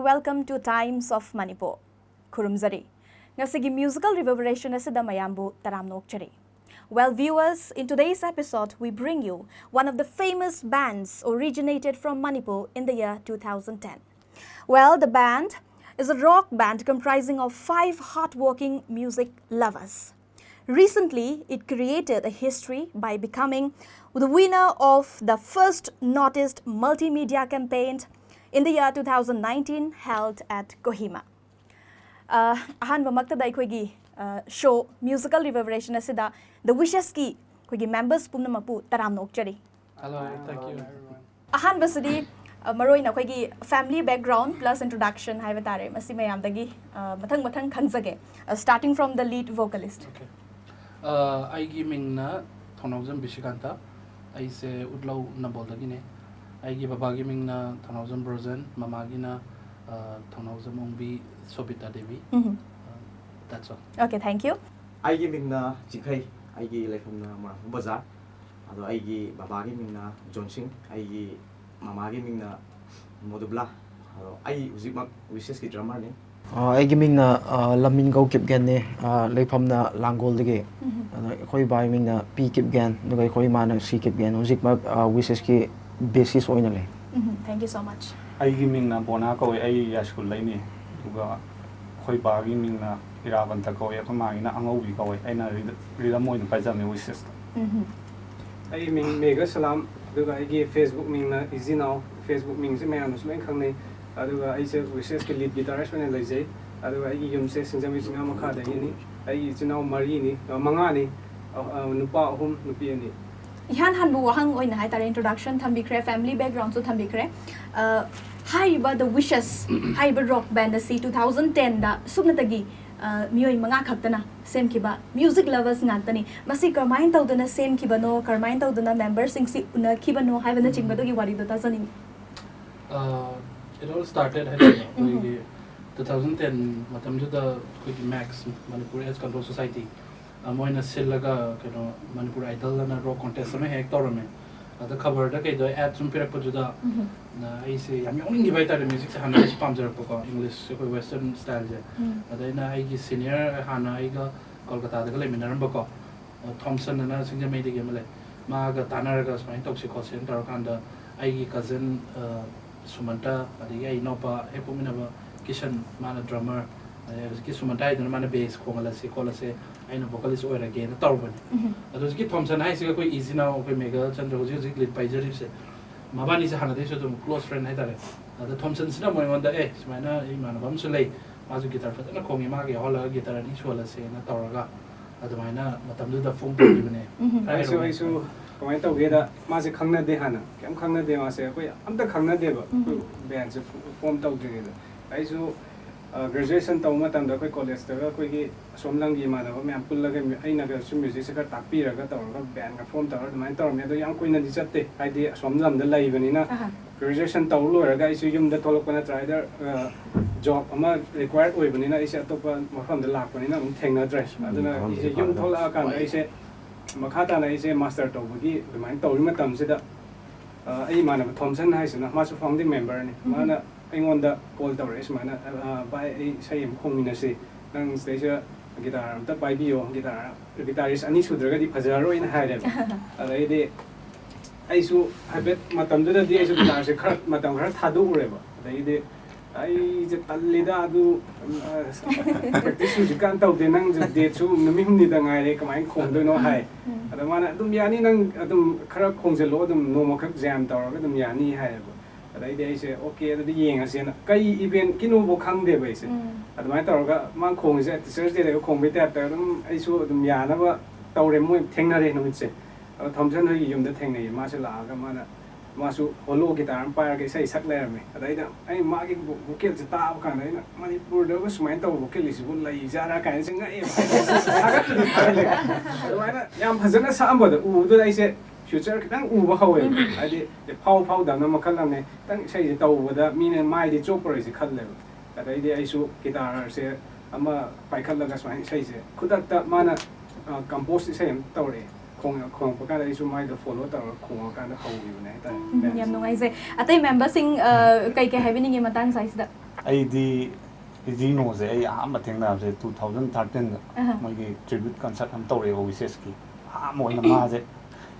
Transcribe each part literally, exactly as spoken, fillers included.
Welcome to Times of Manipur. ꯈꯨꯔꯨꯝꯖꯔꯤ꯫ ꯉꯁꯤꯒꯤ musical reverberation ꯑꯁꯤꯗ ꯃꯌꯥꯝꯕꯨ ꯇꯔꯥꯝꯅ ꯑꯣꯛꯆꯔꯤ꯫ Well, viewers, in today's episode, we bring you one of the famous bands originated from Manipur in the year two thousand ten. Well, the band is a rock band comprising of five hardworking music lovers. Recently, it created a history by becoming the winner of the first Northeast Multimedia Campaign in the year two thousand nineteen, held at Kohima. ꯑ, ꯑꯍꯥꯟꯕꯃꯛꯇꯗ ꯑꯩꯈꯣꯏꯒꯤ, ꯑ, show musical reverberation ꯑꯁꯤꯗ The Wishes ꯀꯤ ꯑꯩꯈꯣꯏꯒꯤ members ꯄꯨꯝꯅꯃꯛꯄꯨ ꯇꯔꯥꯝꯅ ꯑꯣꯛꯆꯔꯤ꯫ Hello, thank you, everyone. ꯑꯍꯥꯟꯕꯁꯤꯗꯤ, ꯑ, ꯃꯔꯨ ꯑꯣꯏꯅ ꯑꯩꯈꯣꯏꯒꯤ family background plus introduction ꯍꯥꯏꯕ ꯇꯥꯔꯦ, ꯃꯁꯤ ꯃꯌꯥꯝꯗꯒꯤ, ꯑ, ꯃꯊꯪ ꯃꯊꯪ ꯈꯪꯖꯒꯦ꯫ ꯑ, starting from the lead vocalist. Okay. ꯑ, ꯑꯩꯒꯤ ꯃꯤꯡꯅ ꯊꯧꯅꯥꯎꯖꯝ ꯕꯤꯁꯤꯀꯥꯟꯇ꯫ ꯑꯩꯁꯦ ꯎꯠꯂꯧ ꯅꯝꯕꯣꯜꯗꯒꯤꯅꯦ꯫ ꯑꯩꯒꯤ ꯕꯕꯥꯒꯤ ꯃꯤꯡꯅ ꯊꯧꯅꯥꯎꯖꯝ ꯕ꯭ꯔꯣꯖꯦꯟ, ꯃꯃꯥꯒꯤꯅ, ꯑ, ꯊꯧꯅꯥꯎꯖꯝ ꯑꯣꯡꯕꯤ ꯁꯣꯕꯤꯇꯥ ꯗꯦꯕꯤ꯫ ꯎꯝ꯫ ꯑ, that's all. Okay, thank you. ꯑꯩꯒꯤ ꯃꯤꯡꯅ ꯆꯤꯡꯈꯩ, ꯑꯩꯒꯤ ꯂꯩꯐꯝꯅ ꯃꯣꯏꯔꯥꯡꯊꯦꯝ ꯕꯖꯥꯔ꯫ ꯑꯗꯣ ꯑꯩꯒꯤ ꯕꯕꯥꯒꯤ ꯃꯤꯡꯅ ꯖꯣꯟꯁꯤꯡ, ꯑꯩꯒꯤ ꯃꯃꯥꯒꯤ ꯃꯤꯡꯅ ꯃꯣꯗꯨꯕ꯭ꯂꯥ꯫ ꯑꯗꯣ ꯑꯩ ꯍꯧꯖꯤꯛꯃꯛ ꯋꯤꯁꯦꯁꯀꯤ ꯗ꯭ꯔꯃꯔꯅꯤ꯫ ꯑ, ꯑꯩꯒꯤ ꯃꯤꯡꯅ, ꯑ, ꯂꯝꯃꯤꯟꯒꯧ ꯀꯤꯞꯒꯦꯟꯅꯤ꯫ ꯑ, ꯂꯩꯐꯝꯅ ꯂꯥꯡꯒꯣꯜꯗꯒꯤ꯫ ꯎꯝ꯫ ꯑꯗꯣ ꯑꯩꯈꯣꯏ ꯕꯥꯒꯤ ꯃꯤꯡꯅ ꯄꯤ ꯀꯤꯞꯒꯦꯟ, ꯑꯗꯨꯒ ꯑꯩꯈꯣꯏ ꯏꯃꯥꯅ ꯁꯤ ꯀꯤꯞꯒꯦꯟ꯫ ꯍꯧꯖꯤꯛꯃꯛ, ꯑ, ꯋꯤꯁꯦꯁꯀꯤ bassist ꯑꯣꯏꯅ ꯂꯩ꯫ ꯎꯝ, thank you so much. ꯑꯩꯒꯤ ꯃꯤꯡꯅ ꯕꯣꯅꯥ ꯀꯧꯋꯦ, ꯑꯩ ꯌꯥꯏꯁ꯭ꯀꯨꯜꯗꯩꯅꯤ꯫ ꯑꯗꯨꯒ ꯑꯩꯈꯣꯏ ꯕꯥꯒꯤ ꯃꯤꯡꯅ ꯏꯔꯥꯕꯟꯇ ꯀꯧꯋꯦ, ꯑꯩꯈꯣꯏ ꯃꯥꯒꯤꯅ ꯑꯉꯧꯕꯤ ꯀꯧꯋꯦ꯫ ꯑꯩꯅ ꯔꯤꯗ-, ꯔꯤꯗꯝ ꯑꯣꯏꯅ ꯄꯥꯏꯖꯕꯅꯦ ꯋꯤꯁꯦꯁꯇ꯫ ꯎꯝ꯫ ꯑꯩꯒꯤ ꯃꯤꯡ ꯃꯦꯘ ꯁꯂꯥꯝ, ꯑꯗꯨꯒ ꯑꯩꯒꯤ Facebook ꯃꯤꯡꯅ ꯏꯖꯤꯅꯥꯎ꯫ Facebook ꯃꯤꯡꯁꯦ ꯃꯌꯥꯝꯅꯁꯨ ꯂꯣꯏ ꯈꯪꯅꯩ꯫ ꯑꯗꯨꯒ ꯑꯩꯁꯦ ꯋꯤꯁꯦꯁꯀꯤ lead guitarist ꯑꯣꯏꯅ ꯂꯩꯖꯩ꯫ ꯑꯗꯨꯒ ꯑꯩꯒꯤ ꯌꯨꯝꯁꯦ ꯁꯤꯡꯖꯃꯩ ꯆꯤꯡꯉꯥ ꯃꯈꯥꯗꯒꯤꯅꯤ꯫ ꯑꯩꯒꯤ ꯏꯆꯤꯟ ꯏꯅꯥꯎ ꯃꯔꯤꯅꯤ, ꯑ, ꯃꯉꯥꯅꯤ꯫ ꯑ, ꯑ, ꯅꯨꯄꯥ ꯑꯍꯨꯝ, ꯅꯨꯄꯤ ꯑꯅꯤ꯫ ꯏꯍꯥꯟ ꯍꯥꯟꯕ ꯋꯥꯍꯪ ꯑꯣꯏꯅ ꯍꯥꯏꯇꯥꯔꯦ, introduction ꯊꯝꯕꯤꯈ꯭ꯔꯦ, family backgroundꯁꯨ ꯊꯝꯕꯤꯈ꯭ꯔꯦ꯫ ꯑ, ꯍꯥꯏꯔꯤꯕ The Wishes ꯍꯥꯏꯔꯤꯕ rock band ꯑꯁꯤ two thousand tenꯗ ꯁꯨꯞꯅꯇꯒꯤ, ꯑ, ꯃꯤꯑꯣꯏ ꯃꯉꯥ ꯈꯛꯇꯅ ꯁꯦꯝꯈꯤꯕ music lovers ꯉꯥꯛꯇꯅꯤ꯫ ꯃꯁꯤ ꯀꯔꯝꯍꯥꯏꯅ ꯇꯧꯗꯅ ꯁꯦꯝꯈꯤꯕꯅꯣ, ꯀꯔꯝꯍꯥꯏꯅ ꯇꯧꯗꯅ memberꯁꯤꯡꯁꯤ ꯎꯅꯈꯤꯕꯅꯣ ꯍꯥꯏꯕꯅꯆꯤꯡꯕꯗꯨꯒꯤ ꯋꯥꯔꯤꯗꯣ ꯇꯥꯖꯅꯤꯡꯉꯤ꯫ Uh, it all started ꯍꯥꯏꯇꯥꯔꯦ, ꯑꯩꯈꯣꯏꯒꯤ two thousand ten ꯃꯇꯝꯗꯨꯗ ꯑꯩꯈꯣꯏꯒꯤ max, Manipur Arts Control Society, ꯑ, ꯃꯣꯏꯅ ꯁꯤꯜꯂꯒ ꯀꯩꯅꯣ ꯃꯅꯤꯄꯨꯔ ꯑꯥꯏꯗꯜ ꯑꯅ rock contest ꯑꯃ ꯍꯦꯛ ꯇꯧꯔꯝꯃꯦ꯫ ꯑꯗ ꯈꯕꯔꯗ ꯀꯩꯗ ꯑꯦꯗ ꯁꯨꯝ ꯄꯤꯔꯛꯄꯗꯨꯗ ꯑꯩꯁꯦ ꯌꯥꯝ ꯌꯥꯎꯅꯤꯡꯈꯤꯕ ꯍꯥꯏꯇꯥꯔꯦ, ꯃ꯭ꯌꯨꯖꯤꯛꯁꯦ ꯍꯥꯟꯅ ꯑꯩꯁꯨ ꯄꯥꯝꯖꯔꯛꯄꯀꯣ, ꯏꯪꯂꯤꯁ ꯑꯩꯈꯣꯏ ꯋꯦꯁꯇꯔꯟ ꯁ꯭ꯇꯥꯏꯜꯁꯦ꯫ ꯑꯗ ꯑꯩꯅ ꯑꯩꯒꯤ ꯁꯤꯅꯤꯌꯔ ꯍꯥꯟꯅ ꯑꯩꯒ ꯀꯣꯜꯀꯇꯥꯗꯒ ꯂꯩꯃꯤꯟꯅꯔꯝꯕꯀꯣ, ꯊꯣꯝꯁꯟ ꯑꯅ ꯁꯤꯡꯖꯃꯩꯗꯒꯤ ꯑꯃ ꯂꯩ, ꯃꯥꯒ ꯇꯥꯟꯅꯔꯒ ꯁꯨꯃꯥꯏꯅ ꯇꯧꯁꯤ ꯈꯣꯠꯁꯤꯅ ꯇꯧꯔꯀꯥꯟꯗ ꯑꯩꯒꯤ ꯀꯖꯟ ꯁꯨꯃꯟꯇ, ꯑꯗꯒꯤ ꯑꯩ ꯏꯅꯥꯎꯄꯥ ꯍꯦꯛ ꯄꯣꯛꯃꯤꯟꯅꯕ ꯀꯤꯁꯟ, ꯃꯥꯅ ꯗ꯭ꯔꯃꯔ, ꯑꯗꯩ ꯍꯧꯖꯤꯛꯀꯤ ꯁꯨꯃꯟꯇ ꯍꯥꯏꯗꯨꯅ ꯃꯥꯅ ꯕꯦꯁ ꯈꯣꯡꯍꯜꯂꯁꯤ ꯈꯣꯠꯂꯁꯤ, ꯑꯩꯅ ꯚꯣꯀꯂꯤꯁ ꯑꯣꯏꯔꯒꯦꯅ ꯇꯧꯔꯨꯕꯅꯤ꯫ ꯑꯗꯣ ꯍꯧꯖꯤꯛꯀꯤ ꯊꯣꯝꯁꯟ ꯍꯥꯏꯁꯤꯒ ꯑꯩꯈꯣꯏ ꯏꯆꯤꯟ ꯏꯅꯥꯎ ꯑꯩꯈꯣꯏ ꯃꯦꯘ ꯆꯟꯗ꯭ꯔ ꯍꯧꯖꯤꯛ ꯍꯧꯖꯤꯛ ꯂꯤꯗ ꯄꯥꯏꯖꯔꯤꯕꯁꯦ, ꯃꯕꯥꯅꯤꯁꯦ ꯍꯥꯟꯅꯗꯩꯁꯨ ꯑꯗꯨꯝ ꯀ꯭ꯂꯣꯁ ꯐ꯭ꯔꯦꯟ ꯍꯥꯏꯇꯥꯔꯦ꯫ ꯑꯗ ꯊꯣꯝꯁꯟꯁꯤꯅ ꯑꯃꯨꯛ ꯑꯩꯉꯣꯟꯗ, "ꯑꯦ, ꯁꯨꯃꯥꯏꯅ ꯑꯩ ꯏꯃꯥꯟꯅꯕ ꯑꯃꯁꯨ ꯂꯩ, ꯃꯥꯁꯨ ꯒꯤꯇꯥꯔ ꯐꯖꯅ ꯈꯣꯡꯉꯤ, ꯃꯥꯒ ꯌꯥꯎꯍꯜꯂꯒ ꯒꯤꯇꯥꯔ ꯑꯅꯤ ꯁꯨꯍꯜꯂꯁꯦꯅ" ꯇꯧꯔꯒ ꯑꯗꯨꯃꯥꯏꯅ ꯃꯇꯝꯗꯨꯗ ꯐꯣꯝ ꯇꯧꯈꯤꯕꯅꯦ꯫ ꯎꯝ꯫ ꯈꯔ ꯑꯩꯁꯨ ꯍꯥꯏꯔꯛꯑꯣꯅꯦ꯫ ꯑꯩꯁꯨ ꯀꯃꯥꯏꯅ ꯇꯧꯒꯦꯗ, ꯃꯥꯁꯦ ꯈꯪꯅꯗꯦ, ꯍꯥꯟꯅ ꯀꯩꯝ ꯈꯪꯅꯗꯦ, ꯃꯥꯁꯦ ꯑꯩꯈꯣꯏ ꯑꯝꯇ ꯈꯪꯅꯗꯦꯕ꯫ ꯎꯝ꯫ ꯑꯩꯈꯣꯏ ꯕꯦꯟꯁꯦ ꯐꯣꯝ ꯇꯧꯗ꯭ꯔꯤꯉꯩꯗ ꯑꯩꯁꯨ ꯒ꯭ꯔꯦꯖꯨꯑꯦꯁꯟ ꯇꯧꯕ ꯃꯇꯝꯗ ꯑꯩꯈꯣꯏ ꯀꯣꯂꯦꯖꯇꯒ ꯑꯩꯈꯣꯏꯒꯤ ꯑꯁꯣꯝ ꯂꯝꯒꯤ ꯏꯃꯥꯟꯅꯕ ꯃꯌꯥꯝ ꯄꯨꯜꯂꯒ ꯃ꯭ꯌꯨ-, ꯑꯩꯅꯒꯁꯨ ꯃ꯭ꯌꯨꯖꯤꯛꯁꯦ ꯈꯔ ꯇꯥꯛꯄꯤꯔꯒ ꯇꯧꯔꯒ ꯕꯦꯟꯒ ꯐꯣꯝ ꯇꯧꯔꯒ ꯑꯗꯨꯃꯥꯏꯅ ꯇꯧꯔꯝꯃꯦ꯫ ꯑꯗꯣ ꯌꯥꯝ ꯀꯨꯏꯅꯗꯤ ꯆꯠꯇꯦ, ꯍꯥꯏꯗꯤ ꯑꯁꯣꯝ ꯂꯝꯗ ꯂꯩꯕꯅꯤꯅ꯫ ꯑꯍꯥ꯫ ꯒ꯭ꯔꯦꯖꯨꯑꯦꯁꯟ ꯇꯧꯕ ꯂꯣꯏꯔꯒ ꯑꯩꯁꯨ ꯌꯨꯝꯗ ꯊꯣꯛꯂꯛꯄ ꯅꯠꯇ꯭ꯔꯒ either, ꯑ, ꯖꯣꯕ ꯑꯃ ꯔꯤꯀ꯭ꯋꯥꯌꯔ ꯑꯣꯏꯕꯅꯤꯅ ꯑꯩꯁꯦ ꯑꯇꯣꯞꯄ ꯃꯐꯝꯗ ꯂꯥꯛꯄꯅꯤꯅ ꯑꯃꯨꯛ ꯊꯦꯡꯅꯗ꯭ꯔꯦ꯫ ꯎꯝ, ꯑꯗꯨꯅ ꯃꯐꯝꯁꯦ ꯑꯩꯁꯦ ꯌꯨꯝ ꯐꯪꯗꯕ꯫ ꯊꯣꯛꯂꯛꯑꯀꯥꯟꯗ ꯍꯣꯏ꯫ ꯑꯩꯁꯦ ꯃꯈꯥ ꯇꯥꯅ ꯑꯩꯁꯦ ꯃꯥꯁꯇꯔ ꯇꯧꯕꯒꯤ ꯑꯗꯨꯃꯥꯏꯅ ꯇꯧꯔꯤ ꯃꯇꯝꯁꯤꯗ, ꯑ, ꯑꯩ ꯏꯃꯥꯟꯅꯕ ꯊꯣꯝꯁꯟ ꯍꯥꯏꯁꯤꯅ ꯃꯥꯁꯨ ꯐꯥꯎꯟꯗꯤꯡ ꯃꯦꯝꯕꯔꯅꯤ꯫ ꯎꯝ꯫ ꯃꯥꯅ ꯑꯩꯉꯣꯟꯗ ꯀꯣꯜ ꯇꯧꯔꯛꯑꯦ ꯁꯨꯃꯥꯏꯅ, "ꯑ, ꯚꯥꯏ, ꯑꯩ ꯏꯁꯩ ꯑꯃ ꯈꯣꯡꯃꯤꯟꯅꯁꯤ, ꯅꯪ ꯁꯤꯗꯩꯁꯤꯗ ꯒꯤꯇꯥꯔ ꯑꯝꯇ ꯄꯥꯏꯕꯤꯌꯣ, ꯒꯤꯇꯥꯔ, ꯒꯤꯇꯥꯔꯤꯁ ꯑꯅꯤ ꯁꯨꯗ꯭ꯔꯒꯗꯤ ꯐꯖꯔꯔꯣꯏꯅ" ꯍꯥꯏꯔꯦꯕ꯫ ꯑꯗꯩꯗꯤ ꯑꯩꯁꯨ ꯍꯥꯏꯐꯦꯠ ꯃꯇꯝꯗꯨꯗꯗꯤ ꯑꯩꯁꯨ ꯒꯤꯇꯥꯔꯁꯦ ꯈꯔ, ꯃꯇꯝ ꯈꯔ ꯊꯥꯗꯣꯛꯎꯔꯦꯕ꯫ ꯑꯗꯩꯗꯤ ꯑꯩꯁꯦ ꯇꯜꯂꯤꯗ ꯑꯗꯨ, ꯑ, ꯄ꯭ꯔꯦꯛꯇꯤꯁ ꯍꯧꯖꯤꯛꯀꯥꯟ ꯇꯧꯗꯦ, ꯅꯪꯁꯨ ꯗꯦꯠꯁꯨ ꯅꯨꯃꯤꯠ ꯍꯨꯝꯅꯤꯗ ꯉꯥꯏꯔꯦ, ꯀꯃꯥꯏꯅ ꯈꯣꯡꯗꯣꯏꯅꯣ ꯍꯥꯏ꯫ ꯎꯝ꯫ ꯑꯗ ꯃꯥꯅ, "ꯑꯗꯨꯝ ꯌꯥꯅꯤ, ꯅꯪ ꯑꯗꯨꯝ ꯈꯔ ꯈꯣꯡꯖꯤꯜꯂꯣ, ꯑꯗꯨꯝ ꯅꯣꯡꯃꯈꯛ ꯖꯦꯝ ꯇꯧꯔꯒ ꯑꯗꯨꯝ ꯌꯥꯅꯤ" ꯍꯥꯏꯌꯦꯕ꯫ ꯑꯗꯩꯗꯤ ꯑꯩꯁꯦ, "ꯑꯣꯀꯦ, ꯑꯗꯨꯗꯤ ꯌꯦꯡꯉꯁꯦꯅ"꯫ ꯀꯩ ꯏꯚꯦꯟꯠꯀꯤꯅꯣꯕꯨ ꯈꯪꯗꯦꯕ ꯑꯩꯁꯦ꯫ ꯎꯝ꯫ ꯑꯗꯨꯃꯥꯏꯅ ꯇꯧꯔꯒ ꯃꯥ ꯈꯣꯡꯉꯤꯁꯦ ꯇꯤꯆꯔꯁ ꯗꯦꯗꯒ ꯈꯣꯡꯕꯩ ꯇꯥꯏꯞꯇ ꯑꯗꯨꯝ ꯑꯩꯁꯨ ꯑꯗꯨꯝ ꯌꯥꯅꯕ ꯇꯧꯔꯦ꯫ ꯃꯣꯏ ꯊꯦꯡꯅꯔꯦ ꯅꯨꯃꯤꯠꯁꯦ꯫ ꯑꯗꯣ ꯊꯣꯝꯁꯟ ꯍꯣꯏꯒꯤ ꯌꯨꯝꯗ ꯊꯦꯡꯅꯩꯌꯦ꯫ ꯃꯥꯁꯦ ꯂꯥꯛꯑꯒ ꯃꯥꯅ, ꯃꯥꯁꯨ ꯍꯣꯂꯣ ꯒꯤꯇꯥꯔ ꯑꯃ ꯄꯥꯏꯔꯒ ꯏꯁꯩ ꯁꯛ ꯂꯩꯔꯝꯃꯦ꯫ ꯑꯗꯩꯗ ꯑꯩ ꯃꯥꯒꯤ ꯚꯣ-, ꯚꯣꯀꯦꯜꯁꯦ ꯇꯥꯕ ꯀꯥꯟꯗ ꯑꯩꯅ, "ꯃꯅꯤꯄꯨꯔꯗꯒ ꯁꯨꯃꯥꯏꯅ ꯇꯧꯕ ꯚꯣꯀꯦꯂꯤꯁꯁꯤꯕꯨ ꯂꯩꯖꯥꯠꯔꯥ?" ꯀꯥꯏꯅ ꯁꯨꯝ ꯉꯛꯑꯦꯕ꯫ ꯊꯥꯒꯠꯄꯗꯤ ꯊꯥꯒꯠꯂꯦ꯫ ꯑꯗꯨꯃꯥꯏꯅ ꯌꯥꯝ ꯐꯖꯅ ꯁꯛꯑꯝꯕꯗꯣ ꯎꯕꯗꯨꯗ ꯑꯩꯁꯦ ꯐ꯭ꯌꯨꯆꯔ ꯈꯤꯇꯪ ꯎꯕ ꯍꯧꯋꯦꯕ꯫ ꯍꯥꯏꯗꯤ ꯐꯥꯎ ꯐꯥꯎꯗꯕꯅ ꯃꯈꯜ ꯑꯃꯅꯦ꯫ ꯈꯤꯇꯪ ꯏꯁꯩꯁꯦ ꯇꯧꯕꯗ ꯃꯤꯅ ꯃꯥꯏꯗꯤ ꯆꯣꯞꯄꯔꯣꯏꯁꯦ ꯈꯜꯂꯦꯕ꯫ ꯑꯗꯩꯗꯤ ꯑꯩꯁꯨ ꯒꯤꯇꯥꯔꯁꯦ ꯑꯃ ꯄꯥꯏꯈꯠꯂꯒ ꯁꯨꯃꯥꯏꯅ ꯏꯁꯩꯁꯦ ꯈꯨꯗꯛꯇ ꯃꯥꯅ, ꯑ, ꯀꯝꯄꯣꯁ ꯏꯁꯩ ꯑꯃ ꯇꯧꯔꯛꯑꯦ꯫ ꯈꯣꯡ- ꯈꯣꯡꯉꯛꯄ ꯀꯥꯟꯗ ꯑꯩꯁꯨ ꯃꯥꯏꯗꯣ ꯐꯣꯂꯣ ꯇꯧꯔꯒ ꯈꯣꯡꯉꯀꯥꯟꯗ ꯍꯧꯈꯤꯕꯅꯦ ꯍꯥꯏꯇꯥꯔꯦ꯫ ꯎꯝ, ꯌꯥꯝ ꯅꯨꯡꯉꯥꯏꯖꯩ꯫ ꯑꯇꯩ ꯃꯦꯝꯕꯔꯁꯤꯡ ꯑ, ꯀꯩ ꯀꯩ ꯍꯥꯏꯕꯤꯅꯤꯡꯉꯤ ꯃꯇꯥꯡ ꯁ꯭ꯋꯥꯏꯁꯤꯗ? ꯑꯩꯗꯤ ꯏꯖꯤꯅꯣꯁꯦ ꯑꯩ ꯑꯍꯥꯟꯕ ꯊꯦꯡꯅꯕꯁꯦ two thousand thirteenꯗ ꯑꯍ꯫ ꯃꯣꯏꯒꯤ tribute concert ꯑꯃ ꯇꯧꯔꯛꯑꯦꯕ ꯋꯤꯁꯦꯁꯀꯤ꯫ ꯑꯍꯥꯟꯕ ꯑꯣꯏꯅ ꯃꯥꯁꯦ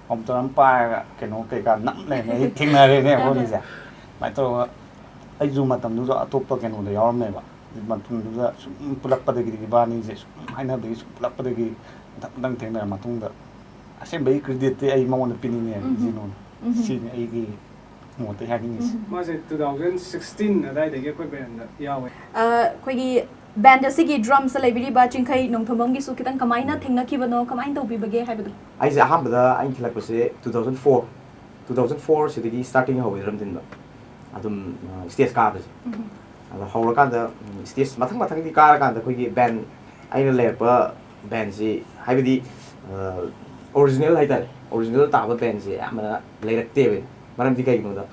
ꯀꯝꯄ꯭ꯌꯨꯇꯔ ꯑꯃ ꯄꯥꯏꯔꯒ ꯀꯩꯅꯣ ꯀꯩꯀꯥ ꯅꯝ ꯂꯩꯔꯝꯃꯦ꯫ ꯑꯩ ꯊꯦꯡꯅꯔꯦꯅꯦ ꯑꯩꯈꯣꯏꯅꯤꯁꯦ꯫ ꯑꯗꯨꯃꯥꯏꯅ ꯇꯧꯔꯒ ꯑꯩꯁꯨ ꯃꯇꯝꯗꯨꯗ ꯑꯇꯣꯞꯄ ꯀꯩꯅꯣꯗ ꯌꯥꯎꯔꯝꯃꯦꯕ꯫ ꯃꯇꯝꯗꯨꯗ ꯁꯨꯝ ꯄꯨꯜꯂꯛꯄꯗꯒꯤꯗꯤ ꯏꯕꯥꯅꯤꯁꯦ ꯁꯨꯝ ꯍꯥꯏꯅꯕꯗꯒꯤ ꯁꯨꯝ ꯄꯨꯜꯂꯛꯄꯗꯒꯤ ꯃꯊꯪ ꯃꯊꯪ ꯊꯦꯡꯅꯔ ꯃꯇꯨꯡꯗ ꯑꯁꯦꯡꯕꯒꯤ creditꯇꯤ ꯑꯩ ꯃꯉꯣꯟꯗ ꯄꯤꯅꯤꯡꯉꯦ꯫ ꯎꯝ꯫ ꯏꯖꯤꯅꯣꯅ꯫ ꯎꯝ꯫ ꯁꯤꯅꯤ ꯑꯩꯒꯤ ꯃꯣꯠꯇ ꯍꯥꯏꯅꯤꯡꯉꯤꯁꯦ꯫ ꯎꯝ꯫ ꯃꯥꯁꯦ two thousand sixteen ꯑꯗꯥꯏꯗꯒꯤ ꯑꯩꯈꯣꯏ ꯕꯦꯟꯗ ꯌꯥꯎꯋꯦ꯫ ꯑ, ꯑꯩꯈꯣꯏꯒꯤ ꯕꯦꯟ ꯑꯁꯤꯒꯤ ꯗ꯭ꯔꯝꯁꯇ ꯂꯩꯕꯤꯔꯤꯕ ꯆꯤꯡꯈꯩ ꯅꯣꯡꯊꯣꯝꯕꯝꯒꯤꯁꯨ ꯈꯤꯇꯪ ꯀꯃꯥꯏꯅ ꯊꯦꯡꯅꯈꯤꯕꯅꯣ, ꯀꯃꯥꯏꯅ ꯇꯧꯕꯤꯕꯒꯦ ꯍꯥꯏꯕꯗꯣ? ꯑꯩꯁꯦ ꯑꯍꯥꯟꯕꯗ ꯑꯩꯅ ꯊꯤꯜꯂꯛꯄꯁꯦ two thousand four, two thousand four ꯁꯤꯗꯒꯤ starting ꯍꯧꯋꯦ ꯗ꯭ꯔꯝ ꯊꯤꯟꯕ꯫ ꯑꯗꯨꯝ ꯁ꯭ꯇꯦꯖ ꯀꯥꯕꯁꯦ꯫ ꯎꯝ꯫ ꯑꯗꯣ ꯍꯧꯔꯀꯥꯟꯗ ꯁ꯭ꯇꯦꯖ ꯃꯊꯪ ꯃꯊꯪꯗꯤ ꯀꯥꯔꯀꯥꯟꯗ ꯑꯩꯈꯣꯏꯒꯤ ꯕꯦꯟ, ꯑꯩꯅ ꯂꯩꯔꯛꯄ ꯕꯦꯟꯁꯤ ꯍꯥꯏꯕꯗꯤ ꯑꯣꯔꯤꯖꯤꯅꯦꯜ ꯍꯥꯏꯇꯥꯔꯦ, ꯑꯣꯔꯤꯖꯤꯅꯦꯜ ꯇꯥꯕ ꯕꯦꯟꯁꯦ ꯑꯌꯥꯝꯕꯅ ꯂꯩꯔꯛꯇꯦꯕ꯫ ꯃꯔꯝꯗꯤ ꯀꯩꯒꯤꯅꯣꯗ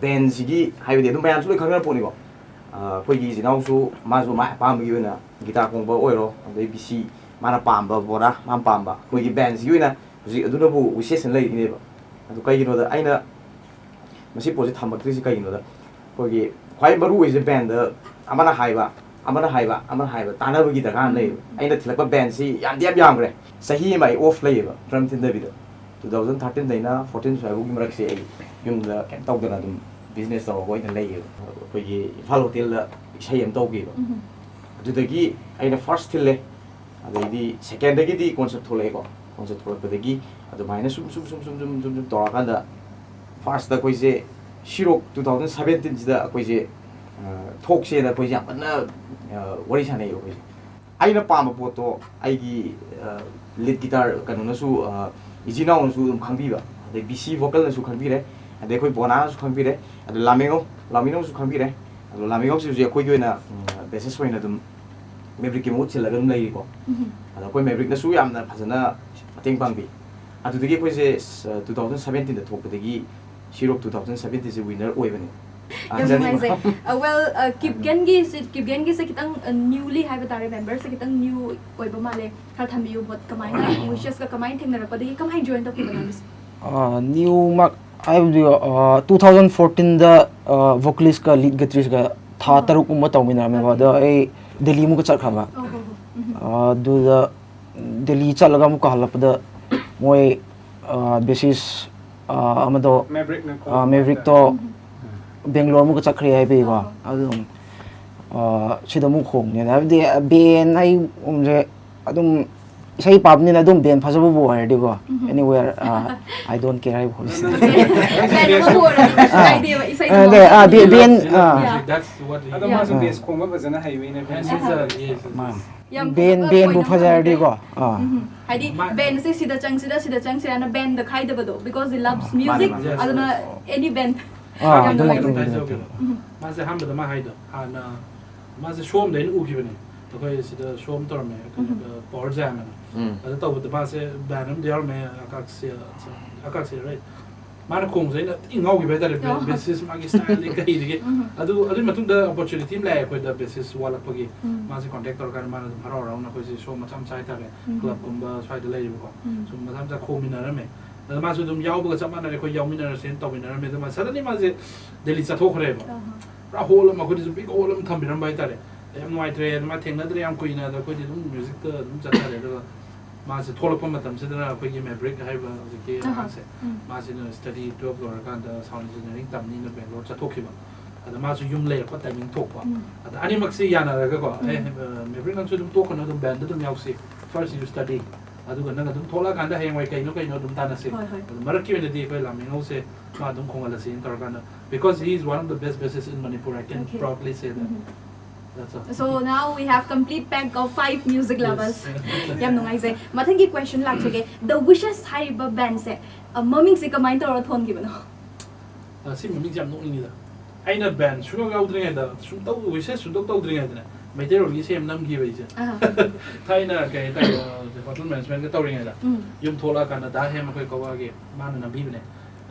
ꯕꯦꯟꯁꯤꯒꯤ ꯍꯥꯏꯕꯗꯤ ꯑꯗꯨꯝ ꯃꯌꯥꯝꯁꯨ ꯂꯣꯏ ꯈꯪꯅꯔ ꯄꯣꯠꯅꯤꯀꯣ꯫ ꯑ, ꯑꯩꯈꯣꯏꯒꯤ ꯏꯆꯤꯟ ꯏꯅꯥꯎꯁꯨ ꯃꯥꯁꯨ ꯃꯥꯏ ꯑꯄꯥꯝꯕꯒꯤ ꯑꯣꯏꯅ ꯒꯤꯇꯥꯔ ꯈꯣꯡꯕ ꯑꯣꯏꯔꯣ, ꯑꯗꯩ ꯕꯤ ꯁꯤ ꯃꯥꯅ ꯄꯥꯝꯕ, ꯕꯣꯔꯥ ꯃꯥꯅ ꯄꯥꯝꯕ, ꯑꯩꯈꯣꯏꯒꯤ ꯕꯦꯟꯁꯤꯒꯤ ꯑꯣꯏꯅ ꯍꯧꯖꯤꯛ ꯑꯗꯨꯅꯕꯨ ꯋꯤꯁꯦꯁꯅ ꯂꯩꯔꯤꯅꯦꯕ꯫ ꯑꯗꯨ ꯀꯩꯒꯤꯅꯣꯗ ꯑꯩꯅ ꯃꯁꯤ ꯄꯣꯠꯁꯤ ꯊꯝꯃꯛꯇ꯭ꯔꯤꯁꯤ ꯀꯩꯒꯤꯅꯣꯗ ꯑꯩꯈꯣꯏꯒꯤ ꯈ꯭ꯋꯥꯏ ꯃꯔꯨ ꯑꯣꯏꯔꯤꯁꯦ ꯕꯦꯟꯗ ꯑꯃꯅ ꯍꯥꯏꯕ, ꯑꯃꯅ ꯍꯥꯏꯕ, ꯑꯃꯅ ꯍꯥꯏꯕ ꯇꯥꯟꯅꯕꯒꯤ ꯗꯔꯀꯥꯔ ꯑꯃ ꯂꯩꯌꯦꯕ꯫ ꯑꯩꯅ ꯊꯤꯜꯂꯛꯄ ꯕꯦꯟꯁꯤ ꯌꯥꯝꯗꯤ ꯌꯥꯝ ꯌꯥꯝꯈ꯭ꯔꯦ꯫ ꯆꯍꯤ ꯑꯃ ꯑꯩ ꯑꯣꯐ ꯂꯩꯌꯦꯕ ꯗ꯭ꯔꯝ ꯊꯤꯟꯗꯕꯤꯗ꯫ Two thousand thirteenꯗꯩꯅ fourteen ꯁ꯭ꯋꯥꯏꯐꯥꯎꯒꯤ ꯃꯔꯛꯁꯦ ꯑꯩ ꯌꯨꯝꯗ ꯀꯩꯝ ꯇꯧꯗꯅ ꯑꯗꯨꯝ ꯕꯤꯖꯤꯅꯦꯁ ꯇꯧꯔꯒ ꯑꯣꯏꯅ ꯂꯩꯌꯦꯕ꯫ ꯑꯩꯈꯣꯏꯒꯤ ꯏꯝꯐꯥꯜ ꯍꯣꯇꯦꯜꯗ ꯏꯁꯩ ꯑꯃ ꯇꯧꯈꯤꯕ꯫ ꯎꯝ꯫ ꯑꯗꯨꯗꯒꯤ ꯑꯩꯅ ꯐꯥꯔꯁ ꯊꯤꯜꯂꯦ꯫ ꯑꯗꯩꯗꯤ ꯁꯦꯀꯦꯟꯗꯒꯤꯗꯤ ꯀꯣꯟꯁꯦꯞ ꯊꯣꯛꯂꯛꯑꯦꯀꯣ꯫ ꯀꯣꯟꯁꯦꯞ ꯊꯣꯛꯂꯛꯄꯗꯒꯤ ꯑꯗꯨꯃꯥꯏꯅ ꯁꯨꯝ ꯁꯨꯝ ꯁꯨꯝ ꯁꯨꯝ ꯁꯨꯝ ꯁꯨꯝ ꯁꯨꯝ ꯇꯧꯔꯀꯥꯟꯗ ꯐꯥꯔꯁꯇ ꯑꯩꯈꯣꯏꯁꯦ ꯁꯤꯔꯣꯛ two thousand seventeenꯁꯤꯗ ꯑꯩꯈꯣꯏꯁꯦ, ꯑ, ꯊꯣꯛꯁꯦꯅ ꯑꯩꯈꯣꯏꯁꯦ ꯌꯥꯝ ꯀꯟꯅ, ꯑ, ꯋꯥꯔꯤ ꯁꯥꯟꯅꯩꯌꯦꯕ ꯑꯩꯈꯣꯏꯁꯦ꯫ ꯑꯩꯅ ꯄꯥꯝꯕ ꯄꯣꯠꯇꯣ ꯑꯩꯒꯤ, ꯑ, ꯂꯤꯗ ꯒꯤꯇꯥꯔ ꯀꯩꯅꯣꯅꯁꯨ, ꯑ, ꯏꯆꯤꯟ ꯏꯅꯥꯎꯅꯁꯨ ꯑꯗꯨꯝ ꯈꯪꯕꯤꯕ, ꯑꯗꯩ ꯕꯤ ꯁꯤ ꯚꯣꯀꯜꯅꯁꯨ ꯈꯪꯕꯤꯔꯦ, ꯑꯗꯩ ꯑꯩꯈꯣꯏ ꯕꯣꯅꯥꯅꯁꯨ ꯈꯪꯕꯤꯔꯦ, ꯑꯗꯣ ꯂꯥꯃꯦꯉꯧ, ꯂꯥꯃꯦꯉꯧꯁꯨ ꯈꯪꯕꯤꯔꯦ꯫ ꯑꯗꯣ ꯂꯥꯃꯦꯉꯧꯁꯤ ꯍꯧꯖꯤꯛ ꯑꯩꯈꯣꯏꯒꯤ ꯑꯣꯏꯅ, ꯎꯝ, ꯕꯦꯁꯤꯁ ꯑꯣꯏꯅ ꯑꯗꯨꯝ ꯃꯦꯕ꯭ꯔꯤꯛꯀꯤ ꯃꯍꯨꯠ ꯁꯤꯜꯂꯒ ꯑꯗꯨꯝ ꯂꯩꯔꯤꯀꯣ꯫ ꯎꯝ꯫ ꯑꯗꯣ ꯑꯩꯈꯣꯏ ꯃꯦꯕ꯭ꯔꯤꯛꯅꯁꯨ ꯌꯥꯝꯅ ꯐꯖꯅ ꯃꯇꯦꯡ ꯄꯥꯡꯕꯤ꯫ ꯑꯗꯨꯗꯒꯤ ꯑꯩꯈꯣꯏꯁꯦ, ꯑ, two thousand seventeenꯗ ꯊꯣꯛꯄꯗꯒꯤ ꯁꯤꯔꯣꯛ two thousand seventeenꯁꯦ ꯋꯤꯟꯅꯔ ꯑꯣꯏꯕꯅꯦ꯫ ꯌꯥꯝ ꯅꯨꯡꯉꯥꯏꯖꯩ꯫ ꯑ, well, ꯑ, ꯀꯤꯞꯒꯦꯟꯒꯤꯁꯤ, ꯀꯤꯞꯒꯦꯟꯒꯤꯁꯦ ꯈꯤꯇꯪ, ꯑ, newly ꯍꯥꯏꯕ ꯇꯥꯔꯦ, memberꯁꯦ ꯈꯤꯇꯪ new ꯑꯣꯏꯕ ꯃꯥꯜꯂꯦ꯫ ꯈꯔ ꯊꯝꯕꯤꯌꯨ, ꯕꯣꯠ ꯀꯃꯥꯏꯅ, ꯋꯤꯁꯦꯁꯀ ꯀꯃꯥꯏꯅ ꯊꯦꯡꯅꯔꯛꯄꯗꯒꯤ ꯀꯃꯥꯏꯅ join ꯇꯧꯈꯤꯕꯅꯣ ꯍꯥꯏꯕꯁꯦ? ꯅ꯭ꯌꯨꯃꯛ ꯍꯥꯏꯕꯗꯤ, ꯇꯨ ꯊꯥꯎꯖꯟ ꯐꯣꯔꯇꯤꯟꯗ vocalistꯀ lead guitaristꯀ ꯊꯥ ꯑꯥ꯫ ꯇꯔꯨꯛꯀꯨꯝꯕ ꯇꯧꯃꯤꯟꯅꯔꯝꯃꯦꯕ꯫ ꯑꯗꯣ ꯑꯩ ꯗꯦꯜꯂꯤ ꯑꯃꯨꯛꯀ ꯆꯠꯈ꯭ꯔꯕ꯫ ꯑꯣ ꯍꯣ ꯍꯣ꯫ ꯎꯝ꯫ ꯑꯗꯨꯗ ꯗꯦꯜꯂꯤ ꯆꯠꯂꯒ ꯑꯃꯨꯛꯀ ꯍꯜꯂꯛꯄꯗ ꯃꯣꯏ bassist ꯑꯃꯗꯣ, ꯃꯦꯕ꯭ꯔꯤꯛꯅ ꯈꯣꯡꯕ ꯃꯦꯕ꯭ꯔꯤꯛꯇꯣ ꯕꯦꯡꯒ꯭ꯂꯣꯔ ꯑꯃꯨꯛꯀ ꯆꯠꯈ꯭ꯔꯦ ꯍꯥꯏꯕꯒꯤꯀꯣ꯫ ꯑꯣ꯫ ꯑꯗꯨꯝ ꯁꯤꯗ ꯑꯃꯨꯛ ꯍꯣꯡꯉꯦꯅ ꯍꯥꯏꯕꯗꯤ ꯕꯦꯟ ꯑꯩꯒꯨꯝꯁꯦ ꯑꯗꯨꯝ ꯏꯁꯩ ꯄꯥꯕꯅꯤꯅ ꯑꯗꯨꯝ ꯕꯦꯟ ꯐꯖꯕꯕꯨ ꯑꯣꯏꯔꯗꯤꯀꯣ, anywhere, I don't care ꯍꯥꯏꯕ ꯍꯧꯖꯤꯛ꯫ ꯕꯦꯟ ꯑꯃꯕꯨ ꯑꯣꯏꯔꯗꯤ ꯀꯩꯁꯨ ꯀꯥꯏꯗꯦꯕ, ꯏꯁꯩꯗ ꯑꯗ, ꯃꯥ ꯑꯥ, ꯕꯦ-, ꯕꯦꯟ, ꯑꯥ꯫ That's what he ꯑꯗꯣ ꯃꯥꯁꯨ ꯎꯝ꯫ Bass ꯈꯣꯡꯕ ꯐꯖꯅ ꯍꯩꯕꯩꯅꯦ꯫ And he's a, yes, yes. ꯃꯥꯅꯦ꯫ ꯌꯥꯝ ꯕꯦꯟ, ꯐꯖꯕ ꯕꯦꯟꯕꯨ point ꯑꯃ ꯐꯖꯔꯗꯤꯀꯣ꯫ ꯑꯥ꯫ ꯎꯝ꯫ ꯍꯥꯏꯗꯤ ꯃꯥ- ꯕꯦꯟꯁꯦ ꯁꯤꯗ ꯆꯪꯁꯤꯔ ꯁꯤꯗ ꯆꯪꯁꯤꯔꯥꯅ band ꯈꯥꯏꯗꯕꯗꯣ, because he loves music꯫ ꯃꯥꯅꯦ, ꯃꯥꯅꯦ꯫ ꯑꯗꯨꯅ any band꯫ ꯑꯥ, ꯌꯥꯝ ꯑꯗꯨꯃꯛ ꯅꯨꯡꯉꯥꯏꯖꯩ꯫ ꯇꯧꯕꯤꯔꯣ꯫ ꯎꯝ꯫ ꯃꯥꯁꯦ ꯑꯍꯥꯟꯕꯗ ꯃꯥ ꯍꯥꯏꯗꯣ ꯍꯥꯟꯅ ꯃꯥꯁꯦ ꯁꯣ ꯑꯃꯗ ꯑꯩꯅ ꯎꯈꯤꯕꯅꯦ꯫ ꯑꯩꯈꯣꯏ ꯁꯤꯗ ꯁꯣ ꯑꯃ ꯇꯧꯔꯝꯃꯦ, ꯀꯩꯅꯣ, ꯎꯝ꯫ Power Jam ꯍꯥꯏꯅ꯫ ꯎꯝ꯫ ꯑꯗꯨ ꯇꯧꯕꯗ ꯃꯥꯁꯦ ꯕꯦꯟ ꯑꯃꯗ ꯌꯥꯎꯔꯝꯃꯦ, ꯑꯀꯥꯛꯁꯤ, ꯑꯀꯥꯛꯁꯤ, right? ꯃꯥꯅ ꯈꯣꯡꯕꯁꯦ ꯑꯩꯅ ꯊꯤ ꯉꯥꯎꯈꯤꯕ ꯍꯥꯏꯇꯥꯔꯦ, ꯑꯣ꯫ Bassist ꯃꯥꯒꯤ styleꯗꯒꯤ ꯀꯩꯗꯒꯤ꯫ ꯎꯝ꯫ ꯑꯗꯨ, ꯑꯗꯨꯒꯤ ꯃꯇꯨꯡꯗ opportunity ꯑꯃ ꯂꯥꯛꯑꯦ ꯑꯩꯈꯣꯏꯗ, bassist ꯋꯥꯠꯂꯛꯄꯒꯤ꯫ ꯎꯝ꯫ ꯃꯥꯁꯦ contact ꯇꯧꯔꯀꯥꯟꯗ ꯃꯥꯅ ꯑꯗꯨꯝ ꯍꯔꯥꯎ ꯍꯔꯥꯎꯅ ꯑꯩꯈꯣꯏꯁꯦ ꯁꯣ ꯃꯆꯥ ꯃꯆꯥ ꯍꯥꯏꯇꯥꯔꯦ, ꯎꯝ꯫ Clubꯀꯨꯝꯕ ꯁ꯭ꯋꯥꯏꯗ ꯂꯩꯔꯤꯕꯀꯣ꯫ ꯎꯝ꯫ ꯁꯨꯝ ꯃꯆꯥ ꯃꯆꯥ ꯈꯣꯡꯃꯤꯟꯅꯔꯝꯃꯦ꯫ ꯑꯗ ꯃꯥꯁꯨ ꯑꯗꯨꯝ ꯌꯥꯎꯕꯒ ꯆꯞ ꯃꯥꯟꯅꯔꯦ, ꯑꯩꯈꯣꯏ ꯌꯥꯎꯃꯤꯟꯅꯔꯁꯦꯅ ꯇꯧꯃꯤꯟꯅꯔꯝꯃꯦ꯫ ꯑꯗꯨ ꯃꯥ suddenly ꯃꯥꯁꯦ ꯗꯦꯜꯂꯤ ꯆꯠꯊꯣꯛꯈ꯭ꯔꯦꯕ꯫ ꯑꯍꯥ꯫ ꯄꯨꯔꯥ hall ꯑꯃ, ꯑꯩꯈꯣꯏꯗꯁꯨ big hall ꯑꯃ ꯊꯝꯕꯤꯔꯝꯕ ꯍꯥꯏꯇꯥꯔꯦ꯫ ꯌꯥꯝ ꯅꯨꯡꯉꯥꯏꯇ꯭ꯔꯦ, ꯑꯗꯨ ꯃꯥ ꯊꯦꯡꯅꯗ꯭ꯔꯦ ꯌꯥꯝ ꯀꯨꯏꯅ, ꯑꯗ ꯑꯩꯈꯣꯏꯗꯤ ꯑꯗꯨꯝ musicꯇ ꯑꯗꯨꯝ ꯆꯠꯊꯔꯦ꯫ ꯑꯗꯨꯒ ꯃꯥꯁꯦ ꯊꯣꯛꯂꯛꯄ ꯃꯇꯝꯁꯤꯗꯅ ꯑꯩꯈꯣꯏꯒꯤ ꯃꯦꯕ꯭ꯔꯤꯛ ꯍꯥꯏꯔꯤꯕ ꯍꯧꯖꯤꯛꯀꯤ ꯑꯍꯥ꯫ ꯑꯉꯥꯡꯁꯦ, ꯎꯝ꯫ ꯃꯥꯁꯤꯅ study twelve ꯂꯣꯏꯔꯀꯥꯟꯗ sound engineering ꯇꯝꯅꯤꯅ ꯕꯦꯡꯒ꯭ꯂꯣꯔ ꯆꯠꯊꯣꯛꯈꯤꯕ꯫ ꯑꯗ ꯃꯥꯁꯨ ꯌꯨꯝ ꯂꯩꯔꯛꯄ timing ꯊꯣꯛꯄ꯫ ꯎꯝ꯫ ꯑꯗ ꯑꯅꯤꯃꯛꯁꯤ ꯌꯥꯅꯔꯒꯀꯣ, "ꯑꯦ, ꯎꯝ꯫ ꯑ, ꯃꯦꯕ꯭ꯔꯤꯛ ꯅꯪꯁꯨ ꯑꯗꯨꯝ ꯇꯣꯛꯀꯅꯨ, ꯑꯗꯨꯝ ꯕꯦꯟꯗ ꯑꯗꯨꯝ ꯌꯥꯎꯁꯤ꯫ First you study, ꯑꯗꯨꯒ ꯅꯪ ꯑꯗꯨꯝ ꯊꯣꯛꯂꯛꯑꯀꯥꯟꯗ ꯍꯌꯦꯡꯋꯥꯏ ꯀꯩꯅꯣ ꯀꯩꯅꯣ ꯑꯗꯨꯝ ꯇꯥꯟꯅꯁꯤ꯫ ꯍꯣꯏ, ꯍꯣꯏ꯫ ꯑꯗꯨ ꯃꯔꯛꯀꯤ ꯑꯣꯏꯅꯗꯤ ꯑꯩꯈꯣꯏ ꯂꯥꯛꯃꯤꯉꯧꯁꯦ ꯃꯥ ꯑꯗꯨꯝ ꯈꯣꯡꯍꯜꯂꯁꯤꯅ ꯇꯧꯔꯀꯥꯟꯗ, because he is one of the best bassist in Manipur, I can Okay. proudly say that." Um. That's all. So now we have complete pack of five music lovers꯫ Yes. ꯌꯥꯝ ꯅꯨꯡꯉꯥꯏꯖꯩ꯫ ꯃꯊꯪꯒꯤ question ꯂꯥꯛꯆꯒꯦ꯫ The Wishes ꯍꯥꯏꯔꯤꯕ ꯕꯦꯟꯁꯦ, ꯑ, ꯃꯃꯤꯡꯁꯦ ꯀꯃꯥꯏꯅ ꯇꯧꯔ ꯊꯣꯟꯈꯤꯕꯅꯣ? ꯑ, ꯁꯤ ꯃꯃꯤꯡꯁꯦ ꯌꯥꯝ ꯅꯣꯛꯅꯤꯡꯉꯤꯗ꯫ ꯑꯩꯅ ꯕꯦꯟ ꯁꯨꯡꯌꯥꯎ ꯌꯥꯎꯗ꯭ꯔꯤꯉꯩꯗ, ꯁꯨꯡꯇꯧ, Wishes ꯁꯨꯡꯇꯧ ꯇꯧꯗ꯭ꯔꯤꯉꯩꯗꯅꯦ, ꯃꯩꯇꯩꯔꯣꯟꯒꯤ ꯏꯁꯩ ꯑꯃ ꯅꯝꯈꯤꯕ ꯑꯩꯁꯦ꯫ ꯑꯍꯥ꯫ ꯊꯥꯏꯅ ꯀꯩ ꯍꯥꯏꯇꯥꯔꯦ, ꯑ, hotel managementꯀ ꯇꯧꯔꯤꯉꯩꯗ, ꯎꯝ꯫ ꯌꯨꯝ ꯊꯣꯛꯂꯛꯑꯀꯥꯟꯗ ꯗꯥ ꯍꯦꯝ ꯑꯩꯈꯣꯏ ꯀꯛꯋꯥꯒꯤ ꯃꯥꯅ ꯅꯝꯕꯤꯕꯅꯦ꯫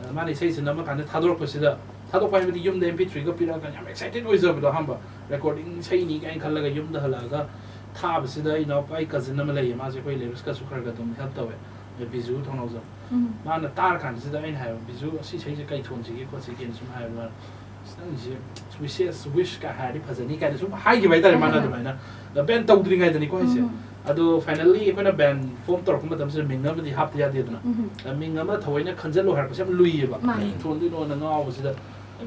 ꯑꯗ ꯃꯥꯅ ꯏꯁꯩꯁꯦ ꯅꯝꯃꯀꯥꯟꯗ ꯊꯥꯗꯣꯔꯛꯄꯁꯤꯗ ꯊꯥꯗꯣꯛꯄ ꯍꯥꯏꯕꯗꯤ ꯌꯨꯝꯗ ꯑꯦꯝ ꯄꯤ ꯊ꯭ꯔꯤꯒ ꯄꯤꯔꯛꯑꯀꯥꯟꯗ ꯌꯥꯝ ꯑꯦꯛꯁꯥꯏꯇꯦꯠ ꯑꯣꯏꯖꯕꯗꯣ꯫ ꯑꯍꯥꯟꯕ ꯔꯦꯀꯣꯔꯗꯤꯡ ꯏꯁꯩꯅꯤ ꯀꯥꯏꯅ ꯈꯜꯂꯒ ꯌꯨꯝꯗ ꯍꯜꯂꯛꯑꯒ ꯊꯥꯕꯁꯤꯗ, ꯏꯅꯥꯎꯄꯥ, ꯑꯩ ꯀꯖꯤꯟ ꯑꯃ ꯂꯩꯌꯦ, ꯃꯥꯁꯦ ꯑꯩꯈꯣꯏ ꯂꯤꯔꯤꯛꯁꯀꯁꯨ ꯈꯔ ꯈꯔ ꯑꯗꯨꯝ ꯍꯦꯜꯞ ꯇꯧꯋꯦ꯫ ꯑꯗꯩ ꯕꯤꯖꯨ ꯊꯧꯅꯥꯎꯖꯝ, ꯎꯝ꯫ ꯃꯥꯅ ꯇꯥꯔ ꯀꯥꯟꯁꯤꯗ ꯑꯩꯅ ꯍꯥꯏꯕ, "ꯕꯤꯖꯨ, ꯑꯁꯤ ꯏꯁꯩꯁꯦ ꯀꯩ ꯊꯣꯟꯁꯤꯒꯦ ꯈꯣꯠꯁꯤꯒꯦꯅ ꯁꯨꯝ ꯍꯥꯏꯕ", ꯃꯥꯅ, "ꯑꯁ, ꯅꯪꯁꯦ wishes, wish ꯀ ꯍꯥꯏꯔꯗꯤ ꯐꯖꯅꯤ" ꯀꯥꯏꯅ ꯁꯨꯝ ꯍꯥꯏꯈꯤꯕ ꯍꯥꯏꯇꯥꯔꯦ꯫ ꯃꯥꯅ ꯍꯣꯏ, ꯍꯣꯏ꯫ ꯑꯗꯨꯃꯥꯏꯅ, ꯕꯦꯟ ꯇꯧꯗ꯭ꯔꯤꯉꯩꯗꯅꯤꯀꯣ ꯍꯥꯏꯁꯦ꯫ ꯎꯝ꯫ ꯑꯗꯣ finally ꯑꯩꯈꯣꯏꯅ ꯕꯦꯟ ꯐꯣꯝ ꯇꯧꯔꯛꯄ ꯃꯇꯝꯁꯤꯗ ꯃꯤꯡ ꯑꯃꯗꯤ ꯍꯥꯞꯇ ꯌꯥꯗꯦꯗꯅ꯫ ꯎꯝ꯫ ꯑ, ꯃꯤꯡ ꯑꯃ ꯊꯑꯣꯏꯅ ꯈꯟꯖꯜꯂꯣ ꯍꯥꯏꯔꯛꯄꯁꯦ ꯌꯥꯝ ꯂꯨꯏꯌꯦꯕ꯫ ꯃꯥꯅꯦ꯫ ꯀꯩ ꯊꯣꯟꯗꯣꯏꯅꯣꯅ ꯉꯥꯎꯕꯁꯤꯗ,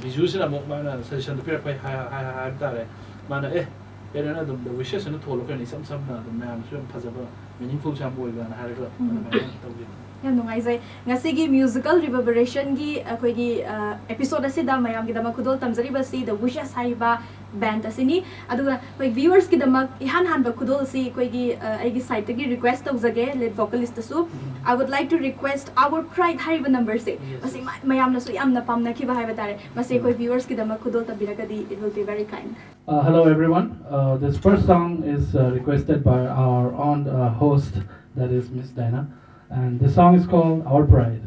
ꯕꯤꯖꯨꯁꯤꯅ ꯑꯃꯨꯛ ꯃꯥꯅ ꯁꯖꯦꯁꯟꯗꯣ ꯄꯤꯔꯛꯄ ꯍꯥꯏ-, ꯍꯥꯏ-, ꯍꯥꯏꯕ ꯇꯥꯔꯦ꯫ ꯃꯥꯅ, "ꯑꯦ, ꯀꯩꯅꯣꯅ ꯑꯗꯨꯝ The Wishes ꯑꯅ ꯊꯣꯜꯂꯣ ꯀꯩꯅꯣ, ꯏꯆꯝ ꯆꯝꯅ ꯑꯗꯨꯝ ꯃꯌꯥꯝꯁꯨ ꯌꯥꯝ ꯐꯖꯕ, meaningful ꯁꯨ ꯌꯥꯝ ꯑꯣꯏꯕꯅ" ꯍꯥꯏꯔꯒ ꯎꯝ꯫ ꯑꯗꯨꯃꯥꯏꯅ ꯇꯧꯈꯤꯕꯅꯤ꯫ ꯌꯥꯝ ꯅꯨꯡꯉꯥꯏꯖꯩ꯫ ꯉꯁꯤꯒꯤ musical reverberation ꯒꯤ ꯑꯩꯈꯣꯏꯒꯤ, ꯑ, episode ꯑꯁꯤꯗ ꯃꯌꯥꯝꯒꯤꯗꯃꯛ ꯈꯨꯗꯣꯜ ꯇꯝꯖꯔꯤꯕꯁꯤ The Wishes ꯍꯥꯏꯔꯤꯕ band ꯑꯁꯤꯅꯤ꯫ ꯑꯗꯨꯒ ꯑꯩꯈꯣꯏ viewers ꯀꯤꯗꯃꯛ ꯏꯍꯥꯟ ꯍꯥꯟꯕ ꯈꯨꯗꯣꯜꯁꯤ ꯑꯩꯈꯣꯏꯒꯤ, ꯑ, ꯑꯩꯒꯤ side ꯇꯒꯤ request ꯇꯧꯖꯒꯦ, lead vocalist ꯁꯨ꯫ ꯎꯝ꯫ I would like to request Our Pride ꯍꯥꯏꯔꯤꯕ number ꯁꯦ꯫ Yes, ꯃꯁꯤ yes꯫ ꯃ-, ꯃꯌꯥꯝꯅꯁꯨ ꯌꯥꯝꯅ ꯄꯥꯝꯅꯈꯤꯕ ꯍꯥꯏꯕ ꯇꯥꯔꯦ꯫ ꯃꯁꯤ ꯑꯩꯈꯣꯏ ꯎꯝ꯫ Viewers ꯀꯤꯗꯃꯛ ꯈꯨꯗꯣꯜ ꯇꯝꯕꯤꯔꯒꯗꯤ, it will be very kind. Uh, hello everyone. Uh, this first song is, uh, requested by our own, uh, host, that is Miss Diana. And the song is called Our Pride.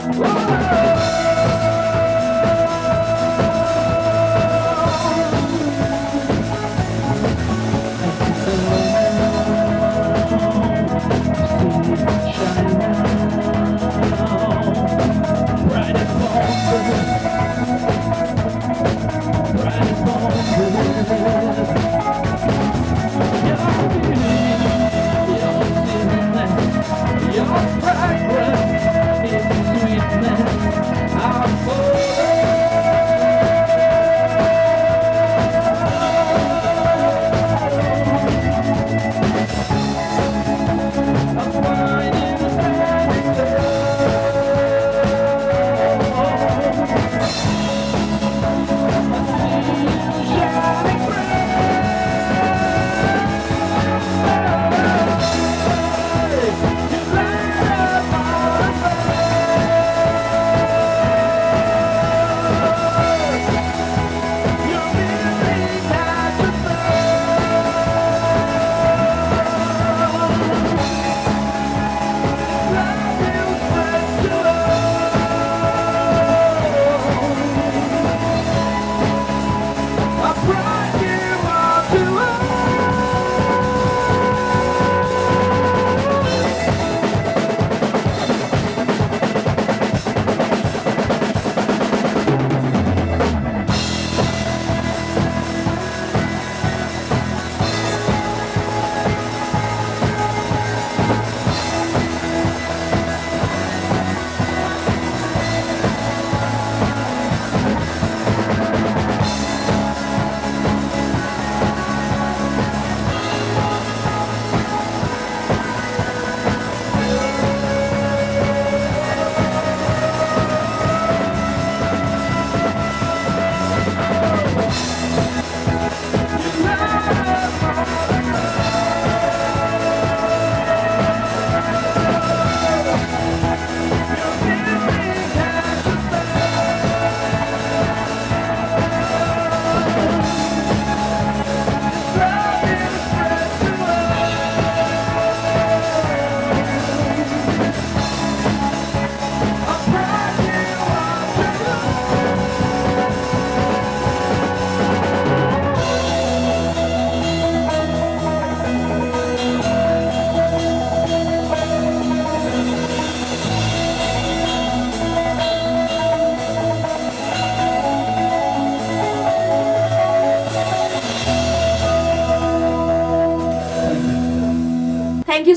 Your beauty, your sweetness, your fragrance is sweetness.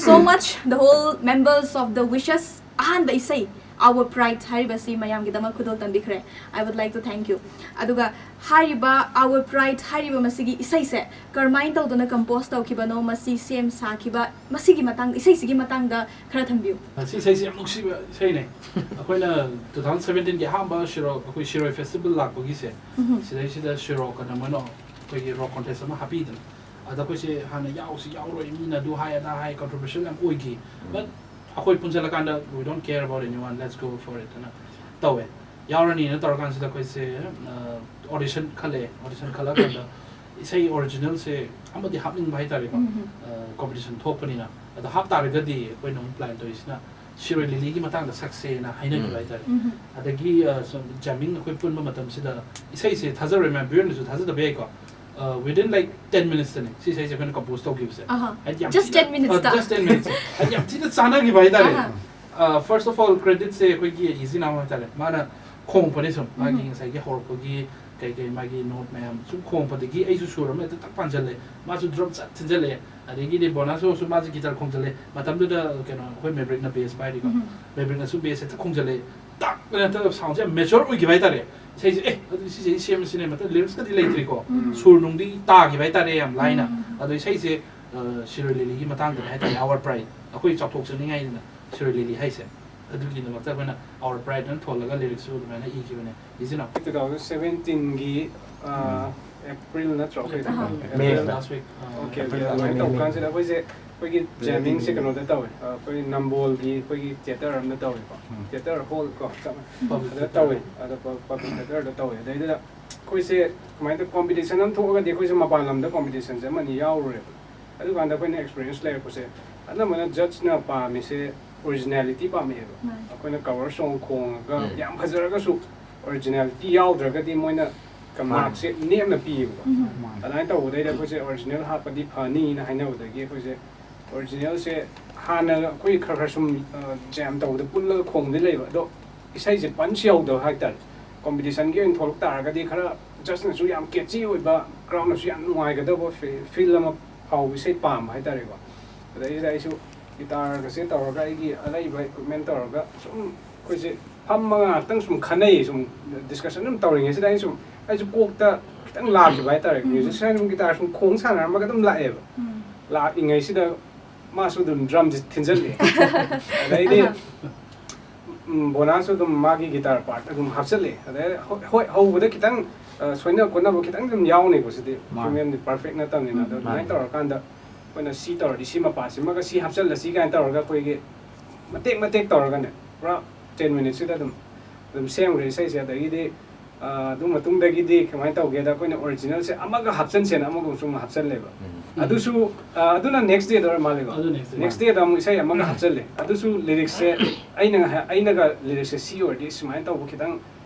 So much, the whole members of the Wishes. ꯑꯍꯥꯟꯕ ꯏꯁꯩ Our Pride ꯍꯥꯏꯔꯤꯕꯁꯤ ꯃꯌꯥꯝꯒꯤꯗꯃꯛ ꯈꯨꯗꯣꯜ ꯇꯝꯕꯤꯈ꯭ꯔꯦ꯫ I would like to thank you. ꯑꯗꯨꯒ ꯍꯥꯏꯔꯤꯕ Our Pride ꯍꯥꯏꯔꯤꯕ ꯃꯁꯤꯒꯤ ꯏꯁꯩꯁꯦ ꯀꯔꯝꯍꯥꯏꯅ ꯇꯧꯗꯨꯅ compose ꯇꯧꯈꯤꯕꯅꯣ, ꯃꯁꯤ ꯁꯦꯝ ꯁꯥꯈꯤꯕ, ꯃꯁꯤꯒꯤ ꯃꯇꯥꯡꯗ, ꯏꯁꯩꯁꯤꯒꯤ ꯃꯇꯥꯡꯗ ꯈꯔ ꯊꯝꯕꯤꯌꯨ꯫ ꯁꯤ ꯏꯁꯩꯁꯤ ꯌꯥꯝ ꯅꯨꯡꯁꯤꯕ ꯏꯁꯩꯅꯦ꯫ ꯑꯩꯈꯣꯏꯅ two thousand seventeenꯒꯤ ꯑꯍꯥꯟꯕ ꯁꯤꯔꯣ, ꯑꯩꯈꯣꯏ ꯁꯤꯔꯣꯏ festival ꯂꯥꯛꯄꯒꯤꯁꯦ, ꯎꯝꯍꯨꯝ꯫ ꯁꯤꯗꯩꯁꯤꯗ ꯁꯤꯔꯣ ꯀꯩꯅꯣꯃꯅꯣ ꯑꯩꯈꯣꯏꯒꯤ rock contest ꯑꯃ ꯍꯥꯞꯄꯤꯗꯅ, ꯑꯗ ꯑꯩꯈꯣꯏꯁꯦ ꯍꯥꯟꯅ ꯌꯥꯎꯁꯤ ꯌꯥꯎꯔꯣꯏ, ꯃꯤꯅ ꯑꯗꯨ ꯍꯥꯏ ꯑꯗꯥ ꯍꯥꯏ, controversial ꯌꯥꯝ ꯑꯣꯏꯈꯤ꯫ But ꯑꯩꯈꯣꯏ ꯄꯨꯟꯁꯤꯜꯂꯀꯥꯟꯗ "We don't care about anyone, let's go for it" ꯍꯥꯏꯅ ꯇꯧꯋꯦ꯫ ꯌꯥꯎꯔꯅꯤꯅ ꯇꯧꯔꯀꯥꯟꯁꯤꯗ ꯑꯩꯈꯣꯏꯁꯦ audition ꯈꯜꯂꯛꯑꯦ꯫ Audition ꯈꯜꯂꯛꯑꯀꯥꯟꯗ ꯏꯁꯩ originalꯁꯦ ꯑꯃꯗꯤ ꯍꯥꯞꯅꯤꯡꯕ ꯍꯥꯏꯇꯥꯔꯦꯀꯣ꯫ ꯎꯝ꯫ Competition ꯊꯣꯛꯄꯅꯤꯅ꯫ ꯑꯗꯣ ꯍꯥꯞꯇꯥꯔꯒꯗꯤ ꯑꯩꯈꯣꯏꯅ ꯑꯃꯨꯛ plan ꯇꯧꯔꯤꯁꯤꯅ ꯁꯤꯔꯣꯏ ꯂꯤꯂꯤꯒꯤ ꯃꯇꯥꯡꯗ ꯁꯛꯁꯦꯅ ꯍꯥꯏꯅꯈꯤꯕ ꯎꯝ꯫ ꯍꯥꯏꯇꯥꯔꯦ꯫ ꯎꯝ꯫ ꯑꯗꯒꯤ, ꯑ, ꯁꯨꯝ jamming ꯑꯩꯈꯣꯏ ꯄꯨꯟꯕ ꯃꯇꯝꯁꯤꯗ ꯏꯁꯩꯁꯦ ꯊꯥꯖꯔꯣꯏ ꯃꯌꯥꯝ, viewerꯅꯁꯨ ꯊꯥꯖꯗꯕ ꯌꯥꯏꯀꯣ꯫ ꯑ, within, like, ten minutesꯇꯅꯦ ꯁꯤ ꯏꯁꯩꯁꯦ ꯑꯩꯈꯣꯏꯅ compose ꯇꯧꯈꯤꯕꯁꯦ꯫ ꯑꯍꯥ꯫ ꯍꯥꯏꯗꯤ ꯌꯥꯝ Just ꯊꯤꯅ, ten minutesꯇ? ꯑ, just ten minutes꯫ ꯍꯥꯏꯗꯤ ꯌꯥꯝ ꯊꯤꯅ ꯆꯥꯟꯅꯈꯤꯕ ꯍꯥꯏꯇꯥꯔꯦ꯫ ꯑꯍꯥ꯫ ꯑ, first of all, creditꯁꯦ ꯑꯩꯈꯣꯏꯒꯤ ꯏꯆꯤꯟ ꯏꯅꯥꯎ ꯍꯥꯏꯇꯥꯔꯦ꯫ ꯃꯥꯅ ꯈꯣꯡꯉꯛꯄꯅꯦ ꯁꯨꯝ꯫ ꯃꯥꯒꯤ ꯎꯝ꯫ ꯉꯁꯥꯏꯒꯤ ꯍꯧꯔꯛꯄꯒꯤ ꯀꯩ ꯀꯩ ꯃꯥꯒꯤ note ꯃꯌꯥꯝ ꯁꯨꯝ ꯈꯣꯡꯉꯛꯄꯗꯒꯤ ꯑꯩꯁꯨ ꯁꯨꯔ ꯑꯃ ꯍꯦꯛꯇ ꯇꯛ ꯄꯥꯟꯁꯤꯜꯂꯦ꯫ ꯃꯥꯁꯨ drum ꯆꯠ ꯊꯤꯟꯖꯜꯂꯛꯑꯦ꯫ ꯑꯗꯒꯤꯗꯤ ꯕꯣꯅꯥꯁꯁꯨ ꯃꯥꯁꯨ guitar ꯈꯣꯡꯖꯜꯂꯦ꯫ ꯃꯇꯝꯗꯨꯗ ꯀꯩꯅꯣ ꯑꯩꯈꯣꯏ ꯃꯦꯕ꯭ꯔꯤꯛꯅ bass ꯄꯥꯏꯔꯤꯀꯣ꯫ ꯎꯝ꯫ ꯃꯦꯕ꯭ꯔꯤꯛꯅꯁꯨ bass ꯍꯦꯛꯇ ꯈꯣꯡꯖꯜꯂꯦ꯫ ꯇꯥꯛ ꯑꯅ ꯍꯦꯛꯇ soundꯁꯦ ꯌꯥꯝ mature ꯑꯣꯏꯈꯤꯕ ꯍꯥꯏꯇꯥꯔꯦ꯫ ꯏꯁꯩꯁꯦ, "ꯑꯦ, ꯑꯗꯨꯗꯤ ꯁꯤꯁꯦ ꯑꯩ ꯁꯦꯝꯃꯁꯤꯅꯦ", ꯃꯇꯝ lyricskꯗꯤ ꯂꯩꯇ꯭ꯔꯤꯀꯣ꯫ ꯎꯝ꯫ ꯁꯨꯔ ꯅꯨꯡꯗꯤ ꯇꯥꯈꯤꯕ ꯍꯥꯏꯇꯥꯔꯦ ꯌꯥꯝ ꯂꯥꯏꯅ꯫ ꯎꯝ꯫ ꯑꯗꯣ ꯏꯁꯩꯁꯦ, ꯑ, ꯁꯤꯔꯣꯏ ꯂꯤꯂꯤꯒꯤ ꯃꯇꯥꯡꯗꯅꯦ ꯍꯥꯏꯇꯥꯔꯦ, Our Pride꯫ ꯑꯩꯈꯣꯏ ꯆꯥꯎꯊꯣꯛꯆꯅꯤꯡꯉꯥꯏꯅꯤꯅ ꯁꯤꯔꯣꯏ ꯂꯤꯂꯤ ꯍꯥꯏꯁꯦ꯫ ꯑꯗꯨꯒꯤꯗꯃꯛꯇ ꯑꯩꯈꯣꯏꯅ Our Prideꯅ ꯊꯣꯜꯂꯒ lyricꯁꯨ ꯑꯗꯨꯃꯥꯏꯅ ꯏꯈꯤꯕꯅꯦ꯫ ꯏꯆꯤꯟ ꯏꯅꯥꯎ꯫ two thousand seventeenꯒꯤ, ꯑ, April ꯅꯠꯇ꯭ꯔꯣ? ꯑꯩꯈꯣꯏ ꯑꯍꯥ꯫ May꯫ April꯫ Last week, ꯑ, Okay, April okay. ꯑꯗꯨꯃꯥꯏꯅ ꯇꯧꯕ ꯀꯥꯟꯁꯤꯗ ꯑꯩꯈꯣꯏꯁꯦ, ꯑꯩꯈꯣꯏꯒꯤ jammingꯁꯦ ꯀꯩꯅꯣꯗ ꯇꯧꯋꯦ꯫ ꯑ, ꯑꯩꯈꯣꯏ ꯅꯝꯕꯣꯜꯒꯤ ꯑꯩꯈꯣꯏꯒꯤ theater ꯑꯃꯗ ꯇꯧꯋꯦꯀꯣ꯫ ꯎꯝ꯫ Theater hall ꯀꯣ, ꯆꯞ ꯃꯥꯟꯅꯩ꯫ Public ꯑꯗ theater꯫ ꯇꯧꯋꯦ꯫ ꯑꯗ ꯄ-, public theaterꯗ ꯇꯧꯋꯦ꯫ ꯑꯗꯩꯗꯨꯗ ꯑꯩꯈꯣꯏꯁꯦ ꯀꯃꯥꯏꯅ ꯇꯧ-, competition ꯑꯃ ꯊꯣꯛꯑꯒꯗꯤ ꯑꯩꯈꯣꯏꯁꯦ ꯃꯄꯥꯟ ꯂꯝꯗ competitionꯁꯦ ꯑꯃꯅꯤ ꯌꯥꯎꯔꯨꯔꯦꯕ꯫ ꯑꯗꯨꯀꯥꯟꯗ ꯑꯩꯈꯣꯏꯅ experience ꯂꯩꯔꯛꯄꯁꯦ, ꯑꯅꯝꯕꯅ judgeꯅ ꯄꯥꯝꯃꯤꯁꯦ originality ꯄꯥꯝꯃꯛꯑꯦꯕ꯫ ꯃꯥꯅꯦ꯫ ꯑꯩꯈꯣꯏꯅ cover song ꯈꯣꯡꯉꯒ ꯎꯝ꯫ ꯌꯥꯝ ꯐꯖꯔꯒꯁꯨ originality ꯌꯥꯎꯗ꯭ꯔꯒꯗꯤ ꯃꯣꯏꯅ ꯀ-, ꯃꯥꯅꯦ꯫ Markꯁꯦ ꯅꯦꯝꯅ ꯄꯤꯌꯦꯕꯀꯣ꯫ ꯎꯝ꯫ ꯃꯥꯅꯦ꯫ ꯑꯗꯨꯃꯥꯏꯅ ꯇꯧꯕꯗꯩꯗ ꯑꯩꯈꯣꯏꯁꯦ original ꯍꯥꯞꯄꯗꯤ ꯐꯅꯤꯅ ꯍꯥꯏꯅꯕꯗꯒꯤ ꯑꯩꯈꯣꯏꯁꯦ originalꯁꯦ ꯍꯥꯟꯅ ꯑꯩꯈꯣꯏ ꯈꯔ ꯈꯔ ꯁꯨꯝ, ꯑ, jam ꯇꯧꯕꯗ ꯄꯨꯜꯂꯒ ꯈꯣꯡꯕꯗꯤ ꯂꯩꯕ, ꯑꯗꯣ ꯏꯁꯩꯁꯦ punch ꯌꯧꯗꯕ ꯍꯥꯏꯇꯥꯔꯦ꯫ Competitionꯒꯤ ꯑꯣꯏꯅ ꯊꯣꯛꯂꯛ ꯇꯥꯔꯒꯗꯤ ꯈꯔ judgeꯅꯁꯨ ꯌꯥꯝ catchy ꯑꯣꯏꯕ, crowdꯅꯁꯨ ꯌꯥꯝ ꯅꯨꯡꯉꯥꯏꯒꯗꯕ fe-, feel ꯑꯃ ꯐꯥꯎꯕ ꯏꯁꯩ ꯄꯥꯝꯕ ꯍꯥꯏꯇꯥꯔꯦꯀꯣ꯫ ꯑꯗꯩꯁꯤꯗ ꯑꯩꯁꯨ ꯒꯤꯇꯥꯔꯒꯁꯦ ꯇꯧꯔꯒ ꯑꯩꯒꯤ ꯑꯔꯩꯕ ꯏꯀ꯭ꯋꯤꯞꯃꯦꯟ ꯇꯧꯔꯒ ꯁꯨꯝ ꯑꯩꯈꯣꯏꯁꯦ ꯐꯝꯃꯒ ꯉꯥꯏꯍꯥꯛꯇꯪ ꯁꯨꯝ ꯈꯟꯅꯩ, ꯁꯨꯝ ꯗꯤꯁꯀꯁꯟ ꯑꯗꯨꯝ ꯇꯧꯔꯤꯉꯩꯁꯤꯗ ꯑꯩ ꯁꯨꯝ ꯑꯩꯁꯨ ꯀꯣꯛꯇ ꯈꯤꯇꯪ ꯂꯥꯛꯈꯤꯕ ꯍꯥꯏꯇꯥꯔꯦ꯫ ꯎꯝ꯫ ꯃ꯭ꯌꯨꯖꯤꯛꯁꯤꯅ ꯑꯗꯨꯝ ꯒꯤꯇꯥꯔ ꯁꯨꯝ ꯈꯣꯡ ꯁꯥꯟꯅꯔꯝꯃꯒ ꯑꯗꯨꯝ ꯂꯥꯛꯑꯦꯕ꯫ ꯎꯝ꯫ ꯂꯥꯛꯏꯉꯩꯁꯤꯗ ꯃꯥꯁꯨ ꯑꯗꯨꯝ ꯗ꯭ꯔꯝꯁꯦ ꯊꯤꯟꯖꯜꯂꯛꯑꯦ꯫ ꯑꯗꯩꯗꯤ ꯑꯍꯥ꯫ ꯎꯝ, ꯕꯣꯅꯥꯁꯨ ꯑꯗꯨꯝ ꯃꯥꯒꯤ ꯒꯤꯇꯥꯔ ꯄꯥꯔꯠ ꯑꯗꯨꯝ ꯍꯥꯞꯆꯜꯂꯦ꯫ ꯑꯗꯩ ꯍꯣꯏ, ꯍꯣꯏ, ꯍꯧꯕꯗ ꯈꯤꯇꯪ, ꯑ, ꯁꯣꯏꯅ ꯈꯣꯠꯅꯕ ꯈꯤꯇꯪ ꯑꯗꯨꯝ ꯌꯥꯎꯅꯤꯀꯣ, ꯁꯤꯗꯤ ꯃꯥꯅꯦ꯫ ꯍ꯭ꯌꯨꯃꯦꯟꯗꯤ ꯄꯔꯐꯦꯛ ꯅꯠꯇꯕꯅꯤꯅ꯫ ꯎꯝ꯫ ꯑꯗꯣ ꯑꯗꯨꯃꯥꯏꯅ ꯃꯥꯅꯦ꯫ ꯇꯧꯔꯀꯥꯟꯗ ꯑꯩꯈꯣꯏꯅ ꯁꯤ ꯇꯧꯔꯗꯤ ꯁꯤ ꯃꯄꯥꯁꯤꯃꯒ ꯁꯤ ꯍꯥꯞꯆꯜꯂꯁꯤ ꯀꯥꯏꯅ ꯇꯧꯔꯒ ꯑꯩꯈꯣꯏꯒꯤ ꯃꯇꯦꯛ ꯃꯇꯦꯛ ꯇꯧꯔꯒꯅꯦ, ꯄꯨꯔꯥ ꯇꯦꯟ ꯃꯤꯅꯤꯠꯁꯤꯗ ꯑꯗꯨꯝ, ꯑꯗꯨꯝ ꯁꯦꯝꯈ꯭ꯔꯦ ꯏꯁꯩꯁꯦ꯫ ꯑꯗꯒꯤꯗꯤ, ꯑ, ꯑꯗꯨ ꯃꯇꯨꯡꯗꯒꯤꯗꯤ ꯀꯃꯥꯏꯅ ꯇꯧꯒꯦꯗ, ꯑꯩꯈꯣꯏꯅ ꯑꯣꯔꯤꯖꯤꯅꯦꯜꯁꯦ ꯑꯃꯒ ꯍꯥꯞꯆꯟꯁꯦꯅ ꯑꯃꯒ ꯑꯃꯨꯛꯁꯨ ꯑꯃꯨꯛ ꯍꯥꯞꯆꯜꯂꯦꯕ꯫ ꯎꯝ꯫ ꯑꯗꯨꯁꯨ, ꯑ, ꯑꯗꯨꯅ ꯅꯦꯛꯁ ꯗꯦꯗ ꯑꯣꯏꯔ ꯃꯥꯜꯂꯦꯀꯣ꯫ ꯑꯗꯨ ꯅꯦꯛꯁ ꯗꯦ꯫ ꯅꯦꯛꯁ ꯗꯦꯗ ꯑꯃꯨꯛ ꯏꯁꯩ ꯑꯃꯒ ꯍꯥꯞꯆꯜꯂꯦ꯫ ꯑꯗꯨꯁꯨ ꯂꯤꯔꯤꯛꯁꯁꯦ ꯑꯩꯅ ꯉꯥꯏꯍꯥꯛ-, ꯑꯩꯅꯒ ꯂꯤꯔꯤꯛꯁꯁꯦ ꯁꯤ ꯑꯣꯏꯔꯗꯤ ꯁꯨꯃꯥꯏꯅ ꯇꯧꯕ ꯈꯤꯇꯪ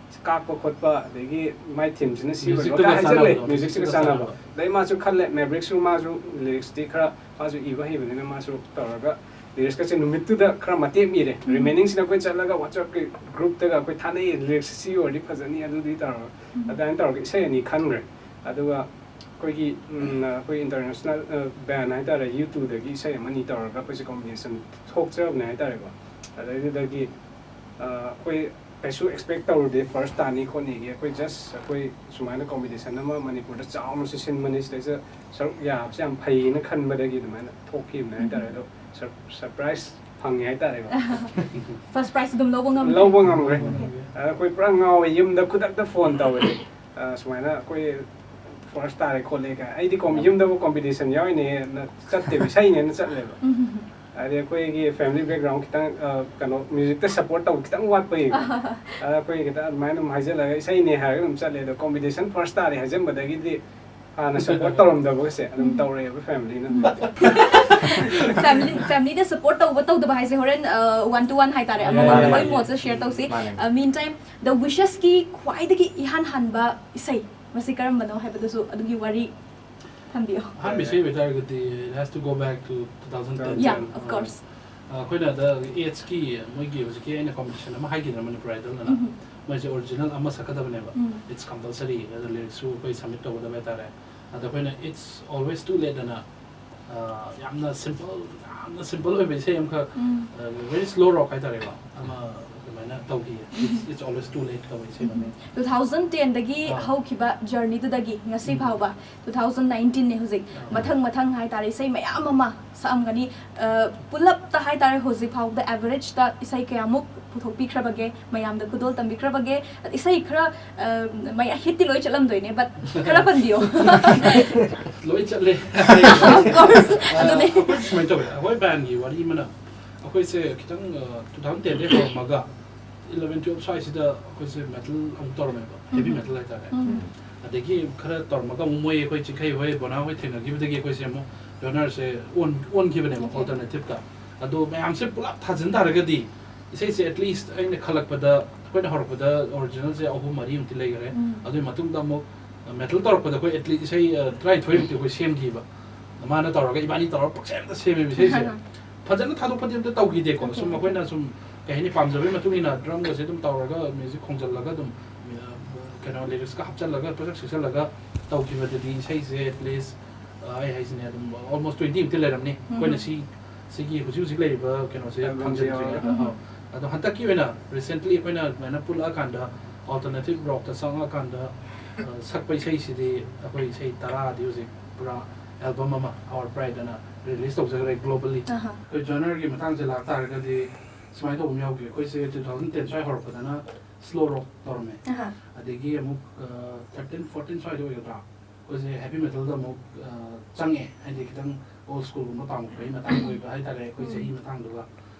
ꯀꯥꯛꯄ ꯈꯣꯠꯄ, ꯑꯗꯒꯤ ꯃꯥꯏ ꯊꯤꯝꯁꯤꯅ ꯁꯤ ꯑꯣꯏꯔꯗꯤ ꯃ꯭ꯌꯨꯖꯤꯛꯇꯨꯒ ꯀꯥꯏ ꯍꯥꯏꯖꯜꯂꯦ꯫ ꯆꯥꯟꯅꯕꯗꯣ, ꯃ꯭ꯌꯨꯖꯤꯛꯁꯤꯒ ꯃ꯭ꯌꯨꯖꯤꯛꯇꯨꯒ ꯆꯥꯟꯅꯕ꯫ ꯆꯥꯟꯅꯕ꯫ ꯑꯗꯩ ꯃꯥꯁꯨ ꯈꯜꯂꯦ, ꯃꯦꯕ꯭ꯔꯤꯛꯁꯨ ꯃꯥꯁꯨ ꯂꯤꯔꯤꯛꯁꯇꯤ ꯈꯔ ꯃꯥꯁꯨ ꯏꯕ ꯍꯩꯕꯅꯤꯅ ꯃꯥꯁꯨ ꯇꯧꯔꯒ ꯂꯤꯔꯤꯛꯁꯀꯁꯦ ꯅꯨꯃꯤꯠꯇꯨꯗ ꯈꯔ ꯃꯇꯦꯛ ꯏꯔꯦ꯫ ꯎꯝ꯫ ꯔꯤꯃꯦꯅꯤꯡꯁꯤꯅ ꯑꯩꯈꯣꯏ ꯆꯠꯂꯒ WhatsApp-ꯀꯤ ꯒ꯭ꯔꯨꯞꯇꯒ ꯑꯩꯈꯣꯏ ꯊꯥꯅꯩꯌꯦ, ꯂꯤꯔꯤꯛꯁ ꯁꯤ ꯑꯣꯏꯔꯗꯤ ꯐꯖꯅꯤ ꯑꯗꯨꯗꯤ ꯇꯧꯔꯒ꯫ ꯎꯝ꯫ ꯑꯗꯨꯃꯥꯏꯅ ꯇꯧꯔꯒ ꯏꯁꯩ ꯑꯅꯤ ꯈꯟꯈ꯭ꯔꯦ꯫ ꯑꯗꯨꯒ ꯑꯩꯈꯣꯏꯒꯤ, ꯎꯝ, ꯑꯩꯈꯣꯏ ꯏꯟꯇꯔꯅꯦꯁꯅꯦꯜ, ꯑ, ꯕꯦꯟ ꯍꯥꯏꯇꯥꯔꯦ, ꯌꯨ ꯇꯨꯗꯒꯤ ꯏꯁꯩ ꯑꯃꯅꯤ ꯇꯧꯔꯒ ꯑꯩꯈꯣꯏꯁꯦ ꯀꯣꯝꯕꯤꯅꯦꯁꯟ ꯊꯣꯛꯆꯕꯅꯦ ꯍꯥꯏꯇꯥꯔꯦꯀꯣ꯫ ꯑꯗꯩꯗꯨꯗꯒꯤ, ꯑ, ꯑꯩꯈꯣꯏ ꯀꯩꯁꯨ ꯑꯦꯛꯁꯄꯦꯛ ꯇꯧꯔꯨꯗꯦ ꯐꯥꯔꯁ ꯇꯥꯅꯤ ꯈꯣꯠꯅꯤꯒꯤ꯫ ꯑꯩꯈꯣꯏ ꯖꯁ ꯑꯩꯈꯣꯏ ꯁꯨꯃꯥꯏꯅ ꯀꯣꯝꯕꯤꯅꯦꯁꯟ ꯑꯃ ꯃꯅꯤꯄꯨꯔꯗ ꯆꯥꯎꯅꯁꯨ ꯁꯤꯟꯕꯅꯤ, ꯁꯤꯗꯩꯁꯤꯗ ꯁꯔꯨꯛ ꯌꯥꯕꯁꯦ ꯌꯥꯝ ꯐꯩꯌꯦꯅ ꯈꯟꯕꯗꯒꯤ ꯑꯗꯨꯃꯥꯏꯅ ꯊꯣꯛꯈꯤꯕꯅꯦ ꯍꯥꯏꯇꯥꯔꯦ꯫ ꯑꯗꯣ ꯁꯔ-, ꯁꯔꯄ꯭ꯔꯥꯏꯁ ꯐꯪꯉꯦ ꯍꯥꯏꯇꯥꯔꯦꯀꯣ꯫ ꯐꯥꯔꯁ ꯄ꯭ꯔꯥꯏꯖ ꯑꯗꯨꯝ ꯂꯧꯕ ꯉꯝꯃꯦ? ꯂꯧꯕ ꯉꯝꯈ꯭ꯔꯦ꯫ ꯑꯣꯀꯦ꯫ ꯑꯗ ꯑꯩꯈꯣꯏ ꯄꯨꯔꯥ ꯉꯥꯎꯋꯦ, ꯌꯨꯝꯗ ꯈꯨꯗꯛꯇ ꯐꯣꯟ ꯇꯧꯋꯦ꯫ ꯑ, ꯁꯨꯃꯥꯏꯅ ꯑꯩꯈꯣꯏ ꯐꯥꯔꯁ ꯇꯥꯔꯦ ꯈꯣꯠꯂꯦ ꯀꯥꯏ꯫ ꯑꯩꯗꯤ ꯀꯣꯝ-, ꯌꯨꯝꯗꯕꯨ ꯀꯣꯝꯄꯤꯇꯤꯁꯟ ꯌꯥꯎꯔꯤꯅꯦꯅ ꯆꯠꯇꯦꯕ, ꯏꯁꯩꯅꯦꯅ ꯆꯠꯂꯦꯕ꯫ ꯎꯝ꯫ ꯍꯥꯏꯗꯤ ꯑꯩꯈꯣꯏꯒꯤ ꯐꯦꯃꯤꯂꯤ ꯕꯦꯛꯒ꯭ꯔꯥꯎꯟ ꯈꯤꯇꯪ, ꯑ, ꯀꯩꯅꯣ, ꯃ꯭ꯌꯨꯖꯤꯛꯇ ꯁꯞꯄꯣꯔꯠ ꯇꯧꯕ ꯈꯤꯇꯪ ꯋꯥꯠꯄꯒꯤꯀꯣ꯫ ꯑꯗ ꯑꯩꯈꯣꯏ ꯈꯤꯇꯪ ꯑꯗꯨꯃꯥꯏꯅ ꯑꯗꯨꯝ ꯍꯥꯏꯖꯜꯂꯒ ꯏꯁꯩꯅꯦ ꯍꯥꯏꯔꯒ ꯑꯗꯨꯝ ꯆꯠꯂꯦ꯫ ꯑꯗꯣ ꯀꯣꯝꯄꯤꯇꯤꯁꯟ ꯐꯥꯔꯁ ꯇꯥꯔꯦ ꯍꯥꯏꯖꯟꯕꯗꯒꯤꯗꯤ ꯍꯥꯟꯅ ꯁꯞꯄꯣꯔꯠ ꯇꯧꯔꯝꯗꯕꯒꯁꯦ ꯑꯗꯨꯝ ꯎꯝ꯫ ꯇꯧꯔꯛꯑꯦꯕ ꯐꯦꯃꯤꯂꯤꯅ꯫ ꯐꯦꯃꯤꯂꯤ, ꯐꯦꯃꯤꯂꯤꯗ ꯁꯞꯄꯣꯔꯠ ꯇꯧꯕ ꯇꯧꯗꯕ ꯍꯥꯏꯁꯦ ꯍꯣꯔꯦꯟ, ꯑ, ꯋꯥꯟ ꯇꯨ ꯋꯥꯟ ꯍꯥꯏꯇꯥꯔꯦ, ꯌꯥꯏ, ꯑꯃꯃꯝꯅ ꯌꯥꯏ, ꯂꯣꯏ ꯌꯥꯏ꯫ ꯃꯣꯠꯁꯦ ꯁꯤꯌꯔ ꯇꯧꯁꯤ꯫ ꯃꯥꯅꯦ꯫ ꯑ, ꯃꯤꯟ ꯇꯥꯏꯝ, ꯗ ꯋꯤꯁꯦꯁꯀꯤ ꯈ꯭ꯋꯥꯏꯗꯒꯤ ꯏꯍꯥꯟ ꯍꯥꯟꯕ ꯏꯁꯩ ꯃꯁꯤ ꯀꯔꯝꯕꯅꯣ ꯍꯥꯏꯕꯗꯨꯁꯨ ꯑꯗꯨꯒꯤ ꯋꯥꯔꯤ ꯊꯝꯕꯤꯌꯣ꯫ ꯑꯍꯥꯟꯕ ꯏꯁꯩ ꯑꯣꯏꯇꯥꯔꯒꯗꯤ it has to go back to two thousand ten꯫ Yeah, of course꯫ ꯑ, ꯑꯩꯈꯣꯏꯅ ꯗ ꯑꯦꯠꯁꯀꯤ ꯃꯣꯏꯒꯤ ꯍꯧꯖꯤꯛꯀꯤ ꯑꯩꯅ ꯀꯣꯝꯄꯤꯇꯤꯁꯟ ꯑꯃ ꯍꯥꯏꯈꯤꯗꯅ ꯃꯅꯤꯄꯨꯔ ꯑꯥꯏꯗꯜ ꯑꯅ, ꯎꯝ꯫ ꯃꯣꯏꯁꯦ ꯑꯣꯔꯤꯖꯤꯅꯦꯜ ꯑꯃ ꯁꯛꯀꯗꯕꯅꯦꯕ꯫ ꯎꯝ꯫ It's compulsory, ꯑꯗ ꯂꯤꯔꯤꯛꯁꯨ ꯑꯩꯈꯣꯏ ꯁꯕꯃꯤꯠ ꯇꯧꯒꯗꯕ ꯍꯥꯏꯇꯥꯔꯦ꯫ ꯑꯗ ꯑꯩꯈꯣꯏꯅ It's always too late ꯑꯅ ꯑ, ꯌꯥꯝꯅ simple, ꯌꯥꯝꯅ simple ꯑꯣꯏꯕ ꯏꯁꯩ ꯑꯃꯈꯛ, ꯎꯝ. ꯑ, very slow rock ꯍꯥꯏꯇꯥꯔꯦꯀꯣ, ꯑꯃ ꯑꯗꯨꯃꯥꯏꯅ ꯇꯧꯈꯤꯌꯦ. It's, It's Always Too Late ꯀꯧꯕ ꯏꯁꯩ ꯃꯃꯤꯡ. Two thousand ten ꯗꯒꯤ ꯑꯥ. ꯍꯧꯈꯤꯕ journey ꯗꯨꯗꯒꯤ ꯉꯁꯤ ꯎꯝ. ꯐꯥꯎꯕ, two thousand nineteen ꯅꯦ ꯍꯧꯖꯤꯛ, ꯑꯥ. ꯃꯊꯪ ꯃꯊꯪ ꯍꯥꯏꯇꯥꯔꯦ, ꯏꯁꯩ ꯃꯌꯥꯝ ꯑꯃ ꯁꯛꯑꯝꯒꯅꯤ꯫ ꯑ, ꯄꯨꯂꯞꯇ ꯍꯥꯏꯇꯥꯔꯦ, ꯍꯧꯖꯤꯛ ꯐꯥꯎꯕꯗ average ꯇ ꯏꯁꯩ ꯀꯌꯥꯃꯨꯛ ꯄꯨꯊꯣꯛꯄꯤꯈ꯭ꯔꯕꯒꯦ, ꯃꯌꯥꯝꯗ ꯈꯨꯗꯣꯜ ꯇꯝꯕꯤꯈ꯭ꯔꯕꯒꯦ? ꯏꯁꯩ ꯈꯔ, ꯑ, ꯃꯌꯥ-, hit ꯇꯤ ꯂꯣꯏ ꯆꯠꯂꯝꯗꯣꯏꯅꯦ, but ꯈꯔ ꯄꯟꯕꯤꯌꯣ꯫ ꯂꯣꯏ ꯆꯠꯂꯦ꯫ Of course, ꯑꯗꯨꯅꯦ. ꯑꯩꯈꯣꯏ ꯁꯨꯃꯥꯏꯅ ꯇꯧꯋꯦ, ꯑꯩꯈꯣꯏ band ꯒꯤ ꯋꯥꯔꯤ ꯑꯃꯅ, ꯑꯩꯈꯣꯏꯁꯦ ꯈꯤꯇꯪ, ꯑ, two thousand ten ꯗꯒꯤ ꯍꯧꯔꯝꯃꯒ eleven twelve ꯁ꯭ꯋꯥꯏꯁꯤꯗ ꯑꯩꯈꯣꯏꯁꯦ metal ꯑꯃꯨꯛ ꯇꯧꯔꯝꯃꯦꯕ, heavy ꯎꯝ. metal ꯍꯥꯏꯇꯥꯔꯦ꯫ ꯎꯝ. ꯑꯗꯒꯤ ꯈꯔ ꯇꯧꯔꯝꯃꯒ ꯑꯃꯨꯛ ꯃꯣꯏ, ꯑꯩꯈꯣꯏ ꯆꯤꯡꯈꯩ ꯍꯣꯏ, ꯕꯣꯅꯥ ꯍꯣꯏ ꯊꯦꯡꯅꯈꯤꯕꯗꯒꯤ ꯑꯩꯈꯣꯏꯁꯦ ꯑꯃꯨꯛ genre ꯁꯦ ꯑꯣꯟ-, ꯑꯣꯟꯈꯤꯕꯅꯦꯕ, Okay. alternative ꯇ꯫ ꯑꯗꯣ ꯃꯌꯥꯝꯁꯦ ꯄꯨꯂꯞ ꯊꯥꯖꯤꯟ ꯇꯥꯔꯒꯗꯤ ꯏꯁꯩꯁꯦ at least ꯑꯩꯅ ꯈꯜꯂꯛꯄꯗ, ꯑꯩꯈꯣꯏꯅ ꯍꯧꯔꯛꯄꯗ original ꯁꯦ ꯑꯍꯨꯝ ꯃꯔꯤꯃꯨꯛꯇꯤ ꯂꯩꯈꯔꯦ꯫ ꯎꯝ. ꯑꯗꯨꯒꯤ ꯃꯇꯨꯡꯗ ꯑꯃꯨꯛ metal ꯇꯧꯔꯛꯄꯗ ꯑꯩꯈꯣꯏ at least ꯏꯁꯩ, ꯑ, ꯇꯔꯥꯅꯤꯊꯣꯏꯃꯨꯛꯇꯤ ꯑꯩꯈꯣꯏ ꯁꯦꯝꯈꯤꯕ꯫ ꯃꯥꯅ ꯇꯧꯔꯒ ꯏꯕꯥꯅꯤ ꯇꯧꯔꯒ ꯄꯪꯁꯦꯝꯗ ꯁꯦꯝꯃꯦꯕ ꯏꯁꯩꯁꯦ꯫ ꯐꯖꯅ ꯊꯥꯗꯣꯛꯄꯗꯤ ꯑꯝꯇ ꯇꯧꯈꯤꯗꯦꯀꯣ꯫ Okay, ꯁꯨꯝ okay. ꯑꯩꯈꯣꯏꯅ ꯁꯨꯝ, ꯀꯩ ꯍꯥꯏꯅꯤ, ꯄꯥꯝꯖꯕꯒꯤ ꯃꯇꯨꯡ ꯏꯟꯅ drum ꯒꯁꯦ ꯑꯗꯨꯝ ꯇꯧꯔꯒ music ꯈꯣꯡꯖꯜꯂꯒ ꯑꯗꯨꯝ, ꯑ, ꯀꯩꯅꯣ, lyrics ꯀ ꯍꯥꯞꯆꯜꯂꯒ, ꯄꯪꯁꯛ ꯁꯛꯆꯜꯂꯒ ꯇꯧꯈꯤꯕꯗꯗꯤ ꯏꯁꯩꯁꯦ at least, ꯑ, ꯑꯩ ꯍꯥꯏꯁꯤꯅꯦ, ꯑꯗꯨꯝ almost twenty ꯃꯨꯛꯇꯤ ꯂꯩꯔꯝꯅꯤ꯫ ꯑꯩꯈꯣꯏꯅ ꯁꯤ, ꯁꯤꯒꯤ ꯍꯧꯖꯤꯛ ꯍꯧꯖꯤꯛ ꯂꯩꯔꯤꯕ ꯀꯩꯅꯣꯁꯦ Album ꯁꯦ ꯊꯥꯡꯖꯤꯟꯗ꯭ꯔꯤꯉꯩꯗ꯫ ꯌꯥꯎꯔꯒ꯫ ꯑ, ꯑꯗꯣ ꯍꯟꯗꯛꯀꯤ ꯑꯣꯏꯅ recently ꯑꯩꯈꯣꯏꯅ ꯑꯗꯨꯃꯥꯏꯅ ꯄꯨꯜꯂꯛꯑꯀꯥꯟꯗ, alternative rock ꯇ ꯆꯪꯉꯛꯑꯀꯥꯟꯗ, ꯑ, ꯁꯛꯄ ꯏꯁꯩꯁꯤꯗꯤ ꯑꯩꯈꯣꯏ ꯏꯁꯩ ꯇꯔꯥꯗꯤ ꯍꯧꯖꯤꯛ ꯄꯨꯔꯥ album ꯑꯃ, Our Pride ꯑꯅ release ꯇꯧꯖꯈ꯭ꯔꯦ globally꯫ ꯑꯍꯥ. ꯑꯩꯈꯣꯏ genre ꯒꯤ ꯃꯇꯥꯡꯁꯦ ꯂꯥꯛꯇꯥꯔꯒꯗꯤ ꯁꯨꯃꯥꯏꯅ ꯇꯧꯕ ꯑꯃ ꯌꯥꯎꯈꯤ꯫ ꯑꯩꯈꯣꯏꯁꯦ two thousand ten ꯁ꯭ꯋꯥꯏ ꯍꯧꯔꯛꯄꯗꯅ slow rock ꯇꯧꯔꯝꯃꯦ꯫ ꯑꯍꯥ. ꯑꯗꯒꯤ ꯑꯃꯨꯛ, ꯑ, thirteen fourteen ꯁ꯭ꯋꯥꯏꯗ ꯑꯣꯏꯒꯗ꯭ꯔꯥ, ꯑꯩꯈꯣꯏꯁꯦ heavy metal ꯗ ꯑꯃꯨꯛ, ꯑ, ꯆꯪꯉꯦ꯫ ꯍꯥꯏꯗꯤ ꯈꯤꯇꯪ old school ꯒꯨꯝꯕ ꯄꯥꯝꯃꯛꯄꯒꯤ ꯃꯇꯥꯡ ꯑꯣꯏꯕ ꯍꯥꯏꯇꯥꯔꯦ, ꯑꯩꯈꯣꯏ ꯎꯝ. ꯆꯍꯤ ꯃꯇꯥꯡꯗꯨꯒ꯫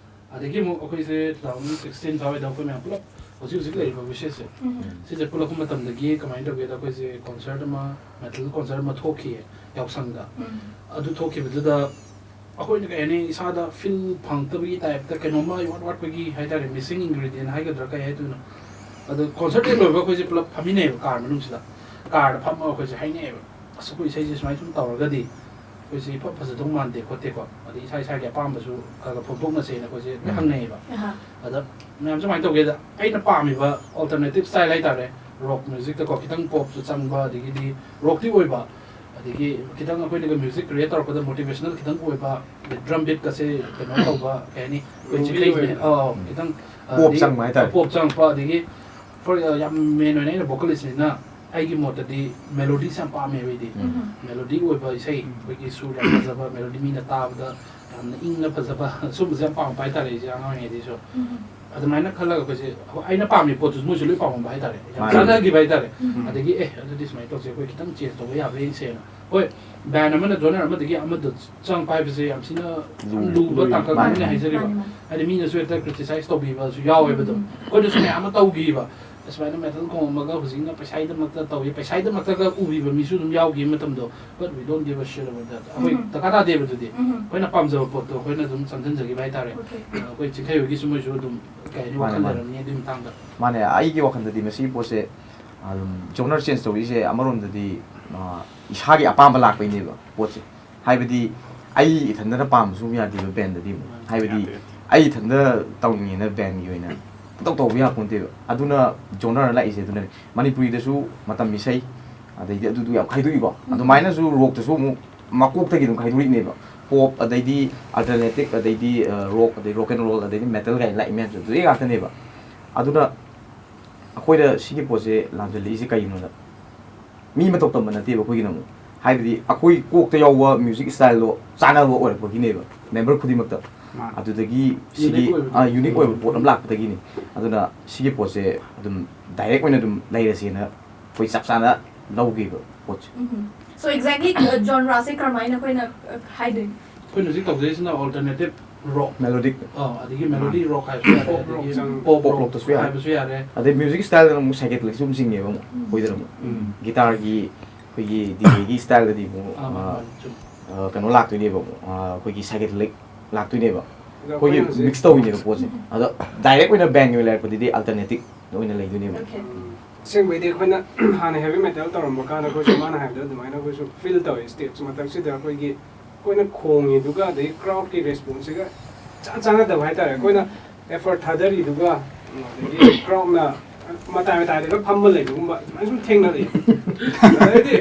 ꯑꯗꯒꯤ ꯑꯃꯨꯛ ꯑꯩꯈꯣꯏꯁꯦ two thousand sixteen ꯁ꯭ꯋꯥꯏꯗ ꯑꯩꯈꯣꯏ ꯃꯌꯥꯝ ꯄꯨꯂꯞ ꯍꯧꯖꯤꯛ ꯍꯧꯖꯤꯛ ꯂꯩꯔꯤꯕ Wishes ꯁꯦ, ꯎꯝ. ꯁꯤꯁꯦ ꯄꯨꯜꯂꯛꯄ ꯃꯇꯝꯗꯒꯤ ꯀꯃꯥꯏꯅ ꯇꯧꯒꯦꯗ, ꯑꯩꯈꯣꯏꯁꯦ concert ꯑꯃ, metal concert ꯑꯃ ꯊꯣꯛꯈꯤꯌꯦ ꯌꯥꯎꯁꯪꯗ꯫ ꯎꯝ. ꯑꯗꯨ ꯊꯣꯛꯈꯤꯕꯗꯨꯗ ꯑꯩꯈꯣꯏꯅ, ꯀꯩ ꯍꯥꯏꯅꯤ, ꯏꯁꯥꯗ feel ꯐꯪꯉꯛꯇꯕꯒꯤ type ꯇ, ꯀꯩꯅꯣꯝꯃ ꯏꯋꯥꯠ ꯋꯥꯠꯄꯒꯤ ꯍꯥꯏꯇꯥꯔꯦ, missing ingredient ꯍꯥꯏꯒꯗ꯭ꯔꯥ ꯀꯩ ꯍꯥꯏꯗꯣꯏꯅꯣ꯫ ꯑꯗꯣ concert ꯍꯦꯛ ꯂꯣꯏꯕ ꯑꯩꯈꯣꯏꯁꯦ ꯄꯨꯂꯞ ꯐꯝꯃꯤꯟꯅꯩꯕ car ꯃꯅꯨꯡꯁꯤꯗ꯫ Car ꯗ ꯐꯝꯃꯒ ꯑꯩꯈꯣꯏꯁꯦ ꯍꯥꯏꯅꯩꯌꯦꯕ, "ꯑꯁ, ꯑꯩꯈꯣꯏ ꯏꯁꯩꯁꯦ ꯁꯨꯃꯥꯏꯅ ꯁꯨꯝ ꯇꯧꯔꯒꯗꯤ ꯑꯩꯈꯣꯏꯁꯦ ꯏꯐ ꯐꯖꯗꯧ ꯃꯥꯟꯗꯦ ꯈꯣꯠꯇꯦꯀꯣ", ꯑꯗꯩ ꯏꯁꯥ ꯏꯁꯥꯒꯤ ꯑꯄꯥꯝꯕꯁꯨ ꯈꯔ ꯈꯔ ꯐꯣꯡꯗꯣꯛꯅꯁꯦꯅ ꯑꯩꯈꯣꯏꯁꯦ ꯂꯣꯏ ꯎꯝ. ꯍꯪꯅꯩꯌꯦꯕ꯫ ꯑꯍꯥ. ꯑꯗ ꯃꯌꯥꯝ ꯁꯨꯃꯥꯏꯅ ꯇꯧꯒꯦꯗ, ꯑꯩꯅ ꯄꯥꯝꯃꯤꯕ alternative style ꯍꯥꯏꯇꯥꯔꯦ, rock music ꯇꯀꯣ, ꯈꯤꯇꯪ pop ꯁꯨ ꯆꯪꯕ, ꯑꯗꯒꯤꯗꯤ rock ꯇꯤ ꯑꯣꯏꯕ, ꯑꯗꯒꯤ ꯈꯤꯇꯪ ꯑꯩꯈꯣꯏꯅꯒ ꯃ꯭ꯌꯨꯖꯤꯛ ꯀ꯭ꯔꯤꯌꯦꯠ ꯇꯧꯔꯛꯄꯗ ꯃꯣꯇꯤꯚꯦꯁꯅꯦꯜ ꯈꯤꯇꯪ ꯑꯣꯏꯕ, ꯗ꯭ꯔꯝ ꯕꯤꯠꯀꯁꯦ ꯀꯩꯅꯣ ꯇꯧꯕ, ꯀꯩ ꯍꯥꯏꯅꯤ, ꯑꯩꯈꯣꯏ Groovy ꯆꯤꯡꯈꯩꯁꯤꯅꯦ꯫ ꯑꯣꯏꯕ꯫ ꯑ, ꯈꯤꯇꯪ, ꯑ, Pop ꯑꯗꯒꯤ ꯆꯪꯕ ꯍꯥꯏꯇꯥꯔꯦ꯫ Pop ꯆꯪꯉꯛꯄ, ꯑꯗꯒꯤ for, ꯑ, ꯌꯥꯝ ꯃꯦꯟ ꯑꯣꯏꯅ ꯑꯩꯅ ꯚꯣꯀꯦꯂꯤꯁꯅꯤꯅ ꯑꯩꯒꯤ ꯃꯣꯠꯇꯗꯤ ꯃꯦꯂꯣꯗꯤꯁꯦ ꯌꯥꯝ ꯄꯥꯝꯃꯦꯕ ꯑꯩꯗꯤ꯫ ꯎꯝ꯫ ꯃꯦꯂꯣꯗꯤ ꯑꯣꯏꯕ ꯏꯁꯩ, ꯑꯩꯈꯣꯏꯒꯤ ꯁꯨꯔ ꯌꯥꯝ ꯐꯖꯕ, ꯃꯦꯂꯣꯗꯤ ꯃꯤꯅ ꯇꯥꯕꯗ ꯌꯥꯝꯅ ꯏꯪꯅ ꯐꯖꯕ, ꯁꯨꯝꯕꯁꯦ ꯌꯥꯝ ꯄꯥꯝꯃꯛꯄ ꯍꯥꯏꯇꯥꯔꯦ ꯑꯩꯁꯦ ꯑꯉꯥꯡ ꯑꯣꯏꯔꯤꯉꯩꯗꯒꯤꯁꯨ꯫ ꯑꯗꯨꯃꯥꯏꯅ ꯈꯜꯂꯒ ꯑꯩꯈꯣꯏꯁꯦ, ꯑꯩꯈꯣꯏ, ꯑꯩꯅ ꯄꯥꯝꯃꯤ ꯄꯣꯠꯇꯨꯁꯨ ꯃꯣꯏꯁꯨ ꯂꯣꯏ ꯄꯥꯝꯃꯝꯕ ꯍꯥꯏꯇꯥꯔꯦ, ꯌꯥꯝ ꯃꯥꯅꯦ꯫ ꯆꯥꯟꯅꯈꯤꯕ ꯍꯥꯏꯇꯥꯔꯦ꯫ ꯎꯝ꯫ ꯑꯗꯒꯤ ꯑꯦ, ꯑꯗꯨꯗꯤ ꯁꯨꯃꯥꯏꯅ ꯇꯧꯁꯦ, ꯑꯩꯈꯣꯏ ꯈꯤꯇꯪ ꯆꯦꯟꯖ ꯇꯧꯕ ꯌꯥꯕ꯭ꯔꯥ ꯌꯦꯡꯁꯦꯅ꯫ ꯍꯣꯏ, ꯕꯦꯟ ꯑꯃꯅ ꯖꯣꯅꯔ ꯑꯃꯗꯒꯤ ꯑꯃꯗ ꯆꯪꯉꯛꯄ ꯍꯥꯏꯕꯁꯦ ꯌꯥꯝ ꯊꯤꯅ ꯂꯨ-, ꯂꯨꯕ ꯂꯨꯏ꯫ ꯇꯥꯡꯀꯛ ꯃꯥꯅꯦ, ꯑꯃꯅꯦ ꯃꯥꯅꯦ꯫ ꯍꯥꯏꯖꯔꯤꯕ꯫ ꯃꯥꯅꯦ, ꯃꯥꯅꯦ꯫ ꯍꯥꯏꯗꯤ ꯃꯤꯅꯁꯨ ꯍꯦꯛꯇ ꯀ꯭ꯔꯤꯇꯤꯁꯥꯏꯁ ꯇꯧꯕꯤꯕꯁꯨ ꯌꯥꯎꯋꯦꯕ ꯑꯗꯨꯝ꯫ ꯎꯝ꯫ ꯑꯩꯈꯣꯏꯗꯁꯨ ꯃꯌꯥꯝ ꯑꯃ ꯇꯧꯈꯤꯕ꯫ ꯑꯁꯨꯃꯥꯏꯅ ꯃꯦꯇꯜ ꯈꯣꯡꯉꯝꯃꯒ ꯍꯧꯖꯤꯛꯅ ꯄꯩꯁꯥꯒꯤꯗꯃꯛꯇ ꯇꯧꯏ, ꯄꯩꯁꯥꯒꯤꯗꯃꯛꯇꯒ ꯎꯕꯤꯕ ꯃꯤꯁꯨ ꯑꯗꯨꯝ ꯌꯥꯎꯈꯤꯕ ꯃꯇꯝꯗꯣ꯫ But we don't give a shit about that. ꯑꯩꯈꯣꯏ ꯎꯝ꯫ ꯗꯔꯀꯥꯔ ꯇꯥꯗꯦꯕ ꯑꯗꯨꯗꯤ꯫ ꯎꯝ꯫ ꯑꯩꯈꯣꯏꯅ ꯄꯥꯝꯖꯕ ꯄꯣꯠꯇꯣ ꯑꯩꯈꯣꯏꯅ ꯑꯗꯨꯝ ꯆꯪꯁꯤꯟꯖꯈꯤꯕ ꯍꯥꯏꯇꯥꯔꯦ꯫ Okay. ꯑꯩꯈꯣꯏ ꯆꯤꯡꯈꯩ ꯍꯣꯏꯒꯤꯁꯨ ꯃꯣꯏꯁꯨ ꯑꯗꯨꯝ ꯀꯩ ꯍꯥꯏꯅꯤ, ꯃꯥꯅꯦ, ꯋꯥꯈꯜ ꯃꯥꯅꯦ꯫ ꯂꯩꯔꯝꯅꯤ ꯑꯗꯨꯒꯤ ꯃꯇꯥꯡꯗ꯫ ꯃꯥꯅꯦ, ꯑꯩꯒꯤ ꯋꯥꯈꯜꯗꯗꯤ ꯃꯁꯤꯒꯤ ꯄꯣꯠꯁꯦ ꯑꯗꯨꯝ ꯖꯣꯅꯔ ꯆꯦꯟꯖ ꯇꯧꯔꯤꯁꯦ ꯑꯃꯔꯣꯝꯗꯗꯤ, ꯑ, ꯏꯁꯥꯒꯤ ꯑꯄꯥꯝꯕ ꯂꯥꯛꯄꯩꯅꯦꯕ ꯄꯣꯠꯁꯦ꯫ ꯍꯥꯏꯕꯗꯤ ꯑꯩ ꯏꯊꯟꯗꯅ ꯄꯥꯝꯕꯁꯨ ꯌꯥꯗꯦꯕ ꯕꯦꯟꯗꯗꯤ ꯑꯃꯨꯛ꯫ ꯍꯥꯏꯕꯗꯤ ꯌꯥꯗꯦ, ꯌꯥꯗꯦ꯫ ꯑꯩ ꯏꯊꯟꯗ ꯇꯧꯅꯤꯡꯉꯦꯅ ꯕꯦꯟꯒꯤ ꯑꯣꯏꯅ ꯄꯨꯡꯇꯧ ꯇꯧꯕ ꯌꯥꯄꯣꯟꯇꯦꯕ꯫ ꯑꯗꯨꯅ ꯖꯣꯅꯔ ꯂꯥꯛꯏꯁꯦ ꯑꯗꯨꯅꯅꯦ꯫ ꯃꯅꯤꯄꯨꯔꯤꯗꯁꯨ ꯃꯇꯝ ꯏꯁꯩ, ꯑꯗꯩꯗꯤ ꯑꯗꯨꯗꯨ ꯌꯥꯝ ꯈꯥꯏꯗꯣꯛꯏꯀꯣ꯫ ꯎꯝ꯫ ꯑꯗꯨꯃꯥꯏꯅꯁꯨ ꯔꯣꯛꯇꯁꯨ ꯑꯃꯨꯛ ꯃꯀꯣꯛꯇꯒꯤ ꯑꯗꯨꯝ ꯈꯥꯏꯗꯣꯔꯛꯏꯅꯦꯕ꯫ ꯄꯣꯞ, ꯑꯗꯩꯗꯤ ꯑꯜꯇꯔꯅꯦꯇꯤꯞ, ꯑꯗꯩꯗꯤ, ꯑ, ꯔꯣꯛ, ꯑꯗꯩ ꯔꯣꯛ ꯑꯦꯟ ꯔꯣꯜ, ꯑꯗꯩꯗꯤ ꯃꯦꯇꯜ ꯀꯥꯏꯅ ꯂꯥꯛꯏ ꯃꯌꯥꯝꯁꯦ ꯑꯗꯨꯗꯩ ꯉꯥꯛꯇꯅꯦꯕ꯫ ꯑꯗꯨꯅ ꯑꯩꯈꯣꯏꯗ ꯁꯤꯒꯤ ꯄꯣꯠꯁꯦ ꯂꯥꯝꯁꯤꯜꯂꯛꯏꯁꯦ ꯀꯩꯒꯤꯅꯣꯗ, ꯃꯤ ꯃꯇꯧ ꯇꯝꯕ ꯅꯠꯇꯦꯕ ꯑꯩꯈꯣꯏꯒꯤꯅ ꯑꯃꯨꯛ꯫ ꯍꯥꯏꯕꯗꯤ ꯑꯩꯈꯣꯏ ꯀꯣꯛꯇ ꯌꯥꯎꯕ ꯃ꯭ꯌꯨꯖꯤꯛ ꯁ꯭ꯇꯥꯏꯜꯗꯣ ꯆꯥꯟꯅꯕ ꯑꯣꯏꯔꯛꯄꯒꯤꯅꯦꯕ ꯃꯦꯝꯕꯔ ꯈꯨꯗꯤꯡꯃꯛꯇ꯫ ꯃꯥꯅꯦ꯫ ꯑꯗꯨꯗꯒꯤ ꯁꯤꯒꯤ, Unique ꯑꯣꯏꯕꯗꯣ꯫ ꯑ, ꯌꯨꯅꯤꯛ ꯑꯣꯏꯕ ꯄꯣꯠ ꯑꯃ ꯂꯥꯛꯄꯗꯒꯤꯅꯤ꯫ ꯑꯗꯨꯅ ꯁꯤꯒꯤ ꯄꯣꯠꯁꯦ ꯑꯗꯨꯝ ꯗꯥꯏꯔꯦꯛ ꯑꯣꯏꯅ ꯑꯗꯨꯝ ꯂꯩꯔꯁꯦꯅ ꯑꯩꯈꯣꯏ ꯆꯞ ꯆꯥꯅ ꯂꯧꯈꯤꯕ ꯄꯣꯠꯁꯦ꯫ ꯎꯝ꯫ So exactly, uh, ꯖꯣꯟꯔꯥꯁꯦ ꯀꯔꯝꯍꯥꯏꯅ ꯑꯩꯈꯣꯏꯅ, uh, ꯍꯥꯏꯗꯣꯏꯅꯣ? ꯑꯩꯈꯣꯏꯅ ꯍꯧꯖꯤꯛ ꯇꯧꯖꯩꯁꯤꯅ ꯑꯜꯇꯔꯅꯦꯇꯤꯞ ꯔꯣꯛ꯫ ꯃꯦꯂꯣꯗꯤꯛ꯫ ꯑ, ꯑꯗꯒꯤ ꯃꯦꯂꯣꯗꯤ ꯔꯣꯛ ꯍꯥꯏꯕꯁꯨ ꯌꯥꯔꯦ, ꯄꯣꯞ ꯔꯣꯛ ꯑꯗꯒꯤ ꯆꯪ-, ꯄꯣꯞ ꯄꯣꯞ ꯔꯣꯛ ꯔꯣꯛꯇꯁꯨ ꯌꯥꯔꯦ꯫ ꯍꯥꯏꯕꯁꯨ ꯌꯥꯔꯦ꯫ ꯑꯗꯩ ꯃ꯭ꯌꯨꯖꯤꯛ ꯁ꯭ꯇꯥꯏꯜꯗꯅ ꯑꯃꯨꯛ ꯁꯥꯏꯀꯦꯗꯦꯂꯤꯛꯁꯨ ꯑꯗꯨꯝ ꯆꯤꯡꯉꯦꯕ ꯑꯃꯨꯛ ꯑꯩꯈꯣꯏꯗꯅ ꯑꯃꯨꯛ꯫ ꯎꯝ꯫ ꯒꯤꯇꯥꯔꯒꯤ ꯑꯩꯈꯣꯏꯒꯤ ꯗꯤꯖꯦꯒꯤ ꯁ꯭ꯇꯥꯏꯜꯗꯗꯤ ꯑꯃꯨꯛ, ꯑꯥ, ꯃꯥꯅꯤ, ꯑ, ꯃꯥꯅꯤ, ꯆꯨꯝꯃꯤ꯫ ꯑ, ꯀꯩꯅꯣ ꯂꯥꯛꯇꯣꯏꯅꯦꯕ ꯑꯃꯨꯛ, ꯑ, ꯑꯩꯈꯣꯏꯒꯤ ꯁꯥꯏꯀꯦꯗꯦꯂꯤꯛ ꯂꯥꯛꯇꯣꯏꯅꯦꯕ꯫ ꯑꯗꯣ ꯑꯩꯈꯣꯏꯒꯤ ꯑꯩꯈꯣꯏꯅ ꯍꯧꯖꯤꯛ ꯃꯤꯛꯁ ꯇꯧꯋꯤꯅꯦꯕ ꯄꯣꯠꯁꯦ꯫ ꯑꯗꯣ ꯗꯥꯏꯔꯦꯛ ꯑꯣꯏꯅ ꯕꯦꯟꯒꯤ ꯑꯣꯏꯅ ꯂꯩꯔꯛꯄꯗꯨꯗꯤ ꯑꯜꯇꯔꯅꯦꯇꯤꯞ ꯑꯣꯏꯅ ꯂꯩꯗꯣꯏꯅꯦꯕ꯫ Okay. ꯎꯝ꯫ ꯑꯁꯦꯡꯕꯩꯗꯤ ꯑꯩꯈꯣꯏꯅ ꯍꯥꯟꯅ ꯍꯦꯚꯤ ꯃꯦꯇꯜ ꯇꯧꯔꯝꯕ ꯀꯥꯟꯗ ꯑꯩꯈꯣꯏꯁꯨ ꯃꯥꯅ ꯍꯥꯏꯕꯗꯣ ꯑꯗꯨꯃꯥꯏꯅ ꯑꯩꯈꯣꯏꯁꯨ ꯐꯤꯜ ꯇꯧꯋꯦ꯫ ꯁ꯭ꯇꯦꯖ ꯃꯊꯛꯁꯤꯗ ꯑꯩꯈꯣꯏꯒꯤ, ꯑꯩꯈꯣꯏꯅ ꯈꯣꯡꯉꯤꯗꯨꯒ ꯑꯗꯩ ꯀ꯭ꯔꯥꯎꯗꯀꯤ ꯔꯦꯁꯄꯣꯟꯁꯁꯤꯒ ꯏꯆꯥꯟ ꯆꯥꯟꯅꯗꯕ ꯍꯥꯏꯇꯥꯔꯦ꯫ ꯑꯩꯈꯣꯏꯅ ꯑꯦꯐꯔꯠ ꯊꯥꯗꯔꯤꯗꯨꯒ, ꯑꯗꯒꯤ ꯀ꯭ꯔꯥꯎꯗꯅ ꯃꯇꯥꯏ ꯃꯇꯥꯏꯗꯒ ꯐꯝꯕ ꯂꯩꯕꯒꯨꯝꯕ ꯑꯗꯨꯃꯥꯏꯅ ꯁꯨꯝ ꯊꯦꯡꯅꯔꯛꯑꯦ꯫ ꯑꯗꯩꯗꯤ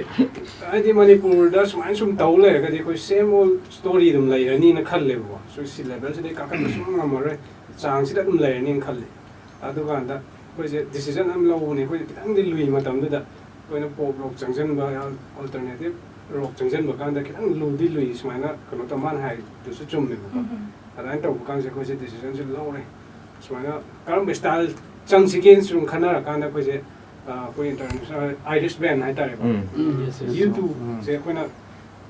ꯍꯥꯏꯗꯤ ꯃꯅꯤꯄꯨꯔꯗ ꯁꯨꯃꯥꯏꯅ ꯁꯨꯝ ꯇꯧ ꯂꯩꯔꯒꯗꯤ ꯑꯩꯈꯣꯏ same old story ꯑꯗꯨꯝ ꯂꯩꯔꯅꯤꯅ ꯈꯜꯂꯦꯕꯀꯣ꯫ ꯁꯤ ꯁꯤ ꯂꯦꯚꯦꯜꯁꯤꯗꯩ ꯀꯥꯈꯠꯄ ꯁꯨꯡꯉꯝ ꯉꯝꯃꯔꯣꯏ, ꯆꯥꯡꯁꯤꯗ ꯑꯗꯨꯝ ꯂꯩꯔꯅꯤꯅ ꯈꯜꯂꯤ꯫ ꯑꯗꯨꯀꯥꯟꯗ ꯑꯩꯈꯣꯏꯁꯦ ꯗꯤꯁꯤꯖꯟ ꯑꯃ ꯂꯧꯕꯅꯦ꯫ ꯑꯩꯈꯣꯏꯁꯦ ꯈꯤꯇꯪꯗꯤ ꯂꯨꯏ ꯃꯇꯝꯗꯨꯗ꯫ ꯑꯩꯈꯣꯏꯅ ꯄꯣꯞ ꯔꯣꯛ ꯆꯪꯁꯤꯟꯕ, ꯑꯜꯇꯔꯅꯦꯇꯤꯞ ꯔꯣꯛ ꯆꯪꯁꯤꯟꯕ ꯀꯥꯟꯗ ꯈꯤꯇꯪ ꯂꯨꯗꯤ ꯂꯨꯏ꯫ ꯁꯨꯃꯥꯏꯅ ꯀꯩꯅꯣ ꯇꯧ, ꯃꯥꯅ ꯍꯥꯏꯗꯨꯁꯨ ꯆꯨꯝꯃꯦꯕꯀꯣ꯫ ꯑꯗꯨꯃꯥꯏꯅ ꯇꯧꯕ ꯀꯥꯟꯁꯦ ꯑꯩꯈꯣꯏꯁꯦ ꯗꯤꯁꯤꯖꯟꯁꯦ ꯂꯧꯔꯦ꯫ ꯁꯨꯃꯥꯏꯅ ꯀꯔꯝꯕ ꯏꯁꯇꯥꯏꯜ ꯆꯪꯁꯤꯒꯦꯅ ꯁꯨꯝ ꯈꯟꯅꯔꯀꯥꯟꯗ ꯑꯩꯈꯣꯏꯁꯦ, ꯑ, ꯑꯩꯈꯣꯏ ꯏꯟꯇꯔꯅꯦꯁꯅꯦꯜ ꯑꯥꯏꯔꯤꯁ ꯕꯦꯟ ꯍꯥꯏꯇꯥꯔꯦꯀꯣ꯫ ꯎꯝ꯫ ꯎꯝ, yes, yes. ꯌꯨ ꯇꯨꯁꯦ ꯑꯩꯈꯣꯏꯅ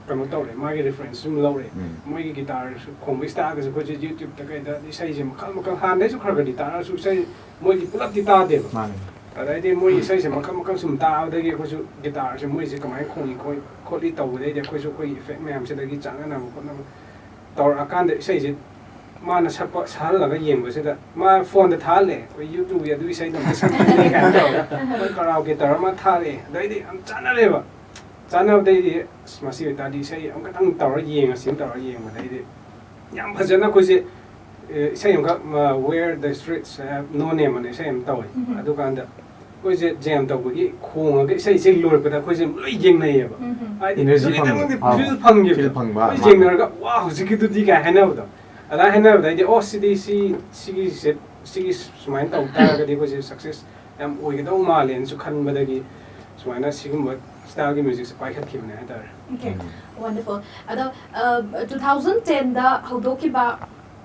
ꯀꯩꯅꯣ ꯇꯧꯔꯦ, ꯃꯥꯒꯤ ꯔꯤꯐꯔꯦꯟꯁ ꯁꯨꯝ ꯂꯧꯔꯦ꯫ ꯎꯝ꯫ ꯃꯣꯏꯒꯤ ꯒꯤꯇꯥꯔ ꯈꯣꯡꯕ ꯏꯁꯇꯥꯏꯜꯒꯁꯦ ꯑꯩꯈꯣꯏꯁꯦ ꯌꯨꯇ꯭ꯌꯨꯕꯇ ꯀꯩꯗ ꯏꯁꯩꯁꯦ ꯃꯈꯜ ꯃꯈꯜ, ꯍꯥꯟꯅꯗꯩꯁꯨ ꯈꯔ ꯈꯔꯗꯤ ꯇꯥꯔꯁꯨ ꯏꯁꯩ ꯃꯣꯏꯒꯤ ꯄꯨꯂꯞꯇꯤ ꯇꯥꯗꯦꯕ꯫ ꯃꯥꯅꯦ꯫ ꯑꯗꯩꯗꯤ ꯃꯣꯏ ꯏꯁꯩꯁꯦ ꯃꯈꯜ ꯃꯈꯜ ꯁꯨꯝ ꯇꯥꯕꯗꯒꯤ ꯑꯩꯈꯣꯏꯁꯨ ꯒꯤꯇꯥꯔꯁꯦ ꯃꯣꯏꯁꯦ ꯀꯃꯥꯏꯅ ꯈꯣꯡꯉꯤ ꯈꯣꯏ-, ꯈꯣꯠꯂꯤ ꯇꯧꯕꯗꯩꯗꯤ ꯑꯩꯈꯣꯏꯁꯨ ꯑꯩꯈꯣꯏꯒꯤ ꯏꯐꯦꯛ ꯃꯌꯥꯝꯁꯤꯗꯒꯤ ꯆꯥꯟꯅꯅꯕ ꯈꯣꯠꯅꯕ ꯇꯧꯔꯛꯑꯀꯥꯟꯗ ꯏꯁꯩꯁꯦ ꯃꯥꯅ ꯁꯛꯄ ꯁꯛꯍꯜꯂꯒ ꯌꯦꯡꯕꯁꯤꯗ ꯃꯥ ꯐꯣꯟꯗ ꯊꯥꯍꯜꯂꯦ꯫ ꯑꯩꯈꯣꯏ ꯌꯨꯇ꯭ꯌꯨꯕꯀꯤ ꯑꯗꯨ ꯏꯁꯩꯗꯣ ꯑꯝꯇ ꯁꯛꯄꯤꯒꯦ ꯀꯥꯏꯅ ꯇꯧꯔꯒ ꯑꯩꯈꯣꯏ ꯀꯔꯥꯎꯀꯦ ꯇꯧꯔ ꯃꯥ ꯊꯥꯔꯛꯑꯦ꯫ ꯑꯗꯩꯗꯤ ꯌꯥꯝ ꯆꯥꯟꯅꯔꯦꯕ꯫ ꯆꯥꯟꯅꯕꯗꯩꯗꯤ ꯑꯁ, ꯃꯁꯤ ꯑꯣꯏꯇꯥꯔꯗꯤ ꯏꯁꯩ ꯑꯃꯈꯛꯇꯪ ꯇꯧꯔ ꯌꯦꯡꯉꯁꯤꯅ ꯇꯧꯔ ꯌꯦꯡꯕꯗꯩꯗꯤ ꯌꯥꯝ ꯐꯖꯅ ꯑꯩꯈꯣꯏꯁꯦ, ꯑꯦ, ꯏꯁꯩ ꯑꯃꯈꯛ, ꯃ, Where the Streets Have No Name ꯑꯅ ꯏꯁꯩ ꯑꯃ ꯇꯧꯋꯦ꯫ ꯎꯝ꯫ ꯑꯗꯨꯀꯥꯟꯗ ꯑꯩꯈꯣꯏꯁꯦ ꯖꯦꯝ ꯇꯧꯕꯒꯤ ꯈꯣꯡꯉꯒ ꯏꯁꯩꯁꯦ ꯂꯣꯏꯔꯛꯄꯗ ꯑꯩꯈꯣꯏꯁꯦ ꯂꯣꯏ ꯌꯦꯡꯅꯩꯌꯦꯕ꯫ ꯎꯝ꯫ ꯍꯥꯏꯗꯤ Energy ꯅꯨꯃꯤꯠ ꯐꯪ-, ꯑꯃꯒꯤ ꯑꯥ, feel ꯐꯪꯈꯤꯕꯗꯣ꯫ feel ꯐꯪꯕ, ꯑꯩꯈꯣꯏ ꯃꯥꯅꯦ꯫ ꯌꯦꯡꯅꯔꯒ "ꯋꯥ, ꯍꯧꯖꯤꯛꯀꯤꯗꯨꯗꯤ" ꯀꯥꯏ ꯍꯥꯏꯅꯕꯗꯣ꯫ ꯑꯗꯨꯃꯥꯏꯅ ꯍꯥꯏꯅꯕꯗ ꯑꯩꯗꯤ, "ꯑꯣ, ꯁꯤꯗꯤ ꯁꯤ, ꯁꯤꯒꯤꯁꯦ, ꯁꯤꯒꯤ ꯁꯨꯃꯥꯏꯅ ꯇꯧ ꯇꯥꯔꯒꯗꯤ ꯑꯩꯈꯣꯏꯁꯦ success ꯌꯥꯝ ꯑꯣꯏꯒꯗꯧ ꯃꯥꯜꯂꯦꯅꯁꯨ ꯈꯟꯕꯗꯒꯤ ꯁꯨꯃꯥꯏꯅ ꯁꯤꯒꯨꯝꯕ ꯏꯁꯇꯥꯏꯜꯒꯤ ꯃ꯭ꯌꯨꯖꯤꯛꯁꯦ ꯄꯥꯏꯈꯠꯈꯤꯕꯅꯦ ꯍꯥꯏꯇꯥꯔꯦ꯫ Okay, ꯎꯝ꯫ Wonderful. ꯑꯗꯣ, ꯑ, two thousand ten the ꯍꯧꯗꯣꯛꯈꯤꯕ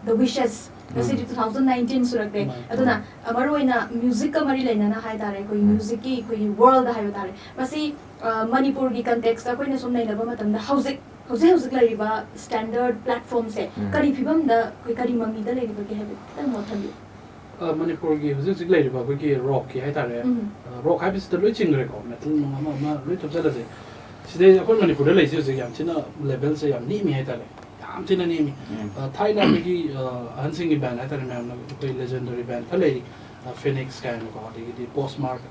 The Wishes, ꯉꯁꯤꯗꯤ ꯎꯝ꯫ two thousand nineteen ꯁꯨꯔꯛꯂꯦ꯫ ꯃꯥꯅꯤ꯫ ꯑꯗꯨꯅ, ꯑ, ꯃꯔꯨꯑꯣꯏꯅ ꯃ꯭ꯌꯨꯖꯤꯛꯀ ꯃꯔꯤ ꯂꯩꯅꯅ ꯍꯥꯏꯇꯥꯔꯦ, ꯑꯩꯈꯣꯏ ꯎꯝ꯫ ꯃ꯭ꯌꯨꯖꯤꯛꯀꯤ ꯑꯩꯈꯣꯏꯒꯤ ꯋꯥꯔꯜꯗ ꯍꯥꯏꯕ ꯇꯥꯔꯦ, ꯃꯁꯤ, ꯑ, ꯃꯅꯤꯄꯨꯔꯒꯤ ꯀꯟꯇꯦꯛꯁꯇ ꯑꯩꯈꯣꯏꯅ ꯁꯨꯝ ꯅꯩꯅꯕ ꯃꯇꯝꯗ ꯍꯧꯖꯤꯛ, ꯍꯧꯖꯤꯛ ꯍꯧꯖꯤꯛ ꯂꯩꯔꯤꯕ ꯁ꯭ꯇꯦꯟꯗꯔꯗ ꯄ꯭ꯂꯦꯠꯐꯣꯝꯁꯦ ꯎꯝ꯫ ꯀꯔꯤ ꯐꯤꯕꯝꯗ, ꯑꯩꯈꯣꯏ ꯀꯔꯤ ꯃꯃꯤꯗ ꯂꯩꯔꯤꯕꯒꯦ ꯍꯥꯏꯕꯗꯣ ꯈꯤꯇꯪ ꯃꯣꯠ ꯊꯝꯕꯤꯌꯨ꯫ ꯑ, ꯃꯅꯤꯄꯨꯔꯒꯤ ꯍꯧꯖꯤꯛ ꯍꯧꯖꯤꯛ ꯂꯩꯔꯤꯕ ꯑꯩꯈꯣꯏꯒꯤ ꯔꯣꯛꯀꯤ ꯍꯥꯏꯇꯥꯔꯦ, ꯎꯝ꯫ ꯑ, ꯔꯣꯛ ꯍꯥꯏꯕꯁꯤꯗ ꯂꯣꯏ ꯆꯤꯡꯈ꯭ꯔꯦꯀꯣ, ꯃꯦꯇꯜ ꯅꯨꯡ ꯑꯃ ꯑꯃ ꯂꯣꯏ ꯊꯨꯞꯆꯜꯂꯁꯦ꯫ ꯁꯤꯗꯩ ꯑꯩꯈꯣꯏ ꯃꯅꯤꯄꯨꯔꯗ ꯂꯩꯔꯤꯁꯦ ꯍꯧꯖꯤꯛ ꯌꯥꯝ ꯊꯤꯅ ꯂꯦꯚꯦꯜꯁꯦ ꯌꯥꯝ ꯅꯦꯝꯃꯤ ꯍꯥꯏꯇꯥꯔꯦ, ꯌꯥꯝ ꯊꯤꯅ ꯅꯦꯝꯃꯤ꯫ ꯎꯝ꯫ ꯑ, ꯊꯥꯏꯅ ꯑꯩꯈꯣꯏꯒꯤ, ꯑ, ꯑꯍꯟꯁꯤꯡꯒꯤ ꯕꯦꯟ ꯍꯥꯏꯇꯥꯔꯦ, ꯃꯌꯥꯝꯅ ꯑꯩꯈꯣꯏ ꯂꯦꯖꯦꯟꯗꯔꯤ ꯕꯦꯟ ꯈꯔ ꯂꯩꯔꯤ, ꯑ, ꯐꯤꯅꯤꯛꯁ ꯀꯥꯏꯅꯀꯣ, ꯑꯗꯒꯤꯗꯤ ꯄꯣꯁꯃꯥꯔꯛ,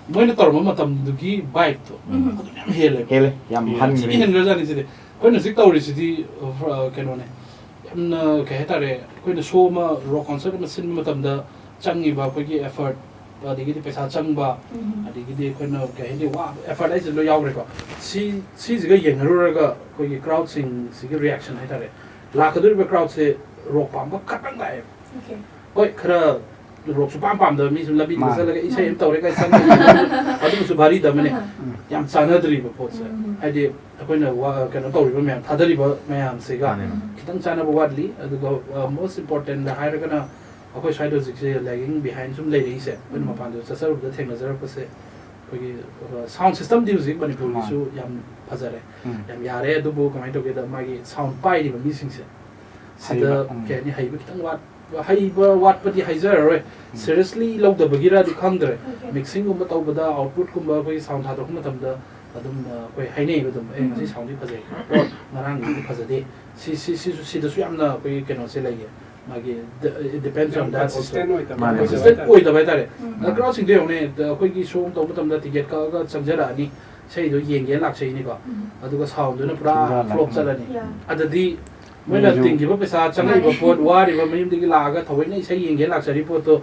ꯃꯣꯏꯅ ꯇꯧꯔꯝꯕ ꯃꯇꯝꯗꯨꯒꯤ ꯚꯥꯏꯕꯇꯣ ꯎꯝ꯫ ꯑꯗꯨꯅ ꯌꯥꯝ ꯍꯦꯜꯂꯦꯕ꯫ ꯍꯦꯜꯂꯦ, ꯌꯥꯝ ꯌꯥꯝ ꯍꯟꯈ꯭ꯔꯦ꯫ ꯊꯤꯅ ꯍꯦꯟꯈ꯭ꯔꯖꯥꯠꯅꯤ ꯁꯤꯗꯤ꯫ ꯑꯩꯈꯣꯏꯅ ꯍꯧꯖꯤꯛ ꯇꯧꯔꯤꯁꯤꯗꯤ, ꯑ, ꯀꯩꯅꯣꯅꯦ, ꯌꯥꯝꯅ ꯀꯩ ꯍꯥꯏꯇꯥꯔꯦ, ꯑꯩꯈꯣꯏꯅ ꯁꯣ ꯑꯃ, ꯔꯣꯛ ꯀꯣꯟꯁꯔꯠ ꯑꯃ ꯁꯤꯟꯕ ꯃꯇꯝꯗ ꯆꯪꯉꯤꯕ ꯑꯩꯈꯣꯏꯒꯤ ꯑꯦꯐꯔꯠ, ꯑꯗꯒꯤꯗꯤ ꯄꯩꯁꯥ ꯆꯪꯕ, ꯎꯝ꯫ ꯑꯗꯒꯤꯗꯤ ꯑꯩꯈꯣꯏꯅ ꯀꯩ ꯍꯥꯏꯅꯤ, ꯋꯥ effort ꯍꯥꯏꯁꯦ ꯂꯣꯏ ꯌꯥꯎꯈ꯭ꯔꯦꯀꯣ꯫ ꯁꯤ, ꯁꯤꯁꯤꯒ ꯌꯦꯡꯅꯔꯨꯔꯒ ꯑꯩꯈꯣꯏꯒꯤ crowd ꯁꯤꯡꯁꯤꯒꯤ reaction ꯍꯥꯏꯇꯥꯔꯦ, ꯂꯥꯛꯀꯗꯧꯔꯤꯕ crowd ꯁꯦ ꯔꯣꯛ ꯄꯥꯝꯕ ꯈꯛꯇꯪ ꯂꯥꯛꯑꯦꯕ꯫ Okay꯫ ꯍꯣꯏ, ꯈꯔ ꯔꯣꯛꯁꯨ ꯄꯥꯝ ꯄꯥꯝꯗꯕ ꯃꯤꯁꯨ ꯂꯝꯕꯤꯗ ꯃꯥꯅꯦ꯫ ꯆꯠꯂꯒ ꯏꯁꯩ ꯑꯃ ꯇꯧꯔꯦ ꯀꯥꯏ ꯆꯪꯕ ꯑꯗꯨꯝꯕꯁꯨ ꯚꯥꯔꯤꯗ ꯑꯃꯅꯦ꯫ ꯑꯍꯥ꯫ ꯎꯝ꯫ ꯌꯥꯝ ꯆꯥꯟꯅꯗ꯭ꯔꯤꯕ ꯄꯣꯠꯁꯦ꯫ ꯎꯝ꯫ ꯍꯥꯏꯗꯤ ꯑꯩꯈꯣꯏꯅ ꯋꯥ-, ꯀꯩꯅꯣ ꯇꯧꯔꯤꯕ ꯃꯌꯥꯝ, ꯊꯥꯗꯔꯤꯕ ꯃꯌꯥꯝꯁꯤꯒ ꯃꯥꯅꯦ꯫ ꯈꯤꯇꯪ ꯆꯥꯟꯅꯕ ꯋꯥꯠꯂꯤ꯫ ꯑꯗꯨꯒ, ꯑ, most important ꯗ ꯍꯥꯏꯔꯒꯅ ꯑꯩꯈꯣꯏ ꯁ꯭ꯋꯥꯏꯗ ꯍꯧꯖꯤꯛꯁꯦ lagging behind ꯁꯨꯝ ꯂꯩꯔꯛꯏꯁꯦ, ꯑꯩꯈꯣꯏꯅ ꯎꯝ꯫ ꯃꯄꯥꯟꯗ ꯆꯠꯆꯔꯨꯕꯗ ꯊꯦꯡꯅꯖꯔꯛꯄꯁꯦ, ꯑꯩꯈꯣꯏꯒꯤ, ꯑ, sound system ꯗꯤ ꯍꯧꯖꯤꯛ ꯃꯅꯤꯄꯨꯔꯒꯤꯁꯨ ꯃꯥꯅꯦ꯫ ꯌꯥꯝ ꯐꯖꯔꯦ, ꯎꯝ꯫ ꯌꯥꯝ ꯌꯥꯔꯦ꯫ ꯑꯗꯨꯕꯨ ꯀꯃꯥꯏꯅ ꯇꯧꯒꯦꯗ, ꯃꯥꯒꯤ sound ꯄꯥꯏꯔꯤꯕ ꯃꯤꯁꯤꯡꯁꯦ ꯁꯤꯗ, ꯍꯩꯕ, ꯎꯝ꯫ ꯀꯩ ꯍꯥꯏꯅꯤ, ꯍꯩꯕ ꯈꯤꯇꯪ ꯋꯥꯠ-, ꯍꯩꯕ ꯋꯥꯠꯄꯗꯤ ꯍꯥꯏꯖꯔꯔꯣꯏ, ꯎꯝ꯫ Seriously ꯂꯧꯗꯕꯒꯤꯔꯗꯤ ꯈꯪꯗ꯭ꯔꯦ꯫ Okay꯫ Mixing ꯒꯨꯝꯕ ꯇꯧꯕꯗ, output ꯀꯨꯝꯕ ꯑꯩꯈꯣꯏꯒꯤ sound ꯊꯥꯗꯣꯛꯄ ꯃꯇꯝꯗ ꯑꯗꯨꯝ, ꯑ, ꯑꯩꯈꯣꯏ ꯍꯥꯏꯅꯩꯕ ꯑꯗꯨꯝ, "ꯑꯦ, ꯉꯁꯤ ꯎꯝ꯫ Sound ꯗꯤ ꯐꯖꯩ, ꯑꯣ, ꯉꯔꯥꯡꯒꯤꯗꯤ ꯐꯖꯗꯦ"꯫ ꯁꯤ, ꯁꯤ, ꯁꯤꯁꯨ, ꯁꯤꯗꯁꯨ ꯌꯥꯝꯅ ꯑꯩꯈꯣꯏꯒꯤ ꯀꯩꯅꯣꯁꯦ ꯂꯩꯌꯦ꯫ ꯃꯥꯒꯤ ꯗ-, it depends on that also꯫ Consistent ꯑꯣꯏꯗꯕ꯫ ꯃꯥꯅꯦ꯫ Consistent ꯑꯣꯏꯗꯕ ꯍꯥꯏꯇꯥꯔꯦ꯫ ꯎꯝ꯫ ꯑꯗ crowd ꯁꯤꯡꯗꯣ ꯌꯦꯡꯉꯨꯅꯦ, ꯗ-, ꯑꯩꯈꯣꯏꯒꯤ show ꯑꯃ ꯇꯧꯕ ꯃꯇꯝꯗ ticket ꯀꯛꯑꯒ ꯆꯪꯖꯔꯛꯑꯅꯤ, ꯏꯁꯩꯗꯣ ꯌꯦꯡꯒꯦꯅ ꯂꯥꯛꯆꯩꯅꯤꯀꯣ꯫ ꯎꯝ꯫ ꯑꯗꯨꯒ sound ꯗꯨꯅ ꯄꯨꯔꯥ ꯊꯤꯡꯖꯤꯜꯂꯛꯑꯅꯤ꯫ Flop ꯆꯠꯂꯅꯤ꯫ Yeah꯫ ꯑꯗꯗꯤ ꯃꯣꯏꯅ ꯃꯤꯁꯨ ꯇꯤꯡꯈꯤꯕ ꯄꯩꯁꯥ, ꯆꯪꯉꯛꯏꯕ ꯃꯥꯅꯦ꯫ ꯄꯣꯠ, ꯋꯥꯔꯤꯕ, ꯃꯌꯨꯝꯗꯒꯤ ꯂꯥꯛꯑꯒ ꯊꯑꯣꯏꯅ ꯏꯁꯩ ꯌꯦꯡꯒꯦꯅ ꯂꯥꯛꯆꯔꯤꯕ ꯄꯣꯠꯇꯣ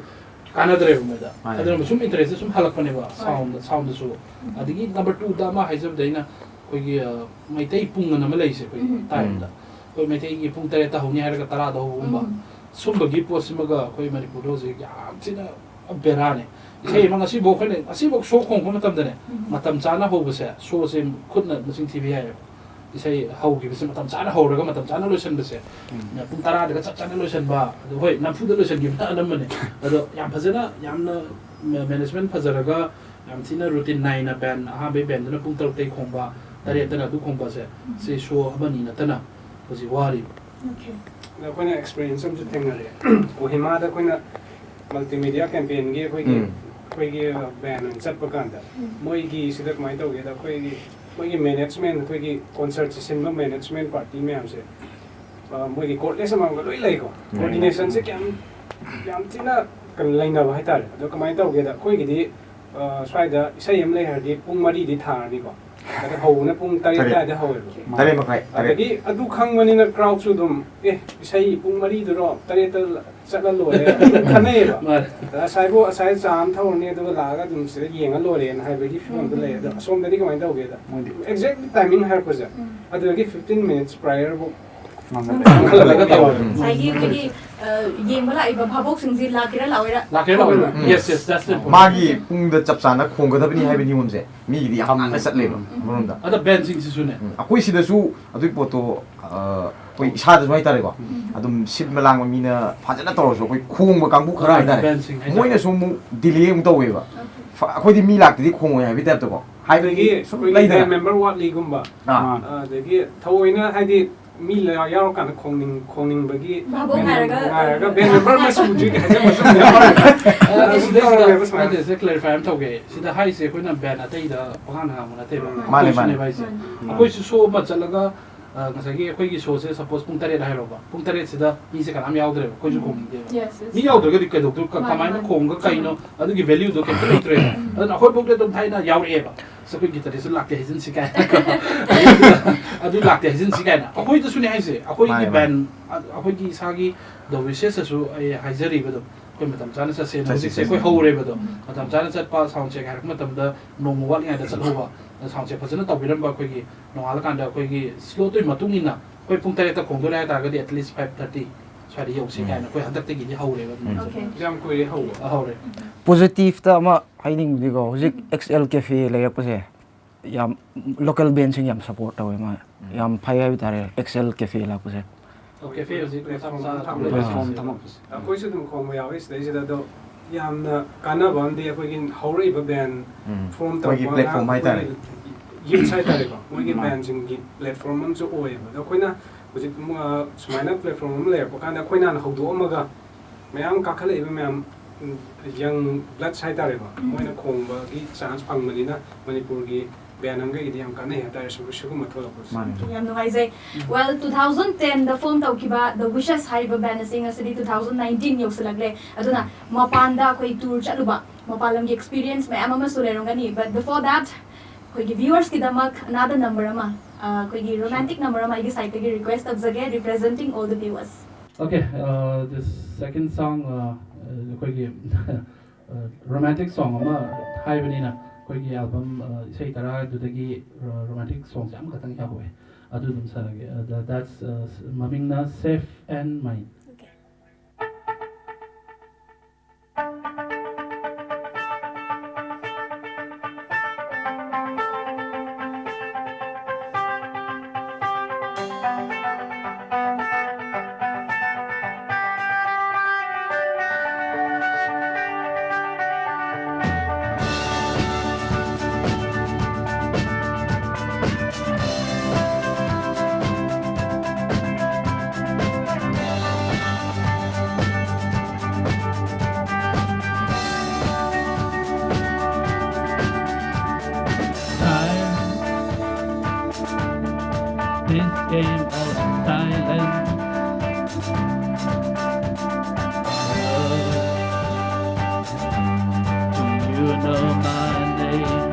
ꯀꯥꯟꯅꯗ꯭ꯔꯦꯕ ꯃꯣꯏꯗ꯫ ꯃꯥꯅꯦ꯫ ꯑꯗꯨꯅ ꯁꯨꯝ interest ꯁꯨꯝ ꯍꯜꯂꯛꯄꯅꯦꯕ꯫ ꯍꯣꯏ꯫ Sound, sound ꯗꯁꯨ꯫ ꯎꯝ꯫ ꯑꯗꯒꯤ number two ꯗ ꯑꯃ ꯍꯥꯏꯖꯕꯗ ꯑꯩꯅ ꯑꯩꯈꯣꯏꯒꯤ, ꯑ, ꯃꯩꯇꯩ ꯄꯨꯡ ꯑꯅ ꯑꯃ ꯂꯩꯔꯤꯁꯦ ꯑꯩꯈꯣꯏꯒꯤ ꯎꯝ꯫ Time ꯗ꯫ ꯎꯝ꯫ ꯑꯩꯈꯣꯏ ꯃꯩꯇꯩꯒꯤ ꯄꯨꯡ ꯇꯔꯦꯠꯇ ꯍꯧꯅꯤ ꯍꯥꯏꯔꯒ ꯇꯔꯥꯗ ꯍꯧꯕꯒꯨꯝꯕ꯫ ꯎꯝ꯫ ꯁꯨꯝꯕꯒꯤ ꯄꯣꯠꯁꯤꯃꯒ ꯑꯩꯈꯣꯏ ꯃꯅꯤꯄꯨꯔꯗ ꯍꯧꯖꯤꯛ ꯌꯥꯝ ꯊꯤꯅ ꯕꯦꯔꯥꯅꯦ꯫ ꯏꯁꯩ ꯑꯃ ꯉꯁꯤꯐꯥꯎ ꯑꯩꯈꯣꯏꯅ, ꯉꯁꯤꯐꯥꯎ show ꯈꯣꯡꯕ ꯃꯇꯝꯗꯅꯦ, ꯎꯝ꯫ ꯃꯇꯝ ꯆꯥꯅ ꯍꯧꯕꯁꯦ, show ꯁꯦ ꯈꯨꯠꯅ ꯃꯁꯤꯡ ꯊꯤꯕ ꯌꯥꯏꯌꯦꯕ꯫ ꯏꯁꯩ ꯍꯧꯈꯤꯕꯁꯦ ꯃꯇꯝ ꯆꯥꯅ ꯍꯧꯔꯒ ꯃꯇꯝ ꯆꯥꯅ ꯂꯣꯏꯁꯤꯟꯕꯁꯦ꯫ ꯎꯝ꯫ ꯄꯨꯡ ꯇꯔꯥꯗꯒ ꯆꯞ ꯆꯥꯅ ꯂꯣꯏꯁꯤꯟꯕ꯫ ꯑꯗꯣ ꯍꯣꯏ, ꯅꯝꯐꯨꯗ ꯂꯣꯏꯁꯤꯟꯈꯤꯕꯅ ꯑꯅꯝꯕꯅꯦ꯫ ꯑꯗꯣ ꯌꯥꯝ ꯐꯖꯅ, ꯌꯥꯝꯅ management ꯐꯖꯔꯒ, ꯌꯥꯝ ꯊꯤꯅ routine ꯅꯥꯏꯅ band, ꯑꯍꯥꯟꯕꯩ band ꯗꯨꯅ ꯄꯨꯡ ꯇꯔꯨꯛꯇꯩ ꯈꯣꯡꯕ, ꯇꯔꯦꯠꯇꯅ ꯑꯗꯨ ꯈꯣꯡꯕꯁꯦ, ꯎꯝ꯫ ꯁꯤ show ꯑꯃꯅꯤ ꯅꯠꯇꯅ ꯍꯧꯖꯤꯛ ꯋꯥꯔꯤꯕ꯫ Okay꯫ ꯑꯗ ꯑꯩꯈꯣꯏꯅ experience ꯑꯃꯁꯨ ꯊꯦꯡꯅꯔꯦ꯫ ꯀꯣꯍꯤꯃꯥꯗ ꯑꯩꯈꯣꯏꯅ multimedia campaign ꯒꯤ ꯑꯩꯈꯣꯏꯒꯤ, ꯎꯝ꯫ ꯑꯩꯈꯣꯏꯒꯤ band ꯑꯣꯏꯅ ꯆꯠꯄ ꯀꯥꯟꯗ, ꯎꯝ꯫ ꯃꯣꯏꯒꯤ ꯁꯤꯗ ꯀꯃꯥꯏꯅ ꯇꯧꯒꯦꯗ, ꯑꯩꯈꯣꯏꯒꯤ, ꯃꯣꯏꯒꯤ management, ꯑꯩꯈꯣꯏꯒꯤ concert ꯁꯦ ꯁꯤꯟꯕ management party ꯃꯌꯥꯝꯁꯦ, ꯑ, ꯃꯣꯏꯒꯤ cordless ꯑꯃꯒ ꯂꯣꯏ ꯂꯩꯀꯣ꯫ ꯎꯝ꯫ Coordination ꯁꯦ ꯀꯌꯥꯝ, ꯌꯥꯝ ꯊꯤꯅ ꯀꯩꯅꯣ ꯂꯩꯅꯕ ꯍꯥꯏꯇꯥꯔꯦ꯫ ꯑꯗꯣ ꯀꯃꯥꯏꯅ ꯇꯧꯒꯦꯗ, ꯑꯩꯈꯣꯏꯒꯤꯗꯤ, ꯑ, ꯁ꯭ꯋꯥꯏꯗ ꯏꯁꯩ ꯑꯃ ꯂꯩ ꯍꯥꯏꯔꯗꯤ ꯄꯨꯡ ꯃꯔꯤꯗꯤ ꯊꯥꯔꯅꯤꯀꯣ꯫ ꯑꯗ ꯍꯧꯕꯅ ꯄꯨꯡ ꯇꯔꯦꯠ ꯇꯔꯦꯠ꯫ ꯑꯗꯨꯋꯥꯏꯗ ꯍꯧꯋꯦꯕ꯫ ꯇꯔꯦꯠ ꯃꯈꯥꯏ ꯇꯔꯦꯠ꯫ ꯑꯗꯒꯤ ꯑꯗꯨ ꯈꯪꯕꯅꯤꯅ ꯀ꯭ꯔꯥꯎꯗꯁꯨ ꯑꯗꯨꯝ, "ꯑꯦ, ꯏꯁꯩ ꯄꯨꯡ ꯃꯔꯤꯗꯨꯔꯣ, ꯇꯔꯦꯠꯇ ꯆꯠꯂ ꯂꯣꯏꯔꯦ" ꯑꯗꯨꯝ ꯈꯟꯅꯩꯌꯦꯕ꯫ ꯃꯥꯅꯦ꯫ ꯑꯁꯥꯏꯕꯨ ꯑꯁꯥꯏ ꯆꯥ ꯑꯃ ꯊꯧꯔꯅꯤ, ꯑꯗꯨꯒ ꯂꯥꯛꯑꯒ ꯑꯗꯨꯝ ꯁꯤꯗ ꯌꯦꯡꯉ ꯂꯣꯏꯔꯦꯅ ꯍꯥꯏꯕꯒꯤ ꯐꯤꯕꯝꯗ ꯂꯩ꯫ ꯑꯗꯣ ꯑꯁꯣꯝꯗꯗꯤ ꯀꯃꯥꯏꯅ ꯇꯧꯒꯦꯗ? ꯃꯣꯏꯗꯤ ꯑꯦꯛꯖꯦꯛ ꯇꯥꯏꯃꯤꯡ ꯍꯥꯏꯔꯛꯄꯁꯦ, ꯑꯗꯨꯗꯒꯤ ꯐꯤꯐꯇꯤꯟ ꯃꯤꯅꯤꯠꯁ ꯄ꯭ꯔꯥꯏꯌꯔꯕꯨ ꯈꯜꯂꯒ ꯇꯧꯋꯦ꯫ ꯉꯁꯥꯏꯒꯤ ꯑꯩꯈꯣꯏꯒꯤ ꯑ, ꯌꯦꯡꯕ ꯂꯥꯛꯏꯕ ꯚꯥꯕꯣꯛꯁꯤꯡꯁꯤ ꯂꯥꯛꯀꯦꯔꯥ ꯂꯥꯛꯑꯣꯏꯔꯥ? ꯂꯥꯛꯀꯦꯔꯥ ꯂꯥꯛꯑꯣꯏꯔꯥ? ꯎꯝ꯫ Yes, yes, that's the point. ꯃꯥꯒꯤ ꯄꯨꯡꯗ ꯆꯞ ꯆꯥꯅ ꯈꯣꯡꯒꯗꯕꯅꯤ ꯍꯥꯏꯕ ꯅꯤꯌꯣꯝꯁꯦ ꯃꯤꯒꯤꯗꯤ ꯌꯥꯝ ꯉꯟꯅ ꯆꯠꯂꯦꯕ ꯑꯃꯔꯣꯝꯗ꯫ ꯑꯗ ꯕꯦꯟꯁꯤꯡꯁꯤꯁꯨꯅꯦ꯫ ꯎꯝ, ꯑꯩꯈꯣꯏ ꯁꯤꯗꯁꯨ ꯑꯗꯨꯒꯤ ꯄꯣꯠꯇꯣ, ꯑ, ꯑꯩꯈꯣꯏ ꯏꯁꯥꯗꯁꯨ ꯍꯥꯏꯇꯥꯔꯦꯀꯣ, ꯑꯗꯨꯝ ꯁꯤꯠ ꯃ ꯂꯥꯡꯕ ꯃꯤꯅ ꯐꯖꯅ ꯇꯧꯔꯁꯨ ꯑꯩꯈꯣꯏ ꯈꯣꯡꯕ ꯀꯥꯡꯕꯨ ꯈꯔ ꯍꯥꯏꯇꯥꯔꯦ, ꯕꯦꯟꯁꯤꯡ ꯍꯥꯏꯇꯥꯔꯦ꯫ ꯃꯣꯏꯅꯁꯨ ꯑꯃꯨꯛ ꯗꯤꯂꯦ ꯑꯃꯨꯛ ꯇꯧꯋꯦꯕ꯫ ꯐ-, ꯑꯩꯈꯣꯏꯗꯤ ꯃꯤ ꯂꯥꯛꯇꯗꯤ ꯈꯣꯡꯉꯣꯏ ꯍꯥꯏꯕꯒꯤ ꯇꯥꯏꯞꯇꯀꯣ, ꯑꯗꯒꯤ ꯍꯥꯏꯕꯗꯤ ꯁꯨꯝ ꯑꯩꯈꯣꯏꯒꯤ ꯂꯩꯗꯅ꯫ ꯕꯦꯟ ꯃꯦꯝꯕꯔ ꯋꯥꯠꯂꯤꯒꯨꯝꯕ, ꯑꯥ꯫ ꯑꯗꯒꯤ ꯊꯑꯣꯏꯅ ꯍꯥꯏꯗꯤ ꯃꯤ ꯂ-, ꯌꯥꯎꯔꯀꯥꯟꯗ ꯈꯣꯡꯅꯤꯡ-, ꯈꯣꯡꯅꯤꯡꯕꯒꯤ ꯚꯥꯕꯣꯛ ꯕꯦꯟ ꯉꯥꯏꯔꯒ ꯉꯥꯏꯔꯒ ꯕꯦꯟ ꯃꯦꯝꯕꯔ ꯃꯆꯨ ꯎꯗ꯭ꯔꯤꯒ ꯍꯥꯏꯖꯕꯁꯨ ꯌꯥꯎꯔꯦ꯫ ꯑꯗꯣ ꯑꯗꯨꯝ ꯁꯤꯗꯩꯁꯤꯗ ꯇꯧꯔꯝꯃꯦꯕ ꯁꯨꯃꯥꯏꯅ꯫ ꯅꯠꯇꯦ, ꯁꯤꯗ ꯀ꯭ꯂꯦꯔꯤꯐꯥꯏ ꯑꯃ ꯇꯧꯒꯦ꯫ ꯁꯤꯗ ꯍꯥꯏꯔꯤꯁꯦ ꯑꯩꯈꯣꯏꯅ ꯕꯦꯟ ꯑꯇꯩꯗ ꯄꯉꯥꯡꯗ ꯉꯥꯡꯕ ꯅꯠꯇꯦꯕ꯫ ꯃꯥꯅꯦ, ꯃꯥꯅꯦ꯫ ꯑꯩꯈꯣꯏꯁꯨꯅꯦꯕ ꯍꯥꯏꯁꯦ꯫ ꯑꯩꯈꯣꯏꯁꯨ ꯁꯣ ꯑꯃ ꯆꯠꯂꯒ, ꯑ, ꯉꯁꯥꯏꯒꯤ ꯑꯩꯈꯣꯏꯒꯤ ꯁꯣꯁꯦ ꯁꯄꯣꯁ ꯄꯨꯡ ꯇꯔꯦꯠ ꯍꯥꯏꯔꯣꯕ, ꯄꯨꯡ ꯇꯔꯦꯠꯁꯤꯗ ꯃꯤꯁꯦ ꯀꯅꯥꯝ ꯌꯥꯎꯗ꯭ꯔꯦꯕ, ꯑꯩꯈꯣꯏꯁꯨ ꯈꯣꯡꯅꯤꯡꯗꯦꯕ꯫ Yes, yes. ꯃꯤ ꯌꯥꯎꯗ꯭ꯔꯒꯗꯤ ꯀꯩꯗꯧꯗꯣꯏ? ꯀ-, ꯃꯥꯅꯦ, ꯀꯃꯥꯏꯅ ꯃꯥꯅꯦ꯫ ꯈꯣꯡꯉꯒ ꯀꯩꯅꯣ? ꯑꯗꯨꯒꯤ ꯚꯦꯂ꯭ꯌꯨꯗꯣ ꯀꯩꯝꯇ ꯂꯩꯇ꯭ꯔꯦ꯫ ꯑꯗꯨꯅ ꯑꯩꯈꯣꯏ ꯐꯥꯎꯗꯤ ꯑꯗꯨꯝ ꯊꯥꯏꯅ ꯌꯥꯎꯔꯛꯑꯦꯕ, "ꯑꯁ, ꯑꯩꯈꯣꯏ ꯒꯤꯇꯥꯔꯤꯁꯁꯨ ꯂꯥꯛꯇꯦ ꯍꯥꯏꯖꯤꯟꯁꯤ" ꯀꯥꯏꯅ꯫ ꯑꯗꯨ ꯂꯥꯛꯇꯦ ꯍꯥꯏꯖꯤꯟꯁꯤ ꯀꯥꯏꯅ꯫ ꯑꯩꯈꯣꯏꯗꯁꯨꯅꯦ ꯍꯥꯏꯁꯦ, ꯑꯩꯈꯣꯏꯒꯤ ꯃꯥꯅꯦ, ꯕꯦꯟ, ꯑ-, ꯑꯩꯈꯣꯏꯒꯤ ꯏꯁꯥꯒꯤ ꯗ ꯋꯤꯁꯦꯁꯇꯁꯨ ꯑꯩ ꯍꯥꯏꯖꯔꯤꯕ ꯑꯗꯨꯝ, ꯑꯩꯈꯣꯏ ꯃꯇꯝ ꯆꯥꯅ ꯆꯠꯁꯦꯅ꯫ ꯆꯠꯁꯤ, ꯍꯧꯖꯤꯛꯁꯦ ꯆꯠꯁꯤ꯫ ꯑꯩꯈꯣꯏ ꯍꯧꯔꯦꯕ ꯑꯗꯣ꯫ ꯃꯇꯝ ꯆꯥꯅ ꯆꯠꯄ, ꯁꯥꯎꯟ ꯆꯦꯛ ꯍꯥꯏꯔꯛꯄ ꯃꯇꯝꯗ ꯅꯣꯡꯃ ꯋꯥꯠꯂꯤꯉꯩꯗ ꯆꯠꯍꯧꯕ, ꯁꯥꯎꯟ ꯆꯦꯛ ꯐꯖꯅ ꯇꯧꯕꯤꯔꯝꯕ ꯑꯩꯈꯣꯏꯒꯤ ꯅꯣꯡꯉꯥꯜꯂꯀꯥꯟꯗ ꯑꯩꯈꯣꯏꯒꯤ ꯁ꯭ꯂꯣꯠꯇꯨꯒꯤ ꯃꯇꯨꯡ ꯏꯟꯅ ꯑꯩꯈꯣꯏ ꯄꯨꯡ ꯇꯔꯦꯠꯇ ꯈꯣꯡꯗꯣꯏ ꯂꯩ ꯍꯥꯏꯇꯥꯔꯒꯗꯤ at least five thirty ꯁ꯭ꯋꯥꯏꯗ ꯌꯧꯁꯤ ꯀꯥꯏꯅ ꯑꯩꯈꯣꯏ ꯍꯟꯗꯛꯇꯒꯤꯗꯤ ꯍꯧꯔꯦꯕ ꯑꯗꯨꯃꯥꯏꯅ꯫ Okay. ꯌꯥꯝ ꯀꯨꯏꯔꯦ ꯍꯧꯕ꯫ ꯑ, ꯍꯧꯔꯦ꯫ ꯄꯣꯖꯤꯇꯤꯞꯇ ꯑꯃ ꯍꯥꯏꯅꯤꯡꯕꯗꯤꯀꯣ, ꯍꯧꯖꯤꯛ ꯑꯦꯛꯁ ꯑꯦꯜ ꯀꯦꯐꯦ ꯂꯩꯔꯛꯄꯁꯦ ꯌꯥꯝ ꯂꯣꯀꯦꯜ ꯕꯦꯟꯁꯤꯡ ꯌꯥꯝ ꯁꯞꯄꯣꯔꯠ ꯇꯧꯋꯦ꯫ ꯃꯥ ꯌꯥꯝ ꯐꯩ ꯍꯥꯏꯕ ꯇꯥꯔꯦ, ꯑꯦꯛꯁ ꯑꯦꯜ ꯀꯦꯐꯦ ꯂꯥꯛꯄꯁꯦ꯫ ꯑꯣ, ꯀꯦꯐꯦ ꯍꯧꯖꯤꯛ ꯃꯆꯥ ꯃꯆꯥ ꯊꯝꯕ꯫ ꯊꯝꯕ ꯄ꯭ꯂꯦꯠꯐꯣꯝ ꯂꯩꯕꯁꯦ꯫ ꯊꯝꯃꯛꯄꯁꯦ꯫ ꯑꯩꯈꯣꯏꯁꯨ ꯑꯗꯨꯝ ꯈꯣꯡꯕ ꯌꯥꯎꯋꯤ ꯁꯤꯗꯩꯁꯤꯗ꯫ ꯑꯗꯣ ꯌꯥꯝꯅ ꯀꯥꯟꯅꯕ ꯑꯃꯗꯤ ꯑꯩꯈꯣꯏꯒꯤ ꯍꯧꯔꯛꯏꯕ ꯕꯦꯟ ꯎꯝ. ꯐꯣꯔꯝ ꯃꯣꯏꯒꯤ ꯇꯧꯕ ꯄ꯭ꯂꯦꯠꯐꯣꯝ ꯍꯥꯏꯇꯥꯔꯦ꯫ ꯌꯨꯠꯁ ꯍꯥꯏꯇꯥꯔꯦꯀꯣ, ꯃꯣꯏꯒꯤ ꯃꯥꯅꯦ꯫ ꯕꯦꯟꯁꯤꯡꯒꯤ ꯄ꯭ꯂꯦꯠꯐꯣꯔꯝ ꯑꯃꯁꯨ ꯑꯣꯏꯌꯦꯕ꯫ ꯑꯗꯣ ꯑꯩꯈꯣꯏꯅ ꯍꯧꯖꯤꯛ, ꯑ, ꯁꯨꯃꯥꯏꯅ ꯄ꯭ꯂꯦꯠꯐꯣꯔꯝ ꯑꯃ ꯂꯩꯔꯛꯄ ꯀꯥꯟꯗ ꯑꯩꯈꯣꯏꯅ ꯍꯥꯟꯅ ꯍꯧꯗꯣꯛꯑꯝꯃꯒ ꯃꯌꯥꯝ ꯀꯥꯈꯠꯂꯛꯏꯕ ꯃꯌꯥꯝ, ꯎꯝ, ꯌꯪ ꯕ꯭ꯂꯠꯁ ꯍꯥꯏꯇꯥꯔꯦꯀꯣ, ꯃꯣꯏꯅ ꯈꯣꯡꯕꯒꯤ ꯆꯥꯟꯁ ꯐꯪꯕꯅꯤꯅ ꯃꯅꯤꯄꯨꯔꯒꯤ ꯕꯦꯟ ꯑꯃꯒꯤꯗꯤ ꯌꯥꯝ ꯀꯥꯟꯅꯩ ꯍꯥꯏꯇꯥꯔꯦ ꯁꯤꯒꯨꯝꯕ ꯊꯣꯛꯂꯛꯄꯁꯦ꯫ ꯃꯥꯅꯦ꯫ ꯌꯥꯝ ꯅꯨꯡꯉꯥꯏꯖꯩ꯫ Well, two thousand tenꯗ ꯐꯣꯔꯝ ꯇꯧꯈꯤꯕ The Wishes ꯍꯥꯏꯔꯤꯕ ꯕꯦꯟ ꯑꯁꯤ ꯉꯁꯤꯗꯤ two thousand nineteen ꯌꯧꯁꯤꯜꯂꯛꯂꯦ꯫ ꯑꯗꯨꯅ ꯃꯄꯥꯟꯗ ꯑꯩꯈꯣꯏ ꯇꯨꯔ ꯆꯠꯂꯨꯕ, ꯃꯄꯥꯟ ꯂꯝꯒꯤ ꯑꯦꯛꯁꯄꯤꯔꯤꯌꯦꯟꯁ ꯃꯌꯥꯝ ꯑꯃꯁꯨ ꯂꯩꯔꯝꯒꯅꯤ꯫ But before that, ꯑꯩꯈꯣꯏꯒꯤ ꯚ꯭ꯌꯨꯋꯔꯁꯀꯤꯗꯃꯛ another number ꯑꯃ, ꯑ, ꯑꯩꯈꯣꯏꯒꯤ romantic number ꯑꯃ ꯑꯩꯒꯤ ꯁꯥꯏꯠꯇꯒꯤ ꯔꯤꯀ꯭ꯋꯦꯁ ꯇꯧꯖꯒꯦ, representing all the viewers. Okay, uh, the second song, uh, ꯑꯩꯈꯣꯏꯒꯤ romantic song ꯑꯃ ꯍꯥꯏꯕꯅꯤꯅ, ꯑꯩꯈꯣꯏꯒꯤ album, uh, ꯏꯁꯩ ꯇꯔꯥꯗꯨꯗꯒꯤ romantic songꯁꯦ ꯑꯃꯈꯛꯇꯪ ꯌꯥꯎꯍꯧꯋꯦ, ꯑꯗꯨ ꯑꯗꯨꯝ ꯁꯥꯟꯅꯒꯦ꯫ Uh, that- that's, uh, ꯃꯃꯤꯡꯅ Safe and Mine꯫ This game of silence. Do you know my name?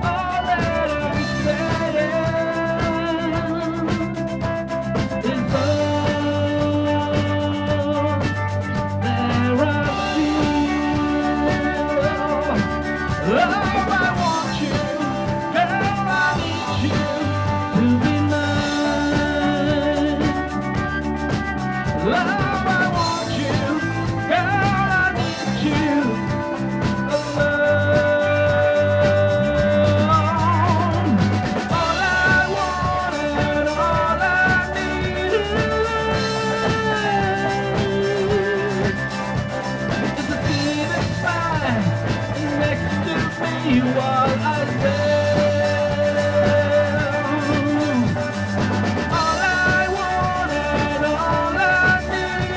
All that I'm saying is, oh, there I feel. Love, I want you, girl, I need you to be mine. Love, I want you, girl, I need you alone. All I want and all I need is a feeling fine next to me while I live. All I want and all I need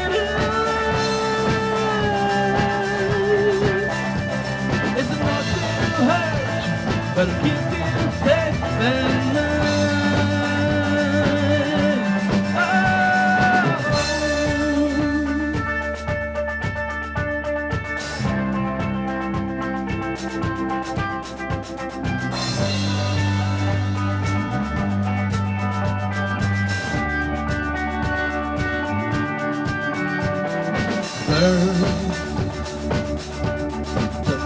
The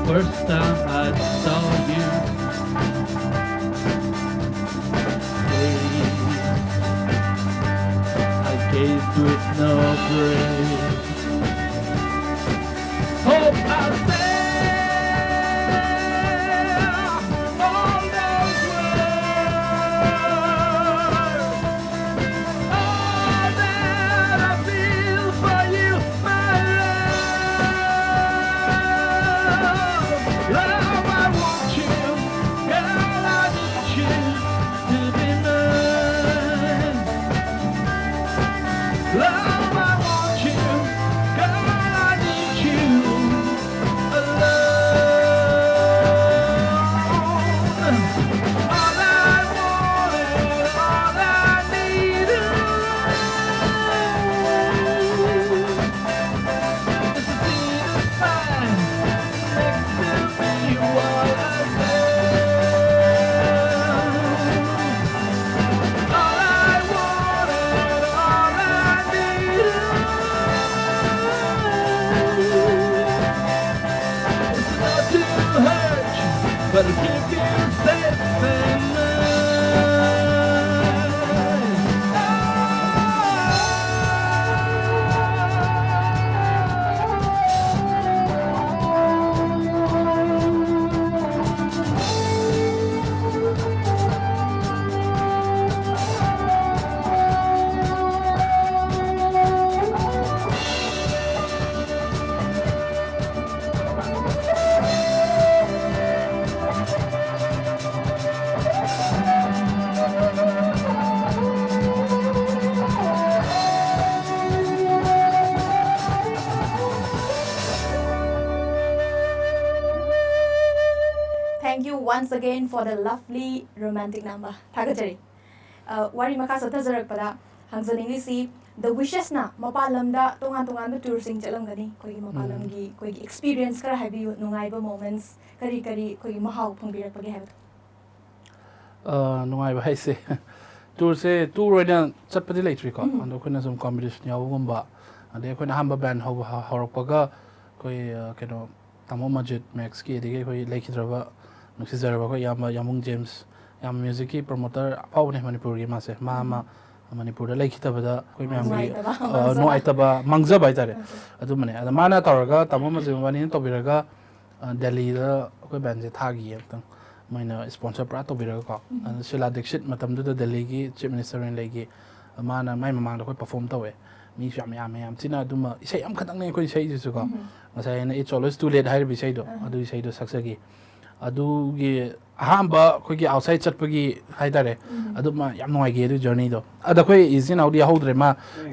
first time I saw you, I gazed with no break. Hope I say all those words. All that I feel for you, my love. Love, I want you, girl, I need you to be mine. Love, I want you, girl, I need you alone. All I want and all I need is to see you smile next to me while I love. All I want and all I need is not to hurt you, but to keep you safe and mine. Thank you once again for the lovely romantic number. ꯊꯥꯒꯠꯆꯔꯤ꯫ ꯑ, ꯋꯥꯔꯤ ꯃꯈꯥ ꯆꯠꯊꯖꯔꯛꯄꯗ ꯍꯪꯖꯅꯤꯡꯂꯤꯁꯤ, The Wishes-ꯅ ꯃꯄꯥꯟ ꯂꯝꯗ ꯇꯣꯉꯥꯟ ꯇꯣꯉꯥꯟꯕ tour-ꯁꯤꯡ ꯆꯠꯂꯝꯒꯅꯤ꯫ ꯑꯩꯈꯣꯏꯒꯤ ꯃꯄꯥꯟ ꯎꯝ꯫ ꯂꯝꯒꯤ ꯑꯩꯈꯣꯏꯒꯤ experience ꯈꯔ ꯍꯥꯏꯕꯤꯌꯨ, ꯅꯨꯡꯉꯥꯏꯕ moments ꯀꯔꯤ ꯀꯔꯤ ꯑꯩꯈꯣꯏꯒꯤ ꯃꯍꯥꯎ ꯐꯪꯕꯤꯔꯛꯄꯒꯦ ꯍꯥꯏꯕꯗꯣ꯫ ꯑ, ꯅꯨꯡꯉꯥꯏꯕ ꯍꯥꯏꯁꯦ ꯇꯨꯔꯁꯦ ꯇꯨꯔ ꯑꯣꯏꯅ ꯆꯠꯄꯗꯤ ꯂꯩꯇ꯭ꯔꯤꯀꯣ, ꯑꯗꯣ ꯑꯩꯈꯣꯏꯅ ꯁꯨꯝ ꯀꯣꯝꯄꯤꯇꯤꯁꯟ ꯌꯥꯎꯕꯒꯨꯝꯕ, ꯑꯗꯩ ꯑꯩꯈꯣꯏꯅ ꯑꯍꯥꯟꯕ ꯕꯦꯟ ꯍꯧꯕ ꯍꯧꯔꯛꯄꯒ ꯑꯩꯈꯣꯏ ꯑ, ꯀꯩꯅꯣ, ꯇꯥꯃꯣ ꯃꯖꯤꯠ ꯃꯦꯛꯁꯀꯤ, ꯑꯗꯒꯤ ꯑꯩꯈꯣꯏ ꯂꯩꯈꯤꯗ꯭ꯔꯕ ꯅꯨꯡꯁꯤꯖꯔꯕ ꯑꯩꯈꯣꯏ ꯏꯌꯥꯝꯕ ꯌꯥꯝꯕꯨꯡ ꯖꯦꯝꯁ, ꯌꯥꯝ ꯃ꯭ꯌꯨꯖꯤꯛꯀꯤ ꯄ꯭ꯔꯣꯃꯣꯇꯔ ꯑꯐꯥꯎꯕꯅꯦ ꯃꯅꯤꯄꯨꯔꯒꯤ ꯃꯥꯁꯦ꯫ ꯃꯥ ꯑꯃ ꯃꯅꯤꯄꯨꯔꯗ ꯂꯩꯈꯤꯗꯕꯗ ꯑꯩꯈꯣꯏ ꯃꯌꯥꯝꯒꯤ ꯅꯨꯡꯉꯥꯏꯇꯕ, ꯑ, ꯃꯥꯡꯖꯕ꯫ ꯅꯨꯡꯉꯥꯏꯇꯕ, ꯃꯥꯡꯖꯕ ꯍꯥꯏꯇꯥꯔꯦ꯫ ꯑꯗꯨꯃꯅꯦ꯫ ꯑꯗ ꯃꯥꯅ ꯇꯧꯔꯒ, ꯇꯥꯃꯣ ꯃꯖꯤꯠ ꯃꯕꯥꯅꯤꯅ ꯇꯧꯕꯤꯔꯒ, ꯑ, ꯗꯦꯜꯂꯤꯗ ꯑꯩꯈꯣꯏ ꯕꯦꯟꯁꯦ ꯊꯥꯈꯤꯌꯦ ꯑꯃꯨꯛꯇꯪ꯫ ꯃꯣꯏꯅ ꯁ꯭ꯄꯣꯟꯁꯔ ꯄꯨꯔꯥ ꯇꯧꯕꯤꯔꯒꯀꯣ꯫ ꯑꯗ ꯁꯤꯂꯥ ꯗꯤꯛꯁꯤꯠ, ꯃꯇꯝꯗꯨꯗ ꯗꯦꯜꯂꯤꯒꯤ ꯆꯤꯐ ꯃꯤꯅꯤꯁꯇꯔ ꯑꯣꯏꯅ ꯂꯩꯈꯤ꯫ ꯃꯥꯅ ꯃꯥꯏ ꯃꯃꯥꯡꯗ ꯑꯩꯈꯣꯏ ꯄꯔꯐꯣꯔꯝ ꯇꯧꯋꯦ꯫ ꯃꯤꯁꯨ ꯌꯥꯝ ꯌꯥꯝꯃꯦ, ꯌꯥꯝ ꯊꯤꯅ꯫ ꯑꯗꯨꯃ ꯏꯁꯩ ꯑꯃꯈꯛꯇꯪꯅꯦ ꯑꯩꯈꯣꯏ ꯏꯁꯩꯁꯤꯁꯨꯀꯣ꯫ ꯉꯁꯥꯏ ꯑꯩꯅ It's Always Too Late ꯍꯥꯏꯔꯤꯕ ꯏꯁꯩꯗꯣ, ꯑꯗꯨ ꯏꯁꯩꯗꯣ ꯁꯛꯆꯈꯤ꯫ ꯑꯗꯨꯒꯤ ꯑꯍꯥꯟꯕ ꯑꯩꯈꯣꯏꯒꯤ ꯑꯥꯎꯠꯁꯥꯏꯠ ꯆꯠꯄꯒꯤ ꯍꯥꯏꯇꯥꯔꯦ, ꯑꯗꯨꯃ ꯌꯥꯝ ꯅꯨꯡꯉꯥꯏꯈꯤ ꯑꯗꯨ ꯖꯔꯅꯤꯗꯣ꯫ ꯑꯗ ꯑꯩꯈꯣꯏ ꯏꯆꯤꯟ ꯏꯅꯥꯎꯗꯤ ꯌꯥꯎꯍꯧꯗ꯭ꯔꯦ, ꯃꯥ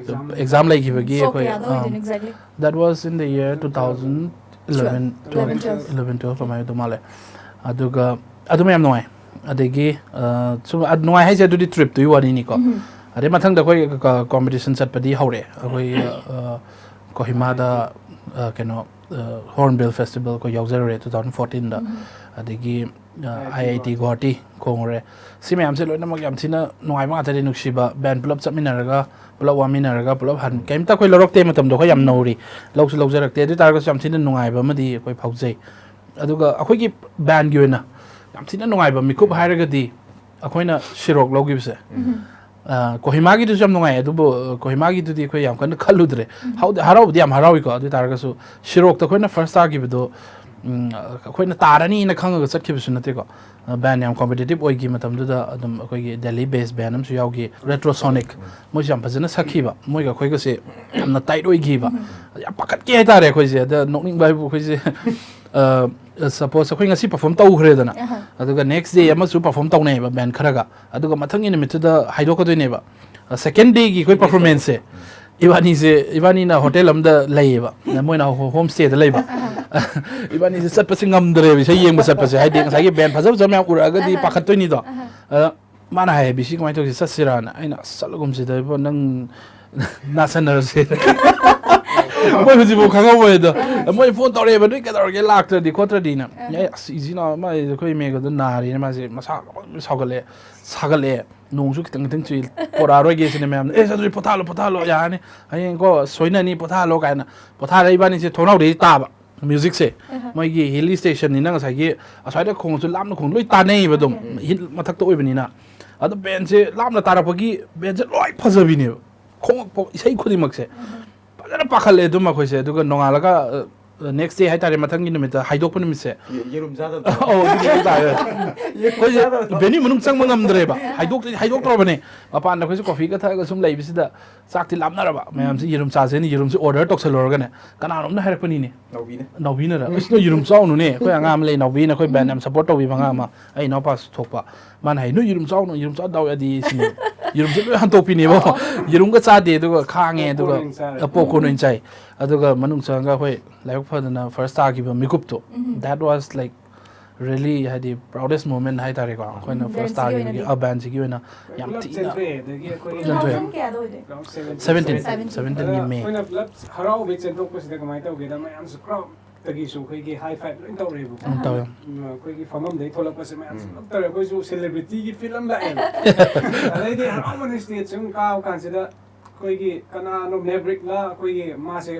ꯑꯦꯛꯖꯥꯝ ꯂꯩꯈꯤꯕꯒꯤ ꯑꯩꯈꯣꯏ, ꯀꯌꯥꯗ ꯑꯣꯏꯗꯣꯏꯅꯣ exactly? That was in the year two thousand eleven, twelve, eleven, twelve ꯑꯗꯨꯃꯥꯏꯅ ꯑꯗꯨ ꯃꯥꯜꯂꯦ꯫ ꯑꯗꯨꯒ ꯑꯗꯨꯃ ꯌꯥꯝ ꯅꯨꯡꯉꯥꯏ꯫ ꯑꯗꯒꯤ ꯑ, ꯁꯨꯝ, ꯑ, ꯅꯨꯡꯉꯥꯏ ꯍꯥꯏꯁꯦ ꯑꯗꯨꯗꯤ ꯇ꯭ꯔꯤꯞꯇꯨꯒꯤ ꯋꯥꯔꯤꯅꯤꯀꯣ꯫ ꯑꯗꯩ ꯃꯊꯪꯗ ꯑꯩꯈꯣꯏ ꯀ-, ꯀꯣꯝꯄꯤꯇꯤꯁꯟ ꯆꯠꯄꯗꯤ ꯍꯧꯔꯛꯑꯦ꯫ ꯑꯩꯈꯣꯏ ꯑ, ꯀꯣꯍꯤꯃꯥꯗ ꯑ, ꯀꯩꯅꯣ, ꯍꯣꯔꯟꯕꯤꯜ ꯐꯦꯁꯇꯤꯚꯦꯜ ꯑꯩꯈꯣꯏ ꯌꯥꯎꯖꯔꯨꯔꯦ two thousand fourteenꯗ꯫ ꯑꯗꯒꯤ ꯑꯥꯏ ꯑꯥꯏ ꯇꯤ ꯒꯨꯋꯥꯍꯥꯇꯤ ꯈꯣꯡꯉꯨꯔꯦ꯫ ꯁꯤ ꯃꯌꯥꯝꯁꯦ ꯂꯣꯏꯅꯃꯛ ꯌꯥꯝ ꯊꯤꯅ ꯅꯨꯡꯉꯥꯏꯕ ꯉꯥꯛꯇꯅꯤ, ꯅꯨꯡꯁꯤꯕ꯫ ꯕꯦꯟ ꯄꯨꯂꯞ ꯆꯠꯃꯤꯟꯅꯔꯒ, ꯄꯨꯂꯞ ꯋꯥꯃꯤꯟꯅꯔꯒ, ꯄꯨꯂꯞ ꯍꯟ-, ꯀꯩꯝꯇ ꯑꯩꯈꯣꯏ ꯂꯧꯔꯛꯇꯦ꯫ ꯃꯇꯝꯗꯣ ꯑꯩꯈꯣꯏ ꯌꯥꯝ ꯅꯧꯔꯤ, ꯂꯧꯁꯨ ꯂꯧꯖꯔꯛꯇꯦ꯫ ꯑꯗꯨ ꯑꯣꯏ ꯇꯥꯔꯒꯁꯨ ꯌꯥꯝ ꯊꯤꯅ ꯅꯨꯡꯉꯥꯏꯕ ꯑꯃꯗꯤ ꯑꯩꯈꯣꯏ ꯐꯥꯎꯖꯩ꯫ ꯑꯗꯨꯒ ꯑꯩꯈꯣꯏꯒꯤ ꯕꯦꯟꯒꯤ ꯑꯣꯏꯅ ꯌꯥꯝ ꯊꯤꯅ ꯅꯨꯡꯉꯥꯏꯕ ꯃꯤꯀꯨꯞ ꯍꯥꯏꯔꯒꯗꯤ ꯑꯩꯈꯣꯏꯅ ꯁꯤꯔꯣꯛ ꯂꯧꯈꯤꯕꯁꯦ꯫ ꯑ, ꯀꯣꯍꯤꯃꯥꯒꯤꯗꯨꯁꯨ ꯌꯥꯝ ꯅꯨꯡꯉꯥꯏ, ꯑꯗꯨꯕꯨ, ꯑ, ꯀꯣꯍꯤꯃꯥꯒꯤꯗꯨꯗꯤ ꯑꯩꯈꯣꯏ ꯌꯥꯝ ꯀꯟꯅ ꯈꯜꯂꯨꯗ꯭ꯔꯦ꯫ ꯍꯥꯎꯗꯤ-, ꯍꯔꯥꯎꯕꯗꯤ ꯌꯥꯝ ꯍꯔꯥꯎꯏꯀꯣ꯫ ꯑꯗꯨ ꯑꯣꯏ ꯇꯥꯔꯒꯁꯨ ꯁꯤꯔꯣꯛꯇ ꯑꯩꯈꯣꯏꯅ ꯐꯥꯔꯁ ꯇꯥꯈꯤꯕꯗꯣ, ꯎꯝ, ꯑꯩꯈꯣꯏꯅ ꯇꯥꯔꯅꯤꯅ ꯈꯪꯉꯒ ꯆꯠꯈꯤꯕꯁꯨ ꯅꯠꯇꯦꯀꯣ꯫ ꯑ, ꯕꯦꯟ ꯌꯥꯝ ꯀꯣꯝꯄꯤꯇꯤꯇꯤꯞ ꯑꯣꯏꯈꯤ ꯃꯇꯝꯗꯨꯗ꯫ ꯑꯗꯨꯝ ꯑꯩꯈꯣꯏꯒꯤ ꯗꯦꯜꯂꯤ ꯕꯦꯁ ꯕꯦꯟ ꯑꯃꯁꯨ ꯌꯥꯎꯈꯤ, ꯔꯦꯇ꯭ꯔꯣꯁꯣꯅꯤꯛ꯫ ꯃꯣꯏꯁꯨ ꯌꯥꯝ ꯐꯖꯅ ꯁꯛꯈꯤꯕ꯫ ꯃꯣꯏꯒ ꯑꯩꯈꯣꯏꯒꯁꯦ ꯌꯥꯝꯅ ꯇꯥꯏꯠ ꯑꯣꯏꯈꯤꯕ꯫ ꯑꯗ ꯌꯥꯝ ꯄꯥꯈꯠꯈꯤ ꯍꯥꯏꯇꯥꯔꯦ ꯑꯩꯈꯣꯏꯁꯦ꯫ ꯑꯗ ꯅꯣꯛꯅꯤꯡꯕ ꯍꯥꯏꯕꯨ ꯑꯩꯈꯣꯏꯁꯦ, ꯑ, ꯁꯄꯣꯁ ꯑꯩꯈꯣꯏ ꯉꯁꯤ ꯄꯔꯐꯣꯔꯝ ꯇꯧꯈ꯭ꯔꯦꯗꯅ, ꯑꯗꯨꯒ ꯅꯦꯛꯁ ꯗꯦ ꯑꯃꯁꯨ ꯄꯔꯐꯣꯔꯝ ꯇꯧꯅꯩꯌꯦꯕ ꯕꯦꯟ ꯈꯔꯒ꯫ ꯑꯗꯨꯒ ꯃꯊꯪꯒꯤ ꯅꯨꯃꯤꯠꯇꯨꯗ ꯍꯥꯏꯗꯣꯛꯀꯗꯣꯏꯅꯦꯕ꯫ ꯑ, ꯁꯦꯀꯦꯟ ꯗꯦꯒꯤ ꯑꯩꯈꯣꯏ ꯄꯔꯐꯣꯔꯃꯦꯟꯁꯁꯦ ꯏꯕꯥꯅꯤꯁꯦ, ꯏꯕꯥꯅꯤꯅ ꯍꯣꯇꯦꯜ ꯑꯃꯗ ꯂꯩꯌꯦꯕ, ꯃꯣꯏꯅ ꯍꯣ-, ꯍꯣꯝ ꯁ꯭ꯇꯦꯗ ꯂꯩꯕ꯫ ꯏꯕꯥꯅꯤꯁꯦ ꯆꯠꯄꯁꯦ ꯉꯝꯗ꯭ꯔꯦꯕ, ꯏꯁꯩ ꯌꯦꯡꯕ ꯆꯠꯄꯁꯦ꯫ ꯍꯥꯏꯗꯤ ꯉꯁꯥꯏꯒꯤ ꯕꯦꯟ ꯐꯖ ꯐꯖꯕ ꯃꯌꯥꯝ ꯎꯔꯛꯑꯒꯗꯤ ꯄꯥꯈꯠꯇꯣꯏꯅꯤꯗꯣ꯫ ꯑꯗ ꯃꯥꯅ ꯍꯥꯏꯌꯦ, "ꯕꯤ ꯁꯤ, ꯀꯃꯥꯏꯅ ꯇꯧꯁꯤ, ꯆꯠꯁꯤꯔꯥꯅ?" ꯑꯩꯅ, "ꯑꯁ, ꯆꯠꯂꯒꯨꯝꯁꯤꯗ ꯏꯕꯣ, ꯅꯪ ꯅꯥꯁꯟꯅꯔꯁꯦ"꯫ ꯃꯣꯏ ꯍꯧꯖꯤꯛꯐꯥꯎ ꯈꯪꯍꯧꯕ ꯑꯗꯣ꯫ ꯃꯣꯏ ꯐꯣꯟ ꯇꯧꯔꯛꯑꯦꯕ, "ꯅꯣꯏ ꯀꯩꯗꯧꯔꯒꯦ, ꯂꯥꯛꯇ꯭ꯔꯗꯤ ꯈꯣꯠꯇ꯭ꯔꯗꯤꯅ?" ꯑꯦ, ꯑꯁ, ꯏꯆꯤꯟ ꯏꯅꯥꯎ ꯑꯃ, ꯑꯩꯈꯣꯏ ꯏꯃꯦꯒꯗꯣ ꯅꯥꯔꯦꯅ, ꯃꯥꯁꯦ ꯃꯁꯥ ꯂꯣꯏ ꯁꯥꯎꯒꯠꯂꯛꯑꯦ, ꯁꯥꯒꯠꯂꯛꯑꯦ, ꯅꯣꯡꯁꯨ ꯈꯤꯇꯪ ꯈꯤꯇꯪ ꯆꯨꯏ, ꯄꯣꯔꯛꯑꯔꯣꯏꯒꯦ ꯁꯤꯅꯦ ꯃꯌꯥꯝꯅ꯫ "ꯑꯦ, ꯑꯗꯨꯗꯤ ꯄꯣꯊꯥꯍꯜꯂꯣ, ꯄꯣꯊꯥꯍꯜꯂꯣ, ꯌꯥꯔꯅꯤ, ꯍꯌꯦꯡꯀꯣ ꯁꯣꯏꯅꯅꯤ, ꯄꯣꯊꯥꯍꯜꯂꯣ" ꯀꯥꯏꯅ꯫ ꯄꯣꯊꯥꯔ ꯏꯕꯥꯅꯤꯁꯦ ꯊꯣꯡꯅꯥꯎꯗꯒꯤ ꯇꯥꯕ ꯃ꯭ꯌꯨꯖꯤꯛꯁꯦ꯫ ꯃꯣꯏꯒꯤ ꯍꯤꯂꯤ ꯁ꯭ꯇꯦꯁꯟꯅꯤꯅ ꯉꯁꯥꯏꯒꯤ ꯑꯁ꯭ꯋꯥꯏꯗ ꯈꯣꯡꯉꯁꯨ ꯂꯥꯞꯅ ꯈꯣꯡ ꯂꯣꯏ ꯇꯥꯟꯅꯩꯌꯦꯕ ꯑꯗꯨꯝ, ꯍꯤꯜ ꯃꯊꯛꯇ ꯑꯣꯏꯕꯅꯤꯅ꯫ ꯑꯗꯣ ꯕꯦꯟꯁꯦ ꯂꯥꯞꯅ ꯇꯥꯔꯛꯄꯒꯤ ꯕꯦꯟꯁꯦ ꯂꯣꯏ ꯐꯖꯕꯤꯅꯦꯕ꯫ ꯈꯣꯡꯉꯛꯄ ꯏꯁꯩ ꯈꯨꯗꯤꯡꯃꯛꯁꯦ ꯐꯖꯅ ꯄꯥꯈꯠꯂꯦ ꯑꯗꯨꯝ ꯑꯩꯈꯣꯏꯁꯦ꯫ ꯑꯗꯨꯒ ꯅꯣꯡꯉꯥꯜꯂꯒ, next day ꯍꯥꯏꯇꯥꯔꯦ, ꯃꯊꯪꯒꯤ ꯅꯨꯃꯤꯠꯇ ꯍꯥꯏꯗꯣꯛꯄ ꯅꯨꯃꯤꯠꯁꯦ꯫ ꯌꯦ-, ꯌꯦꯔꯨꯝ ꯆꯥꯗꯕꯗꯣ꯫ ꯑꯧ, ꯑꯗꯨꯒꯤ ꯍꯥꯏꯇꯥꯔꯦ꯫ ꯑꯩꯈꯣꯏꯁꯦ ꯌꯦꯔꯨꯝ ꯆꯥꯗꯕꯗꯣ꯫ Venue ꯃꯅꯨꯡ ꯆꯪꯕ ꯉꯝꯗ꯭ꯔꯦꯕ꯫ ꯍꯥꯏꯗꯣꯛ-, ꯍꯥꯏꯗꯣꯛꯇ꯭ꯔꯕꯅꯦ꯫ ꯃꯄꯥꯟꯗ ꯑꯩꯈꯣꯏꯁꯦ ꯀꯣꯐꯤꯒ ꯊꯛꯑꯒ ꯁꯨꯝ ꯂꯩꯕꯁꯤꯗ ꯆꯥꯛꯇꯤ ꯂꯥꯝꯅꯔꯕ꯫ ꯃꯌꯥꯝꯁꯦ ꯌꯦꯔꯨꯝ ꯆꯥꯁꯦꯅ ꯌꯦꯔꯨꯝꯁꯦ order ꯇꯧꯁꯜꯂꯨꯔꯒꯅꯦ, ꯀꯅꯥꯅꯣꯝꯅ ꯍꯥꯏꯔꯛꯄꯅꯤꯅꯦ꯫ ꯅꯥꯎꯕꯤꯅ꯫ ꯅꯥꯎꯕꯤꯅꯔ? "ꯑꯁ, ꯅꯣꯏ ꯌꯦꯔꯨꯝ ꯆꯥꯎꯅꯨꯅꯦ, ꯑꯩꯈꯣꯏ ꯑꯉꯥꯡ ꯑꯃ ꯂꯩ, ꯅꯥꯎꯕꯤꯅ ꯑꯩꯈꯣꯏ band ꯌꯥꯝ support ꯇꯧꯕꯤꯕ ꯑꯉꯥꯡ ꯑꯃ, ꯑꯩ ꯏꯅꯥꯎꯄꯥꯁꯨ ꯊꯣꯛꯄ"꯫ ꯃꯥꯅ ꯍꯥꯏ, "ꯅꯣꯏ ꯌꯦꯔꯨꯝ ꯆꯥꯎꯅꯨ, ꯌꯦꯔꯨꯝ ꯆꯥ ꯗꯥꯎ ꯌꯥꯗꯦ" ꯁꯤꯅꯦ꯫ ꯌꯦꯔꯨꯝꯁꯦ ꯂꯣꯏ ꯍꯟꯇꯣꯛꯄꯤꯅꯦꯕ꯫ ꯌꯦꯔꯨꯝꯒ ꯆꯥꯗꯦ, ꯑꯗꯨꯒ ꯈꯥꯡꯉꯦ, ꯑꯗꯨꯒ popcorn ꯑꯣꯏꯅ ꯆꯥꯔꯦ꯫ Popcorn ꯑꯣꯏꯅ ꯆꯥꯏ꯫ ꯑꯗꯨꯒ ꯃꯅꯨꯡ ꯆꯪꯉꯒ ꯑꯩꯈꯣꯏ ꯂꯥꯏꯕꯛ ꯐꯗꯅ first ꯇꯥꯈꯤꯕ ꯃꯤꯀꯨꯞꯇꯣ, that was, like, really, ꯍꯥꯏꯗꯤ, proudest moment ꯍꯥꯏꯇꯥꯔꯦꯀꯣ꯫ ꯑꯩꯈꯣꯏꯅ first ꯕꯦꯟꯁꯤꯒꯤ ꯇꯥꯈꯤꯕꯒꯤ, ꯑꯣꯏꯅꯗꯤ꯫ ꯑ, ꯕꯦꯟꯁꯤꯒꯤ ꯑꯣꯏꯅ ꯌꯥꯝ ꯄꯨꯂꯞ ꯊꯤꯅ ꯆꯦꯟꯊꯣꯛꯑꯦ꯫ ꯑꯗꯒꯤ ꯑꯩꯈꯣꯏ ꯄꯨꯂꯞ ꯆꯦꯟꯊꯣꯛꯑꯦ꯫ Two thousand ꯀꯌꯥꯗ ꯑꯣꯏꯗꯣꯏꯅꯣ? Seventeen, seventeen꯫ Seventeen꯫ Seventeen ꯒꯤ ꯑꯗ May꯫ ꯑꯩꯈꯣꯏꯅ ꯄꯨꯂꯞ ꯍꯔꯥꯎꯕꯩ ꯆꯦꯟꯊꯣꯛꯄꯁꯤꯗ ꯀꯃꯥꯏꯅ ꯇꯧꯒꯦꯗ, ꯃꯌꯥꯝꯁꯨ crowd ꯇꯒꯤꯁꯨ ꯑꯩꯈꯣꯏꯒꯤ high five ꯂꯣꯏ ꯇꯧꯔꯛꯑꯦꯕꯀꯣ꯫ ꯎꯝ, ꯇꯧꯋꯦ꯫ ꯎꯝ, ꯑꯩꯈꯣꯏꯒꯤ ꯐꯝꯐꯝꯗꯩ ꯊꯣꯛꯂꯛꯄꯁꯦ ꯃꯌꯥꯝꯁꯦ ꯎꯝ꯫ ꯄꯨꯂꯞ ꯇꯧꯔꯦ꯫ ꯑꯩꯈꯣꯏꯁꯨ celebrity ꯒꯤ feel ꯑꯃ ꯂꯥꯛꯑꯦꯕ꯫ ꯑꯗꯩꯗꯤ ꯍꯔꯥꯎꯃꯟꯗꯅ stage ꯁꯨꯝ ꯀꯥꯕ ꯀꯥꯟꯁꯤꯗ ꯑꯩꯈꯣꯏꯒꯤ ꯀꯅꯥꯅꯣ, Maverick ꯂ, ꯑꯩꯈꯣꯏꯒꯤ ꯃꯥꯁꯦ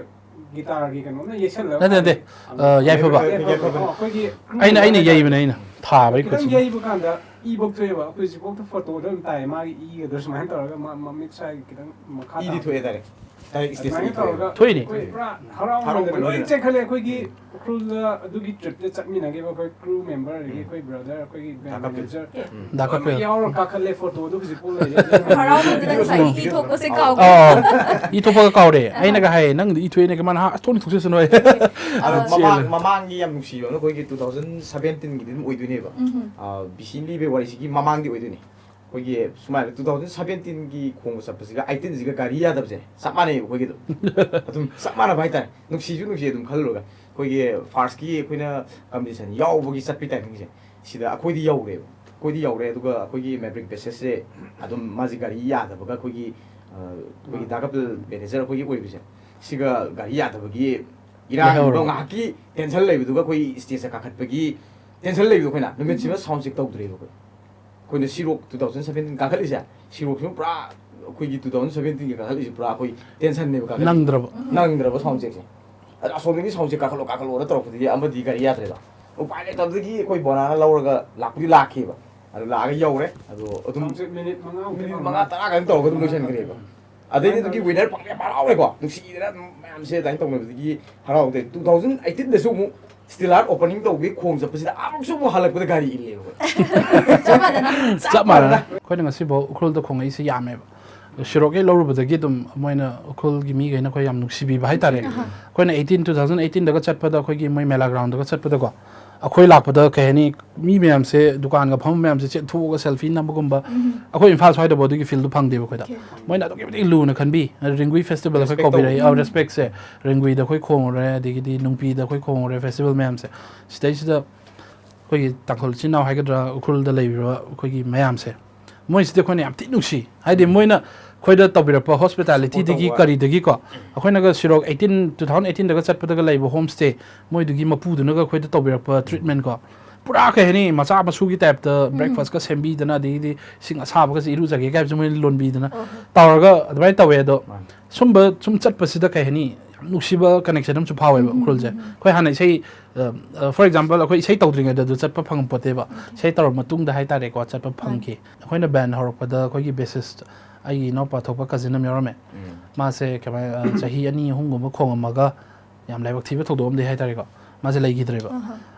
guitar ꯒꯤ ꯀꯩꯅꯣꯝꯅ ꯌꯩꯁꯜꯂꯒ ꯅꯠꯇꯦ, ꯅꯠꯇꯦ꯫ ꯀꯥꯏ-, ꯑ, ꯌꯥꯏꯐꯕ꯫ ꯌꯥꯏꯐꯕ꯫ ꯌꯥꯏꯐꯕ꯫ ꯑꯣ, ꯑꯩꯈꯣꯏꯒꯤ crew ꯑꯩꯅ, ꯑꯩꯅ ꯍꯥꯏꯇꯥꯔꯦ꯫ ꯌꯩꯕꯅꯦ, ꯑꯩꯅ ꯊꯥꯕꯒꯤ ꯈꯤꯇꯪ ꯈꯨꯠꯁꯤꯅ꯫ ꯌꯩꯕ ꯀꯥꯟꯗ ꯏꯐꯧ ꯊꯣꯛꯑꯦꯕ꯫ ꯑꯩꯈꯣꯏ ꯍꯧꯖꯤꯛꯐꯥꯎꯗ photo ꯗ ꯑꯗꯨꯝ ꯇꯥꯏ, ꯃꯥꯒꯤ ꯏꯒꯗꯣ ꯁꯨꯃꯥꯏꯅ ꯇꯧꯔꯒ ꯃꯥ-, ꯃꯃꯤꯠ ꯁ꯭ꯋꯥꯏ ꯈꯤꯇꯪ ꯃꯈꯥ ꯏꯗꯤ ꯇꯥꯕ꯫ ꯊꯣꯛꯑꯦ ꯇꯥꯔꯦ꯫ Direct stage ꯑꯗꯨꯃꯥꯏꯅ ꯇ ꯊꯣꯛꯑꯦ꯫ ꯇꯧꯔꯒ ꯊꯣꯛꯏꯅꯦ꯫ ꯑꯩꯈꯣꯏ ꯄꯨꯔꯥ ꯍꯔꯥꯎꯃꯟꯗꯅ ꯍꯔꯥꯎꯃꯟꯗꯅ꯫ ꯂꯣꯏ ꯆꯦꯟꯈꯠꯂꯦ꯫ ꯑꯩꯈꯣꯏꯒꯤ ꯎꯈ꯭ꯔꯨꯜꯗ ꯑꯗꯨꯒꯤ trip ꯇ ꯆꯠꯃꯤꯟꯅꯈꯤꯕ ꯑꯩꯈꯣꯏ crew member, ꯑꯗꯒꯤ ꯎꯝ꯫ ꯑꯩꯈꯣꯏ brother, ꯑꯩꯈꯣꯏꯒꯤ band ꯗꯥ ꯀꯄꯤꯜ꯫ Manager, ꯎꯝ꯫ ꯗꯥ ꯂꯣꯏꯅꯃꯛ ꯀꯄꯤꯜ꯫ ꯌꯥꯎꯔ ꯀꯥꯈꯠꯂꯦ꯫ Photo ꯗꯨ ꯍꯧꯖꯤꯛꯐꯥꯎ ꯂꯩꯔꯤ꯫ ꯍꯔꯥꯎꯃꯟꯗꯅ ꯉꯁꯥꯏꯒꯤ ꯏ ꯊꯣꯛꯄꯁꯦ ꯀꯥꯎꯈ꯭ꯔꯦ꯫ ꯑꯥ, ꯏ ꯊꯣꯛꯄꯒ ꯀꯥꯎꯔꯦ꯫ ꯑꯥ꯫ ꯑꯩꯅꯒ ꯍꯥꯏꯌꯦ, "ꯅꯪꯗꯤ ꯏ ꯊꯣꯛꯑꯦꯅꯦ, ꯀꯃꯥꯏꯅ ꯍꯥ-, ꯑꯁ, ꯊꯣꯛꯅꯤ ꯊꯣꯛꯆꯁꯅꯨ" ꯍꯥꯏ꯫ ꯑꯗꯣ ꯑꯥ꯫ ꯃꯃꯥꯡ, ꯆꯦꯜꯂꯦ꯫ ꯃꯃꯥꯡꯒꯤ ꯌꯥꯝ ꯅꯨꯡꯁꯤꯕ ꯑꯃꯅ ꯑꯩꯈꯣꯏꯒꯤ two thousand seventeen ꯒꯤꯗꯤ ꯑꯗꯨꯝ ꯑꯣꯏꯗꯣꯏꯅꯦꯕ꯫ ꯎꯝ꯫ ꯑꯥ, ꯕꯤ ꯁꯤ ꯂꯤꯕꯩ ꯋꯥꯔꯤꯁꯤꯒꯤ ꯃꯃꯥꯡꯗꯤ ꯑꯣꯏꯗꯣꯏꯅꯦ꯫ ꯑꯩꯈꯣꯏꯒꯤ ꯁꯨꯃꯥꯏꯅ two thousand seventeen ꯒꯤ ꯈꯣꯡꯕ ꯆꯠꯄꯁꯤꯒ eighteen ꯁꯤꯒ ꯒꯥꯔꯤ ꯌꯥꯗꯕꯁꯦ ꯆꯞ ꯃꯥꯟꯅꯩꯌꯦꯕ ꯑꯩꯈꯣꯏꯒꯤꯗꯣ꯫ ꯑꯗꯨꯝ ꯆꯞ ꯃꯥꯟꯅꯕ ꯍꯥꯏꯇꯥꯔꯦ꯫ ꯅꯨꯡꯁꯤꯁꯨ ꯅꯨꯡꯁꯤ ꯑꯗꯨꯝ ꯈꯜꯂꯨꯔꯒ꯫ ꯑꯩꯈꯣꯏꯒꯤ first ꯀꯤ ꯑꯩꯈꯣꯏꯅ competition ꯌꯥꯎꯕꯒꯤ ꯆꯠꯄꯒꯤ timing ꯁꯦ, ꯁꯤꯗ ꯑꯩꯈꯣꯏꯗꯤ ꯌꯧꯔꯦꯕ꯫ ꯑꯩꯈꯣꯏꯗꯤ ꯌꯧꯔꯦ, ꯑꯗꯨꯒ ꯑꯩꯈꯣꯏꯒꯤ Maverick Bassist ꯁꯦ ꯑꯗꯨꯝ ꯃꯥꯁꯦ ꯒꯥꯔꯤ ꯌꯥꯗꯕꯒ ꯑꯩꯈꯣꯏꯒꯤ, ꯑ, ꯑꯩꯈꯣꯏꯒꯤ ꯗꯥ ꯀꯄꯤꯜ manager ꯑꯩꯈꯣꯏꯒꯤ ꯑꯣꯏꯕꯁꯦ, ꯁꯤꯒ ꯒꯥꯔꯤ ꯌꯥꯗꯕꯒꯤ ꯏꯔꯥꯡꯗꯨꯒ ꯂꯩꯍꯧꯔꯕ꯫ ꯉꯥꯏꯍꯥꯛꯀꯤ ꯇꯦꯟꯁꯟ ꯂꯩꯕꯗꯨꯒ ꯑꯩꯈꯣꯏ ꯁ꯭ꯇꯦꯖꯇ ꯀꯥꯈꯠꯄꯒꯤ ꯇꯦꯟꯁꯟ ꯂꯩꯕꯗꯣ ꯑꯩꯈꯣꯏꯅ ꯅꯨꯃꯤꯠꯁꯤꯃ ꯁꯥꯎꯟ ꯆꯦꯛ ꯇꯧꯗ꯭ꯔꯦꯕ ꯑꯩꯈꯣꯏ꯫ ꯑꯩꯈꯣꯏꯅ ꯁꯤꯔꯣꯛ ꯇꯨ ꯊꯥꯎꯖꯟ ꯁꯕꯦꯟꯇꯤꯟ ꯀꯥꯈꯠꯂꯤꯁꯦ, ꯁꯤꯔꯣꯛꯁꯤꯃ ꯄꯨꯔꯥ ꯑꯩꯈꯣꯏꯒꯤ ꯇꯨ ꯊꯥꯎꯖꯟ ꯁꯕꯦꯟꯇꯤꯟꯒꯤ ꯀꯥꯈꯠꯂꯤꯁꯦ ꯄꯨꯔꯥ ꯑꯩꯈꯣꯏ ꯇꯦꯟꯁꯟꯅꯦꯕ ꯀꯥꯈꯠꯂꯤꯁꯦ꯫ ꯅꯪꯗ꯭ꯔꯕ꯫ ꯅꯪꯗ꯭ꯔꯕ ꯁꯥꯎꯟ ꯆꯦꯛꯁꯦ꯫ ꯑꯗ ꯑꯁꯣꯝꯗꯒꯤ ꯁꯥꯎꯟ ꯆꯦꯛ ꯀꯥꯈꯠꯂꯣ ꯀꯥꯈꯠꯂꯣꯅ ꯇꯧꯔꯛꯄꯗꯒꯤ ꯑꯃꯗꯤ ꯒꯥꯔꯤ ꯌꯥꯗ꯭ꯔꯦꯕ꯫ ꯎꯄꯥꯏ ꯂꯩꯇꯕꯗꯒꯤ ꯑꯩꯈꯣꯏ ꯕꯣꯅꯥꯅ ꯂꯧꯔꯒ ꯂꯥꯛꯄꯨꯗꯤ ꯂꯥꯛꯈꯤꯕ꯫ ꯑꯗꯣ ꯂꯥꯛꯑꯒ ꯌꯧꯔꯦ꯫ ꯑꯗꯣ ꯑꯗꯨꯝ ꯁꯥꯎꯟ ꯆꯦꯛ ꯃꯤꯅꯤꯠ ꯃꯉꯥꯃꯨꯛꯇꯤ ꯃꯤꯅꯤꯠ ꯐꯪꯉꯝꯃꯅꯤ꯫ ꯃꯉꯥ ꯇꯔꯥ ꯈꯛꯇꯪ ꯇꯧꯔꯒ ꯑꯗꯨꯝ ꯂꯣꯏꯁꯤꯟꯈ꯭ꯔꯦꯕ꯫ ꯑꯗꯩꯗꯤ ꯑꯗꯨꯒꯤ ꯋꯤꯅꯔ ꯐꯪꯉꯦ ꯍꯔꯥꯎꯔꯦꯀꯣ꯫ ꯅꯨꯡꯁꯤꯗꯅ ꯑꯗꯨꯝ ꯃꯌꯥꯝꯁꯦ ꯑꯗꯨꯃꯥꯏꯅ ꯇꯧꯅꯕꯗꯒꯤ ꯍꯔꯥꯎꯗꯦ꯫ ꯇꯨ ꯊꯥꯎꯖꯟ ꯑꯩꯇꯤꯟꯗꯁꯨ ꯑꯃꯨꯛ ꯁ꯭ꯇꯤꯜ ꯑꯥꯔꯠ ꯑꯣꯄꯅꯤꯡ ꯇꯧꯕꯒꯤ ꯈꯣꯡ ꯆꯠꯄꯁꯤꯗ ꯑꯃꯨꯛꯁꯨ ꯑꯃꯨꯛ ꯍꯜꯂꯛꯄꯗ ꯒꯥꯔꯤ ꯏꯜꯂꯦꯕ ꯑꯩꯈꯣꯏ꯫ ꯆꯞ ꯃꯥꯟꯅꯅ꯫ ꯆꯞ ꯃꯥꯟꯅꯅ꯫ ꯑꯩꯈꯣꯏꯅ ꯉꯁꯤꯐꯥꯎ ꯎꯈ꯭ꯔꯨꯜꯗ ꯈꯣꯡꯉꯛꯏꯁꯦ ꯌꯥꯝꯃꯦꯕ꯫ ꯁꯤꯔꯣꯛ ꯍꯦꯛ ꯂꯧꯔꯨꯕꯗꯒꯤ ꯑꯗꯨꯝ ꯃꯣꯏꯅ ꯎꯈ꯭ꯔꯨꯜꯒꯤ ꯃꯤꯈꯩꯅ ꯑꯩꯈꯣꯏ ꯌꯥꯝ ꯅꯨꯡꯁꯤꯕꯤꯕ ꯍꯥꯏꯇꯥꯔꯦ꯫ ꯑꯩꯈꯣꯏꯅ ꯑꯩꯇꯤꯟ ꯇꯨ ꯊꯥꯎꯖꯟ ꯑꯩꯇꯤꯟꯗꯒ ꯆꯠꯄꯗ ꯑꯩꯈꯣꯏꯒꯤ ꯃꯣꯏ ꯃꯦꯂꯥ ꯒ꯭ꯔꯥꯎꯟꯗꯒ ꯆꯠꯄꯗꯀꯣ, ꯑꯩꯈꯣꯏ ꯂꯥꯛꯄꯗ ꯀꯩ ꯍꯥꯏꯅꯤ, ꯃꯤ ꯃꯌꯥꯝꯁꯦ, ꯗꯨꯀꯥꯟꯒ ꯐꯝꯕ ꯃꯌꯥꯝꯁꯦ ꯆꯦꯟꯊꯣꯛꯑꯒ ꯁꯦꯜꯐꯤ ꯅꯝꯕꯒꯨꯝꯕ꯫ ꯑꯩꯈꯣꯏ ꯏꯝꯐꯥꯜ ꯁ꯭ꯋꯥꯏꯗꯐꯥꯎ ꯑꯗꯨꯒꯤ ꯐꯤꯜꯗꯨ ꯐꯪꯗꯦꯕ ꯑꯩꯈꯣꯏꯗ꯫ ꯃꯣꯏꯅ ꯑꯗꯨꯛꯀꯤ ꯃꯇꯤꯛ ꯂꯨꯅ ꯈꯟꯕꯤ꯫ ꯔꯤꯡꯒꯨꯏ ꯐꯦꯁꯇꯤꯚꯦꯜ ꯑꯩꯈꯣꯏ Respect ꯀꯧꯕꯤꯔꯛꯏ꯫ ꯇꯧꯕ꯫ ꯑ, ꯔꯦꯁꯄꯦꯛꯁꯦ꯫ ꯔꯤꯡꯒꯨꯏꯗ ꯑꯩꯈꯣꯏ ꯈꯣꯡꯉꯨꯔꯦ, ꯑꯗꯒꯤꯗꯤ ꯅꯨꯡꯄꯤꯗ ꯑꯩꯈꯣꯏ ꯈꯣꯡꯉꯨꯔꯦ, ꯐꯦꯁꯇꯤꯚꯦꯜ ꯃꯌꯥꯝꯁꯦ꯫ ꯁꯤꯗꯩꯁꯤꯗ ꯑꯩꯈꯣꯏꯒꯤ ꯇꯥꯡꯈꯨꯜ ꯏꯆꯤꯟ ꯏꯅꯥꯎ ꯍꯥꯏꯒꯗ꯭ꯔꯥ, ꯎꯈ꯭ꯔꯨꯜꯗ ꯂꯩꯔꯤꯕ ꯑꯩꯈꯣꯏꯒꯤ ꯃꯌꯥꯝꯁꯦ, ꯃꯣꯏꯁꯤꯗꯤ ꯑꯩꯈꯣꯏꯅ ꯌꯥꯝ ꯊꯤ ꯅꯨꯡꯁꯤ꯫ ꯍꯥꯏꯗꯤ ꯃꯣꯏꯅ ꯑꯩꯈꯣꯏꯗ ꯇꯧꯕꯤꯔꯛꯄ ꯍꯣꯁꯄꯤꯇꯥꯂꯤꯇꯤꯗꯒꯤ Support ꯇꯧꯕ꯫ ꯀꯔꯤꯗꯒꯤꯀꯣ, ꯑꯩꯈꯣꯏꯅꯒ ꯁꯤꯔꯣꯛ ꯑꯩꯇꯤꯟ, ꯇꯨ ꯊꯥꯎꯖꯟ ꯑꯩꯇꯤꯟꯗꯒ ꯆꯠꯄꯗꯒ ꯂꯩꯕ ꯍꯣꯝ ꯁ꯭ꯇꯦ, ꯃꯣꯏꯗꯨꯒꯤ ꯃꯄꯨꯗꯨꯅꯒ ꯑꯩꯈꯣꯏꯗ ꯇꯧꯕꯤꯔꯛꯄ ꯇ꯭ꯔꯤꯠꯃꯦꯟꯀꯣ, ꯄꯨꯔꯥ ꯀꯩ ꯍꯥꯏꯅꯤ, ꯃꯆꯥ ꯃꯁꯨꯒꯤ ꯇꯥꯏꯞꯇ ꯕ꯭ꯔꯦꯛꯐꯥꯁꯀ ꯁꯦꯝꯕꯤꯗꯅ, ꯑꯗꯒꯤꯗꯤ ꯏꯁꯤꯡ ꯑꯁꯥꯕꯒꯁꯦ ꯏꯔꯨꯖꯒꯦ ꯀꯥꯏꯕꯁꯦ ꯃꯣꯏꯅ ꯂꯣꯟꯕꯤꯗꯅ ꯇꯧꯔꯒ ꯑꯗꯨꯃꯥꯏꯅ ꯇꯧꯋꯦ꯫ ꯑꯗꯣ ꯃꯥꯅꯤ꯫ ꯁꯨꯝꯕ ꯁꯨꯝ ꯆꯠꯄꯁꯤꯗ ꯀꯩ ꯍꯥꯏꯅꯤ, ꯌꯥꯝ ꯅꯨꯡꯁꯤꯕ ꯀꯅꯦꯛꯁꯟ ꯑꯃꯁꯨ ꯐꯥꯎꯋꯦꯕ ꯎꯈ꯭ꯔꯨꯜꯁꯦ꯫ ꯑꯩꯈꯣꯏ ꯍꯥꯟꯅ ꯏꯁꯩ, for example, ꯑꯩꯈꯣꯏ ꯏꯁꯩ ꯇꯧꯗ꯭ꯔꯤꯉꯩꯗ ꯑꯗꯨ ꯆꯠꯄ ꯐꯪꯄꯣꯠꯇꯦꯕ꯫ ꯏꯁꯩ ꯇꯧꯔ ꯃꯇꯨꯡꯗ ꯍꯥꯏꯇꯥꯔꯦꯀꯣ, ꯆꯠꯄ ꯐꯪꯈꯤ꯫ ꯑꯩꯈꯣꯏꯅ ꯕꯦꯟ ꯍꯧꯔꯛꯄꯗ ꯑꯩꯈꯣꯏꯒꯤ ꯕꯦꯁꯤꯁ, ꯑꯩꯒꯤ ꯏꯅꯥꯎꯄꯥ ꯊꯣꯛꯄ ꯀꯖꯤꯟ ꯑꯃ ꯌꯥꯎꯔꯝꯃꯦ꯫ ꯃꯥꯁꯦ ꯀꯃꯥꯏ-, ꯑ, ꯆꯍꯤ ꯑꯅꯤ ꯑꯍꯨꯝꯒꯨꯝꯕ ꯈꯣꯡꯉꯝꯃꯒ ꯌꯥꯝ ꯂꯥꯏꯕꯛ ꯊꯤꯕ ꯊꯧꯗꯣꯛ ꯑꯃꯗꯤ ꯍꯥꯏꯇꯥꯔꯦꯀꯣ, ꯃꯥꯁꯦ ꯂꯩꯈꯤꯗ꯭ꯔꯦꯕ꯫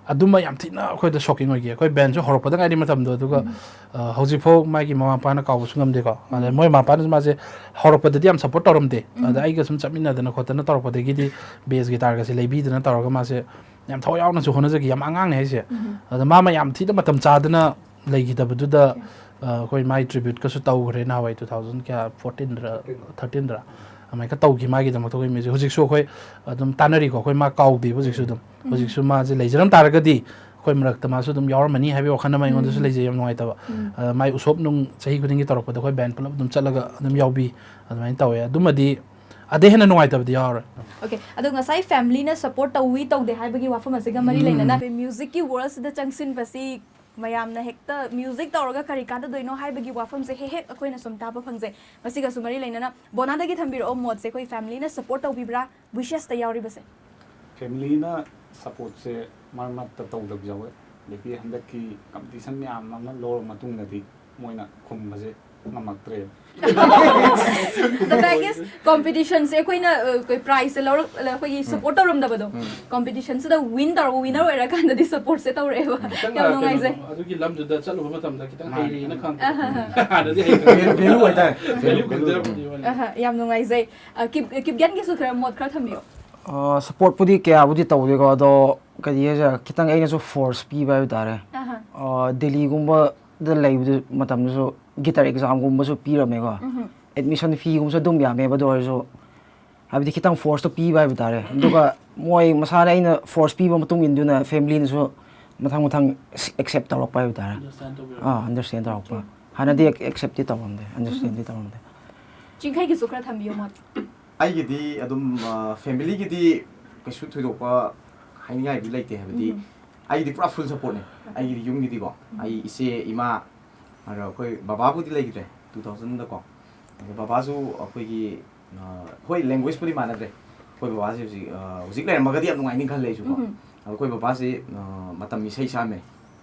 ꯑꯗꯨꯃ ꯌꯥꯝ ꯊꯤꯅ ꯑꯩꯈꯣꯏꯗ ꯁꯣꯛꯀꯤꯡ ꯑꯣꯏꯈꯤ꯫ ꯑꯩꯈꯣꯏ ꯕꯦꯟꯁꯨ ꯍꯧꯔꯛꯄꯗ ꯉꯥꯏꯔꯤ ꯃꯇꯝꯗꯣ, ꯑꯗꯨꯒ, ꯑ, ꯍꯧꯖꯤꯛꯐꯥꯎ ꯃꯥꯒꯤ ꯃꯃꯥ ꯃꯄꯥꯅ ꯀꯥꯎꯕꯁꯨ ꯉꯝꯗꯦꯀꯣ꯫ ꯑꯗ ꯃꯣꯏ ꯃꯃꯥ ꯃꯄꯥꯅꯁꯨ ꯃꯥꯁꯦ ꯍꯧꯔꯛꯄꯗꯗꯤ ꯌꯥꯝ ꯁꯞꯄꯣꯔꯠ ꯇꯧꯔꯝꯗꯦ꯫ ꯑꯗ ꯑꯩꯒ ꯁꯨꯝ ꯆꯠꯃꯤꯟꯅꯗꯅ ꯈꯣꯠꯇꯅ ꯇꯧꯔꯛꯄꯗꯒꯤꯗꯤ ꯕꯦꯁ ꯒꯤꯇꯥꯔꯒꯁꯦ ꯂꯩꯕꯤꯗꯅ ꯇꯧꯔꯒ ꯃꯥꯁꯦ ꯌꯥꯝ ꯊꯋꯥꯏ ꯌꯥꯎꯅꯁꯨ ꯍꯣꯠꯅꯖꯈꯤ꯫ ꯌꯥꯝ ꯑꯉꯥꯡꯅꯦ ꯍꯥꯏꯁꯦ꯫ ꯑꯗ ꯃꯥ ꯃꯌꯥꯝ ꯊꯤꯅ ꯃꯇꯝ ꯆꯥꯗꯅ ꯂꯩꯈꯤꯗꯕꯗꯨꯗ, ꯑ, ꯑꯩꯈꯣꯏ ꯃꯥꯏ ꯇ꯭ꯔꯤꯕ꯭ꯌꯨꯠꯀꯁꯨ ꯇꯧꯈ꯭ꯔꯦ ꯅꯍꯥꯟꯋꯥꯏ ꯇꯨ ꯊꯥꯎꯖꯟ ꯀꯌꯥ, ꯐꯣꯔꯇꯤꯟꯗ꯭ꯔ ꯊꯥꯔꯇꯤꯟꯗ꯭ꯔ ꯑꯗꯨꯃꯥꯏꯅ ꯇꯧꯈꯤ ꯃꯥꯒꯤꯗꯃꯛꯇ ꯑꯩꯈꯣꯏ ꯃ꯭ꯌꯨꯖꯤꯛ꯫ ꯍꯧꯖꯤꯛꯁꯨ ꯑꯩꯈꯣꯏ ꯑꯗꯨꯝ ꯇꯥꯟꯅꯔꯤꯀꯣ꯫ ꯑꯩꯈꯣꯏ ꯃꯥ ꯀꯥꯎꯗꯦꯕ ꯍꯧꯖꯤꯛꯁꯨ ꯑꯗꯨꯝ꯫ ꯍꯧꯖꯤꯛꯁꯨ ꯃꯥꯁꯦ ꯂꯩꯖꯔꯝ ꯇꯥꯔꯒꯗꯤ ꯑꯩꯈꯣꯏ ꯃꯔꯛꯇ ꯃꯥꯁꯨ ꯑꯗꯨꯝ ꯌꯥꯎꯔꯝꯃꯅꯤ ꯍꯥꯏꯕꯒꯤ ꯋꯥꯈꯜ ꯑꯃ ꯑꯩꯉꯣꯟꯗꯁꯨ ꯂꯩꯖꯩ, ꯌꯥꯝ ꯅꯨꯡꯉꯥꯏꯇꯕ꯫ ꯑ, ꯃꯥꯏ ꯎꯁꯣꯞ ꯅꯨꯡ ꯆꯍꯤ ꯈꯨꯗꯤꯡꯒꯤ ꯇꯧꯔꯛꯄꯗ ꯑꯩꯈꯣꯏ ꯕꯦꯟ ꯄꯨꯂꯞ ꯑꯗꯨꯝ ꯆꯠꯂꯒ ꯑꯗꯨꯝ ꯌꯥꯎꯕꯤ꯫ ꯑꯗꯨꯃꯥꯏꯅ ꯇꯧꯋꯦ꯫ ꯑꯗꯨꯃꯗꯤ ꯑꯗꯩ ꯍꯦꯟꯅ ꯅꯨꯡꯉꯥꯏꯇꯕꯗꯤ ꯌꯥꯎꯔꯣꯏ꯫ ꯑꯣꯀꯦ, ꯑꯗꯣ ꯉꯁꯥꯏ ꯐꯦꯃꯤꯂꯤꯅ ꯁꯞꯄꯣꯔꯠ ꯇꯧꯋꯤ ꯇꯧꯗꯦ ꯍꯥꯏꯕꯒꯤ ꯋꯥꯐꯝ ꯑꯁꯤꯒ ꯃꯔꯤ ꯎꯝ꯫ ꯂꯩꯅꯅ ꯃ꯭ꯌꯨꯖꯤꯛꯀꯤ ꯋꯥꯔꯜꯁꯤꯗ ꯆꯪꯁꯤꯟꯕꯁꯤ ꯃꯌꯥꯝꯅ ꯍꯦꯛꯇ ꯃ꯭ꯌꯨꯖꯤꯛ ꯇꯧꯔꯒ ꯀꯔꯤ ꯀꯥꯟꯅꯗꯣꯏꯅꯣ ꯍꯥꯏꯕꯒꯤ ꯋꯥꯐꯝꯁꯦ ꯍꯦꯛ ꯍꯦꯛ ꯑꯩꯈꯣꯏꯅ ꯁꯨꯝ ꯇꯥꯕ ꯐꯪꯖꯩ꯫ ꯃꯁꯤꯒꯁꯨ ꯃꯔꯤ ꯂꯩꯅꯅ ꯕꯣꯅꯥꯗꯒꯤ ꯊꯝꯕꯤꯔꯛꯑꯣ ꯃꯣꯠꯁꯦ, ꯑꯩꯈꯣꯏ ꯐꯦꯃꯤꯂꯤꯅ ꯁꯞꯄꯣꯔꯠ ꯇꯧꯕꯤꯕ꯭ꯔꯥ ꯋꯤꯁꯦꯁꯇ ꯌꯥꯎꯔꯤꯕꯁꯦ? ꯐꯦꯃꯤꯂꯤꯅ ꯁꯞꯄꯣꯔꯠꯁꯦ ꯃꯔꯛ ꯃꯔꯛꯇ ꯇꯧꯗꯕ ꯌꯥꯎꯋꯦ꯫ ꯑꯗꯒꯤ ꯍꯟꯗꯛꯀꯤ ꯀꯝꯄꯤꯇꯤꯁꯟ ꯃꯌꯥꯝ ꯑꯃ ꯂꯧꯔ ꯃꯇꯨꯡꯗꯗꯤ ꯃꯣꯏꯅ ꯈꯨꯝꯕꯁꯦ ꯉꯝꯃꯛꯇ꯭ꯔꯦꯕ꯫ The fact is, ꯀꯣꯝꯄꯤꯇꯤꯁꯟꯁꯦ ꯑꯩꯈꯣꯏꯅ ꯄ꯭ꯔꯥꯏꯖꯁꯦ ꯂꯧꯔꯛ ꯑꯩꯈꯣꯏꯒꯤ ꯁꯞꯄꯣꯔꯠ ꯇꯧꯔꯝꯗꯕꯗꯣ, ꯀꯣꯝꯄꯤꯇꯤꯁꯟꯁꯤꯗ ꯋꯤꯟ ꯇꯧꯔꯒ ꯋꯤꯅꯔ ꯑꯣꯏꯔꯀꯥꯟꯗꯗꯤ ꯁꯞꯄꯣꯔꯠꯁꯦ ꯇꯧꯔꯛꯑꯦꯕ꯫ ꯈꯤꯇꯪ ꯌꯥꯝ ꯅꯨꯡꯉꯥꯏꯖꯩ꯫ ꯀꯩꯅꯣ, ꯑꯗꯨꯒꯤ ꯂꯝꯗꯨꯗ ꯆꯠꯂꯨꯕ ꯃꯇꯝꯗ ꯈꯤꯇꯪ ꯃꯥꯅꯤ꯫ ꯍꯩꯔꯦꯅ ꯈꯪꯉꯦ꯫ ꯑꯍ, ꯍꯥꯟꯅꯗꯤ ꯍꯩꯇꯕꯅꯤ꯫ ꯚꯦꯂꯨ ꯍꯥꯏꯇꯥꯔꯦ꯫ ꯚꯦꯂꯨ ꯈꯪꯖꯔꯛꯄꯗꯤ ꯋꯥꯅꯤ꯫ ꯑꯍ, ꯌꯥꯝ ꯅꯨꯡꯉꯥꯏꯖꯩ꯫ ꯑ, ꯀꯤꯞ ꯀꯤꯞꯒꯦꯟꯒꯤꯁꯨ ꯈꯔ ꯃꯣꯠ ꯈꯔ ꯊꯝꯕꯤꯌꯣ꯫ ꯁꯞꯄꯣꯔꯠꯄꯨꯗꯤ ꯀꯌꯥꯕꯨꯗꯤ ꯇꯧꯗꯦꯀꯣ, ꯑꯗꯣ ꯀꯔꯤ ꯍꯥꯏꯁꯤꯔꯥ, ꯈꯤꯇꯪ ꯑꯩꯅꯁꯨ ꯐꯣꯔꯁ ꯄꯤꯕ ꯍꯥꯏꯕ ꯇꯥꯔꯦ꯫ ꯑꯍ, ꯑ, ꯗꯦꯜꯂꯤꯒꯨꯝꯕꯗ ꯂꯩꯕꯗꯨ ꯃꯇꯝꯗꯁꯨ ꯒꯤꯇꯔ ꯑꯦꯛꯖꯥꯝꯒꯨꯝꯕꯁꯨ ꯄꯤꯔꯝꯃꯦꯀꯣ꯫ ꯎꯝꯍꯨꯝ, ꯑꯦꯗꯃꯤꯁꯟ ꯐꯤꯒꯨꯝꯕꯁꯨ ꯑꯗꯨꯝ ꯌꯥꯝꯃꯦꯕ, ꯑꯗꯨ ꯑꯣꯏꯔꯁꯨ ꯍꯥꯏꯕꯗꯤ ꯈꯤꯇꯪ ꯐꯣꯔꯁꯇꯣ ꯄꯤꯕ ꯍꯥꯏꯕ ꯇꯥꯔꯦ꯫ ꯑꯗꯨꯒ ꯃꯣꯏ ꯃꯁꯥꯅ ꯑꯩꯅ ꯐꯣꯔꯁ ꯄꯤꯕ ꯃꯇꯨꯡ ꯏꯟꯗꯨꯅ ꯐꯦꯃꯤꯂꯤꯅꯁꯨ ꯃꯊꯪ ꯃꯊꯪ ꯑꯦꯛꯁꯦꯞ ꯇꯧꯔꯛꯄ ꯍꯥꯏꯕ ꯇꯥꯔꯦ꯫ Understand ꯇꯧꯕꯤꯔꯣ꯫ ꯑꯥ, ꯑꯟꯗꯔꯁꯇꯦꯟ ꯇꯧꯔꯛꯄ꯫ ꯍꯥꯟꯅꯗꯤ ꯑꯦꯛꯁꯦꯞꯇꯤ ꯇꯧꯔꯝꯗꯦ, ꯑꯟꯗꯔꯁꯇꯦꯟꯗꯤ ꯇꯧꯔꯝꯗꯦ꯫ ꯆꯤꯡꯈꯩꯒꯤꯁꯨ ꯈꯔ ꯊꯝꯕꯤꯌꯣ ꯃꯣꯠ꯫ ꯑꯩꯒꯤꯗꯤ ꯑꯗꯨꯝ ꯐꯦꯃꯤꯂꯤꯒꯤꯗꯤ ꯀꯩꯁꯨ ꯊꯣꯏꯗꯣꯛꯄ ꯍꯥꯏꯅꯤꯡꯉꯥꯏꯗꯤ ꯂꯩꯇꯦ꯫ ꯍꯥꯏꯕꯗꯤ ꯎꯝ꯫ ꯑꯩꯒꯤꯗꯤ ꯄꯨꯔꯥ ꯐꯨꯜ ꯁꯞꯄꯣꯔꯠꯅꯦ꯫ ꯑꯩꯒꯤꯗꯤ ꯌꯨꯝꯒꯤꯗꯤꯀꯣ, ꯑꯩ ꯏꯆꯦ, ꯏꯃꯥ, ꯑꯗꯣ ꯑꯩꯈꯣꯏ ꯕꯕꯥꯕꯨꯗꯤ ꯂꯩꯈꯤꯗ꯭ꯔꯦ ꯇꯨ ꯊꯥꯎꯖꯟꯗꯀꯣ꯫ ꯑꯗꯣ ꯕꯕꯥꯁꯨ ꯑꯩꯈꯣꯏꯒꯤ, ꯑ, ꯍꯣꯏ, ꯂꯦꯡꯒ꯭ꯋꯦꯖꯄꯨꯗꯤ ꯃꯥꯟꯅꯗ꯭ꯔꯦ꯫ ꯑꯩꯈꯣꯏ ꯕꯕꯥꯁꯦ ꯍꯧꯖꯤꯛ, ꯑ, ꯍꯧꯖꯤꯛ ꯂꯩꯔꯝꯃꯒꯗꯤ ꯌꯥꯝ ꯅꯨꯡꯉꯥꯏꯅꯤ ꯈꯜꯂꯦ ꯑꯩꯁꯨꯀꯣ꯫ ꯎꯝ꯫ ꯑꯗꯣ ꯑꯩꯈꯣꯏ ꯕꯕꯥꯁꯦ, ꯑ, ꯃꯇꯝ ꯏꯁꯩ ꯁꯛꯑꯝꯃꯦ꯫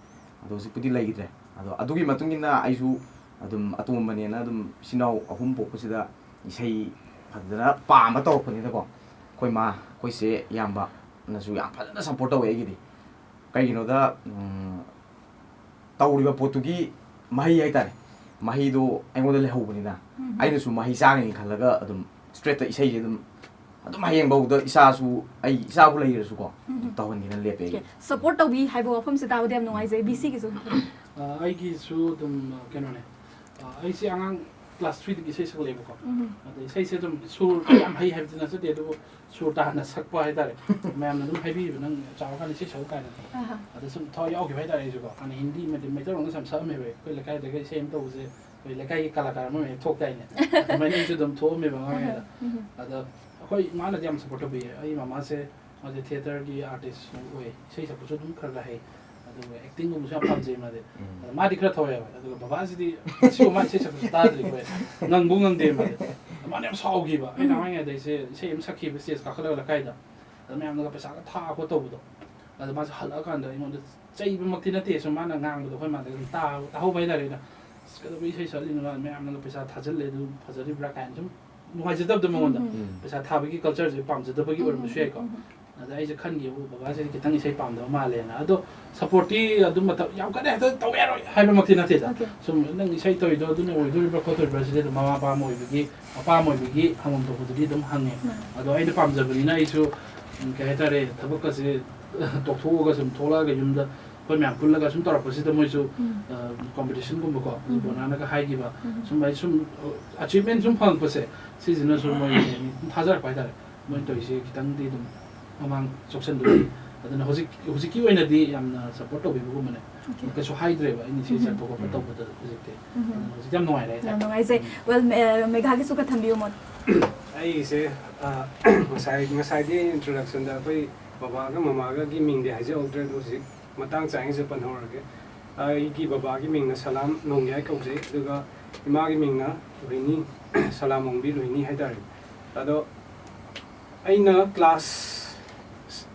ꯑꯗꯣ ꯍꯧꯖꯤꯛꯄꯨꯗꯤ ꯂꯩꯈꯤꯗ꯭ꯔꯦ꯫ ꯑꯗꯣ ꯑꯗꯨꯒꯤ ꯃꯇꯨꯡ ꯏꯟꯅ ꯑꯩꯁꯨ ꯑꯗꯨꯝ ꯑꯇꯣꯝꯕꯅꯦꯅ ꯑꯗꯨꯝ ꯏꯆꯤꯟ ꯏꯅꯥꯎ ꯑꯍꯨꯝ ꯄꯣꯛꯄꯁꯤꯗ ꯏꯁꯩ ꯐꯖꯅ ꯄꯥꯝꯕ ꯇꯧꯔꯛꯄꯅꯤꯅꯀꯣ꯫ ꯑꯩꯈꯣꯏ ꯃꯥ, ꯑꯩꯈꯣꯏ ꯆꯦ, ꯏꯌꯥꯝꯕꯅꯁꯨ ꯌꯥꯝ ꯐꯖꯅ ꯁꯞꯄꯣꯔꯠ ꯇꯧꯋꯦ ꯑꯩꯒꯤꯗꯤ꯫ ꯀꯩꯒꯤꯅꯣꯗ, ꯎꯝ, ꯇꯧꯔꯤꯕ ꯄꯣꯠꯇꯨꯒꯤ ꯃꯍꯩ ꯍꯥꯏꯇꯥꯔꯦ, ꯃꯍꯩꯗꯣ ꯑꯩꯉꯣꯟꯗ ꯂꯩꯍꯧꯕꯅꯤꯅ, ꯑꯩꯅꯁꯨ ꯃꯍꯩ ꯆꯥꯒꯅꯤ ꯈꯜꯂꯒ ꯑꯗꯨꯝ ꯁ꯭ꯇ꯭ꯔꯦꯠꯇ ꯏꯁꯩꯁꯦ ꯑꯗꯨꯝ, ꯑꯗꯨꯝ ꯍꯌꯦꯡꯐꯥꯎꯗ ꯏꯆꯥꯁꯨ, ꯑꯩ ꯏꯆꯥꯕꯨ ꯂꯩꯔꯁꯨꯀꯣ, ꯑꯗꯨꯝ ꯇꯧꯍꯟꯒꯦꯅ ꯂꯦꯞꯄꯦ ꯑꯩꯒꯤ꯫ ꯁꯞꯄꯣꯔꯠ ꯇꯧꯕꯤ ꯍꯥꯏꯕ ꯋꯥꯐꯝꯁꯦ ꯇꯥꯕꯗ ꯌꯥꯝ ꯅꯨꯡꯉꯥꯏꯖꯩ꯫ ꯕꯤ ꯁꯤꯒꯤꯁꯨ꯫ ꯑ, ꯑꯩꯒꯤꯁꯨ ꯑꯗꯨꯝ, ꯑ, ꯀꯩꯅꯣꯅꯦ, ꯑ, ꯑꯩꯁꯦ ꯑꯉꯥꯡ ꯀ꯭ꯂꯥꯁ ꯊ꯭ꯔꯤꯗꯒꯤ ꯏꯁꯩ ꯁꯛꯂꯛꯑꯦꯕꯀꯣ꯫ ꯑꯗ ꯏꯁꯩꯁꯦ ꯑꯗꯨꯝ ꯁꯨꯔ ꯌꯥꯝ ꯍꯩ ꯍꯥꯏꯕꯗꯤ ꯅꯠꯆꯗꯦ, ꯑꯗꯨꯕꯨ ꯁꯨꯔ ꯇꯥꯅ ꯁꯛꯄ ꯍꯥꯏꯇꯥꯔꯦ꯫ ꯃꯌꯥꯝꯅ ꯑꯗꯨꯝ ꯍꯥꯏꯕꯤꯕ, "ꯅꯪ ꯆꯥꯎꯔꯀꯥꯟꯗ ꯏꯁꯩ ꯁꯛꯎ" ꯀꯥꯏꯅ꯫ ꯑꯍ꯫ ꯑꯗ ꯁꯨꯝ ꯊꯋꯥꯏ ꯌꯥꯎꯈꯤꯕ ꯍꯥꯏꯇꯥꯔꯦ ꯑꯩꯁꯨꯀꯣ꯫ ꯍꯥꯟꯅ ꯍꯤꯟꯗꯤ ꯑꯃꯗꯤ ꯃꯩꯇꯩꯂꯣꯟꯒꯁꯨ ꯌꯥꯝ ꯁꯛꯑꯝꯃꯦꯕ ꯑꯩ꯫ ꯑꯩꯈꯣꯏ ꯂꯩꯀꯥꯏꯗꯒ ꯏꯁꯩ ꯑꯃ ꯇꯧꯕꯁꯦ ꯑꯩꯈꯣꯏ ꯂꯩꯀꯥꯏꯒꯤ ꯀꯂꯥꯀꯥꯔ ꯑꯃ ꯍꯦꯛ ꯊꯣꯛꯇꯥꯏꯅꯦ, ꯑꯗꯨꯃꯥꯏꯅ ꯑꯩꯁꯨ ꯑꯗꯨꯝ ꯊꯣꯛꯑꯝꯃꯦꯕ ꯑꯉꯥꯡꯉꯩꯗ꯫ ꯑꯗꯣ ꯑꯩꯈꯣꯏ ꯏꯃꯥꯅꯗꯤ ꯌꯥꯝ ꯁꯞꯄꯣꯔꯠ ꯇꯧꯕꯤꯌꯦ꯫ ꯑꯩ ꯃꯃꯥꯁꯦ, ꯃꯥꯁꯦ ꯊꯤꯌꯦꯇꯔꯒꯤ ꯑꯥꯔꯇꯤꯁꯁꯨ ꯑꯣꯏ, ꯏꯁꯩ ꯁꯛꯄꯁꯨ ꯑꯗꯨꯝ ꯈꯔ ꯈꯔ ꯍꯩ, ꯑꯗꯨꯒ ꯑꯦꯛꯇꯤꯡꯒꯨꯝꯕꯁꯨ ꯌꯥꯝ ꯄꯥꯝꯖꯩ ꯃꯥꯗꯤ꯫ ꯑꯗꯣ ꯃꯥꯗꯤ ꯈꯔ ꯊꯋꯥꯏ ꯌꯥꯎꯋꯦ, ꯑꯗꯨꯒ ꯕꯕꯥꯁꯤꯗꯤ ꯉꯁꯤꯕꯨ ꯃꯥ ꯏꯁꯩ ꯁꯛꯄꯁꯨ ꯇꯥꯗ꯭ꯔꯤ ꯑꯩꯈꯣꯏ꯫ ꯉꯪꯕꯨ ꯉꯪꯗꯦ ꯃꯥꯗꯤ꯫ ꯃꯥꯅ ꯌꯥꯝ ꯁꯥꯎꯈꯤꯕ, ꯑꯩꯅ ꯑꯉꯥꯡꯉꯩꯗ ꯑꯩꯁꯦ ꯏꯁꯩ ꯑꯃ ꯁꯛꯈꯤꯕ ꯁ꯭ꯇꯦꯖ ꯀꯥꯈꯠꯂꯒ ꯂꯩꯀꯥꯏꯗ, ꯑꯗ ꯃꯌꯥꯝꯅꯒ ꯄꯩꯁꯥꯒ ꯊꯥ ꯈꯣꯠ ꯇꯧꯕꯗꯣ꯫ ꯑꯗ ꯃꯥꯁꯦ ꯍꯜꯂꯛꯑꯀꯥꯟꯗ ꯑꯩꯉꯣꯟꯗ ꯆꯩꯕꯃꯛꯇꯤ ꯅꯠꯇꯦ, ꯁꯨꯝ ꯃꯥꯅ ꯉꯥꯡꯕꯗꯣ ꯑꯩꯈꯣꯏ ꯃꯥꯗ ꯑꯗꯨꯝ ꯇꯥ-, ꯇꯥꯍꯧꯕ ꯍꯥꯏꯇꯥꯔꯦ꯫ ꯑꯩꯅ "ꯑꯁ, ꯀꯩꯗꯧꯕꯩ ꯏꯁꯩ ꯁꯛꯍꯜꯂꯤꯅꯣ? ꯃꯌꯥꯝꯅꯒ ꯄꯩꯁꯥ ꯊꯥꯖꯤꯜꯂꯦ, ꯑꯗꯨ ꯐꯖꯔꯤꯕ꯭ꯔꯥ?" ꯀꯥꯏꯅ ꯁꯨꯝ ꯅꯨꯡꯉꯥꯏꯖꯗꯕꯗꯣ ꯃꯉꯣꯟꯗ꯫ ꯎꯝ꯫ ꯄꯩꯁꯥ ꯊꯥꯕꯒꯤ ꯀꯜꯆꯔꯁꯦ ꯄꯥꯝꯖꯗꯕꯒꯤ ꯑꯣꯏꯔꯝꯕꯁꯨ ꯌꯥꯏꯀꯣ꯫ ꯑꯗ ꯑꯩꯁꯦ ꯈꯟꯈꯤꯕ, "ꯑꯣ, ꯕꯕꯥꯁꯤꯗꯤ ꯈꯤꯇꯪ ꯏꯁꯩ ꯄꯥꯝꯗꯕ ꯃꯥꯜꯂꯦꯅ"꯫ ꯑꯗꯣ ꯁꯞꯄꯣꯔꯠꯇꯤ ꯑꯗꯨꯝ ꯃꯇꯝ ꯌꯥꯝ ꯀꯟꯅ ꯍꯦꯛꯇ ꯇꯧꯕ ꯌꯥꯔꯣꯏ ꯍꯥꯏꯕꯃꯛꯇꯤ ꯅꯠꯇꯦꯗ꯫ ꯑꯣꯀꯦ꯫ ꯁꯨꯝ ꯅꯪ ꯏꯁꯩ ꯇꯧꯔꯤꯗꯣ ꯑꯗꯨꯅ ꯑꯣꯏꯗꯣꯔꯤꯕ꯭ꯔꯥ ꯈꯣꯠꯇꯣꯔꯤꯕ꯭ꯔꯥ ꯁꯤꯗꯤ ꯑꯗꯨꯝ ꯃꯃꯥ ꯃꯄꯥ ꯑꯃ ꯑꯣꯏꯕꯒꯤ, ꯃꯄꯥ ꯑꯃ ꯑꯣꯏꯕꯒꯤ ꯍꯪꯐꯝ ꯊꯣꯛꯄꯗꯨꯗꯤ ꯑꯗꯨꯝ ꯍꯪꯉꯦ꯫ ꯎꯝ꯫ ꯑꯗꯣ ꯑꯩꯅ ꯄꯥꯝꯖꯕꯅꯤꯅ ꯑꯩꯁꯨ, ꯎꯝ, ꯀꯩ ꯍꯥꯏꯇꯥꯔꯦ, ꯊꯕꯛꯀꯁꯦ ꯇꯣꯛꯊꯣꯛꯑꯒ ꯁꯨꯝ ꯊꯣꯛꯂꯛꯑꯒ ꯌꯨꯝꯗ ꯑꯩꯈꯣꯏ ꯃꯌꯥꯝ ꯄꯨꯜꯂꯒ ꯁꯨꯝ ꯇꯧꯔꯛꯄꯁꯤꯗ ꯃꯣꯏꯁꯨ, ꯎꯝ꯫ ꯑ, ꯀꯣꯝꯄꯤꯇꯤꯁꯟꯒꯨꯝꯕꯀꯣ, ꯎꯝ꯫ ꯕꯣꯅꯥꯅꯒ ꯍꯥꯏꯈꯤꯕ, ꯎꯝ꯫ ꯁꯨꯝ ꯑꯩ ꯁꯨꯝ ꯑꯆꯤꯞꯃꯦꯟ ꯁꯨꯝ ꯐꯪꯉꯛꯄꯁꯦ, ꯁꯤꯁꯤꯅ ꯁꯨꯝ ꯃꯣꯏ ꯀꯩ ꯍꯥꯏꯅꯤ, ꯊꯥꯖꯔꯛꯄ ꯍꯥꯏꯇꯥꯔꯦ꯫ ꯃꯣꯏꯅ ꯇꯧꯔꯤꯁꯦ ꯈꯤꯇꯪꯗꯤ ꯑꯗꯨꯝ ꯃꯃꯥꯡ ꯆꯥꯎꯁꯟꯗꯣꯏꯅꯤ꯫ ꯑꯗꯨꯅ ꯍꯧꯖꯤꯛ, ꯍꯧꯖꯤꯛꯀꯤ ꯑꯣꯏꯅꯗꯤ ꯌꯥꯝꯅ ꯁꯞꯄꯣꯔꯠ ꯇꯧꯕꯤꯕꯒꯨꯝꯕꯅꯦ꯫ ꯑꯣꯀꯦ꯫ ꯀꯩꯁꯨ ꯍꯥꯏꯗ꯭ꯔꯦꯕ ꯑꯩꯅ ꯁꯤ ꯎꯝ꯫ ꯆꯠꯄ ꯈꯣꯠꯄ ꯎꯝ꯫ ꯇꯧꯕꯗ ꯍꯧꯖꯤꯛꯇꯤ꯫ ꯎꯝ꯫ ꯑꯗꯨꯅ ꯍꯧꯖꯤꯛꯇꯤ ꯌꯥꯝ ꯅꯨꯡꯉꯥꯏꯔꯦ ꯍꯥꯏꯇꯥꯔꯦ꯫ ꯌꯥꯝ ꯅꯨꯡꯉꯥꯏꯖꯩ꯫ ꯎꯝ꯫ ꯋꯦꯜ, ꯃꯦ-, ꯃꯦꯘꯥꯒꯤꯁꯨ ꯈꯔ ꯊꯝꯕꯤꯌꯨ ꯃꯣꯠ꯫ ꯑꯩꯒꯤꯁꯦ, ꯑ, ꯉꯁꯥꯏ, ꯉꯁꯥꯏꯗꯤ ꯏꯟꯇ꯭ꯔꯣꯗꯛꯁꯟꯗ ꯑꯩꯈꯣꯏ ꯕꯕꯥꯒ ꯃꯃꯥꯒꯒꯤ ꯃꯤꯡꯗꯤ ꯍꯥꯏꯖꯍꯧꯗ꯭ꯔꯦ, ꯑꯗꯣ ꯍꯧꯖꯤꯛ ꯃꯇꯥꯡ ꯆꯥꯔꯤꯉꯩꯁꯤꯗ ꯄꯟꯍꯧꯔꯒꯦ꯫ ꯑꯩꯒꯤ ꯕꯕꯥꯒꯤ ꯃꯤꯡꯅ ꯁꯂꯥꯝ ꯅꯣꯡꯌꯥꯏ ꯀꯧꯖꯩ, ꯑꯗꯨꯒ ꯏꯃꯥꯒꯤ ꯃꯤꯡꯅ ꯔꯣꯍꯤꯅꯤ, ꯁꯂꯥꯝ ꯑꯣꯡꯕꯤ ꯔꯣꯍꯤꯅꯤ ꯍꯥꯏꯇꯥꯔꯦ꯫ ꯑꯗꯣ ꯑꯩꯅ ꯀ꯭ꯂꯥꯁ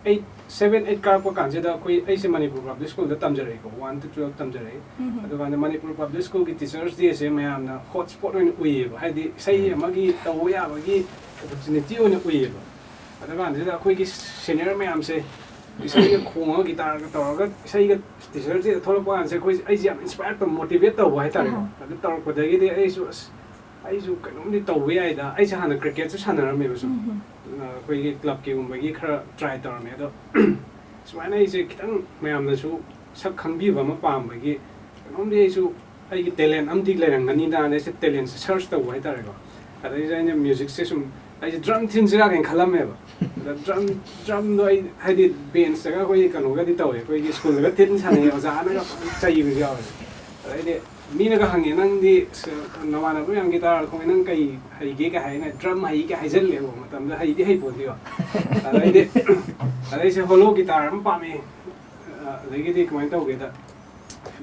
ꯑꯩꯠ, ꯁꯚꯦꯟ, ꯑꯩꯠ ꯀꯥꯔꯛꯄ ꯀꯥꯟꯁꯤꯗ ꯑꯩꯈꯣꯏ, ꯑꯩꯁꯦ ꯃꯅꯤꯄꯨꯔ ꯄꯕ꯭ꯂꯤꯛ ꯁ꯭ꯀꯨꯜꯗ ꯇꯝꯖꯔꯛꯏꯀꯣ, ꯋꯥꯟ ꯇꯨ ꯇꯨꯋꯦꯜꯐ ꯇꯝꯖꯔꯛꯏ꯫ ꯎꯝ꯫ ꯑꯗꯨꯀꯥꯟꯗ ꯃꯅꯤꯄꯨꯔ ꯄꯕ꯭ꯂꯤꯛ ꯁ꯭ꯀꯨꯜꯒꯤ ꯇꯤꯆꯔꯁ ꯗꯦꯁꯦ ꯃꯌꯥꯝꯅ ꯍꯣꯠ ꯁ꯭ꯄꯣꯠ ꯑꯣꯏꯅ ꯎꯏꯌꯦꯕ, ꯍꯥꯏꯗꯤ ꯏꯁꯩ ꯎꯝ꯫ ꯑꯃꯒꯤ ꯇꯧꯕ ꯌꯥꯕꯒꯤ ꯑꯣꯄꯣꯔꯆꯨꯅꯤꯇꯤ ꯑꯣꯏꯅ ꯎꯏꯌꯦꯕ꯫ ꯑꯗꯨꯀꯥꯟꯁꯤꯗ ꯑꯩꯈꯣꯏꯒꯤ ꯁꯦꯅꯤꯌꯔ ꯃꯌꯥꯝꯁꯦ ꯏꯁꯩꯒ ꯈꯣꯡꯉꯒ, ꯒꯤꯇꯥꯔꯒ ꯇꯧꯔꯒ ꯏꯁꯩꯒ ꯇꯤꯆꯔꯁ ꯗꯦꯗ ꯊꯣꯛꯂꯛꯄ ꯀꯥꯟꯁꯦ ꯑꯩꯈꯣꯏꯁꯦ, ꯑꯩꯁꯦ ꯌꯥꯝ ꯏꯟꯁꯄꯥꯌꯔ ꯇꯧꯕ, ꯃꯣꯇꯤꯚꯦꯠ ꯇꯧꯕ ꯍꯥꯏꯇꯥꯔꯦꯀꯣ꯫ ꯑꯍꯥ꯫ ꯑꯗꯨ ꯇꯧꯔꯛꯄꯗꯒꯤꯗꯤ ꯑꯩꯁꯨ, "ꯑꯁ, ꯑꯩꯁꯨ ꯀꯩꯅꯣꯝꯗꯤ ꯇꯧꯕ ꯌꯥꯏꯗ"꯫ ꯑꯩꯁꯦ ꯍꯥꯟꯅ ꯀ꯭ꯔꯤꯀꯦꯠꯁꯨ ꯁꯥꯟꯅꯔꯝꯃꯦꯕ ꯁꯨꯝ꯫ ꯎꯝ꯫ ꯑꯗꯨꯅ ꯑꯩꯈꯣꯏꯒꯤ ꯀ꯭ꯂꯕꯀꯤꯒꯨꯝꯕꯒꯤ ꯈꯔ ꯇ꯭ꯔꯥꯏ ꯇꯧꯔꯝꯃꯦ꯫ ꯑꯗꯣ ꯁꯨꯃꯥꯏꯅ ꯑꯩꯁꯦ ꯈꯤꯇꯪ ꯃꯌꯥꯝꯅꯁꯨ ꯁꯛ ꯈꯪꯕꯤꯕ ꯑꯃ ꯄꯥꯝꯕꯒꯤ ꯀꯩꯅꯣꯝꯗꯤ ꯑꯩꯁꯨ ꯑꯩꯒꯤ ꯇꯦꯂꯦꯟ ꯑꯃꯗꯤ ꯂꯩꯔꯝꯒꯅꯤꯗꯅ ꯑꯩꯁꯦ ꯇꯦꯂꯦꯟꯁꯦ ꯁꯔꯆ ꯇꯧꯕ ꯍꯥꯏꯇꯥꯔꯦꯀꯣ꯫ ꯑꯗꯩꯁꯤꯗ ꯑꯩꯅ ꯃ꯭ꯌꯨꯖꯤꯛꯁꯦ ꯁꯨꯝ, ꯑꯩꯁꯦ ꯗ꯭ꯔꯝ ꯊꯤꯟꯁꯤꯔꯥ ꯀꯥꯏꯅ ꯈꯜꯂꯝꯃꯦꯕ꯫ ꯑꯗ ꯗ꯭ꯔꯝ, ꯗ꯭ꯔꯝꯗꯣ ꯑꯩ, ꯍꯥꯏꯗꯤ, ꯕꯦꯟꯁꯇꯒ ꯑꯩꯈꯣꯏ ꯀꯩꯅꯣꯒꯗꯤ ꯇꯧꯋꯦ, ꯑꯩꯈꯣꯏꯒꯤ ꯁ꯭ꯀꯨꯜꯗꯒ ꯊꯤꯟ ꯁꯥꯟꯅꯩ, ꯑꯣꯖꯥꯅꯒ ꯆꯩꯕꯁꯨ ꯌꯥꯎꯋꯦ꯫ ꯑꯗꯩꯗꯤ ꯃꯤꯅꯒ ꯍꯪꯉꯦ, "ꯅꯪꯗꯤ ꯁ-, ꯅꯃꯥꯟꯅꯕ ꯃꯌꯥꯝ ꯒꯤꯇꯥꯔ ꯈꯣꯡꯉꯦ, ꯅꯪ ꯀꯩ ꯍꯩꯒꯦ?" ꯀꯥꯏ ꯍꯥꯏꯅ, "ꯗ꯭ꯔꯝ ꯍꯩ" ꯀꯥꯏ ꯍꯥꯏꯖꯜꯂꯦꯕ, ꯃꯇꯝꯗ ꯍꯩꯗꯤ ꯍꯩꯄꯣꯟꯇꯦꯕ꯫ ꯑꯗꯩꯗꯤ, ꯑꯗꯩꯁꯦ ꯍꯣꯂꯣ ꯒꯤꯇꯥꯔ ꯑꯃ ꯄꯥꯝꯃꯦ꯫ ꯑ, ꯑꯗꯒꯤꯗꯤ ꯀꯃꯥꯏꯅ ꯇꯧꯒꯦꯗ,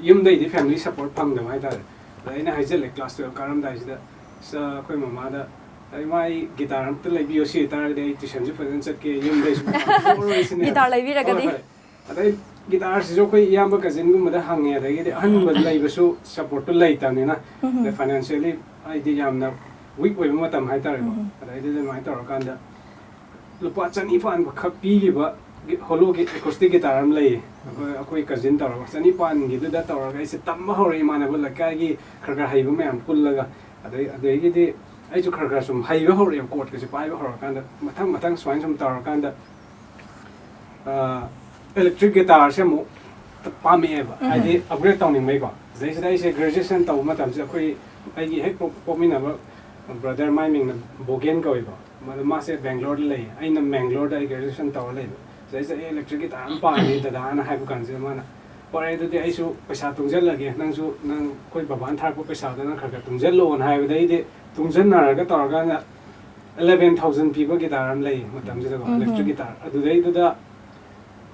ꯌꯨꯝꯗꯩꯗꯤ ꯐꯦꯃꯤꯂꯤ ꯁꯞꯄꯣꯔꯠ ꯐꯪꯗꯕ ꯍꯥꯏꯇꯥꯔꯦ꯫ ꯑꯗ ꯑꯩꯅ ꯍꯥꯏꯖꯜꯂꯦ, ꯀ꯭ꯂꯥꯁ ꯇꯨꯌꯦꯜꯞ ꯀꯥꯔꯝꯗꯥꯏꯁꯤꯗ, ꯁ-, ꯑꯩꯈꯣꯏ ꯃꯃꯥꯗ, "ꯑꯩ ꯃꯥꯏ ꯒꯤꯇꯥꯔ ꯑꯝꯇ ꯂꯩꯕꯤꯌꯣ, ꯁꯤ ꯑꯣꯏꯇꯥꯔꯒꯗꯤ ꯑꯩ ꯇ꯭ꯌꯨꯁꯟꯁꯨ ꯐꯖꯅ ꯆꯠꯀꯦ, ꯌꯨꯝꯗꯩꯁꯨ ꯄꯩꯁꯥ ꯊꯣꯛꯑꯔꯣꯏ" ꯁꯤꯅꯦꯕ꯫ ꯒꯤꯇꯥꯔ ꯂꯩꯕꯤꯔꯒꯗꯤ? ꯍꯣꯏ, ꯍꯣꯏ꯫ ꯑꯗꯩ ꯒꯤꯇꯥꯔꯁꯤꯁꯨ ꯑꯩꯈꯣꯏ ꯏꯌꯥꯝꯕ ꯀꯖꯤꯟꯒꯨꯝꯕꯗ ꯍꯪꯉꯦ, ꯑꯗꯒꯤꯗꯤ ꯑꯍꯟꯕ ꯂꯩꯕꯁꯨ ꯁꯞꯄꯣꯔꯠꯇꯨ ꯂꯩꯇꯕꯅꯤꯅ, ꯎꯝ꯫ ꯑꯗꯩ ꯐꯥꯏꯅꯥꯟꯁꯤꯌꯦꯜꯂꯤ ꯑꯩꯗꯤ ꯌꯥꯝꯅ ꯋꯤꯛ ꯑꯣꯏꯕ ꯃꯇꯝ ꯍꯥꯏꯇꯥꯔꯦꯀꯣ꯫ ꯎꯝ꯫ ꯑꯗꯩꯗꯨꯗ ꯑꯗꯨꯃꯥꯏꯅ ꯇꯧꯔꯀꯥꯟꯗ ꯂꯨꯄꯥ ꯆꯅꯤꯄꯥꯟ ꯈꯛ ꯄꯤꯈꯤꯕ ꯒꯤ-, ꯍꯣꯂꯣꯒꯤ ꯑꯦꯀꯣꯁꯇꯤꯛ ꯒꯤꯇꯥꯔ ꯑꯃ ꯂꯩꯌꯦ꯫ ꯑꯩꯈꯣꯏ, ꯑꯩꯈꯣꯏ ꯀꯖꯤꯟ ꯇꯧꯔꯒ ꯆꯅꯤꯄꯥꯟꯒꯤꯗꯨꯗ ꯇꯧꯔꯒ ꯑꯩꯁꯦ ꯇꯝꯕ ꯍꯧꯔꯦ, ꯏꯃꯥꯟꯅꯕ ꯂꯩꯀꯥꯏꯒꯤ ꯈꯔ ꯈꯔ ꯍꯩꯕ ꯃꯌꯥꯝ ꯄꯨꯜꯂꯒ꯫ ꯑꯗꯩ, ꯑꯗꯒꯤꯗꯤ ꯑꯩꯁꯨ ꯈꯔ ꯈꯔ ꯁꯨꯝ ꯍꯩꯕ ꯍꯧꯔꯛꯑꯦꯕ, ꯀꯣꯔꯠꯀꯁꯦ ꯄꯥꯏꯕ ꯍꯧꯔꯀꯥꯟꯗ, ꯃꯊꯪ ꯃꯊꯪ ꯁꯨꯃꯥꯏꯅ ꯁꯨꯝ ꯇꯧꯔꯀꯥꯟꯗ, ꯑ, ꯏꯂꯦꯛꯇ꯭ꯔꯤꯛ ꯒꯤꯇꯥꯔꯁꯦ ꯑꯃꯨꯛ ꯄꯥꯝꯃꯛꯑꯦꯕ, ꯎꯝ꯫ ꯍꯥꯏꯗꯤ ꯑꯞꯒ꯭ꯔꯦꯗ ꯇꯧꯅꯤꯡꯕꯩꯀꯣ꯫ ꯁꯤꯗꯩꯁꯤꯗ ꯑꯩꯁꯦ ꯒ꯭ꯔꯦꯖꯨꯑꯦꯁꯟ ꯇꯧꯕ ꯃꯇꯝꯁꯤꯗ ꯑꯩꯈꯣꯏ, ꯑꯩꯒꯤ ꯍꯦꯛ ꯄꯣꯛ-, ꯄꯣꯛꯃꯤꯟꯅꯕ ꯕ꯭ꯔꯗꯔ, ꯃꯥꯏ ꯃꯤꯡꯅ ꯕꯣꯒꯦꯟ ꯀꯧꯏꯀꯣ꯫ ꯃꯗꯣ ꯃꯥꯁꯦ ꯕꯦꯡꯒ꯭ꯂꯣꯔꯗ ꯂꯩ, ꯑꯩꯅ ꯃꯦꯡꯒ꯭ꯂꯣꯔꯗ ꯑꯩ ꯒ꯭ꯔꯦꯖꯨꯑꯦꯁꯟ ꯇꯧꯔ ꯂꯩꯕ꯫ ꯁꯤꯗꯩꯁꯤꯗ ꯑꯩ ꯏꯂꯦꯛꯇ꯭ꯔꯤꯛ ꯒꯤꯇꯥꯔ ꯑꯃ ꯄꯥꯝꯃꯤ ꯗꯗꯥꯅ ꯍꯥꯏꯕ ꯀꯥꯟꯁꯤꯗ ꯃꯥꯅ, "ꯍꯣꯏ, ꯑꯗꯨꯗꯤ ꯑꯩꯁꯨ ꯄꯩꯁꯥ ꯇꯨꯡꯁꯤꯜꯂꯒꯦ, ꯅꯪꯁꯨ ꯅꯪ ꯑꯩꯈꯣꯏ ꯕꯕꯥꯅ ꯊꯥꯔꯛꯄ ꯄꯩꯁꯥꯗꯣ ꯅꯪ ꯈꯔ ꯈꯔ ꯇꯨꯡꯁꯤꯜꯂꯣꯅ" ꯍꯥꯏꯕꯗꯩꯗꯤ ꯇꯨꯡꯁꯤꯟꯅꯔꯒ ꯇꯧꯔꯀꯥꯟꯗ eleven thousand ꯄꯤꯕ ꯒꯤꯇꯥꯔ ꯑꯃ ꯂꯩ ꯃꯇꯝꯁꯤꯗꯀꯣ, ꯎꯝ꯫ Electric guitar. ꯑꯗꯨꯗꯩꯗꯨꯗ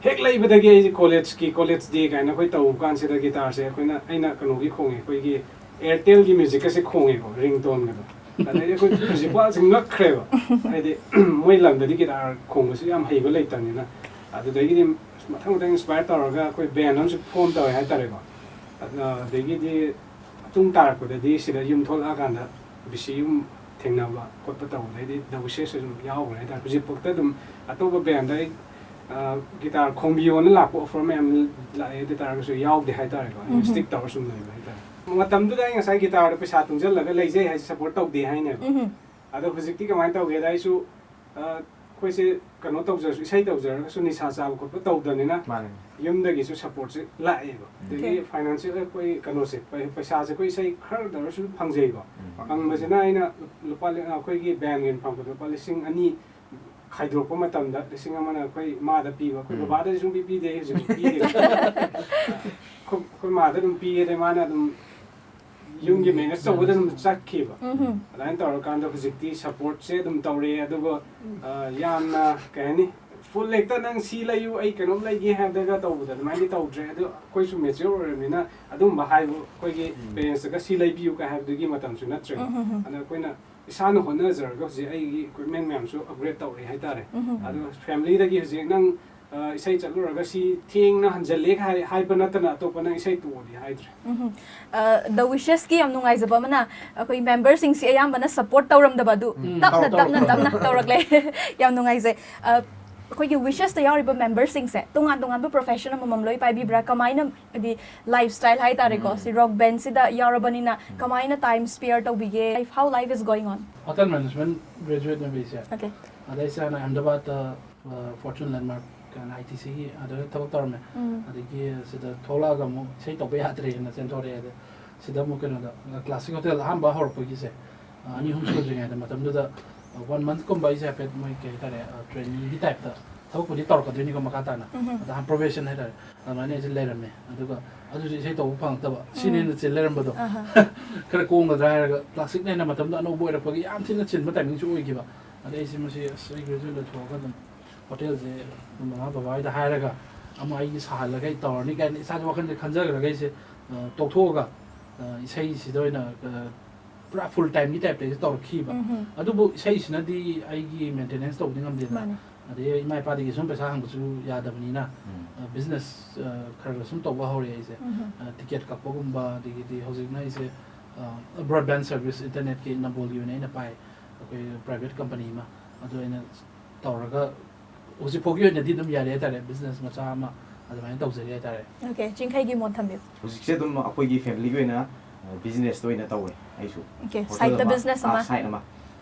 ꯍꯦꯛ ꯂꯩꯕꯗꯒꯤ ꯑꯩꯁꯦ ꯀꯣꯂꯦꯖꯀꯤ, ꯀꯣꯂꯦꯖ ꯗꯦ ꯀꯥꯏꯅ ꯑꯩꯈꯣꯏ ꯇꯧꯕ ꯀꯥꯟꯁꯤꯗ ꯒꯤꯇꯥꯔꯁꯦ ꯑꯩꯈꯣꯏꯅ, ꯑꯩꯅ ꯀꯩꯅꯣꯒꯤ ꯈꯣꯡꯉꯦ, ꯑꯩꯈꯣꯏꯒꯤ ꯑꯦꯌꯥꯔꯇꯦꯜꯒꯤ ꯃ꯭ꯌꯨꯖꯤꯛꯀꯁꯦ ꯈꯣꯡꯉꯦꯀꯣ, ꯔꯤꯡꯇꯣꯟꯒꯗꯣ꯫ ꯑꯗꯩꯗꯤ ꯑꯩꯈꯣꯏ ꯄ꯭ꯔꯤꯟꯁꯤꯄꯥꯜꯁꯦ ꯉꯛꯈ꯭ꯔꯦꯕ꯫ ꯍꯥꯏꯗꯤ ꯃꯣꯏ ꯂꯝꯗꯗꯤ ꯒꯤꯇꯥꯔ ꯈꯣꯡꯕꯁꯨ ꯌꯥꯝ ꯍꯩꯕ ꯂꯩꯇꯕꯅꯤꯅ꯫ ꯑꯗꯨꯗꯒꯤꯗꯤ ꯃꯊꯪ ꯃꯊꯪ ꯏꯟꯁꯄꯥꯌꯔ ꯇꯧꯔꯒ ꯑꯩꯈꯣꯏ ꯕꯦꯟ ꯑꯃꯁꯨ ꯐꯣꯝ ꯇꯧꯋꯦ ꯍꯥꯏꯇꯥꯔꯦꯀꯣ꯫ ꯑꯗ-, ꯑꯗꯒꯤꯗꯤ ꯃꯇꯨꯡ ꯇꯥꯔꯛꯄꯗꯗꯤ ꯁꯤꯗ ꯌꯨꯝ ꯊꯣꯛꯂꯛꯑꯀꯥꯟꯗ ꯕꯤ ꯁꯤ ꯌꯨꯝ ꯊꯦꯡꯅꯕ ꯈꯣꯠꯄ ꯇꯧꯕꯗꯩꯗꯤ ꯗ ꯋꯤꯁꯦꯁꯁꯦ ꯑꯗꯨꯝ ꯌꯥꯎꯈ꯭ꯔꯦ ꯍꯥꯏꯇꯥꯔꯦ꯫ ꯍꯧꯖꯤꯛꯐꯥꯎꯗ ꯑꯗꯨꯝ ꯑꯇꯣꯞꯄ ꯕꯦꯟꯗ ꯑꯩ, ꯑ, ꯒꯤꯇꯥꯔ ꯈꯣꯡꯕꯤꯌꯣꯅ ꯂꯥꯛꯄ ꯑꯣꯐꯔ ꯃꯌꯥꯝ ꯂꯥꯛꯑꯦ, ꯑꯗꯨ ꯇꯥꯔꯒꯁꯨ ꯌꯥꯎꯗꯦ ꯍꯥꯏꯇꯥꯔꯦꯀꯣ꯫ ꯑꯩ ꯎꯝ꯫ ꯁ꯭ꯇꯤꯛ ꯇꯧꯔ ꯁꯨꯝ ꯂꯩꯕ ꯍꯥꯏꯇꯥꯔꯦ꯫ ꯃꯇꯝꯗꯨꯗ ꯑꯩ ꯉꯁꯥꯏ ꯒꯤꯇꯥꯔꯗ ꯄꯩꯁꯥ ꯇꯨꯡꯁꯤꯜꯂꯒ ꯂꯩꯖꯩ ꯍꯥꯏꯁꯦ ꯁꯞꯄꯣꯔꯠ ꯇꯧꯗꯦ ꯍꯥꯏꯅꯦꯕ꯫ ꯎꯝ꯫ ꯑꯗꯣ ꯍꯧꯖꯤꯛꯇꯤ ꯀꯃꯥꯏꯅ ꯇꯧꯒꯦꯗ, ꯑꯩꯁꯨ, ꯑ, ꯑꯩꯈꯣꯏꯁꯦ ꯀꯩꯅꯣ ꯇꯧꯖꯔꯁꯨ, ꯏꯁꯩ ꯇꯧꯖꯔꯒꯁꯨ ꯅꯤꯁꯥ ꯆꯥꯕ ꯈꯣꯠꯄ ꯇꯧꯗꯕꯅꯤꯅ ꯃꯥꯅꯦ꯫ ꯌꯨꯝꯗꯒꯤꯁꯨ ꯁꯞꯄꯣꯔꯠꯁꯦ ꯂꯥꯛꯑꯦꯕ꯫ ꯑꯗꯒꯤ ꯑꯣꯀꯦ꯫ ꯐꯥꯏꯅꯥꯟꯁꯤꯌꯦꯜ ꯑꯩꯈꯣꯏ ꯀꯩꯅꯣꯁꯦ, ꯄꯩ-, ꯄꯩꯁꯥꯁꯦ ꯑꯩꯈꯣꯏ ꯏꯁꯩ ꯈꯔꯗ ꯑꯣꯏꯔꯁꯨ ꯐꯪꯖꯩꯀꯣ꯫ ꯎꯝ꯫ ꯐꯪꯕꯁꯤꯅ ꯑꯩꯅ ꯂꯨꯄꯥ ꯂꯤ-, ꯑꯩꯈꯣꯏꯒꯤ ꯕꯦꯟꯒꯤ ꯐꯪꯕꯗꯣ ꯂꯨꯄꯥ ꯂꯤꯁꯤꯡ ꯑꯅꯤ ꯈꯥꯏꯗꯣꯔꯛꯄ ꯃꯇꯝꯗ ꯂꯤꯁꯤꯡ ꯑꯃꯅ ꯑꯩꯈꯣꯏ ꯏꯃꯥꯗ ꯄꯤꯕ, ꯑꯩꯈꯣꯏ ꯎꯝ꯫ ꯕꯕꯥꯗꯗꯤ ꯁꯨꯡꯄꯤ ꯄꯤꯗꯦ, ꯑꯩ ꯍꯧꯖꯤꯛ ꯄꯤꯗꯦ꯫ ꯑꯩꯈꯣꯏ, ꯑꯩꯈꯣꯏ ꯃꯥꯗ ꯑꯗꯨꯝ ꯄꯤꯌꯦ, ꯑꯗꯩ ꯃꯥꯅ ꯑꯗꯨꯝ ꯌꯨꯝꯒꯤ ꯃꯦꯅꯦꯖ ꯇꯧꯕꯗ ꯑꯗꯨꯝ ꯆꯠꯈꯤꯕ꯫ ꯎꯝ ꯑꯗꯨꯃꯥꯏꯅ ꯇꯧꯔꯀꯥꯟꯗ ꯍꯧꯖꯤꯛꯇꯤ ꯁꯞꯄꯣꯔꯠꯁꯦ ꯑꯗꯨꯝ ꯇꯧꯔꯦ꯫ ꯑꯗꯨꯒ ꯑ, ꯌꯥꯝꯅ ꯀꯩ ꯍꯥꯏꯅꯤ, ꯐꯨꯜ ꯍꯦꯛꯇ "ꯅꯪ ꯁꯤ ꯂꯩꯌꯨ, ꯑꯩ ꯀꯩꯅꯣꯝ ꯂꯩꯒꯦ" ꯍꯥꯏꯕꯗꯒ ꯇꯧꯕꯗꯣ ꯑꯗꯨꯃꯥꯏꯅꯗꯤ ꯇꯧꯗ꯭ꯔꯦ꯫ ꯑꯗꯨ ꯑꯩꯈꯣꯏꯁꯨ ꯃꯦꯆ꯭ꯌꯣꯔ ꯑꯣꯏꯔꯕꯅꯤꯅ ꯑꯗꯨꯝꯕ ꯍꯥꯏꯕ ꯑꯩꯈꯣꯏꯒꯤ ꯄꯦꯔꯦꯟꯁꯇꯒ "ꯁꯤ ꯂꯩꯕꯤꯌꯨ" ꯀꯥꯏ ꯍꯥꯏꯕꯗꯨꯒꯤ ꯃꯇꯝꯁꯨ ꯅꯠꯇ꯭ꯔꯦꯕ꯫ ꯑꯗꯨꯅ ꯑꯩꯈꯣꯏꯅ ꯏꯁꯥꯅ ꯍꯣꯠꯅꯖꯔꯒ ꯍꯧꯖꯤꯛ ꯑꯩꯒꯤ ꯏꯀ꯭ꯋꯤꯞꯃꯦꯟ ꯃꯌꯥꯝꯁꯨ ꯑꯞꯒ꯭ꯔꯦꯗ ꯇꯧꯔꯦ ꯍꯥꯏꯇꯥꯔꯦ꯫ ꯑꯗꯨꯒ ꯐꯦꯃꯤꯂꯤꯗꯒꯤ ꯍꯧꯖꯤꯛ "ꯅꯪ ꯑ, ꯏꯁꯩ ꯆꯠꯂꯨꯔꯒ ꯁꯤ ꯊꯦꯡꯅ ꯍꯟꯖꯜꯂꯦ" ꯍꯥꯏ-, ꯍꯥꯏꯕ ꯅꯠꯇꯅ ꯑꯇꯣꯞꯄ "ꯅꯪ ꯏꯁꯩ ꯇꯣꯛꯑꯣꯗꯤ" ꯍꯥꯏꯗ꯭ꯔꯦ꯫ ꯎꯝ꯫ ꯗ ꯋꯤꯁꯦꯁꯀꯤ ꯌꯥꯝ ꯅꯨꯡꯉꯥꯏꯖꯕ ꯑꯃꯅ, ꯑꯩꯈꯣꯏ ꯃꯦꯝꯕꯔꯁꯤꯡꯁꯤ ꯑꯌꯥꯝꯕꯅ ꯁꯞꯄꯣꯔꯠ ꯇꯧꯔꯝꯗꯕ ꯑꯗꯨ ꯎꯝ, ꯇꯞꯅ ꯇꯧ-, ꯇꯞꯅ ꯇꯧ-, ꯇꯞꯅ ꯇꯧꯔꯛꯂꯦ꯫ ꯌꯥꯝ ꯅꯨꯡꯉꯥꯏꯖꯩ꯫ ꯑ, ꯑꯩꯈꯣꯏꯒꯤ ꯋꯤꯁꯦꯁꯇ ꯌꯥꯎꯔꯤꯕ ꯃꯦꯝꯕꯔꯁꯤꯡꯁꯦ ꯇꯣꯉꯥꯟ ꯇꯣꯉꯥꯟꯕ ꯄ꯭ꯔꯣꯐꯦꯁꯟ ꯑꯃꯃꯝ ꯂꯣꯏ ꯄꯥꯏꯕꯤꯕ꯭ꯔꯥ? ꯀꯃꯥꯏꯅ, ꯍꯥꯏꯗꯤ ꯂꯥꯏꯐ ꯁ꯭ꯇꯥꯏꯜ ꯍꯥꯏꯇꯥꯔꯦꯀꯣ, ꯁꯤ ꯔꯣꯛ ꯕꯦꯟꯁꯤꯗ ꯌꯥꯎꯔꯕꯅꯤꯅ ꯀꯃꯥꯏꯅ ꯇꯥꯏꯝ ꯁ꯭ꯄꯦꯌꯔ ꯇꯧꯕꯤꯒꯦ? How life is going on? Hotel management graduate ꯑꯣꯏꯕ ꯑꯩꯁꯦ꯫ Okay. ꯑꯗꯩ ꯑꯩꯁꯦ ꯍꯥꯟꯅ ꯑꯍꯃꯗꯥꯕꯥꯗ ꯐꯣꯔꯆꯨꯟ ꯂꯦꯟꯃꯥꯔꯛ ꯀꯥꯏꯅ ꯑꯥꯏ ꯇꯤ ꯁꯤꯒꯤ ꯑꯗꯨꯗ ꯊꯕꯛ ꯇꯧꯔꯝꯃꯦ꯫ ꯎꯝ꯫ ꯑꯗꯒꯤ ꯁꯤꯗ ꯊꯣꯛꯂꯛꯑꯒ ꯑꯃꯨꯛ ꯏꯁꯩ ꯇꯧꯕ ꯌꯥꯗ꯭ꯔꯦꯅ ꯆꯦꯟꯊꯣꯔꯛꯑꯦ꯫ ꯑꯗ ꯁꯤꯗ ꯑꯃꯨꯛ ꯀꯩꯅꯣꯗ ꯀ꯭ꯂꯥꯁꯤꯛ ꯍꯣꯇꯦꯜ ꯑꯍꯥꯟꯕ ꯍꯧꯔꯛꯄꯒꯤꯁꯦ, ꯑ, ꯑꯅꯤ ꯑꯍꯨꯝ ꯁꯨꯗ꯭ꯔꯤꯉꯩꯗ ꯃꯇꯝꯗꯨꯗ ꯋꯥꯟ ꯃꯟꯊꯀꯨꯝꯕ ꯑꯩꯁꯦ ꯍꯥꯏꯐꯦꯠ ꯃꯣꯏ ꯀꯩ ꯍꯥꯏꯇꯥꯔꯦ, ꯇ꯭ꯔꯦꯅꯤꯡꯒꯤ ꯇꯥꯏꯞꯇ ꯊꯕꯛꯄꯨꯗꯤ ꯇꯧꯔꯛꯀꯗꯣꯏꯅꯤꯀꯣ ꯃꯈꯥ ꯇꯥꯅ꯫ ꯎꯝ꯫ ꯑꯗ ꯍꯥꯟꯅ ꯄ꯭ꯔꯣꯕꯦꯁꯟ ꯍꯥꯏꯇꯥꯔꯦ, ꯑꯗꯨꯃꯥꯏꯅ ꯑꯩꯁꯦ ꯂꯩꯔꯝꯃꯦ꯫ ꯑꯗꯨꯒ ꯑꯗꯨꯁꯨ ꯏꯁꯩ ꯇꯧꯕ ꯐꯪꯉꯛꯇꯕ, ꯁꯤꯅ ꯎꯝ꯫ ꯍꯦꯟꯅ ꯆꯤꯜ ꯂꯩꯔꯝꯕꯗꯣ꯫ ꯑꯍꯥ꯫ ꯈꯔ ꯀꯣꯝꯒꯗ꯭ꯔꯥ ꯍꯥꯏꯔꯒ, ꯀ꯭ꯂꯥꯁꯤꯛꯅ ꯍꯦꯟꯅ ꯃꯇꯝꯗꯣ ꯑꯅꯧꯕ ꯑꯣꯏꯔꯛꯄꯒꯤ ꯌꯥꯝ ꯊꯤꯅ ꯆꯤꯟꯕ ꯇꯥꯏꯃꯤꯡꯁꯨ ꯑꯣꯏꯈꯤꯕ꯫ ꯑꯗꯩ ꯑꯩꯁꯦ ꯃꯁꯤ, "ꯑꯁ, ꯑꯩ ꯒ꯭ꯔꯦꯖꯨꯋꯦꯠ ꯂꯣꯏꯊꯣꯛꯑꯒ ꯑꯗꯨꯝ ꯍꯣꯇꯦꯜꯁꯦ ꯃꯃꯥ ꯕꯕꯥ ꯍꯣꯏꯗ ꯍꯥꯏꯔꯒ ꯑꯃ ꯑꯩꯒꯤ ꯁꯥꯍꯜꯂꯒ ꯑꯩ ꯇꯧꯔꯅꯤ" ꯀꯥꯏꯅ ꯏꯁꯥꯁꯦ ꯋꯥꯈꯜꯁꯦ ꯈꯟꯖꯈ꯭ꯔꯒ ꯑꯩꯁꯦ, ꯑ, ꯇꯣꯛꯊꯣꯛꯑꯒ, ꯑ, ꯏꯁꯩꯁꯤꯗ ꯑꯣꯏꯅ, ꯑ, ꯄꯨꯔꯥ ꯐꯨꯜ ꯇꯥꯏꯝꯒꯤ ꯇꯥꯏꯞꯇ ꯑꯩꯁꯦ ꯇꯧꯔꯛꯈꯤꯕ꯫ ꯎꯝ꯫ ꯑꯗꯨꯕꯨ ꯏꯁꯩꯁꯤꯅꯗꯤ ꯑꯩꯒꯤ ꯃꯦꯟꯇꯦꯅꯦꯟꯁ ꯇꯧꯕꯗꯤ ꯉꯝꯗꯦꯗꯅ꯫ ꯃꯥꯅꯦ꯫ ꯑꯗꯩ ꯏꯃꯥ ꯏꯄꯥꯗꯒꯤ ꯁꯨꯝ ꯄꯩꯁꯥ ꯍꯪꯕꯁꯨ ꯌꯥꯗꯕꯅꯤꯅ, ꯎꯝ꯫ ꯑ, ꯕꯤꯖꯤꯅꯦꯁ, ꯑ, ꯈꯔ ꯈꯔ ꯁꯨꯝ ꯇꯧꯕ ꯍꯧꯔꯦ ꯑꯩꯁꯦ꯫ ꯎꯝ꯫ ꯑ, ꯇꯤꯀꯦꯠ ꯀꯛꯄꯒꯨꯝꯕ, ꯑꯗꯒꯤꯗꯤ ꯍꯧꯖꯤꯛꯅ ꯑꯩꯁꯦ, ꯑ, ꯕ꯭ꯔꯣꯗꯕꯦꯟ ꯁꯔꯚꯤꯁ, ꯏꯟꯇꯔꯅꯦꯠꯀꯤ ꯅꯝꯕꯣꯜꯒꯤ ꯑꯣꯏꯅ ꯑꯩꯅ ꯄꯥꯏ, ꯑꯩꯈꯣꯏ ꯄ꯭ꯔꯥꯏꯚꯦꯠ ꯀꯝꯄꯅꯤ ꯑꯃ꯫ ꯑꯗꯨ ꯑꯩꯅ ꯇꯧꯔꯒ ꯍꯧꯖꯤꯛ ꯐꯥꯎꯒꯤ ꯑꯣꯏꯅꯗꯤ ꯑꯗꯨꯝ ꯌꯥꯔꯤ ꯍꯥꯏꯇꯥꯔꯦ, ꯕꯤꯖꯤꯅꯦꯁ ꯃꯆꯥ ꯑꯃ ꯑꯗꯨꯃꯥꯏꯅ ꯇꯧꯖꯔꯤ ꯍꯥꯏꯇꯥꯔꯦ꯫ Okay, ꯆꯤꯡꯈꯩꯒꯤ ꯃꯣꯠ ꯊꯝꯕꯤꯌꯨ꯫ ꯍꯧꯖꯤꯛꯁꯦ ꯑꯗꯨꯝ ꯑꯩꯈꯣꯏꯒꯤ ꯐꯦꯃꯤꯂꯤꯒꯤ ꯑꯣꯏꯅ ꯕꯤꯖꯤꯅꯦꯁꯇ ꯑꯣꯏꯅ ꯇꯧꯋꯦ ꯑꯩꯁꯨ꯫ Okay, ꯍꯣꯇꯦꯜ ꯁꯥꯏꯠꯇ ꯑꯃ, ꯕꯤꯖꯤꯅꯦꯁ ꯑꯥ, ꯑꯃ꯫ ꯁꯥꯏꯠ ꯑꯃ꯫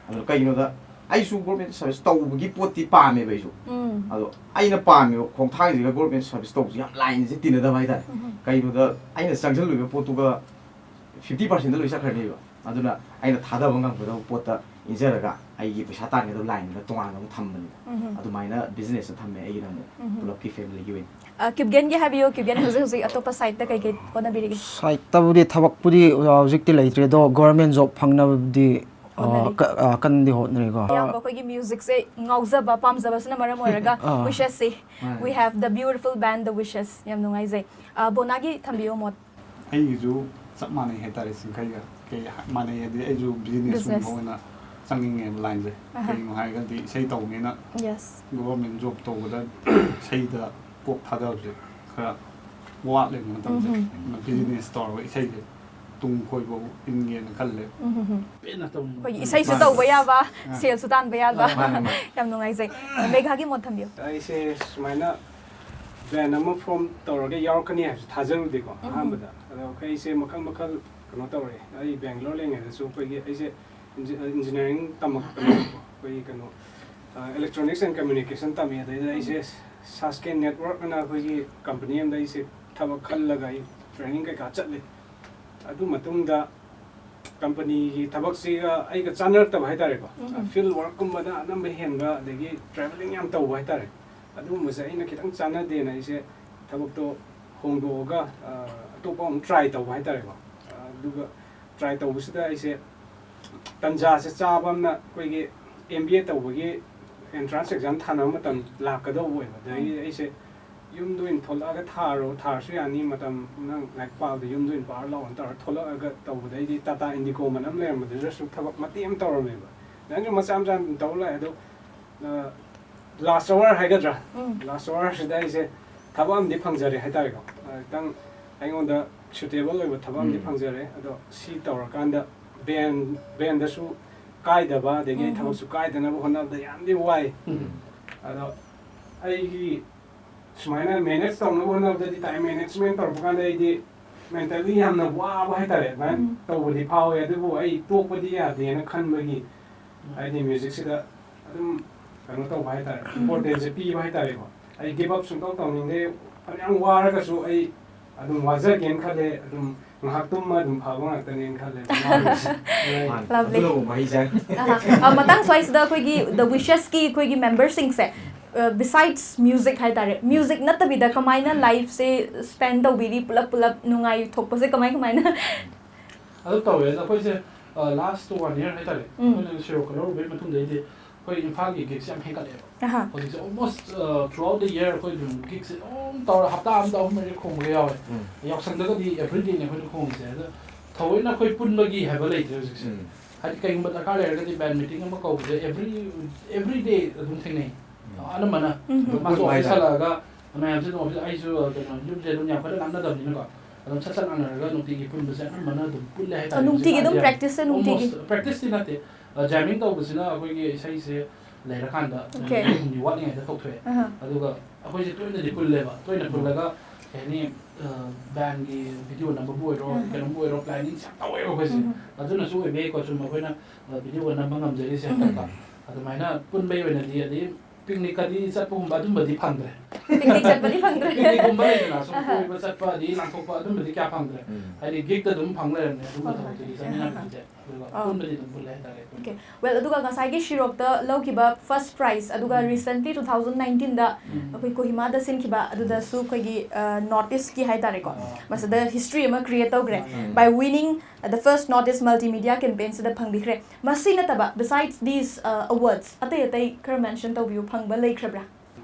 ꯑꯗꯣ ꯀꯩꯒꯤꯅꯣꯗ ꯑꯩꯁꯨ ꯒꯣꯔꯃꯦꯟ ꯁꯔꯚꯤꯁ ꯇꯧꯕꯒꯤ ꯄꯣꯠꯇꯤ ꯄꯥꯝꯃꯦꯕ ꯑꯩꯁꯨ꯫ ꯎꯝ꯫ ꯑꯗꯣ ꯑꯩꯅ ꯄꯥꯝꯃꯤꯕ ꯈꯣꯡꯊꯥꯡꯁꯤꯒ ꯒꯣꯔꯃꯦꯟ ꯁꯔꯚꯤꯁ ꯇꯧꯕꯁꯤ ꯌꯥꯝ ꯂꯥꯏꯟꯁꯦ ꯇꯤꯟꯅꯗꯕ ꯍꯥꯏꯇꯥꯔꯦ꯫ ꯎꯝ꯫ ꯀꯩꯒꯤꯅꯣꯗ ꯑꯩꯅ ꯆꯪꯁꯤꯜꯂꯨꯕ ꯄꯣꯠꯇꯨꯒ ꯐꯤꯐꯇꯤ ꯄꯥꯔꯁꯦꯟꯗ ꯂꯣꯏ ꯆꯠꯈ꯭ꯔꯅꯦꯕ꯫ ꯑꯗꯨꯅ ꯑꯩꯅ ꯊꯥꯗꯕ ꯉꯝꯒꯗꯕ ꯄꯣꯠꯇ ꯏꯟꯖꯔꯒ ꯑꯩꯒꯤ ꯄꯩꯁꯥ ꯇꯥꯟꯒꯗꯕ ꯂꯥꯏꯟꯗꯨꯅ ꯇꯣꯉꯥꯟꯅ ꯑꯃꯨꯛ ꯊꯝꯕꯅꯤꯗ꯫ ꯎꯝ꯫ ꯑꯗꯨꯃꯥꯏꯅ ꯕꯤꯖꯤꯅꯦꯁꯇ ꯊꯝꯃꯦ ꯑꯩꯒꯤꯅ ꯑꯃꯨꯛ꯫ ꯎꯝ꯫ ꯄꯨꯂꯞꯀꯤ ꯐꯦꯃꯤꯂꯤꯒꯤ ꯑꯣꯏꯅ꯫ ꯑ, ꯀꯤꯞꯒꯦꯟꯒꯤ ꯍꯥꯏꯕꯤꯌꯨ, ꯀꯤꯞꯒꯦꯟ ꯍꯧꯖꯤꯛ ꯍꯧꯖꯤꯛ ꯑꯇꯣꯞꯄ ꯁꯥꯏꯠꯇ ꯀꯩꯀꯩ ꯍꯣꯠꯅꯕꯤꯔꯤꯒꯦ? ꯁꯥꯏꯠꯇꯕꯨꯗꯤ ꯊꯕꯛꯄꯨꯗꯤ ꯍꯧꯖꯤꯛꯇꯤ ꯂꯩꯇ꯭ꯔꯦ, ꯑꯗꯣ ꯒꯣꯔꯃꯦꯟ ꯖꯣꯕ ꯐꯪꯅꯕꯗꯤ, ꯑ, ꯍꯣꯠꯅꯔꯤ꯫ ꯀ-, ꯑ, ꯀꯟꯅꯗꯤ ꯍꯣꯠꯅꯔꯤꯀꯣ꯫ ꯑꯌꯥꯝꯕ ꯑꯩꯈꯣꯏꯒꯤ ꯃ꯭ꯌꯨꯖꯤꯛꯁꯦ ꯉꯥꯎꯖꯕ, ꯄꯥꯝꯖꯕꯁꯤꯅ ꯃꯔꯝ ꯑꯣꯏꯔꯒ ꯑꯥ꯫ ꯋꯤꯁꯦꯁꯁꯤ, ꯃꯥꯅꯦ꯫ We have the beautiful band The Wishes꯫ ꯌꯥꯝ ꯅꯨꯡꯉꯥꯏꯖꯩ꯫ ꯑ, ꯕꯣꯅꯥꯒꯤ ꯊꯝꯕꯤꯌꯣ ꯃꯣꯠ꯫ ꯑꯩꯒꯤꯁꯨ ꯆꯞ ꯃꯥꯟꯅꯩ ꯍꯥꯏꯇꯥꯔꯦ, ꯁꯤꯡꯈꯩꯒ꯫ ꯀꯩ ꯍꯥ-, ꯃꯥꯟꯅꯩ ꯍꯥꯏꯗꯤ ꯑꯩꯁꯨ ꯕꯤꯖꯤꯅꯦꯁꯀꯨꯝꯕ ꯕꯤꯖꯤꯅꯦꯁ꯫ ꯑꯣꯏꯅ ꯆꯪꯅꯤꯡꯉꯦꯕ ꯂꯥꯏꯟꯁꯦ꯫ ꯑꯍꯥ꯫ ꯀꯩꯒꯤꯅꯣ ꯍꯥꯏꯔꯒꯗꯤ ꯏꯁꯩ ꯇꯧꯕꯅꯤꯅ ꯌꯦꯁ꯫ ꯒꯣꯚꯔꯃꯦꯟ ꯖꯣꯕ ꯇꯧꯕꯗ ꯏꯁꯩꯗ ꯀꯣꯛ ꯊꯥꯗꯕꯁꯦ ꯈꯔ ꯋꯥꯠꯂꯦꯕ ꯃꯇꯝꯁꯦ꯫ ꯎꯝ ꯍꯝ꯫ ꯑꯗꯨꯅ ꯕꯤꯖꯤꯅꯦꯁ ꯇꯧꯔꯒ ꯏꯁꯩꯁꯦ ꯇꯨꯡ ꯀꯣꯏꯕ ꯏꯟꯒꯦꯅ ꯈꯜꯂꯦ꯫ ꯎꯝ ꯍꯝ ꯍꯝ꯫ ꯄꯦꯟꯅ ꯇꯧꯅꯤꯡꯕ꯫ ꯑꯩꯈꯣꯏꯒꯤ ꯏꯁꯩꯁꯨ ꯃꯥꯅꯦ꯫ ꯇꯧꯕ ꯌꯥꯕ, ꯑꯥ꯫ ꯁꯦꯜꯁꯨ ꯇꯥꯟꯕ ꯌꯥꯕ꯫ ꯑꯥ, ꯃꯥꯅꯦ, ꯃꯥꯅꯦ꯫ ꯌꯥꯝ ꯅꯨꯡꯉꯥꯏꯖꯩ꯫ ꯃꯦꯘꯥꯒꯤ ꯃꯣꯠ ꯊꯝꯕꯤꯌꯨ꯫ ꯑꯩꯁꯦ ꯁꯨꯃꯥꯏꯅ ꯕꯦꯟ ꯑꯃ ꯐꯣꯔꯝ ꯇꯧꯔꯒ ꯌꯥꯎꯔꯛꯀꯅꯤ ꯍꯥꯏꯕꯁꯦ ꯊꯥꯖꯔꯨꯗꯦꯀꯣ ꯎꯝ꯫ ꯑꯍꯥꯟꯕꯗ꯫ ꯑꯗꯣ ꯑꯩꯈꯣꯏ ꯑꯩꯁꯦ ꯃꯈꯜ ꯃꯈꯜ ꯀꯩꯅꯣ ꯇꯧꯔꯦ꯫ ꯑꯩ ꯕꯦꯡꯒ꯭ꯂꯣꯔ ꯂꯩꯔꯤꯉꯩꯗꯁꯨ ꯑꯩꯈꯣꯏꯒꯤ ꯑꯩꯁꯦ ꯏꯟꯖꯤ-, ꯏꯟꯖꯤꯅꯤꯌꯥꯔꯤꯡ ꯇꯝꯃꯛꯄꯅꯦꯕꯀꯣ꯫ ꯑꯩꯈꯣꯏꯒꯤ ꯀꯩꯅꯣ, ꯑ, Electronics and Communication ꯇꯝꯃꯤ꯫ ꯑꯗꯩꯗ ꯑꯩꯁꯦ ꯎꯝ꯫ ꯁꯥꯁꯀꯦꯟ ꯅꯦꯠꯋꯥꯔꯛ ꯑꯅ ꯑꯩꯈꯣꯏꯒꯤ ꯀꯝꯄꯅꯤ ꯑꯃꯗ ꯑꯩꯁꯦ ꯊꯕꯛ ꯈꯜꯂꯒ ꯑꯩ ꯇ꯭ꯔꯦꯅꯤꯡ ꯀꯩꯀꯥ ꯆꯠꯂꯤ꯫ ꯑꯗꯨ ꯃꯇꯨꯡꯗ ꯀꯝꯄꯅꯤꯒꯤ ꯊꯕꯛꯁꯤꯒ ꯑꯩꯒ ꯆꯥꯟꯅꯔꯛꯇꯕ ꯍꯥꯏꯇꯥꯔꯦꯀꯣ꯫ ꯎꯝ꯫ ꯐꯤꯜ ꯋꯥꯔꯛꯀꯨꯝꯕꯗ ꯑꯅꯝꯕ ꯍꯦꯟꯕ, ꯑꯗꯒꯤ ꯇ꯭ꯔꯦꯚꯦꯂꯤꯡ ꯌꯥꯝ ꯇꯧꯕ ꯍꯥꯏꯇꯥꯔꯦ꯫ ꯑꯗꯨꯒꯨꯝꯕꯁꯦ ꯑꯩꯅ ꯈꯤꯇꯪ ꯆꯥꯟꯅꯗꯦꯅ ꯑꯩꯁꯦ ꯊꯕꯛꯇꯣ ꯍꯣꯡꯗꯣꯛꯑꯒ, ꯑ, ꯑꯇꯣꯞꯄ ꯑꯃꯨꯛ ꯇ꯭ꯔꯥꯏ ꯇꯧꯕ ꯍꯥꯏꯇꯥꯔꯦꯀꯣ꯫ ꯑꯗꯨꯒ ꯇ꯭ꯔꯥꯏ ꯇꯧꯕꯁꯤꯗ ꯑꯩꯁꯦ ꯇꯟꯖꯥꯁꯦ ꯆꯥꯕ ꯑꯃꯅ ꯑꯩꯈꯣꯏꯒꯤ ꯑꯦꯝ ꯕꯤ ꯑꯦ ꯇꯧꯕꯒꯤ ꯑꯦꯟꯇ꯭ꯔꯥꯟꯁ ꯑꯦꯛꯖꯥꯝ ꯊꯥꯅꯕ ꯃꯇꯝ ꯂꯥꯛꯀꯗꯧꯕ ꯑꯣꯏꯕ꯫ ꯑꯗꯒꯤ ꯎꯝ꯫ ꯑꯩꯁꯦ ꯌꯨꯝꯗ ꯑꯣꯏꯅ ꯊꯣꯛꯂꯛꯑꯒ ꯊꯥꯔꯣ, ꯊꯥꯔꯁꯨ ꯌꯥꯅꯤ, ꯃꯇꯝ ꯅꯪ ꯂꯥꯏꯔꯤꯛ ꯄꯥꯕꯗ ꯌꯨꯝꯗ ꯑꯣꯏꯅ ꯄꯥꯔ ꯂꯥꯛꯑꯣꯅ ꯇꯧꯔ ꯊꯣꯛꯂꯛꯑꯒ ꯇꯧꯕꯗꯩꯗꯤ ꯇꯥꯇꯥ ꯏꯟꯗꯤꯀꯣꯝ ꯑꯅ ꯑꯃ ꯂꯩꯔꯝꯕꯗꯨꯗꯁꯨ ꯊꯕꯛ ꯃꯇꯦꯛ ꯑꯃ ꯇꯧꯔꯝꯃꯦꯕ꯫ ꯅꯪꯁꯨ ꯃꯆꯥ ꯃꯆꯥ ꯑꯗꯨꯝ ꯇꯧ ꯂꯥꯛꯑꯦ꯫ ꯑꯗꯣ, ꯑ, ꯂꯥꯁ ꯑꯋꯥꯔ ꯍꯥꯏꯒꯗ꯭ꯔꯥ? ꯎꯝ꯫ ꯂꯥꯁ ꯑꯋꯥꯔꯁꯤꯗ ꯑꯩꯁꯦ ꯊꯕꯛ ꯑꯃꯗꯤ ꯐꯪꯖꯔꯦ ꯍꯥꯏꯇꯥꯔꯦꯀꯣ꯫ ꯑ, ꯈꯤꯇꯪ ꯑꯩꯉꯣꯟꯗ ꯁꯨꯇꯦꯕꯜ ꯑꯣꯏꯕ ꯊꯕꯛ ꯑꯃꯗꯤ ꯎꯝ꯫ ꯐꯪꯖꯔꯦ꯫ ꯑꯗꯣ ꯁꯤ ꯇꯧꯔꯀꯥꯟꯗ ꯕꯦꯟ, ꯕꯦꯟꯗꯁꯨ ꯀꯥꯏꯗꯕ, ꯑꯗꯒꯤ ꯑꯩ ꯎꯝ꯫ ꯊꯕꯛꯁꯨ ꯀꯥꯏꯗꯅꯕ ꯍꯣꯠꯅꯕꯗ ꯌꯥꯝꯗꯤ ꯋꯥꯏ꯫ ꯎꯝ꯫ ꯑꯗꯣ ꯑꯩꯒꯤ ꯁꯨꯃꯥꯏꯅ ꯃꯦꯅꯦꯖ ꯇꯧꯅꯕ ꯍꯣꯠꯅꯕꯗꯗꯤ, ꯇꯥꯏꯝ ꯃꯦꯅꯦꯖꯃꯦꯟ ꯇꯧꯔꯛꯄ ꯀꯥꯟꯗ ꯑꯩꯗꯤ ꯃꯦꯟꯇꯦꯜꯂꯤ ꯌꯥꯝꯅ ꯋꯥꯕ ꯍꯥꯏꯇꯥꯔꯦ꯫ ꯑꯗꯨꯃꯥꯏꯅ ꯎꯝ꯫ ꯇꯧꯕꯗꯤ ꯐꯥꯎꯋꯦ, ꯑꯗꯨꯕꯨ ꯑꯩ ꯇꯣꯛꯄꯗꯤ ꯌꯥꯗꯦꯅ ꯈꯟꯕꯒꯤ, ꯍꯥꯏꯗꯤ ꯃ꯭ꯌꯨꯖꯤꯛꯁꯤꯗ ꯑꯗꯨꯝ ꯀꯩꯅꯣ ꯇꯧꯕ ꯍꯥꯏꯇꯥꯔꯦ, ꯎꯝ꯫ ꯏꯝꯄꯣꯔꯇꯦꯟꯁꯁꯦ ꯄꯤꯕ ꯍꯥꯏꯇꯥꯔꯦꯀꯣ꯫ ꯑꯩ ꯒꯤꯞ ꯑꯞ ꯁꯨꯡꯇꯧ ꯇꯧꯅꯤꯡꯗꯦ꯫ ꯐꯅꯌꯥꯝ ꯋꯥꯔꯒꯁꯨ ꯑꯩ, ꯑꯗꯨꯝ ꯋꯥꯖꯒꯦꯅ ꯈꯜꯂꯦ꯫ ꯑꯗꯨꯝ ꯉꯥꯏꯍꯥꯛ ꯇꯨꯝꯃ ꯑꯗꯨꯝ ꯐꯕ ꯉꯥꯛꯇꯅꯦꯅ ꯈꯜꯂꯦ꯫ ꯃꯥꯅꯤ꯫ Lovely. ꯑꯗꯨꯅꯕꯨ ꯃꯍꯩ ꯆꯥꯏ꯫ ꯑꯍꯥ꯫ ꯑ, ꯃꯇꯥꯡ ꯁ꯭ꯋꯥꯏꯁꯤꯗ ꯑꯩꯈꯣꯏꯒꯤ The Wishes-ꯀꯤ ꯑꯩꯈꯣꯏꯒꯤ member-ꯁꯤꯡꯁꯦ, besides music ꯍꯥꯏꯇꯥꯔꯦ, music ꯅꯠꯇꯕꯤꯗ ꯀꯃꯥꯏꯅ life-ꯁꯦ spend ꯇꯧꯕꯤꯔꯤ, ꯄꯨꯂꯞ ꯄꯨꯂꯞ ꯅꯨꯡꯉꯥꯏꯊꯣꯛꯄꯁꯦ ꯀꯃꯥꯏ ꯀꯃꯥꯏꯅ? ꯑꯗꯨ ꯇꯧꯋꯦ꯫ ꯑꯗꯣ ꯑꯩꯈꯣꯏꯁꯦ last one year ꯍꯥꯏꯇꯥꯔꯦ, ꯎꯝ꯫ ꯑꯩꯈꯣꯏꯅ ꯁꯤꯔꯣꯛ ꯀꯂꯔ ꯎꯕꯒꯤ ꯃꯇꯨꯡꯗꯩꯗꯤ ꯑꯩꯈꯣꯏ ꯏꯝꯐꯥꯜꯒꯤ gig-ꯁꯦ ꯌꯥꯝ ꯍꯦꯟꯒꯠꯂꯦꯕ꯫ ꯑꯍꯥ꯫ ꯍꯧꯖꯤꯛꯁꯦ almost throughout the year ꯑꯩꯈꯣꯏ ꯑꯗꯨꯝ gig-ꯁꯦ ꯑꯗꯨꯝ ꯇꯧꯔ ꯍꯞꯇꯥ ꯑꯃꯗ ꯑꯍꯨꯝ ꯃꯔꯤ ꯈꯣꯡꯕꯒ ꯌꯥꯎꯋꯦ꯫ ꯎꯝ꯫ ꯌꯥꯎꯁꯪꯗꯒꯗꯤ every day-ꯅꯦ ꯑꯩꯈꯣꯏꯅ ꯈꯣꯡꯉꯤꯁꯦ꯫ ꯑꯗ ꯊꯑꯣꯏꯅ ꯑꯩꯈꯣꯏ ꯄꯨꯟꯕꯒꯤ ꯍꯥꯏꯕ ꯂꯩꯇ꯭ꯔꯦ ꯍꯧꯖꯤꯛꯁꯦ꯫ ꯎꯝ꯫ ꯍꯥꯏꯗꯤ ꯀꯩꯒꯨꯝꯕ ꯗꯔꯀꯥꯔ ꯂꯩꯔꯒꯗꯤ band meeting ꯑꯃ ꯀꯧꯕꯁꯦ every every day ꯑꯗꯨꯝ ꯊꯦꯡꯅꯩ꯫ ꯑꯅꯝꯕꯅ ꯎꯝ꯫ ꯑꯗꯨꯝ ꯃꯥꯁꯨ ꯄꯨꯟꯕ office ꯍꯥꯏꯇꯥꯔꯦ꯫ ꯍꯜꯂꯛꯑꯒ ꯃꯌꯥꯝꯁꯦ ꯑꯗꯨꯝ office, ꯑꯩꯁꯨ ꯀꯩꯅꯣ ꯌꯨꯝꯁꯦ ꯑꯗꯨꯝ ꯌꯥꯝ ꯀꯟꯅ ꯂꯥꯞꯅꯗꯕꯅꯤꯅꯀꯣ, ꯑꯗꯨꯝ ꯁꯠ ꯁꯠ ꯂꯥꯛꯅꯔꯒ ꯅꯨꯡꯇꯤꯒꯤ ꯄꯨꯟꯕꯁꯦ ꯑꯅꯝꯕꯅ ꯑꯗꯨꯝ ꯄꯨꯜꯂꯦ ꯍꯥꯏꯇꯥꯔꯦ꯫ ꯅꯨꯡꯇꯤꯒꯤ ꯑꯗꯨꯝ ꯍꯧꯖꯤꯛꯀꯥꯟꯁꯦ practice-ꯁꯦ ꯅꯨꯡꯇꯤꯒꯤ? Almost, practice-ꯇꯤ ꯅꯠꯇꯦ, jamming ꯇꯧꯕꯁꯤꯅ ꯑꯩꯈꯣꯏꯒꯤ ꯏꯁꯩꯁꯦ ꯂꯩꯔꯀꯥꯟꯗ Okay. ꯅꯨꯃꯤꯠ ꯍꯨꯝꯅꯤ ꯋꯥꯠꯂꯤꯉꯩꯗ ꯇꯧꯊꯣꯛꯑꯦ꯫ ꯑꯍꯥ꯫ ꯑꯗꯨꯒ ꯑꯩꯈꯣꯏꯁꯦ ꯇꯣꯏꯅꯗꯤ ꯄꯨꯜꯂꯦꯕ꯫ ꯇꯣꯏꯅ ꯄꯨꯜꯂꯒ ꯀꯩ ꯍꯥꯏꯅꯤ, band-ꯒꯤ video ꯅꯝꯕꯕꯨ ꯑꯣꯏꯔꯣ, ꯎꯝ꯫ ꯀꯩꯅꯣꯝꯕꯨ ꯑꯣꯏꯔꯣ, planning-ꯁꯦ ꯌꯥꯝ ꯇꯧꯋꯦꯕ ꯑꯩꯈꯣꯏꯁꯦ꯫ ꯎꯝ꯫ ꯑꯗꯨꯅꯁꯨ ꯑꯣꯏꯕ ꯌꯥꯏꯀꯣ, ꯁꯨꯝ ꯑꯩꯈꯣꯏꯅ video-ꯒ ꯅꯝꯕ ꯉꯝꯖꯔꯤꯁꯦ ꯎꯝ꯫ ꯍꯟꯗꯛꯇ꯫ ꯑꯗꯨꯃꯥꯏꯅ ꯄꯨꯟꯕꯒꯤ ꯑꯣꯏꯅꯗꯤ, ꯑꯗꯩ picnic-ꯀꯗꯤ ꯆꯠꯄꯒꯨꯝꯕ ꯑꯗꯨꯝꯕꯗꯤ ꯐꯪꯗ꯭ꯔꯦ꯫ Picnic ꯆꯠꯄꯗꯤ ꯐꯪꯗ꯭ꯔꯦ꯫ Picnic-ꯀꯨꯝꯕ ꯂꯩꯗꯅ, ꯁꯨꯝ ꯑꯍꯥ꯫ ꯀꯣꯏꯕ ꯆꯠꯄ ꯑꯗꯩ ꯂꯥꯡꯊꯣꯛꯄ ꯑꯗꯨꯝꯕꯗꯤ ꯀꯌꯥ ꯐꯪꯗ꯭ꯔꯦ꯫ ꯎꯝ꯫ ꯍꯥꯏꯗꯤ gig-ꯇ ꯑꯗꯨꯝ ꯐꯪ ꯂꯩꯔꯝꯃꯦ ꯑꯗꯨꯝꯕ ꯍꯣꯏ, ꯍꯣꯏ꯫ ꯊꯕꯛꯇꯨꯗꯤ ꯑꯍꯥ꯫ ꯆꯠꯃꯤꯟꯅꯕꯁꯦ꯫ ꯑꯗꯨꯒ ꯑꯥ꯫ ꯄꯨꯟꯕꯗꯤ ꯑꯗꯨꯝ ꯄꯨꯜꯂꯦ ꯍꯥꯏꯇꯥꯔꯦ ꯑꯩꯈꯣꯏ꯫ Okay. Well, ꯑꯗꯨꯒ ꯉꯁꯥꯏꯒꯤ ꯁꯤꯔꯣꯛꯇ ꯂꯧꯈꯤꯕ first prize, ꯑꯗꯨꯒ ꯎꯝ꯫ Recently two thousand nineteen-ꯗ ꯎꯝ꯫ ꯑꯩꯈꯣꯏ ꯀꯣꯍꯤꯃꯥꯗ ꯁꯤꯟꯈꯤꯕ, ꯑꯗꯨꯗꯁꯨ ꯑꯩꯈꯣꯏꯒꯤ, ꯑ, North East-ꯀꯤ ꯍꯥꯏꯇꯥꯔꯦꯀꯣ, ꯑꯥ꯫ ꯃꯁꯤꯗ history ꯑꯃ create ꯇꯧꯈ꯭ꯔꯦ, ꯎꯝ꯫ by winning the first North East Multimedia Campaign-ꯁꯤꯗ ꯐꯪꯕꯤꯈ꯭ꯔꯦ꯫ ꯃꯁꯤ ꯅꯠꯇꯕ, besides these, ꯑ, awards, ꯑꯇꯩ ꯑꯇꯩ ꯈꯔ mention ꯇꯧꯕꯤꯌꯨ, ꯐꯪꯕ ꯂꯩꯈ꯭ꯔꯕ꯭ꯔꯥ?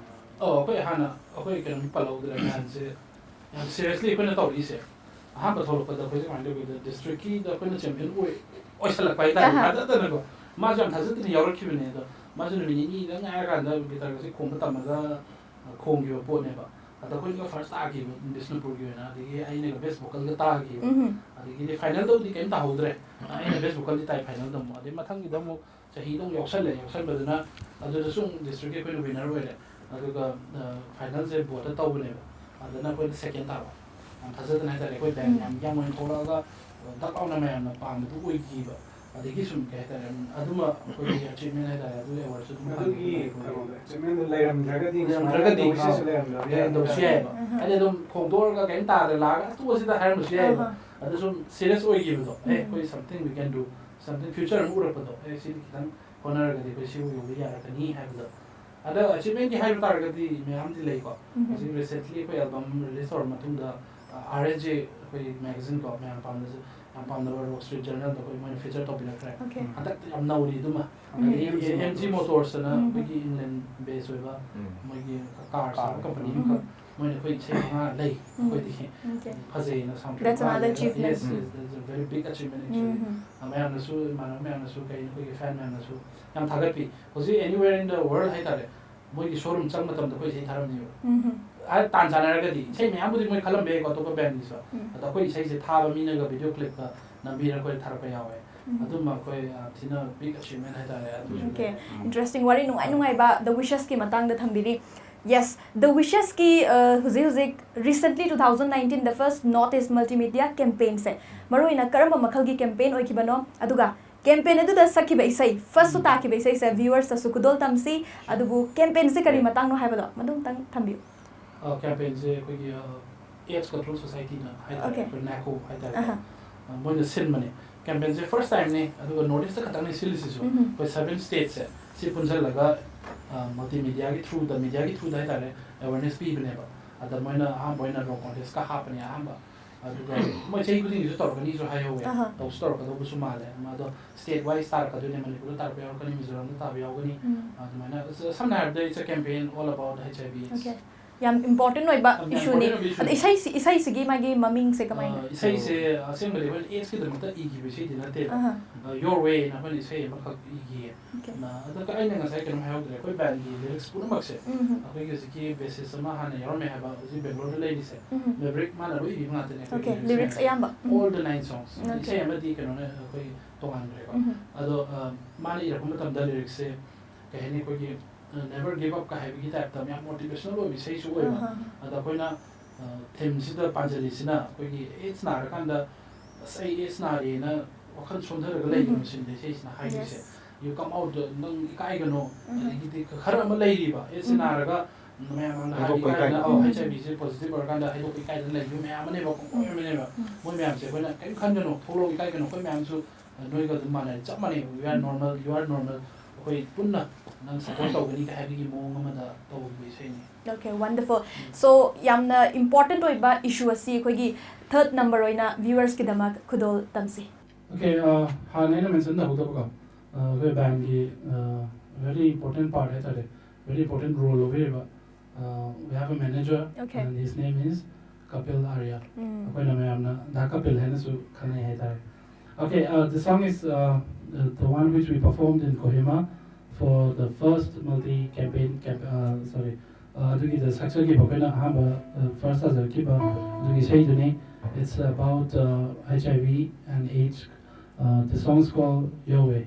ꯑꯣ, ꯑꯩꯈꯣꯏ ꯍꯥꯟꯅ ꯑꯩꯈꯣꯏ ꯀꯩꯅꯣꯝ ꯄꯜꯍꯧꯗ꯭ꯔꯦ, ꯃꯌꯥꯝꯁꯦ ꯌꯥꯝ seriously ꯑꯩꯈꯣꯏꯅ ꯇꯧꯔꯛꯏꯁꯦ꯫ ꯑꯍꯥꯟꯕ ꯊꯣꯛꯂꯛꯄꯗ ꯑꯩꯈꯣꯏꯁꯦ ꯀꯃꯥꯏꯅ ꯇꯧꯒꯦꯗ, district-ꯀꯤꯗ ꯑꯩꯈꯣꯏꯅ champion ꯑꯣꯏ-, ꯑꯣꯏꯁꯜꯂꯛꯄ ꯍꯥꯏꯇꯥꯔꯦ, ꯑꯍꯥ꯫ ꯊꯥꯖꯗꯅꯀꯣ꯫ ꯃꯥꯁꯨ ꯌꯥꯝ ꯊꯥꯖꯗꯅ ꯌꯥꯎꯔꯛꯈꯤꯕꯅꯦ꯫ ꯑꯗꯣ ꯃꯥꯁꯨ ꯅꯨꯃꯤꯠ ꯅꯤꯅꯤꯗꯪ ꯉꯥꯏꯔꯀꯥꯟꯗ guitar-ꯒꯁꯦ ꯈꯣꯡꯕ ꯇꯝꯃꯒ, ꯑ, ꯈꯣꯡꯈꯤꯕ ꯄꯣꯠꯅꯦꯕ꯫ ꯑꯗ ꯑꯩꯈꯣꯏꯅꯒ first ꯇꯥꯈꯤꯕ ꯕꯤꯁꯅꯨꯄꯨꯔꯒꯤ ꯑꯣꯏꯅ, ꯑꯗꯒꯤ ꯑꯩꯅꯒ best vocal-ꯒ ꯇꯥꯈꯤꯕ꯫ ꯎꯝ꯫ ꯑꯗꯒꯤꯗꯤ final-ꯗꯕꯨꯗꯤ ꯀꯩꯝ ꯇꯥꯍꯧꯗ꯭ꯔꯦ, ꯑꯩꯅ best vocal-ꯗꯤ ꯇꯥꯏ final-ꯗ ꯑꯃꯨꯛ꯫ ꯑꯗꯩ ꯃꯊꯪꯒꯤꯗ ꯑꯃꯨꯛ ꯆꯍꯤꯗ ꯑꯃꯨꯛ ꯌꯥꯎꯁꯜꯂꯦ꯫ ꯌꯥꯎꯁꯟꯕꯗꯨꯅ ꯑꯗꯨꯗꯁꯨ ꯑꯃꯨꯛ district-ꯀꯤ ꯑꯩꯈꯣꯏꯅ winner ꯑꯣꯏꯔꯦ꯫ ꯑꯗꯨꯒ, ꯑ, final-ꯁꯦ ꯕꯣꯠꯇ ꯇꯧꯕꯅꯦꯕ꯫ ꯑꯗꯨꯅ ꯑꯩꯈꯣꯏꯅ second ꯇꯥꯕ꯫ ꯌꯥꯝ ꯊꯥꯖꯗꯅ ꯍꯥꯏꯇꯥꯔꯦ, ꯑꯩꯈꯣꯏ band ꯎꯝ꯫ ꯌꯥꯝ young ꯑꯣꯏꯅ ꯊꯣꯛꯂꯛꯑꯒ, ꯑ, ꯗꯛ ꯂꯥꯎꯅ ꯃꯌꯥꯝꯅ ꯄꯥꯝꯕꯗꯨ ꯑꯣꯏꯈꯤꯕ꯫ ꯑꯗꯒꯤ ꯁꯨꯝ ꯀꯩ ꯍꯥꯏꯇꯥꯔꯦ, ꯑꯗꯨꯃ ꯑꯩꯈꯣꯏꯒꯤ ꯑꯆꯤꯞꯃꯦꯟ ꯍꯥꯏꯇꯥꯔꯦ, ꯑꯗꯨꯒꯤ ꯑꯦꯋꯥꯔꯗꯁꯨ ꯑꯗꯨꯝ ꯑꯗꯨꯒꯤ ꯐꯪꯉꯦ꯫ ꯀꯩꯅꯣꯗꯣ ꯑꯦꯆꯤꯞꯃꯦꯟꯗꯣ ꯂꯩꯔꯝꯗ꯭ꯔꯒꯗꯤ ꯂꯩꯔꯝꯗ꯭ꯔꯒꯗꯤ ꯁꯨꯃꯥꯏꯅ ꯇꯧꯕ ꯌꯥꯏ꯫ ꯂꯩꯔꯝꯗꯕꯁꯨ ꯌꯥꯏꯑꯕ꯫ ꯎꯝ. ꯍꯥꯏꯗꯤ ꯑꯗꯨꯝ ꯐꯣꯡꯗꯣꯛꯑꯒ ꯀꯩꯝ ꯇꯥꯗ ꯂꯥꯛꯑꯒ ꯑꯇꯣꯛꯑꯁꯤꯗ ꯍꯥꯏꯔꯝꯕꯁꯨ ꯌꯥꯏꯑꯕ꯫ ꯑꯍꯥ. ꯑꯗꯨ ꯁꯨꯝ ꯁꯤꯔꯤꯌꯁ ꯑꯣꯏꯈꯤꯕꯗꯣ, ꯑꯦ, ꯎꯝ. ꯑꯩꯈꯣꯏ something we can do, something future ꯑꯃ ꯎꯔꯛꯄꯗꯣ, ꯑꯦ, ꯁꯤꯗꯤ ꯈꯤꯇꯪ ꯍꯣꯠꯅꯔꯒꯗꯤ ꯑꯩꯈꯣꯏ ꯁꯤꯕꯨ ꯌꯧꯕ ꯌꯥꯔꯛꯀꯅꯤ ꯍꯥꯏꯕꯗꯣ꯫ ꯑꯗ ꯑꯆꯤꯞꯃꯦꯟꯒꯤ ꯍꯥꯏꯕ ꯇꯥꯔꯒꯗꯤ ꯃꯌꯥꯝꯗꯤ ꯂꯩꯀꯣ꯫ ꯎꯝ. ꯍꯧꯖꯤꯛ ꯔꯤꯁꯦꯟꯠꯂꯤ ꯑꯩꯈꯣꯏ ꯑꯦꯜꯕꯝ ꯔꯤꯂꯤꯁ ꯇꯧꯔ ꯃꯇꯨꯡꯗ, ꯑꯥꯔ ꯑꯦꯁ ꯖꯦ ꯑꯩꯈꯣꯏ ꯃꯦꯒꯥꯖꯤꯟ ꯀꯣ, ꯃꯌꯥꯝ ꯄꯥꯝꯅꯁꯨ ꯌꯥꯝ ꯄꯥꯝꯅꯕ ꯋꯣꯜ ꯁ꯭ꯇ꯭ꯔꯤꯠ ꯖꯔꯅꯦꯜꯗ ꯑꯩꯈꯣꯏ ꯃꯣꯏꯅ ꯐꯤꯆꯔ ꯇꯧꯕꯤꯔꯛꯈ꯭ꯔꯦ꯫ Okay. ꯍꯟꯗꯛꯇ ꯌꯥꯝ ꯅꯧꯔꯤ ꯑꯗꯨꯃ꯫ ꯎꯝ. ꯑꯗꯒꯤ ꯑꯦꯝ ꯖꯤ ꯃꯣꯇꯣꯔꯁ ꯑꯅ ꯎꯝ. ꯑꯩꯈꯣꯏꯒꯤ ꯏꯪꯂꯦꯟ ꯕꯦꯁ ꯑꯣꯏꯕ ꯎꯝ. ꯃꯣꯏꯒꯤ ꯀꯥꯔ ꯁꯥꯕ ꯀꯥꯔ. ꯀꯝꯄꯅꯤ ꯎꯝ. ꯑꯃꯈꯛ, ꯃꯣꯏꯅ ꯑꯩꯈꯣꯏ ꯏꯁꯩ ꯃꯉꯥ ꯂꯩ꯫ ꯎꯝ. ꯑꯩꯈꯣꯏꯗꯤ Okay. ꯐꯖꯩꯅ ꯁꯥꯎꯟ That's another achievement. Yes, um. yes, that's a very big achievement um. actually. Um. ꯃꯌꯥꯝꯅꯁꯨ, ꯏꯃꯥꯟꯅꯕ ꯃꯌꯥꯝꯅꯁꯨ, ꯀꯩ, ꯑꯩꯈꯣꯏꯒꯤ ꯐꯦꯟ ꯃꯌꯥꯝꯅꯁꯨ ꯌꯥꯝ ꯊꯥꯒꯠꯄꯤ꯫ ꯍꯧꯖꯤꯛ anywhere in the world ꯍꯥꯏꯇꯥꯔꯦ, ꯃꯣꯏꯒꯤ ꯁꯣꯔꯨꯝ ꯆꯪꯕ ꯃꯇꯝꯗ ꯑꯩꯈꯣꯏ ꯏꯁꯩ ꯊꯥꯔꯝꯅꯦꯕ꯫ ꯎꯝ. ꯍꯥꯏ, ꯇꯥꯟ ꯆꯥꯟꯅꯔꯒꯗꯤ ꯏꯁꯩ ꯃꯌꯥꯝꯕꯨꯗꯤ ꯃꯣꯏ ꯈꯜꯂꯝꯕ ꯌꯥꯏꯀꯣ, ꯑꯇꯣꯞꯄ ꯕꯦꯟꯒꯤꯁꯨ꯫ ꯎꯝ. ꯑꯗꯣ ꯑꯩꯈꯣꯏ ꯏꯁꯩꯁꯦ ꯊꯥꯕ ꯃꯤꯅꯒ ꯚꯤꯗꯤꯑꯣ ꯀ꯭ꯂꯤꯞꯀ ꯅꯝꯕꯤꯔꯒ ꯑꯩꯈꯣꯏ ꯊꯥꯔꯛꯄ ꯌꯥꯎꯋꯦ꯫ ꯎꯝ. ꯑꯗꯨꯝꯕ ꯑꯩꯈꯣꯏ, ꯑ, ꯊꯤꯅ ꯕꯤꯛ ꯑꯆꯤꯞꯃꯦꯟ ꯍꯥꯏꯇꯥꯔꯦ, ꯑꯗꯨꯁꯨ Okay. ꯂꯩ꯫ Interesting. ꯋꯥꯔꯤ ꯅꯨꯡꯉꯥꯏ ꯅꯨꯡꯉꯥꯏꯕ The Wishes ꯀꯤ ꯃꯇꯥꯡꯗ ꯊꯝꯕꯤꯔꯤ꯫ Yes, The Wishes ꯀꯤ, ꯑ, ꯍꯧꯖꯤꯛ ꯍꯧꯖꯤꯛ recently two thousand nineteen the first North East Multimedia campaign ꯁꯦ ꯃꯔꯨꯑꯣꯏꯅ ꯀꯔꯝꯕ ꯃꯈꯜꯒꯤ campaign ꯑꯣꯏꯈꯤꯕꯅꯣ, ꯑꯗꯨꯒ campaign ꯑꯗꯨꯗ ꯁꯛꯈꯤꯕ ꯏꯁꯩ, first ꯁꯨ ꯇꯥꯈꯤꯕ ꯏꯁꯩꯁꯦ viewers ꯇꯁꯨ ꯈꯨꯗꯣꯜ ꯇꯝꯁꯤ꯫ ꯑꯗꯨꯕꯨ campaign ꯁꯦ ꯀꯔꯤ ꯃꯇꯥꯡꯅꯣ ꯍꯥꯏꯕꯗꯣ ꯃꯗꯨ ꯑꯃꯇꯪ ꯊꯝꯕꯤꯌꯨ꯫ ꯑ, campaign ꯁꯦ ꯑꯩꯈꯣꯏꯒꯤ, ꯑ, AIDS control society ꯅ ꯍꯥꯏꯇꯥꯔꯦ, Okay. ꯑꯩꯈꯣꯏ ꯅꯥꯏꯀꯣ ꯍꯥꯏꯇꯥꯔꯦ, ꯑꯍꯥ. ꯑ, ꯃꯣꯏꯅ ꯁꯤꯟꯕꯅꯦ꯫ Campaign ꯁꯦ first time ꯅꯦ, ꯑꯗꯨꯒ North East ꯇ ꯈꯛꯇꯪꯅꯦ ꯁꯤꯜꯂꯤꯁꯤꯁꯨ꯫ ꯎꯝ. ꯑꯩꯈꯣꯏ seven states ꯁꯦ ꯁꯤ ꯄꯨꯟꯁꯤꯜꯂꯒ, ꯑ, multimedia ꯒꯤ through ꯗ, media ꯒꯤ through ꯗ ꯍꯥꯏꯇꯥꯔꯦ, awareness ꯄꯤꯕꯅꯦꯕ꯫ ꯑꯗ ꯃꯣꯏꯅ ꯑꯍꯥꯟꯕ ꯑꯣꯏꯅ rock contest ꯀ ꯍꯥꯞꯄꯅꯦ ꯑꯍꯥꯟꯕ꯫ ꯑꯗꯨꯒ ꯃꯣꯏ ꯆꯍꯤ ꯈꯨꯗꯤꯡꯒꯤꯁꯨ ꯇꯧꯔꯛꯀꯅꯤꯁꯨ ꯍꯥꯏꯍꯧꯋꯦ꯫ ꯑꯍꯥ. ꯇꯧꯁꯨ ꯇꯧꯔꯛꯀꯗꯧꯕꯁꯨ ꯃꯥꯜꯂꯦ꯫ ꯑꯗꯣ state wise ꯇꯥꯔꯛꯀꯗꯣꯏꯅꯦ, ꯃꯅꯤꯄꯨꯔꯗ ꯇꯥꯔꯛꯄ ꯌꯥꯎꯔꯛꯀꯅꯤ, ꯃꯤꯖꯣꯔꯥꯝꯗ ꯇꯥꯕ ꯌꯥꯎꯒꯅꯤ꯫ ꯎꯝ. ꯑꯗꯨꯃꯥꯏꯅ, ꯁ-, ꯁꯝꯅ ꯍꯥꯏꯔꯕꯗ, it's a campaign all about HIV AIDS. Okay. ꯌꯥꯝ important ꯑꯣꯏꯕ ꯌꯥꯝ issue ꯅꯤ꯫ important ꯑꯣꯏꯕ issue ꯑꯗꯣ ꯅꯤ꯫ ꯏꯁꯩꯁꯤ, ꯏꯁꯩꯁꯤꯒꯤ ꯃꯥꯒꯤ ꯃꯃꯤꯡꯁꯦ ꯀꯃꯥꯏꯅ? ꯑ, ꯏꯁꯩꯁꯦ ꯑꯁꯦꯡꯕꯗꯤ ꯑꯩꯈꯣꯏꯅ AIDS ꯀꯤꯗꯃꯛꯇ ꯏꯈꯤꯕ ꯏꯁꯩꯗꯤ ꯅꯠꯇꯦꯕ꯫ ꯑꯍꯥ. ꯑ, Your Way ꯅ ꯑꯩꯈꯣꯏꯅ ꯏꯁꯩ ꯑꯃꯈꯛ ꯏꯈꯤꯌꯦ꯫ Okay. ꯑ, ꯑꯗꯨꯒ ꯑꯩꯅ ꯉꯁꯥꯏ ꯀꯩꯅꯣꯝ ꯍꯥꯏꯍꯧꯗ꯭ꯔꯦ, ꯑꯩꯈꯣꯏ ꯕꯦꯟꯒꯤ ꯂꯤꯔꯤꯛꯁ ꯄꯨꯝꯅꯃꯛꯁꯦ ꯎꯝ. ꯑꯩꯈꯣꯏꯒꯤ ꯍꯧꯖꯤꯛꯀꯤ ꯕꯦꯁꯤꯁ ꯑꯃ ꯍꯥꯟꯅ ꯌꯥꯎꯔꯝꯃꯦ ꯍꯥꯏꯕ, ꯍꯧꯖꯤꯛ ꯕꯦꯡꯒ꯭ꯂꯣꯔꯗ ꯂꯩꯔꯤꯁꯦ, ꯎꯝ. ꯃꯦꯕ꯭ꯔꯤꯛ ꯃꯥꯅ ꯂꯣꯏ ꯏꯕ ꯉꯥꯛꯇꯅꯦ ꯑꯩꯈꯣꯏꯒꯤ Okay, ꯂꯤꯔꯤꯛꯁ lyrics ꯃꯌꯥꯝꯁꯦ꯫ ꯑꯌꯥꯝꯕ꯫ ꯎꯝ. All the nine songs. Okay. ꯏꯁꯩ ꯑꯃꯗꯤ ꯀꯩꯅꯣꯅꯦ, ꯑꯩꯈꯣꯏ ꯇꯣꯉꯥꯟꯈ꯭ꯔꯦꯀꯣ꯫ ꯎꯝ. ꯑꯗꯣ, ꯑ, ꯃꯥꯅ ꯏꯔꯛꯄ ꯃꯇꯝꯗ ꯂꯤꯔꯤꯛꯁꯦ ꯀꯩ ꯍꯥꯏꯅꯤ, ꯑꯩꯈꯣꯏꯒꯤ, ꯑ, never give up ꯀ ꯍꯥꯏꯕꯒꯤ type ꯇ ꯌꯥꯝ motivational ꯑꯣꯏꯕ ꯏꯁꯩꯁꯨ ꯑꯣꯏꯕ꯫ ꯑꯍꯥ. ꯑꯗ ꯑꯩꯈꯣꯏꯅ, ꯑ, theme ꯁꯤꯗ ꯄꯥꯟꯁꯤꯜꯂꯤꯁꯤꯅ ꯑꯩꯈꯣꯏꯒꯤ AIDS ꯅꯥꯔꯀꯥꯟꯗ, "ꯑꯁ, ꯑꯩ AIDS ꯅꯥꯔꯦꯅ ꯋꯥꯈꯜ ꯁꯣꯟꯊꯔꯒ ꯂꯩꯒꯅꯨ ꯁꯤꯅꯤ ꯏꯁꯩꯁꯤꯅ ꯍꯥꯏꯔꯤꯁꯦ꯫ Yes. You come out, ꯅꯪ ꯏꯀꯥꯏꯒꯅꯣ꯫ ꯑꯗꯒꯤꯗꯤ ꯈꯔ ꯑꯃ ꯂꯩꯔꯤꯕ ꯑꯦꯠꯁ ꯅꯥꯔꯒ ꯃꯌꯥꯝ ꯃꯥꯡꯗ ꯍꯥꯏꯕ ꯍꯥꯏꯗꯣꯛꯄ ꯏꯀꯥꯏꯗꯅ ꯏꯀꯥꯏꯕ꯫ ꯑꯧ ꯑꯩꯆ ꯑꯥꯏ ꯚꯤꯁꯦ ꯄꯣꯖꯤꯇꯤꯚ ꯑꯣꯏꯔꯀꯥꯟꯗ ꯍꯥꯏꯗꯣꯛꯄ ꯏꯀꯥꯏꯗꯅ ꯂꯩꯕ ꯃꯌꯥꯝ ꯑꯃꯅꯦꯕ ꯀꯣꯡꯒꯣꯏ ꯑꯃꯅꯦꯕ꯫ ꯃꯣꯏ ꯃꯌꯥꯝꯁꯦ ꯑꯩꯈꯣꯏꯅ ꯀꯔꯤꯝ ꯈꯟꯒꯅꯣ, ꯊꯣꯛꯂꯛꯑꯣ, ꯏꯀꯥꯏꯒꯅꯣ, ꯑꯩꯈꯣꯏ ꯃꯌꯥꯝꯁꯨ ꯅꯣꯏꯒ ꯑꯗꯨꯝ ꯃꯥꯟꯅꯩ, ꯆꯞ ꯃꯥꯟꯅꯩ꯫ We are normal, you are normal. ꯑꯩꯈꯣꯏ ꯄꯨꯟꯅ ꯅꯪ ꯁꯞꯄꯣꯔꯠ ꯇꯧꯒꯅꯤ ꯀꯥꯏ ꯍꯥꯏꯕꯒꯤ ꯃꯑꯣꯡ ꯑꯃꯗ ꯇꯧꯕ ꯏꯁꯩꯅꯤ꯫ Okay, wonderful. So ꯌꯥꯝꯅ important ꯑꯣꯏꯕ issue ꯑꯁꯤ ꯑꯩꯈꯣꯏꯒꯤ third number ꯑꯣꯏꯅ viewersꯀꯤꯗꯃꯛ ꯈꯨꯗꯣꯜ ꯇꯝꯁꯤ꯫ Okay, uh, ꯍꯥꯟꯅ ꯑꯩꯅ ꯃꯦꯟꯁꯟ ꯇꯧꯍꯧꯗꯕꯀꯣ, uh, ꯑꯩꯈꯣꯏ ꯕꯦꯟꯒꯤ very important part ꯍꯥꯏꯇꯥꯔꯦ, very important role ꯂꯧꯕꯤꯔꯤꯕ, uh, we have a manager Okay. And his name is Kapil Arya. ꯎꯝ. ꯑꯩꯈꯣꯏꯅ ꯃꯌꯥꯝꯅ ꯗꯥ ꯀꯄꯤꯜ ꯍꯥꯏꯅꯁꯨ ꯈꯪꯅꯩ ꯍꯥꯏꯇꯥꯔꯦ꯫ Okay, uh, the song is uh, the, the one which we performed in Kohima for the first multi campaign camp, uh, sorry, uh, ꯑꯗꯨꯒꯤꯗ ꯁꯛꯆꯈꯤꯕ ꯑꯩꯈꯣꯏꯅ ꯑꯍꯥꯟꯕ uh, first ꯁꯥꯖꯔꯛꯈꯤꯕ ꯑꯗꯨꯒꯤ ꯏꯁꯩꯗꯨꯅꯤ꯫ It's about uh, H I V and AIDS. Uh, the song is called Your Way.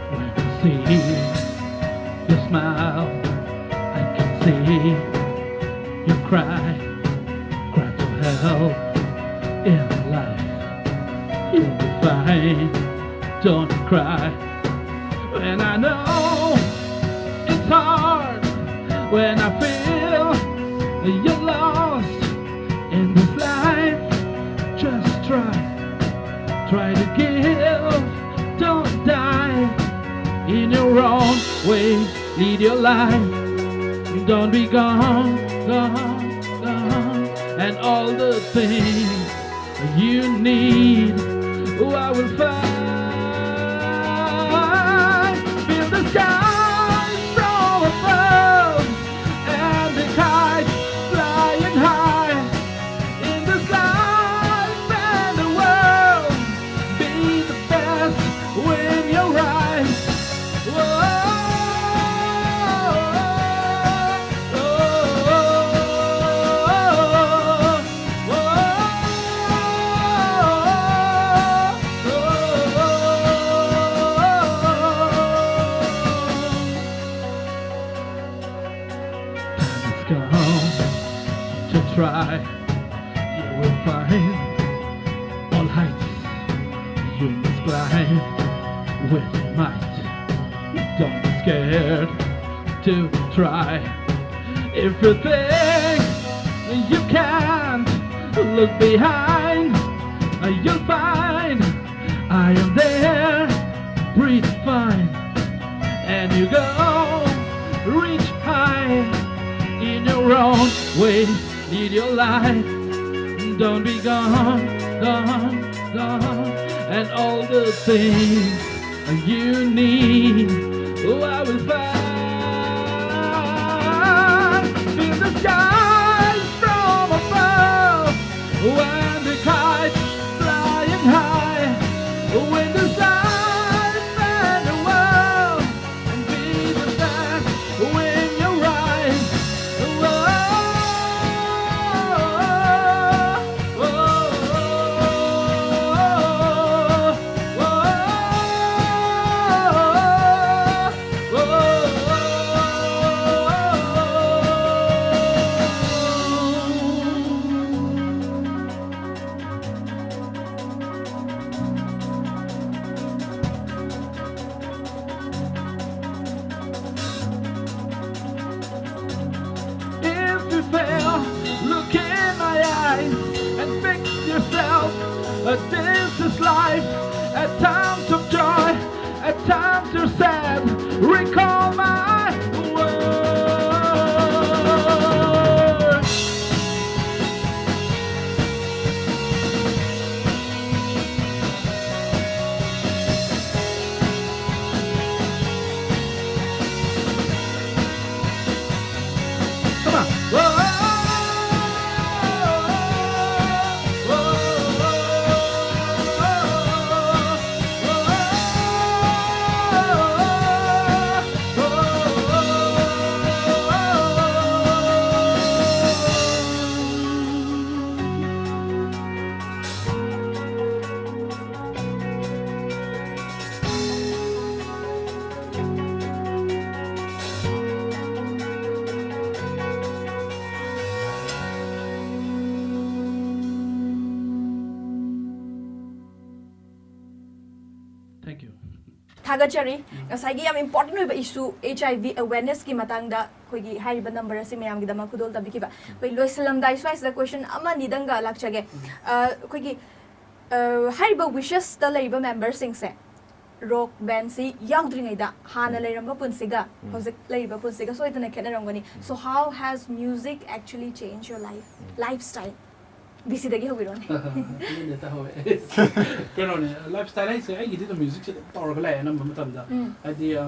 When I see your smile, I can see your cry. Cry for help in life. You'll be fine. Don't cry. When I know it's hard, when I feel you're lost in this life, just try. Try to give, don't die in your own way. Lead your life. Don't be gone, gone, gone. And all the things you need, oh, I will find. Feel the sky from above and the kites flying high. In this life and the world, be the best Come to try, you will find all heights you must climb with might. Don't be scared to try. If you think you can't, look behind, you'll find I am there. Breathe fine, and you go reach high in your own way. Lead your life. Don't be gone, gone, gone. And all the things you need, oh, I will find. Feel the skies from above when the kites flying high. When the sun and the world and be the best when you rise. Whoa, whoa, whoa, whoa, whoa, whoa. ꯊꯥꯒꯠꯆꯔꯤ꯫ ꯉꯁꯥꯏꯒꯤ ꯌꯥꯝ important ꯑꯣꯏꯕ ꯏꯁꯨ, H ꯑꯥꯏ V ꯑꯋꯦꯔꯅꯦꯁꯀꯤ ꯃꯇꯥꯡꯗ ꯑꯩꯈꯣꯏꯒꯤ ꯍꯥꯏꯔꯤꯕ number ꯑꯁꯤ ꯃꯌꯥꯝꯒꯤꯗꯃꯛ ꯈꯨꯗꯣꯜ ꯇꯝꯕꯤꯈꯤꯕ꯫ ꯑꯩꯈꯣꯏ ꯂꯣꯏꯁꯤꯜꯂꯝꯗꯥꯏ ꯁ꯭ꯋꯥꯏꯁꯤꯗ ꯀꯣꯏꯁꯟ ꯑꯃ ꯑꯅꯤꯗꯪꯒ ꯂꯥꯛꯆꯒꯦ꯫ ꯑ, ꯑꯩꯈꯣꯏꯒꯤ, ꯑ, ꯍꯥꯏꯔꯤꯕ ꯋꯤꯁꯦꯁꯇ ꯂꯩꯔꯤꯕ ꯃꯦꯝꯕꯔꯁꯤꯡꯁꯦ ꯔꯣꯛ ꯕꯦꯟꯁꯤ ꯌꯥꯎꯗ꯭ꯔꯤꯉꯩꯗ ꯍꯥꯟꯅ ꯂꯩꯔꯝꯕ ꯄꯨꯟꯁꯤꯒ ꯍꯧꯖꯤꯛ ꯂꯩꯔꯤꯕ ꯄꯨꯟꯁꯤꯒ ꯁꯣꯏꯗꯅ ꯈꯦꯠꯅꯔꯝꯒꯅꯤ꯫ So how has music actually changed your life, lifestyle? B ꯁꯤꯗꯒꯤ ꯍꯧꯕꯤꯔꯣꯅꯦ꯫ ꯑꯗꯨꯅꯦ ꯇꯥꯍꯧꯋꯦ꯫ ꯀꯩꯅꯣꯅꯦ, ꯂꯥꯏꯐ ꯁ꯭ꯇꯥꯏꯜ ꯍꯥꯏꯁꯦ ꯑꯩꯒꯤꯗꯤ ꯑꯗꯨꯝ ꯃ꯭ꯌꯨꯖꯤꯛꯁꯦ ꯑꯗꯨꯝ ꯇꯧꯔꯒ ꯂꯥꯛꯑꯦ ꯑꯅꯝꯕ ꯃꯇꯝꯗ꯫ ꯎꯝ꯫ ꯍꯥꯏꯗꯤ, ꯑ,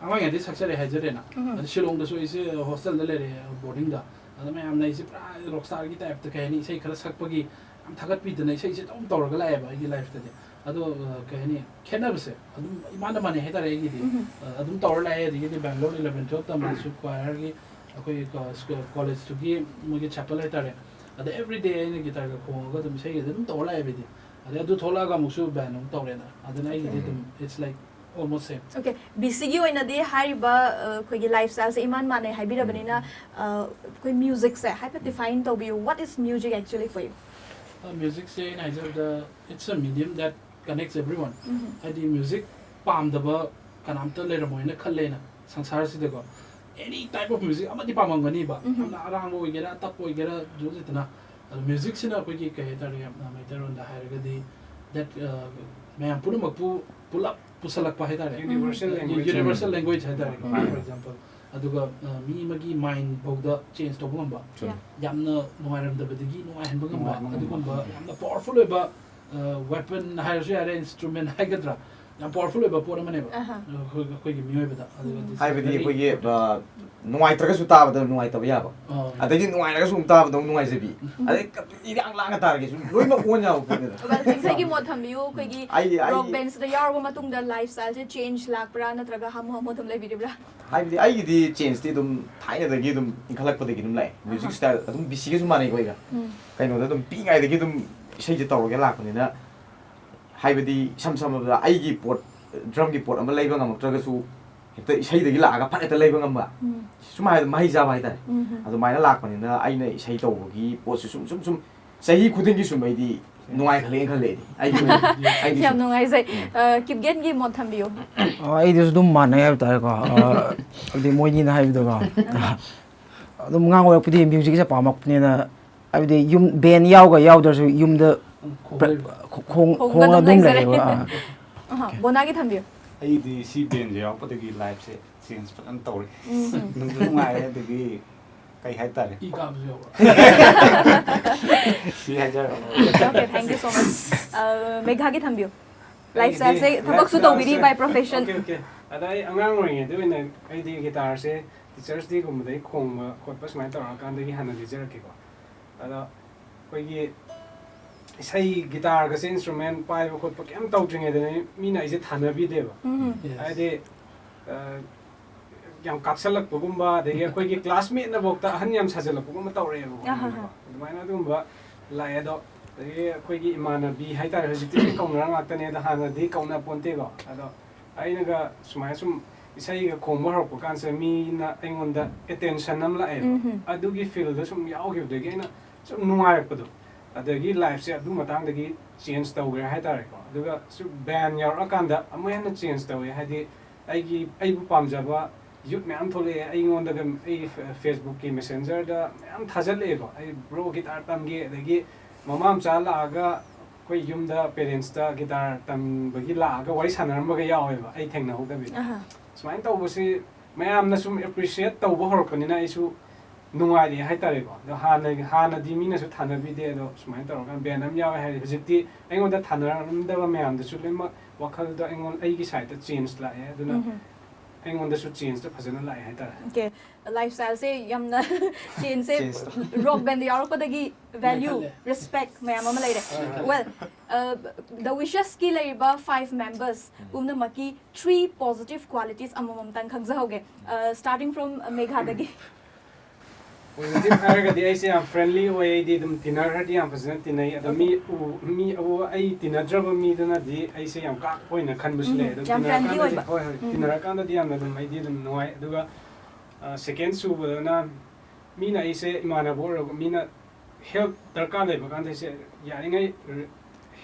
ꯑꯉꯥꯡ ꯑꯣꯏꯔꯤꯉꯩꯗꯒꯤ ꯁꯛꯆꯔꯛꯑꯦ ꯍꯥꯏꯖꯔꯦꯅ꯫ ꯎꯝ꯫ ꯑꯗ ꯁꯤꯂꯣꯡꯗꯁꯨ ꯑꯩꯁꯦ ꯍꯣꯁꯇꯦꯜꯗ ꯂꯩꯔꯛꯑꯦ, ꯕꯣꯔꯗꯤꯡꯗ꯫ ꯑꯗ ꯃꯌꯥꯝꯅ ꯑꯩꯁꯦ ꯄꯨꯔꯥ ꯔꯣꯛ ꯁ꯭ꯇꯥꯔꯒꯤ ꯇꯥꯏꯞꯇ, ꯀꯩ ꯍꯥꯏꯅꯤ, ꯏꯁꯩ ꯈꯔ ꯁꯛꯄꯒꯤ ꯌꯥꯝ ꯊꯥꯒꯠꯄꯤꯗꯅ ꯏꯁꯩꯁꯦ ꯑꯗꯨꯝ ꯇꯧꯔꯒ ꯂꯥꯛꯑꯦꯕ ꯑꯩꯒꯤ ꯂꯥꯏꯐꯇꯗꯤ꯫ ꯑꯗꯣ, ꯑ, ꯀꯩ ꯍꯥꯏꯅꯤ, ꯈꯦꯠꯅꯕꯁꯦ ꯑꯗꯨꯝ ꯏꯃꯥꯟꯗ ꯃꯥꯟꯅꯩ ꯍꯥꯏꯇꯥꯔꯦ ꯑꯩꯒꯤꯗꯤ꯫ ꯎꯝ꯫ ꯑ, ꯑꯗꯨꯝ ꯇꯧꯔ ꯂꯥꯛꯑꯦ꯫ ꯑꯗꯒꯤꯗꯤ ꯕꯦꯡꯒ꯭ꯂꯣꯔ ꯏꯂꯚꯦꯟ ꯇꯨꯋꯦꯜꯞ ꯇꯝꯕꯗꯁꯨ ꯀ꯭ꯋꯥꯌꯔꯒꯤ ꯑꯩꯈꯣꯏꯒꯤ ꯀ-, ꯁ꯭ꯀ-, ꯀꯣꯂꯦꯖꯇꯨꯒꯤ ꯃꯣꯏꯒꯤ ꯆꯦꯄꯜ ꯍꯥꯏꯇꯥꯔꯦ, ꯑꯗ ꯑꯦꯕ꯭ꯔꯤꯗꯦ ꯑꯩꯅ ꯒꯤꯇꯥꯔꯒ ꯈꯣꯡꯉꯒ ꯑꯗꯨꯝ ꯏꯁꯩꯒꯗꯤ ꯑꯗꯨꯝ ꯇꯧꯔ ꯂꯥꯛꯑꯦꯕ ꯑꯩꯗꯤ꯫ ꯑꯗꯩ ꯑꯗꯨ ꯊꯣꯛꯂꯛꯑꯒ ꯑꯃꯨꯛꯁꯨ ꯕꯦꯟ ꯑꯃꯨꯛ ꯇꯧꯔꯦꯅ꯫ ꯑꯗꯨꯅ ꯑꯩꯒꯤꯗꯤ ꯑꯗꯨꯝ, it's like almost same. Okay, B ꯁꯤꯒꯤ ꯑꯣꯏꯅꯗꯤ ꯍꯥꯏꯔꯤꯕ, ꯑ, ꯑꯩꯈꯣꯏꯒꯤ ꯂꯥꯏꯐ ꯁ꯭ꯇꯥꯏꯜꯁꯦ ꯏꯃꯥꯟ ꯃꯥꯟꯅꯩ ꯍꯥꯏꯕꯤꯔꯕꯅꯤꯅ, ꯑ, ꯑꯩꯈꯣꯏ ꯃ꯭ꯌꯨꯖꯤꯛꯁꯦ ꯍꯥꯏꯐꯦꯠ ꯗꯤꯐꯥꯏꯟ ꯇꯧꯕꯤꯌꯨ꯫ What is music actually for you? ꯑ, ꯃ꯭ꯌꯨꯖꯤꯛꯁꯦ ꯑꯩꯅ ꯍꯥꯏꯖꯕꯗ, it's a medium that connects everyone. ꯎꯝ꯫ ꯍꯥꯏꯗꯤ ꯃ꯭ꯌꯨꯖꯤꯛ ꯄꯥꯝꯗꯕ ꯀꯅꯥꯝꯇ ꯂꯩꯔꯝꯃꯣꯏꯅ ꯈꯜꯂꯦꯅ ꯁꯪꯁꯥꯔꯁꯤꯗꯀꯣ꯫ Any type of music ꯑꯃꯗꯤ ꯄꯥꯝꯃꯝꯒꯅꯤꯕ꯫ ꯎꯝ꯫ ꯌꯥꯝꯅ ꯑꯔꯥꯡꯕ ꯑꯣꯏꯒꯦꯔꯥ, ꯑꯇꯞꯄ ꯑꯣꯏꯒꯦꯔꯥ, ꯖꯨ ꯂꯩꯇꯅ꯫ ꯑꯗꯣ ꯃ꯭ꯌꯨꯖꯤꯛꯁꯤꯅ ꯑꯩꯈꯣꯏꯒꯤ ꯀꯩ ꯍꯥꯏꯇꯥꯔꯦ, ꯌꯥꯝꯅ ꯃꯩꯇꯩꯂꯣꯟꯗ ꯍꯥꯏꯔꯒꯗꯤ that, ꯑ, ꯃꯌꯥꯝ ꯄꯨꯝꯅꯃꯛꯄꯨ ꯄꯨꯂꯞ ꯄꯨꯁꯜꯂꯛꯄ ꯍꯥꯏꯇꯥꯔꯦ꯫ Universal language. Universal language ꯍꯥꯏꯇꯥꯔꯦꯀꯣ, ꯎꯝ꯫ For example꯫ ꯑꯗꯨꯒ, ꯑ, ꯃꯤ ꯑꯃꯒꯤ ꯃꯥꯏꯟ ꯐꯥꯎꯗ ꯆꯦꯟꯖ ꯇꯧꯕ ꯉꯝꯕ, ꯆꯨꯝꯃꯤ꯫ ꯌꯥꯝꯅ ꯅꯨꯡꯉꯥꯏꯔꯝꯗꯕꯗꯒꯤ ꯅꯨꯡꯉꯥꯏꯍꯟꯕ ꯉꯝꯕ, ꯅꯨꯡꯉꯥꯏꯍꯟꯕ ꯉꯝꯕ꯫ ꯑꯗꯨꯒꯨꯝꯕ ꯌꯥꯝꯅ ꯄꯥꯋꯔꯐꯨꯜ ꯑꯣꯏꯕ, ꯑ, ꯋꯦꯄꯟ ꯍꯥꯏꯔꯁꯨ ꯌꯥꯔꯦ, ꯏꯟꯁꯇ꯭ꯔꯨꯃꯦꯟ ꯍꯥꯏꯒꯗ꯭ꯔꯥ, ꯌꯥꯝ ꯄꯥꯋꯔꯐꯨꯜ ꯑꯣꯏꯕ ꯄꯣꯠ ꯑꯃꯅꯦꯕ꯫ ꯑꯍꯥ꯫ ꯑꯩꯈꯣꯏ-, ꯑꯩꯈꯣꯏꯒꯤ ꯃꯤꯑꯣꯏꯕꯗ꯫ ꯑꯗꯨꯒ ꯎꯝ꯫ This is ꯍꯥꯏꯕꯗꯤ very ꯑꯩꯈꯣꯏꯒꯤ, important. ꯑ, ꯅꯨꯡꯉꯥꯏꯇ꯭ꯔꯒꯁꯨ ꯇꯥꯕꯗ ꯅꯨꯡꯉꯥꯏꯇꯕ ꯌꯥꯕ, ꯑ꯫ ꯑꯗꯒꯤ ꯅꯨꯡꯉꯥꯏꯔꯒꯁꯨ ꯑꯃꯨꯛ ꯇꯥꯕꯗ ꯑꯃꯨꯛ ꯅꯨꯡꯉꯥꯏꯖꯕꯤ, ꯎꯝ꯫ ꯑꯗꯩ ꯀ-, ꯏꯔꯥꯡ ꯂꯥꯡꯅ ꯇꯥꯔꯒꯁꯨ ꯂꯣꯏꯅꯃꯛ ꯑꯣꯟ ꯌꯥꯕ ꯄꯣꯠꯅꯤꯗ꯫ Well, ꯆꯤꯡꯊꯩꯒꯤ ꯃꯣꯠ ꯊꯝꯕꯤꯌꯨ, ꯑꯩꯈꯣꯏꯒꯤ ꯑꯩ, ꯑꯩ ꯔꯣꯛ ꯕꯦꯟꯁꯇ ꯌꯥꯎꯔꯕ ꯃꯇꯨꯡꯗ ꯂꯥꯏꯐ ꯁ꯭ꯇꯥꯏꯜꯁꯦ ꯆꯦꯟꯖ ꯂꯥꯛꯄ꯭ꯔꯥ, ꯅꯠꯇ꯭ꯔꯒ ꯍꯥꯃꯨ ꯍꯥꯃꯨ ꯑꯗꯨꯝ ꯂꯩꯕꯤꯔꯤꯕ꯭ꯔꯥ? ꯍꯥꯏꯕꯗꯤ ꯑꯩꯒꯤꯗꯤ ꯆꯦꯟꯖꯇꯤ ꯑꯗꯨꯝ ꯊꯥꯏꯅꯗꯒꯤ ꯑꯗꯨꯝ ꯏꯟꯈꯠꯂꯛꯄꯗꯒꯤ ꯑꯗꯨꯝ ꯂꯥꯛꯑꯦ꯫ ꯃ꯭ꯌꯨꯖꯤꯛ ꯑꯍꯥ꯫ ꯁ꯭ꯇꯥꯏꯜ ꯑꯗꯨꯝ ꯕꯤ ꯁꯤꯒꯁꯨ ꯃꯥꯟꯅꯩꯀꯣ ꯑꯩꯒ꯫ ꯎꯝ꯫ ꯀꯩꯅꯣꯗ ꯑꯗꯨꯝ ꯄꯤꯛꯏꯉꯩꯗꯒꯤ ꯑꯗꯨꯝ ꯏꯁꯩꯁꯦ ꯇꯧꯔꯒ ꯂꯥꯛꯄꯅꯤꯅ, ꯍꯥꯏꯕꯗꯤ ꯏꯁꯝ ꯁꯝꯃꯕꯗ ꯑꯩꯒꯤ ꯄꯣꯠ, ꯗ꯭ꯔꯝꯒꯤ ꯄꯣꯠ ꯑꯃ ꯂꯩꯕ ꯉꯝꯃꯛꯇ꯭ꯔꯒꯁꯨ ꯍꯦꯛꯇ ꯏꯁꯩꯗꯒꯤ ꯂꯥꯛꯑꯒ ꯐꯠ ꯍꯦꯛꯇ ꯂꯩꯕ ꯉꯝꯕ꯫ ꯎꯝ꯫ ꯁꯨꯝ ꯍꯥꯏꯕꯗ ꯃꯍꯩ ꯆꯥꯕ ꯍꯥꯏꯇꯥꯔꯦ꯫ ꯎꯝ ꯍꯝ꯫ ꯑꯗꯨꯃꯥꯏꯅ ꯂꯥꯛꯄꯅꯤꯅ ꯑꯩꯅ ꯏꯁꯩ ꯇꯧꯕꯒꯤ ꯄꯣꯠꯁꯨ ꯁꯨꯝ, ꯁꯨꯝ, ꯁꯨꯝ ꯆꯍꯤ ꯈꯨꯗꯤꯡꯒꯤ ꯁꯨꯝ ꯑꯩꯗꯤ ꯅꯨꯡꯉꯥꯏꯈꯠꯂꯦꯅ ꯈꯜꯂꯦ ꯑꯩꯗꯤ ꯑꯩꯗꯤ ꯑꯩꯗꯤ ꯌꯥꯝ ꯅꯨꯡꯉꯥꯏꯖꯩ꯫ ꯑ, ꯀꯤꯞꯒꯦꯟꯒꯤ ꯃꯣꯠ ꯊꯝꯕꯤꯌꯨ꯫ ꯑ, ꯑꯩꯗꯨꯁꯨ ꯑꯗꯨꯝ ꯃꯥꯟꯅꯩ ꯍꯥꯏꯕ ꯇꯥꯔꯦꯀꯣ꯫ ꯑ, ꯍꯥꯏꯕꯗꯤ ꯃꯣꯏꯅꯤꯅ ꯍꯥꯏꯕꯗꯨꯒ ꯑꯗꯨꯝ ꯑꯉꯥꯡ ꯑꯣꯏꯔꯛꯄꯗꯤ ꯃ꯭ꯌꯨꯖꯤꯛꯁꯦ ꯄꯥꯝꯃꯛꯄꯅꯤꯅ, ꯍꯥꯏꯕꯗꯤ ꯌꯨꯝ ꯕꯦꯟ ꯌꯥꯎꯒ ꯌꯥꯎꯗ꯭ꯔꯁꯨ ꯌꯨꯝꯗ ꯈꯣꯡ ꯈꯣꯡ- ꯈꯣꯡ- ꯈꯣꯡꯅ ꯈꯣꯡꯅ ꯑꯗꯨꯝ ꯑꯗꯨꯝ ꯂꯩꯖꯔꯦ꯫ ꯂꯩꯌꯦꯕ꯫ ꯑꯥ. ꯑꯍ, ꯕꯣꯅꯥꯒꯤ ꯊꯝꯕꯤꯌꯨ꯫ ꯑꯩꯗꯤ ꯁꯤ ꯕꯦꯟꯁꯦ ꯌꯥꯎꯔꯛꯄꯗꯒꯤ ꯂꯥꯏꯐꯁꯦ ꯆꯦꯟꯖ ꯐꯖꯅ ꯇꯧꯔꯦ꯫ ꯅꯨꯡꯁꯨ ꯅꯨꯡꯉꯥꯏꯔꯦ, ꯑꯗꯒꯤ ꯀꯩ ꯍꯥꯏꯇꯥꯔꯦ꯫ ꯏ ꯀꯥꯕꯁꯨ ꯌꯥꯎꯕ꯭ꯔꯥ? ꯁꯤ ꯍꯥꯏꯖꯔꯕ꯫ Okay, thank you so much. ꯑ, ꯃꯦꯘꯥꯒꯤ ꯊꯝꯕꯤꯌꯨ꯫ ꯂꯥꯏꯐ ꯑꯩꯗꯤ ꯁ꯭ꯇꯥꯏꯜꯁꯦ ꯊꯕꯛꯁꯨ life ꯇꯧꯕꯤꯔꯤ ꯁ꯭ꯇꯥꯏꯜꯁꯦ by profession꯫ Okay, okay. ꯑꯗ ꯑꯩ ꯑꯉꯥꯡ ꯑꯣꯏꯔꯤꯉꯩꯗ ꯑꯣꯏꯅ ꯑꯩꯗꯤ ꯒꯤꯇꯥꯔꯁꯦ ꯇꯤꯆꯔꯁ ꯗꯦꯒꯨꯝꯕꯗ ꯑꯩ ꯈꯣꯡꯕ ꯈꯣꯠꯄ ꯁꯨꯃꯥꯏꯅ ꯇꯧꯔꯛꯑꯀꯥꯟꯗꯒꯤ ꯍꯥꯟꯅ ꯂꯤꯖꯔꯛꯀꯦꯀꯣ꯫ ꯑꯗꯣ ꯑꯩꯈꯣꯏꯒꯤ ꯏꯁꯩ ꯒꯤꯇꯥꯔꯒꯁꯦ ꯏꯟꯁꯇ꯭ꯔꯨꯃꯦꯟ ꯄꯥꯏꯕ ꯈꯣꯠꯄ ꯀꯩꯝ ꯇꯧꯗ꯭ꯔꯤꯉꯩꯗꯅꯦ ꯃꯤꯅ ꯑꯩꯁꯦ ꯊꯥꯅꯕꯤꯗꯦꯕ꯫ ꯎꯝ꯫ ꯍꯥꯏꯗꯤ ꯑ, ꯌꯥꯝ ꯀꯥꯛꯁꯜꯂꯛꯄꯒꯨꯝꯕ, ꯑꯗꯒꯤ ꯑꯩꯈꯣꯏꯒꯤ ꯀ꯭ꯂꯥꯁꯃꯦꯠꯅꯐꯥꯎꯗ ꯑꯍꯟ ꯌꯥꯝ ꯁꯥꯖꯜꯂꯛꯄꯒꯨꯝꯕ ꯇꯧꯔꯛꯑꯦꯕꯀꯣ꯫ ꯑꯍꯥ. ꯑꯗꯨꯃꯥꯏꯅ ꯑꯗꯨꯒꯨꯝꯕ ꯂꯥꯛꯑꯦ꯫ ꯑꯗꯣ ꯑꯗꯒꯤ ꯑꯩꯈꯣꯏꯒꯤ ꯏꯃꯥꯟꯅꯕꯤ ꯍꯥꯏꯇꯥꯔꯦ, ꯍꯧꯖꯤꯛꯇꯤ ꯂꯣꯏ ꯀꯧꯅꯔ ꯉꯥꯛꯇꯅꯦ, ꯑꯗ ꯍꯥꯟꯅꯗꯤ ꯀꯧꯅ ꯄꯣꯟꯇꯦꯀꯣ꯫ ꯑꯗꯣ ꯑꯩꯅꯒ ꯁꯨꯃꯥꯏꯅ ꯁꯨꯝ ꯏꯁꯩꯒ ꯈꯣꯡꯕ ꯍꯧꯔꯛꯄ ꯀꯥꯟꯁꯤꯗ ꯃꯤꯅ ꯑꯩꯉꯣꯟꯗ ꯑꯦꯇꯦꯟꯁꯟ ꯑꯃ ꯂꯥꯛꯑꯦꯕ꯫ ꯎꯝ. ꯑꯗꯨꯒꯤ ꯐꯤꯜꯗꯣ ꯁꯨꯝ ꯌꯥꯎꯈꯤꯕꯗꯒꯤ ꯑꯩꯅ ꯁꯨꯝ ꯅꯨꯡꯉꯥꯏꯔꯛꯄꯗꯣ, ꯑꯗꯒꯤ ꯂꯥꯏꯐꯁꯦ ꯑꯗꯨ ꯃꯇꯥꯡꯗꯒꯤ ꯆꯦꯟꯖ ꯇꯧꯈ꯭ꯔꯦ ꯍꯥꯏꯇꯥꯔꯦꯀꯣ꯫ ꯑꯗꯨꯒ ꯁꯨꯝ ꯕꯦꯟ ꯌꯥꯎꯔꯛꯑꯀꯥꯟꯗ ꯑꯃꯨꯛ ꯍꯦꯟꯅ ꯆꯦꯟꯖ ꯇꯧꯋꯦ꯫ ꯍꯥꯏꯗꯤ ꯑꯩꯒꯤ, ꯑꯩꯕꯨ ꯄꯥꯝꯖꯕ ꯌꯨꯠ ꯃꯌꯥꯝ ꯊꯣꯛꯂꯛꯑꯦ ꯑꯩꯉꯣꯟꯗꯒ, ꯑꯩꯒꯤ ꯐꯦ- ꯐꯦꯁꯕꯨꯛꯀꯤ ꯃꯦꯁꯦꯟꯖꯔꯗ ꯃꯌꯥꯝ ꯊꯥꯖꯤꯜꯂꯛꯑꯦꯀꯣ, "ꯑꯩ ꯕ꯭ꯔꯣ ꯒꯤꯇꯥꯔ ꯇꯝꯒꯦ", ꯑꯗꯒꯤ ꯃꯃꯥ ꯃꯆꯥ ꯂꯥꯛꯑꯒ ꯑꯩꯈꯣꯏ ꯌꯨꯝꯗ ꯄꯦꯔꯦꯟꯁꯇ ꯒꯤꯇꯥꯔ ꯇꯝꯕꯒꯤ ꯂꯥꯛꯑꯒ ꯋꯥꯔꯤ ꯁꯥꯟꯅꯔꯝꯕꯒ ꯌꯥꯎꯋꯦꯕ ꯑꯩ ꯊꯦꯡꯅꯍꯧꯗꯕꯤꯗ꯫ ꯑꯍꯥ. ꯁꯨꯃꯥꯏꯅ ꯇꯧꯕꯁꯤ ꯃꯌꯥꯝꯅ ꯁꯨꯝ ꯑꯦꯄ꯭ꯔꯤꯁꯤꯌꯦꯠ ꯇꯧꯕ ꯍꯧꯔꯛꯄꯅꯤꯅ ꯑꯩꯁꯨ ꯅꯨꯡꯉꯥꯏꯔꯛꯑꯦ ꯍꯥꯏꯇꯥꯔꯦꯀꯣ꯫ ꯑꯗꯣ ꯍꯥꯟꯅ, ꯍꯥꯟꯅꯗꯤ ꯃꯤꯅꯁꯨ ꯊꯥꯅꯕꯤꯗꯦ, ꯑꯗꯣ ꯁꯨꯃꯥꯏꯅ ꯇꯧꯔꯒ ꯕꯦꯟ ꯑꯃ ꯌꯥꯎꯋꯦ ꯍꯥꯏꯔꯦ꯫ ꯍꯧꯖꯤꯛꯇꯤ ꯑꯩꯉꯣꯟꯗ ꯊꯥꯅꯔꯝꯗꯕ ꯃꯌꯥꯝꯗꯨꯁꯨ ꯂꯣꯏꯅꯃꯛ ꯋꯥꯈꯜꯗ ꯑꯩꯉꯣꯟ-, ꯑꯩꯒꯤ ꯁꯥꯏꯠꯇ ꯆꯦꯟꯖ ꯂꯥꯛꯑꯦ꯫ ꯑꯗꯨꯅ ꯎꯝ. ꯑꯩꯉꯣꯟꯗꯁꯨ ꯆꯦꯟꯖꯇꯣ ꯐꯖꯅ ꯂꯥꯛꯑꯦ ꯍꯥꯏꯇꯥꯔꯦ꯫ Okay, ꯂꯥꯏꯐ ꯁ꯭ꯇꯥꯏꯜꯁꯦ ꯌꯥꯝꯅ ꯆꯦꯟꯖꯁꯦ ꯆꯦꯟꯖ ꯇꯧ- ꯔꯣꯛ ꯕꯦꯟꯗ ꯌꯥꯎꯔꯛꯄꯗꯒꯤ ꯚꯦꯂ꯭ꯌꯨ, ꯂꯩꯈꯠꯂꯦ꯫ ꯔꯦꯁꯄꯦꯛ ꯃꯌꯥꯝ ꯑꯃ ꯂꯩꯔꯦ꯫ Well, ꯗ ꯋꯤꯁꯦꯁꯀꯤ ꯂꯩꯔꯤꯕ ꯐꯥꯏꯚ ꯃꯦꯝꯕꯔꯁ ꯄꯨꯝꯅꯃꯛꯀꯤ ꯊ꯭ꯔꯤ ꯄꯣꯖꯤꯇꯤꯚ ꯀ꯭ꯋꯥꯂꯤꯇꯤꯁ ꯑꯃꯃꯝꯇꯪ ꯈꯪꯖꯍꯧꯒꯦ꯫ Starting from ꯃꯦꯘꯥꯗꯒꯤ꯫ ꯄꯣꯖꯤꯇꯤꯚ ꯍꯥꯏꯔꯒꯗꯤ ꯑꯩꯁꯦ ꯌꯥꯝ ꯐ꯭ꯔꯦꯟꯂꯤ ꯑꯣꯏ, ꯑꯩꯗꯤ ꯑꯗꯨꯝ ꯇꯤꯟꯅꯔꯗꯤ ꯌꯥꯝ ꯐꯖꯅ ꯇꯤꯟꯅꯩ꯫ ꯑꯗꯣ ꯃꯤ ꯎ-, ꯃꯤ ꯎ-, ꯑꯩ ꯇꯤꯟꯅꯗ꯭ꯔꯕ ꯃꯤꯗꯨꯅꯗꯤ ꯑꯩꯁꯦ ꯌꯥꯝ ꯀꯥꯛꯄ ꯑꯣꯏꯅ ꯈꯟꯕꯁꯨ ꯎꯝ, ꯂꯩ꯫ ꯑꯗꯣ ꯌꯥꯝ ꯐ꯭ꯔꯦꯟꯂꯤ ꯇꯤꯟꯅꯔꯀꯥꯟꯗꯗꯤ, ꯑꯣꯏꯕ꯫ ꯍꯣꯏ, ꯍꯣꯏ, ꯎꯝ. ꯇꯤꯟꯅꯔꯀꯥꯟꯗꯗꯤ ꯌꯥꯝꯅ ꯑꯗꯨꯝ ꯑꯩꯗꯤ ꯑꯗꯨꯝ ꯅꯨꯡꯉꯥꯏ꯫ ꯑꯗꯨꯒ ꯁꯦꯀꯦꯟ ꯁꯨꯕꯗꯅ ꯃꯤꯅ ꯑꯩꯁꯦ ꯏꯃꯥꯟꯅꯕ ꯑꯣꯏꯔꯒ ꯃꯤꯅ ꯍꯦꯜꯞ ꯗꯔꯀꯥꯔ ꯂꯩꯕ ꯀꯥꯟꯗ ꯑꯩꯁꯦ ꯌꯥꯔꯤꯉꯩ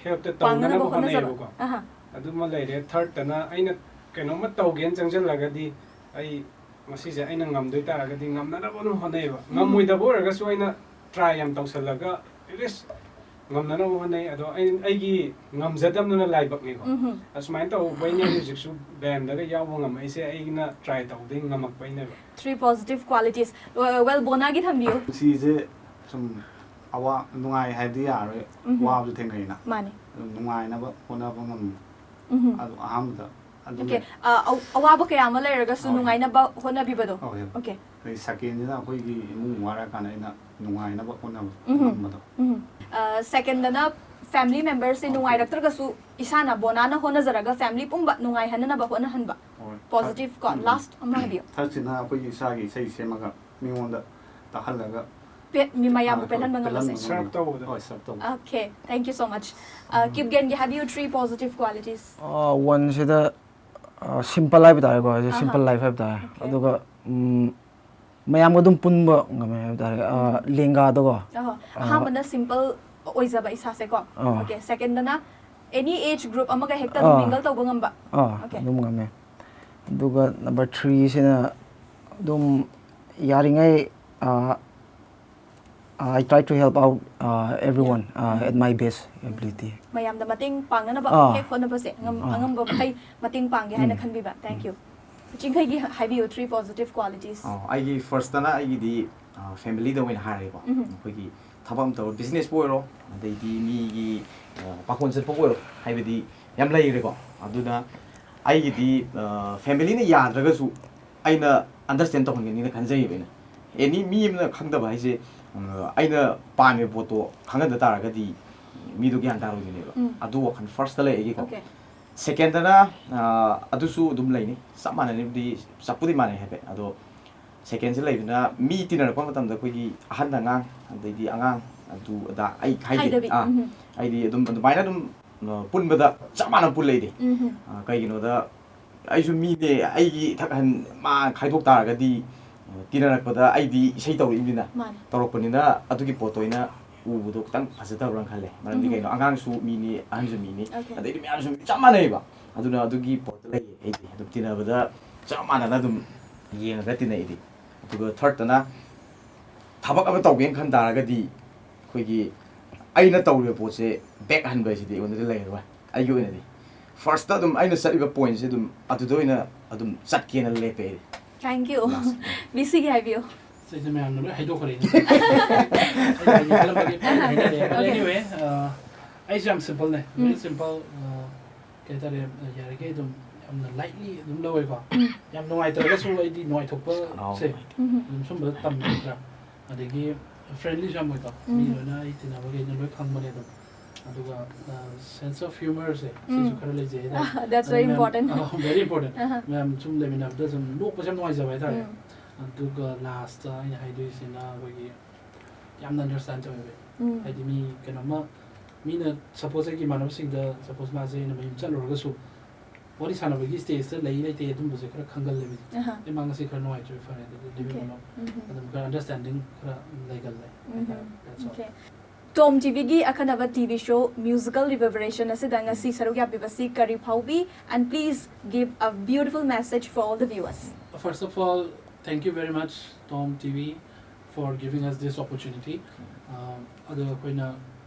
ꯍꯦꯜꯞꯇ ꯄꯥꯡꯅꯅꯕ ꯇꯧꯅꯅꯕ ꯍꯣꯠꯅꯖꯕ ꯍꯣꯠꯅꯩꯌꯦꯕꯀꯣ꯫ ꯑꯍꯥ. ꯑꯗꯨꯃ ꯂꯩꯔꯦ꯫ ꯊꯥꯔꯠꯇꯅ ꯑꯩꯅ ꯀꯩꯅꯣꯝꯃ ꯇꯧꯒꯦꯅ ꯆꯪꯁꯤꯜꯂꯒꯗꯤ ꯑꯩ ꯃꯁꯤꯁꯦ ꯑꯩꯅ ꯉꯝꯗꯣꯏ ꯇꯥꯔꯒꯗꯤ ꯉꯝꯅꯅꯕ ꯑꯗꯨꯝ ꯍꯣꯠꯅꯩꯌꯦꯕ꯫ ꯉꯝꯃꯣꯏꯗꯕ ꯑꯣꯏꯔꯒꯁꯨ ꯑꯩꯅ ꯇ꯭ꯔꯥꯏ ꯌꯥꯝ ꯇꯧꯁꯜꯂꯒ ꯑꯦꯠꯂꯤꯁ ꯉꯝꯅꯅꯕ ꯍꯣꯠꯅꯩ꯫ ꯑꯗꯣ ꯑꯩ ꯑꯩꯒꯤ ꯉꯝꯖꯗꯕꯗꯨꯅ ꯂꯥꯏꯕꯛꯅꯤꯀꯣ꯫ ꯎꯝ. ꯑꯁꯨꯃꯥꯏꯅ ꯇꯧꯕꯩꯅꯦ ꯍꯧꯖꯤꯛꯁꯨ ꯕꯦꯟꯗꯒ ꯌꯥꯎꯕ ꯉꯝꯃꯛꯏꯁꯦ꯫ ꯑꯩꯅ ꯇ꯭ꯔꯥꯏ ꯇꯧꯕꯗꯒꯤ ꯉꯝꯃꯛꯄꯩꯅꯦꯕ꯫ Three positive qualities. Well, ꯕꯣꯅꯥꯒꯤ ꯊꯝꯕꯤꯌꯨ. ꯄꯨꯟꯁꯤꯁꯦ ꯁꯨꯝ ꯑꯋꯥ ꯅꯨꯡꯉꯥꯏ ꯍꯥꯏꯕꯗꯤ ꯌꯥꯔꯣꯏ꯫ ꯎꯝ. ꯋꯥꯕꯁꯨ ꯊꯦꯡꯅꯩꯅ꯫ ꯃꯥꯅꯤ. ꯑꯗꯨꯝ ꯅꯨꯡꯉꯥꯏꯅꯕ ꯍꯣꯠꯅꯕ ꯉꯝꯕ꯫ ꯎꯝ. ꯑꯗꯨ ꯑꯍꯥꯟꯕꯗ ꯑꯗꯨ Okay. ꯑ, ꯑ, ꯑꯋꯥꯕ ꯀꯌꯥ ꯑꯃ ꯂꯩꯔꯒꯁꯨ ꯍꯣꯏ. ꯅꯨꯡꯉꯥꯏꯅꯕ ꯍꯣꯠꯅꯕꯤꯕꯗꯣ. ꯍꯣꯏ. Okay. ꯑꯗꯩ ꯁꯦꯀꯦꯟꯁꯤꯅ ꯑꯩꯈꯣꯏꯒꯤ ꯏꯃꯨꯡ ꯋꯥꯔꯀꯥꯟꯗ ꯑꯩꯅ ꯅꯨꯡꯉꯥꯏꯅꯕ ꯍꯣꯠꯅꯕ ꯎꯝ. ꯉꯝꯕꯗꯣ꯫ ꯎꯝ. ꯑ, ꯁꯦꯀꯦꯟꯗꯅ ꯐꯦꯃꯤꯂꯤ ꯃꯦꯝꯕꯔꯁꯦ Okay. ꯅꯨꯡꯉꯥꯏꯔꯛꯇ꯭ꯔꯒꯁꯨ ꯏꯁꯥꯅ ꯕꯣꯅꯥꯅ ꯍꯣꯠꯅꯖꯔꯒ ꯐꯦꯃꯤꯂꯤ ꯄꯨꯝꯕ ꯅꯨꯡꯉꯥꯏꯍꯟꯅꯕ ꯍꯣꯠꯅꯍꯟꯕ꯫ ꯍꯣꯏ. ꯄꯣꯖꯤꯇꯤꯚ ꯀꯣ. ꯎꯝ. ꯂꯥꯁ ꯑꯃ ꯍꯥꯏꯕꯤꯌꯨ. ꯊꯥꯔꯠꯁꯤꯅ ꯑꯩꯈꯣꯏꯒꯤ ꯏꯁꯥꯒꯤ ꯏꯁꯩ ꯁꯦꯝꯃꯒ ꯃꯤꯉꯣꯟꯗ ꯄꯦ- ꯃꯤ ꯃꯌꯥꯝꯕꯨ ꯑꯥ, ꯄꯦꯜꯍꯟꯕ ꯉꯝꯕꯁꯦ. ꯄꯦꯜꯍꯟꯕ ꯁꯔꯞ ꯇꯧꯕꯗꯣ꯫ ꯍꯣꯏ, ꯁꯔꯞ ꯇꯧꯕ꯫ Okay. Thank you so much. ꯑ, ꯀꯤꯞꯒꯦꯟꯒꯤ ꯍꯥꯏꯕꯤꯌꯨ. Three positive qualities. ꯋꯥꯟꯁꯤꯗ ꯁꯤꯝꯄꯜ ꯍꯥꯏꯕ ꯇꯥꯔꯦꯀꯣ꯫ ꯍꯧꯖꯤꯛ ꯑꯍꯥ. ꯁꯤꯝꯄꯜ ꯂꯥꯏꯐ ꯍꯥꯏꯕ ꯇꯥꯔꯦ꯫ Okay. ꯑꯗꯨꯒ ꯎꯝ, ꯃꯌꯥꯝꯒ ꯑꯗꯨꯝ ꯄꯨꯟꯕ ꯉꯝꯃꯦ ꯍꯥꯏꯕ ꯇꯥꯔꯦ꯫ ꯑ, ꯂꯦꯡꯒꯥꯗꯀꯣ꯫ ꯑꯍꯣ. ꯑ, ꯑꯍꯥꯟꯕꯅ ꯁꯤꯝꯄꯜ ꯑꯣꯏꯖꯕ ꯏꯁꯥꯁꯦꯀꯣ. ꯑ. Okay. ꯁꯦꯀꯦꯟꯗꯅ ꯑꯦꯅꯤ ꯑꯦꯖ ꯒ꯭ꯔꯨꯞ ꯑꯃꯒ ꯍꯦꯛꯇ ꯑꯗꯨꯝ ꯑ. ꯃꯤꯡꯒꯜ ꯇꯧꯕ ꯉꯝꯕ. ꯑꯥ, Okay. ꯑꯗꯨꯝ ꯉꯝꯃꯦ꯫ ꯑꯗꯨꯒ ꯅꯝꯕꯔ ꯊ꯭ꯔꯤꯁꯤꯅ ꯑꯗꯨꯝ ꯌꯥꯔꯤꯉꯩ ꯑ, I try to help out uh, everyone uh, at my best ability. ꯃꯌꯥꯝꯗ ꯃꯇꯦꯡ ꯄꯥꯡꯅꯅꯕ ꯑꯥ. ꯍꯦꯛ ꯍꯣꯠꯅꯕꯁꯦ ꯉꯝ- ꯑꯥ. ꯑꯉꯝꯕ ꯃꯈꯩ ꯃꯇꯦꯡ ꯄꯥꯡꯒꯦ ꯍꯥꯏꯅ ꯎꯝ. ꯈꯟꯕꯤꯕ. Thank you. ꯆꯤꯡꯈꯩꯒꯤ ꯍꯥꯏꯕꯤꯌꯨ. Three positive qualities. ꯑꯣ, ꯑꯩꯒꯤ ꯐꯥꯔꯁꯇꯅ ꯑꯩꯒꯤꯗꯤ ꯐꯦꯃꯤꯂꯤꯗ ꯑꯣꯏꯅ ꯍꯥꯏꯔꯒꯦꯀꯣ꯫ ꯎꯝ. ꯑꯩꯈꯣꯏꯒꯤ ꯊꯕꯛ ꯑꯃ ꯇꯧꯔꯣ, ꯕꯤꯖꯤꯅꯦꯁꯄꯨ ꯑꯣꯏꯔꯣ, ꯑꯗꯩꯗꯤ ꯃꯤꯒꯤ ꯑ, ꯄꯥꯈꯣꯟ ꯆꯠꯄꯕꯨ ꯑꯣꯏꯔꯣ, ꯍꯥꯏꯕꯗꯤ ꯌꯥꯝ ꯂꯩꯔꯦꯀꯣ꯫ ꯑꯗꯨꯅ ꯑꯩꯒꯤꯗꯤ ꯐꯦꯃꯤꯂꯤꯅ ꯌꯥꯗ꯭ꯔꯒꯁꯨ ꯑꯩꯅ ꯑꯟꯗꯔꯁꯇꯦꯟ ꯇꯧꯍꯟꯒꯅꯤꯅ ꯈꯟꯖꯩꯌꯦꯕ꯫ ꯑꯩꯅ ꯑꯦꯅꯤ ꯃꯤ ꯑꯃꯅ ꯈꯪꯗꯕ ꯍꯥꯏꯁꯦ, ꯑ, ꯑꯩꯅ ꯄꯥꯝꯃꯤꯕ ꯄꯣꯠꯇꯣ ꯈꯪꯍꯟꯗ ꯇꯥꯔꯒꯗꯤ ꯃꯤꯗꯣ ꯒ꯭ꯌꯥꯟ ꯇꯥꯔꯣꯏꯗꯣꯏꯅꯦꯕ꯫ ꯎꯝ. ꯑꯗꯨ ꯋꯥꯈꯜ ꯐꯥꯔꯁꯇ ꯂꯩ ꯑꯩꯒꯤꯀꯣ꯫ Okay. ꯁꯦꯀꯦꯟꯗꯅ ꯑ, ꯑꯗꯨꯁꯨ ꯑꯗꯨꯝ ꯂꯩꯅꯤ, ꯆꯞ ꯃꯥꯟꯅꯅꯤꯕꯨꯗꯤ, ꯆꯞꯄꯨꯗꯤ ꯃꯥꯟꯅꯩ ꯍꯥꯏꯐꯦꯠ꯫ ꯑꯗꯣ ꯁꯦꯀꯦꯟꯁꯦ ꯂꯩꯕꯅ ꯃꯤ ꯇꯤꯟꯅꯔꯛꯄ ꯃꯇꯝꯗ ꯑꯩꯈꯣꯏꯒꯤ ꯑꯍꯟ ꯑꯉꯥꯡ, ꯑꯗꯩꯗꯤ ꯑꯉꯥꯡ ꯑꯗꯨ ꯑꯗꯥ ꯑꯩ ꯈꯥꯏꯗꯦ꯫ ꯈꯥꯏꯗꯕꯤ. ꯑꯥ, ꯎꯝ. ꯑꯩꯗꯤ ꯑꯗꯨꯝ ꯑꯗꯨꯃꯥꯏꯅ ꯑꯗꯨꯝ ꯑ, ꯄꯨꯟꯕꯗ ꯆꯞ ꯃꯥꯟꯅ ꯄꯨꯜꯂꯛꯏꯗꯤ꯫ ꯎꯝ. ꯑ, ꯀꯩꯒꯤꯅꯣꯗ ꯑꯩꯁꯨ ꯃꯤꯅꯦ, ꯑꯩꯒꯤ ꯏꯊꯛ ꯍꯟ ꯃꯥ ꯈꯥꯏꯗꯣꯛ ꯇꯥꯔꯒꯗꯤ ꯇꯤꯟꯅꯔꯛꯄꯗ ꯑꯩꯗꯤ ꯏꯁꯩ ꯇꯧꯔꯛꯏꯅꯤꯅ, ꯃꯥꯅꯦ꯫ ꯇꯧꯔꯛꯄꯅꯤꯅ ꯑꯗꯨꯒꯤ ꯄꯣꯠꯇꯣ ꯑꯩꯅ ꯎꯕꯗꯣ ꯈꯤꯇꯪ ꯐꯖꯗꯕ꯭ꯔꯥ ꯈꯜꯂꯦ꯫ ꯃꯔꯝꯗꯤ ꯎꯝ꯫ ꯀꯩꯅꯣ, ꯑꯉꯥꯡꯁꯨ ꯃꯤꯅꯤ, ꯑꯍꯟꯁꯨ ꯃꯤꯅꯤ, Okay. ꯑꯗꯩꯗꯤ ꯃꯌꯥꯝꯁꯨ ꯆꯞ ꯃꯥꯟꯅꯩꯕ꯫ ꯑꯗꯨꯅ ꯑꯗꯨꯒꯤ ꯄꯣꯠꯇ ꯂꯩꯌꯦ꯫ ꯑꯩꯗꯤ ꯑꯗꯨꯝ ꯇꯤꯟꯅꯕꯗ ꯆꯞ ꯃꯥꯟꯅꯅ ꯑꯗꯨꯝ ꯌꯦꯡꯉꯒ ꯇꯤꯟꯅꯩ ꯑꯩꯗꯤ꯫ ꯑꯗꯨꯒ ꯊꯥꯔꯠꯇꯅ, ꯊꯕꯛ ꯑꯃ ꯇꯧꯒꯦꯅ ꯈꯟ ꯇꯥꯔꯒꯗꯤ, ꯑꯩꯈꯣꯏꯒꯤ, ꯑꯩꯅ ꯇꯧꯔꯤꯕ ꯄꯣꯠꯁꯦ ꯕꯦꯛ ꯍꯟꯕ ꯍꯥꯏꯁꯤꯗꯤ ꯑꯩꯉꯣꯟꯗꯗꯤ ꯂꯩꯔꯔꯣꯏ꯫ ꯑꯩꯒꯤ ꯑꯣꯏꯅꯗꯤ ꯐꯥꯔꯁꯇ ꯑꯗꯨꯝ ꯑꯩꯅ ꯆꯠꯂꯤꯕ ꯄꯣꯏꯟꯁꯦ ꯑꯗꯨꯝ ꯑꯗꯨꯗ ꯑꯣꯏꯅ ꯑꯗꯨꯝ ꯆꯠꯀꯦꯅ ꯂꯦꯞꯄꯦ ꯑꯩꯗꯤ꯫ Thank you. Last. ꯕꯤ ꯁꯤꯒꯤ ꯍꯥꯏꯕꯤꯌꯨ꯫ ꯑꯩꯁꯦ ꯃꯌꯥꯝꯅ ꯂꯣꯏ ꯍꯥꯏꯗꯣꯛꯈ꯭ꯔꯦ꯫ ꯑꯩꯅ ꯍꯥꯏꯒꯦ ꯈꯜꯂꯝꯕꯒꯤ ꯍꯥꯏꯅꯔꯦ꯫ But Okay. anyway, ꯑ, ꯑꯩꯁꯨ ꯌꯥꯝ ꯁꯤꯝꯄꯜꯅꯦ꯫ ꯚꯦꯔꯤ ꯎꯝ꯫ ꯁꯤꯝꯄꯜ꯫ ꯀꯩ ꯍꯥꯏꯇꯥꯔꯦ, ꯌꯥꯔꯤꯈꯩ ꯑꯗꯨꯝ ꯌꯥꯝꯅ ꯂꯥꯏꯠꯂꯤ ꯑꯗꯨꯝ ꯂꯧꯋꯦꯀꯣ꯫ ꯌꯥꯝ ꯅꯨꯡꯉꯥꯏꯇ꯭ꯔꯒꯁꯨ ꯑꯩꯗꯤ ꯅꯨꯡꯉꯥꯏꯊꯣꯛꯄꯁꯦ ꯎꯝ꯫ ꯑꯗꯨꯝ ꯁꯨꯝꯕꯗ ꯇꯝꯃꯦ ꯈꯔ꯫ ꯑꯗꯒꯤ ꯐ꯭ꯔꯦꯟꯂꯤꯁꯨ ꯌꯥꯝ ꯑꯣꯏꯀꯣ꯫ ꯃꯤ ꯎꯝ꯫ ꯂꯣꯏꯅ ꯑꯩ ꯇꯤꯟꯅꯕꯈꯩꯅ ꯂꯣꯏ ꯈꯪꯕꯅꯦ ꯑꯗꯨꯝ꯫ ꯑꯗꯨꯒ ꯁꯦꯟꯁ ꯑꯣꯐ ꯍ꯭ꯌꯨꯃꯔꯁꯦ ꯁꯤꯁꯨ ꯎꯝ꯫ ꯈꯔ ꯂꯩꯖꯩ ꯍꯥꯏꯇꯥꯔꯦ꯫ That's very ꯑꯗꯨ ꯃꯌꯥꯝ- important. ꯑ, very important꯫ ꯑꯍ꯫ ꯃꯌꯥꯝ ꯁꯨꯝ ꯂꯩꯃꯤꯟꯅꯕꯗ ꯁꯨꯝ ꯅꯣꯛꯄꯁꯦ ꯌꯥꯝ ꯅꯨꯡꯉꯥꯏꯖꯕ ꯍꯥꯏꯇꯥꯔꯦ꯫ ꯎꯝ꯫ ꯑꯗꯨꯒ ꯂꯥꯁꯇ ꯑꯩꯅ ꯍꯥꯏꯗꯣꯏꯁꯤꯅ ꯑꯩꯈꯣꯏꯒꯤ ꯌꯥꯝꯅ ꯑꯟꯗꯔꯁ꯭ꯇꯦꯟ ꯇꯧꯋꯦꯕ꯫ ꯎꯝ꯫ ꯍꯥꯏꯗꯤ ꯃꯤ ꯀꯩꯅꯣꯝꯃ, ꯃꯤꯅ ꯁꯄꯣꯁ ꯑꯩꯒꯤ ꯏꯃꯥꯟꯅꯕꯁꯤꯡꯗ, ꯁꯄꯣꯁ ꯃꯥꯁꯦ ꯑꯩꯅ ꯃꯌꯨꯝ ꯆꯠꯂꯨꯔꯒꯁꯨ ꯋꯥꯔꯤ ꯁꯥꯟꯅꯕꯒꯤ ꯁ꯭ꯇꯦꯖꯇ ꯂꯩ ꯂꯩꯇꯦ ꯑꯗꯨꯝꯕꯁꯦ ꯈꯔ ꯈꯪꯒꯜꯂꯦꯕ꯫ ꯑꯍ꯫ ꯑꯩ ꯃꯥ ꯉꯁꯤ ꯈꯔ ꯅꯨꯡꯉꯥꯏꯇ꯭ꯔꯦ, ꯐꯔꯦ ꯑꯗꯨꯗꯤ leave it Okay. alone꯫ ꯎꯝ꯫ ꯑꯗꯨꯝ ꯈꯔ ꯑꯟꯗꯔꯁ꯭ꯇꯦꯟꯗꯤꯡ ꯈꯔ ꯂꯩꯒꯜꯂꯦ ꯎꯝ꯫ ꯍꯥꯏꯇꯥꯔꯦ꯫ That's all꯫ Okay. ꯇꯣꯝ ꯇꯤꯚꯤꯒꯤ ꯑꯈꯟꯅꯕ ꯇꯤꯚꯤ ꯁꯣ ꯃ꯭ꯌꯨꯖꯤꯀꯦꯜ ꯔꯤꯚꯔꯕꯔꯦꯁꯟ ꯑꯁꯤꯗ ꯉꯁꯤ ꯁꯔꯨꯛ ꯌꯥꯕꯤꯕꯁꯤ ꯀꯔꯤ ꯐꯥꯎꯕꯤ? And please give a beautiful message for all the viewers. First of all, thank you very much, Tom T V, for giving us this opportunity. ꯑ, ꯑꯗꯣ ꯑꯩꯈꯣꯏꯅ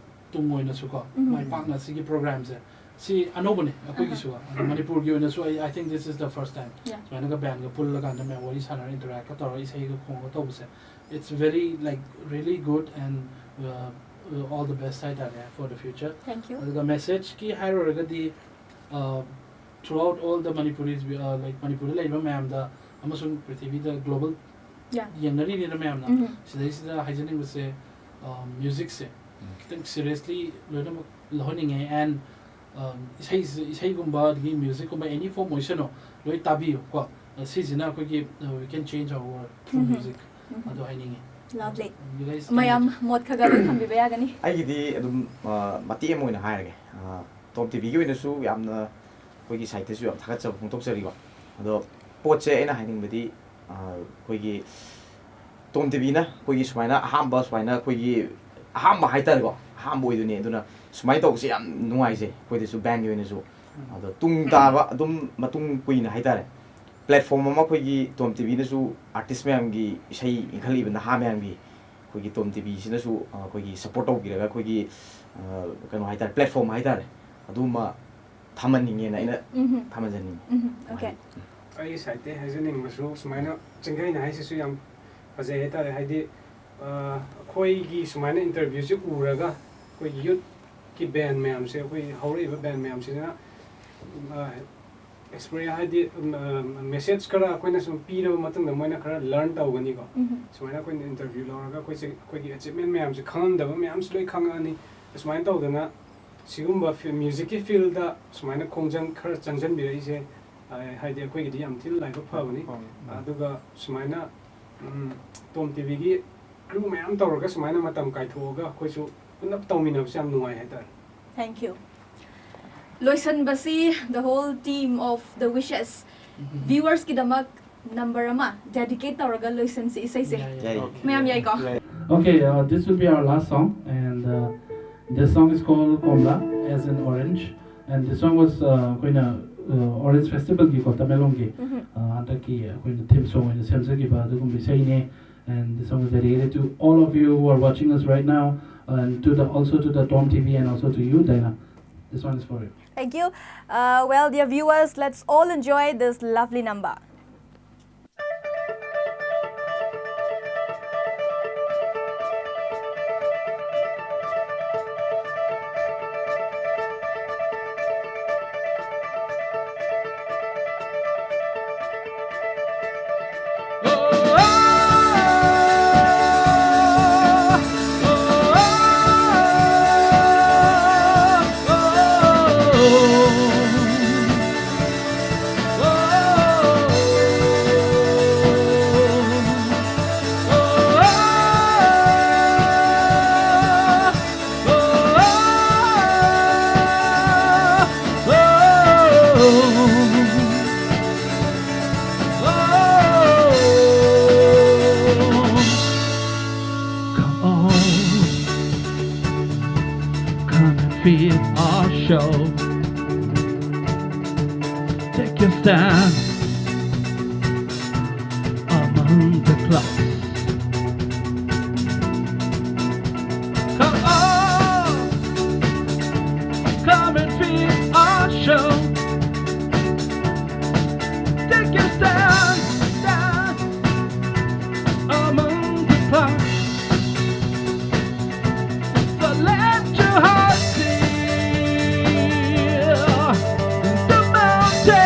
ꯇꯨꯡ ꯑꯣꯏꯅꯁꯨꯀꯣ, ꯎꯝ꯫ ꯃꯥꯏ ꯄꯥꯛꯅ ꯁꯤꯒꯤ ꯄ꯭ꯔꯣꯒ꯭ꯔꯥꯝꯁꯦ, ꯁꯤ ꯑꯅꯧꯕꯅꯦ ꯑꯩꯈꯣꯏꯒꯤꯁꯨ꯫ ꯑꯗꯣ ꯃꯅꯤꯄꯨꯔꯒꯤ ꯑꯣꯏꯅꯁꯨ ꯑꯩ, I think this is the first time꯫ Yeah. ꯁꯨꯃꯥꯏꯅꯒ ꯕꯦꯟꯒ ꯄꯨꯜꯂꯀꯥꯟꯗ ꯃꯌꯥꯝ ꯋꯥꯔꯤ ꯁꯥꯟꯅꯔ, ꯏꯟꯇꯔꯦꯛꯀ ꯇꯧꯔꯒ ꯏꯁꯩꯒ ꯈꯣꯡꯉꯒ ꯇꯧꯕꯁꯦ, it's very, like, really good and, uh, all the best ꯍꯥꯏꯇꯥꯔꯦ for the future꯫ Thank you. ꯑꯗꯨꯒ ꯃꯦꯁꯦꯖꯀꯤ ꯍꯥꯏꯔꯨꯔꯒꯗꯤ, uh, throughout all the Manipuris, uh, like, ꯃꯅꯤꯄꯨꯔꯗ ꯂꯩꯔꯤꯕ ꯃꯌꯥꯝꯗ ꯑꯃꯁꯨꯡ ꯄ꯭ꯔꯤꯊꯤꯕꯤꯗ global Yeah. ꯌꯦꯡꯅꯔꯤꯅꯤꯅ ꯃꯌꯥꯝꯅ, ꯎꯝ꯫ ꯁꯤꯗꯩꯁꯤꯗ ꯍꯥꯏꯖꯅꯤꯡꯕꯁꯦ, uh, ꯃ꯭ꯌꯨꯖꯤꯛꯁꯦ ꯈꯤꯇꯪ ꯁꯤꯔꯤꯌꯁꯂꯤ ꯂꯣꯏꯅꯃꯛ ꯂꯧꯍꯟꯅꯤꯡꯉꯦ꯫ And, uh, ꯏꯁꯩꯁꯤ, ꯏꯁꯩꯒꯨꯝꯕ ꯑꯗꯒꯤ ꯃ꯭ꯌꯨꯖꯤꯛꯀꯨꯝꯕ, any form ꯑꯣꯏꯁꯅꯨ, ꯂꯣꯏ ꯇꯥꯕꯤꯌꯨ ꯀꯣ꯫ ꯁꯤꯁꯤꯅ ꯑꯩꯈꯣꯏꯒꯤ, uh, we can change our world through um. music꯫ ꯎꯝ꯫ ꯑꯗꯨ ꯍꯥꯏꯅꯤꯡꯉꯤ꯫ Lovely. You guys, ꯃꯌꯥꯝ ꯃꯣꯠ ꯈꯔ ꯈꯔ ꯑꯗꯨꯝ ꯊꯝꯕꯤꯕ ꯌꯥꯒꯅꯤ꯫ ꯑꯩꯒꯤꯗꯤ ꯑꯗꯨꯝ, ꯑ, ꯃꯇꯦꯛ ꯑꯃ ꯑꯣꯏꯅ ꯍꯥꯏꯔꯒꯦ꯫ ꯑ, ꯇꯣꯝ ꯇꯤꯚꯤꯒꯤ ꯑꯣꯏꯅꯁꯨ ꯌꯥꯝꯅ ꯑꯩꯈꯣꯏꯒꯤ ꯁꯥꯏꯠꯇꯁꯨ ꯌꯥꯝ ꯊꯥꯒꯠꯆꯕ ꯐꯣꯡꯗꯣꯛꯆꯔꯤꯀꯣ꯫ ꯑꯗꯣ ꯄꯣꯠꯁꯦ ꯑꯩꯅ ꯍꯥꯏꯅꯤꯡꯕꯗꯤ, ꯑꯩꯈꯣꯏꯒꯤ ꯇꯣꯝ ꯇꯤꯚꯤꯅ ꯑꯩꯈꯣꯏꯒꯤ ꯁꯨꯃꯥꯏꯅ ꯑꯍꯥꯟꯕ, ꯁꯨꯃꯥꯏꯅ ꯑꯩꯈꯣꯏꯒꯤ ꯑꯍꯥꯟꯕ ꯍꯥꯏꯇꯥꯔꯦꯀꯣ, ꯑꯍꯥꯟꯕ ꯑꯣꯏꯗꯣꯏꯅꯦ꯫ ꯑꯗꯨꯅ ꯁꯨꯃꯥꯏꯅ ꯇꯧꯕꯁꯦ ꯌꯥꯝ ꯅꯨꯡꯉꯥꯏꯖꯩ ꯑꯩꯈꯣꯏꯗꯁꯨ, ꯕꯦꯟꯒꯤ ꯑꯣꯏꯅꯁꯨ꯫ ꯑꯗꯣ ꯇꯨꯡ ꯇꯥꯕ ꯑꯗꯨꯝ ꯃꯇꯨꯡ ꯀꯨꯏꯅ ꯍꯥꯏꯇꯥꯔꯦ, ꯄ꯭ꯂꯦꯠꯐꯣꯝ ꯑꯃ ꯑꯩꯈꯣꯏꯒꯤ ꯇꯣꯝ ꯇꯤꯚꯤꯅꯁꯨ ꯑꯥꯔꯇꯤꯁ ꯃꯌꯥꯝꯒꯤ ꯏꯁꯩ ꯏꯟꯈꯠꯂꯛꯏꯕ ꯅꯍꯥ ꯃꯌꯥꯝꯒꯤ ꯑꯩꯈꯣꯏꯒꯤ ꯇꯣꯝ ꯇꯤꯚꯤꯁꯤꯅꯁꯨ ꯑꯩꯈꯣꯏꯒꯤ ꯁꯞꯄꯣꯔꯠ ꯇꯧꯕꯤꯔꯒ ꯑꯩꯈꯣꯏꯒꯤ ꯀꯩꯅꯣ ꯍꯥꯏꯇꯥꯔꯦ, ꯄ꯭ꯂꯦꯠꯐꯣꯝ ꯍꯥꯏꯇꯥꯔꯦ, ꯑꯗꯨꯝꯕ ꯊꯝꯍꯟꯅꯤꯡꯉꯦꯅ ꯑꯩꯅ ꯎꯝ꯫ ꯊꯝꯍꯟꯖꯅꯤꯡꯉꯤ꯫ ꯎꯝ, okay꯫ ꯑꯩꯒꯤ ꯁꯥꯏꯠꯇꯒꯤ ꯍꯥꯏꯖꯅꯤꯡꯕꯁꯨ ꯁꯨꯃꯥꯏꯅ ꯆꯤꯡꯈꯩꯅ ꯍꯥꯏꯁꯤꯁꯨ ꯌꯥꯝ ꯐꯖꯩ ꯍꯥꯏꯇꯥꯔꯦ꯫ ꯍꯥꯏꯗꯤ ꯑꯩꯈꯣꯏꯒꯤ ꯁꯨꯃꯥꯏꯅ ꯏꯟꯇꯔꯚ꯭ꯌꯨꯁꯦ ꯎꯔꯒ ꯑꯩꯈꯣꯏ ꯌꯨꯠꯀꯤ ꯕꯦꯟ ꯃꯌꯥꯝꯁꯦ, ꯑꯩꯈꯣꯏ ꯍꯧꯔꯛꯏꯕ ꯕꯦꯟ ꯃꯌꯥꯝꯁꯤꯅ ꯑꯦꯛꯁꯄꯤꯔꯤꯌꯦꯟ ꯍꯥꯏꯗꯤ ꯃꯦꯁꯦꯖ ꯈꯔ ꯑꯩꯈꯣꯏꯅ ꯁꯨꯝ ꯄꯤꯔꯕ ꯃꯇꯨꯡꯗ ꯃꯣꯏꯅ ꯈꯔ ꯂꯔꯟ ꯇꯧꯒꯅꯤꯀꯣ꯫ ꯎꯝ꯫ ꯁꯨꯃꯥꯏꯅ ꯑꯩꯈꯣꯏꯅ ꯏꯟꯇꯔꯚ꯭ꯌꯨ ꯂꯧꯔꯒ ꯑꯩꯈꯣꯏꯁꯦ ꯑꯩꯈꯣꯏꯒꯤ ꯑꯦꯆꯤꯞꯃꯦꯟ ꯃꯌꯥꯝꯁꯦ ꯈꯪꯉꯝꯗꯕ ꯃꯌꯥꯝꯁꯨ ꯂꯣꯏ ꯈꯪꯉꯛꯑꯅꯤ꯫ ꯑꯁꯨꯃꯥꯏꯅ ꯇꯧꯗꯅ ꯁꯤꯒꯨꯝꯕ ꯐꯤ-, ꯃ꯭ꯌꯨꯖꯤꯛꯀꯤ ꯐꯤꯜꯗ ꯁꯨꯃꯥꯏꯅ ꯈꯣꯡꯖꯪ ꯈꯔ ꯆꯪꯁꯤꯟꯕꯤꯔꯛꯏꯁꯦ, ꯑ, ꯍꯥꯏꯗꯤ ꯑꯩꯈꯣꯏꯒꯤꯗꯤ ꯌꯥꯝ ꯊꯤꯅ ꯂꯥꯏꯕꯛ ꯐꯕꯅꯤ꯫ ꯎꯝ꯫ ꯑꯗꯨꯒ ꯁꯨꯃꯥꯏꯅ, ꯎꯝ, ꯇꯣꯝ ꯇꯤꯚꯤꯒꯤ ꯀ꯭ꯔꯨ ꯃꯌꯥꯝ ꯇꯧꯔꯒ ꯁꯨꯃꯥꯏꯅ ꯃꯇꯝ ꯀꯥꯏꯊꯣꯛꯑꯒ ꯑꯩꯈꯣꯏꯁꯨ ꯄꯨꯂꯞ ꯇꯧꯃꯤꯟꯅꯕꯁꯦ ꯌꯥꯝ ꯅꯨꯡꯉꯥꯏ ꯍꯥꯏꯇꯥꯔꯦ꯫ Thank you꯫ ꯂꯣꯏꯁꯟꯕꯁꯤ, the whole team of the Wishes, um. Viewersꯀꯤꯗꯃꯛ ꯅꯝꯕꯔ ꯑꯃ ꯗꯦꯗꯤꯀꯦꯠ ꯇꯧꯔꯒ ꯂꯣꯏꯁꯟꯁꯤ ꯏꯁꯩꯁꯦ꯫ ꯌꯥꯏ, ꯌꯥꯏ꯫ ꯌꯥꯏ꯫ ꯃꯌꯥꯝ ꯌꯥꯏꯀꯣ? ꯌꯥꯏ꯫ Okay, uh, this will be our last song, and uh, the song is called Komla, as in orange, and this song was uh, ꯑꯩꯈꯣꯏꯅ uh, Orange Festivalꯒꯤꯀꯣ, ꯇꯃꯦꯡꯂꯣꯡꯒꯤ ꯎꯝ꯫ Uh, ꯍꯟꯗꯛꯀꯤ ꯑꯩꯈꯣꯏꯅ ꯊꯤꯝ ꯁꯣꯡ ꯑꯣꯏꯅ ꯁꯦꯝꯖꯈꯤꯕ ꯑꯗꯨꯒꯨꯝꯕ ꯏꯁꯩꯅꯦ, and this song is dedicated to all of you who are watching us right now, and to the, also to the Tom T V and also to you, Daina. This one is for you. Thank you. Uh, well, dear viewers, let's all enjoy this lovely number. show. Take your stand among the clouds. Come on, come and feel our show. Take your stand, stand among the clouds. So let your heart sing in the mountains.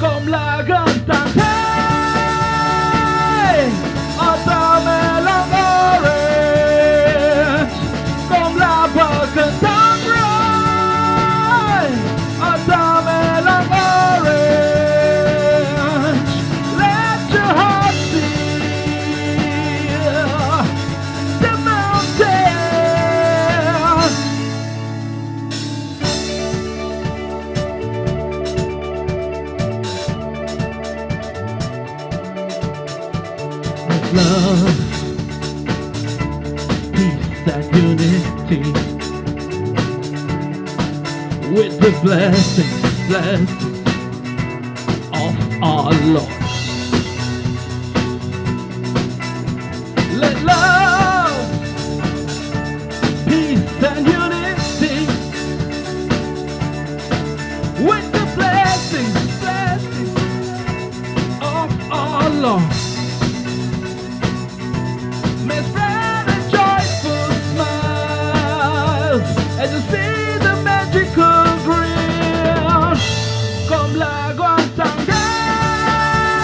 Kom la gøn tang hei, a dame lang orange. Kom la bø gøn tang røy, a dame lang orange. Let your heart sing the mountains. Love, peace and unity with the blessings, blessings of our Lord. Let love, peace and unity with the blessings, blessings of our Lord. May spread a joyful smile as you see the magical grin. Kom la gøn tang hei,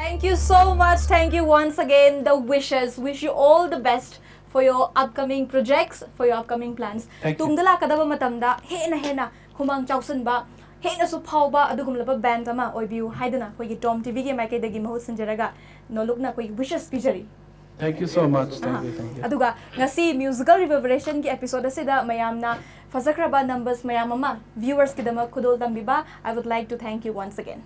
Thank you so much. Thank you once again, the Wishes. Wish you all the best for your upcoming projects, for your upcoming plans. Thank you. ꯇꯨꯡꯗ ꯂꯥꯛꯀꯗꯕ ꯃꯇꯝꯗ ꯍꯦꯟꯅ ꯍꯦꯟꯅ ꯈꯨꯃꯥꯡ ꯆꯥꯎꯁꯤꯟꯕ, ꯍꯦꯟꯅꯁꯨ ꯐꯥꯎꯕ ꯑꯗꯨꯒꯨꯝꯂꯕ band ꯑꯃ ꯑꯣꯏꯕꯤꯌꯨ ꯍꯥꯏꯗꯨꯅ ꯑꯩꯈꯣꯏꯒꯤ Tom TVꯒꯤ ꯃꯥꯏꯀꯩꯗꯒꯤ ꯃꯍꯨꯠ ꯁꯤꯟꯖꯔꯒ ꯅꯣꯂꯨꯛꯅ ꯑꯩꯈꯣꯏꯒꯤ wishes ꯄꯤꯖꯔꯤ꯫ Thank you so much. Thank you. Thank you. ꯑꯗꯨꯒ ꯉꯁꯤ Musical Reverberationꯒꯤ episodeꯁꯤꯗ ꯃꯌꯥꯝꯅ ꯐꯖꯈ꯭ꯔꯕ numbers ꯃꯌꯥꯝ ꯑꯃ viewersꯀꯤꯗꯃꯛ ꯈꯨꯗꯣꯜ ꯇꯝꯕꯤꯕ, I would like to thank you once again.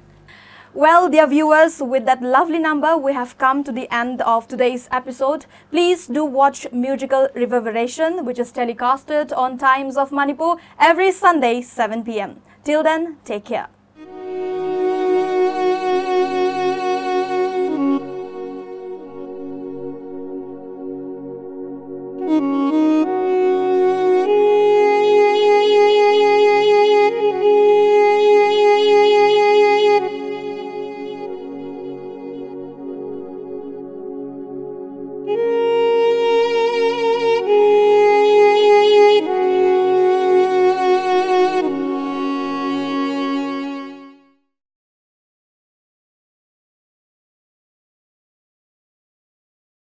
Well, dear viewers, with that lovely number, we have come to the end of today's episode. Please do watch Musical Reverberation, which is telecasted on Times of Manipur every Sunday, seven p.m. Till then, take care.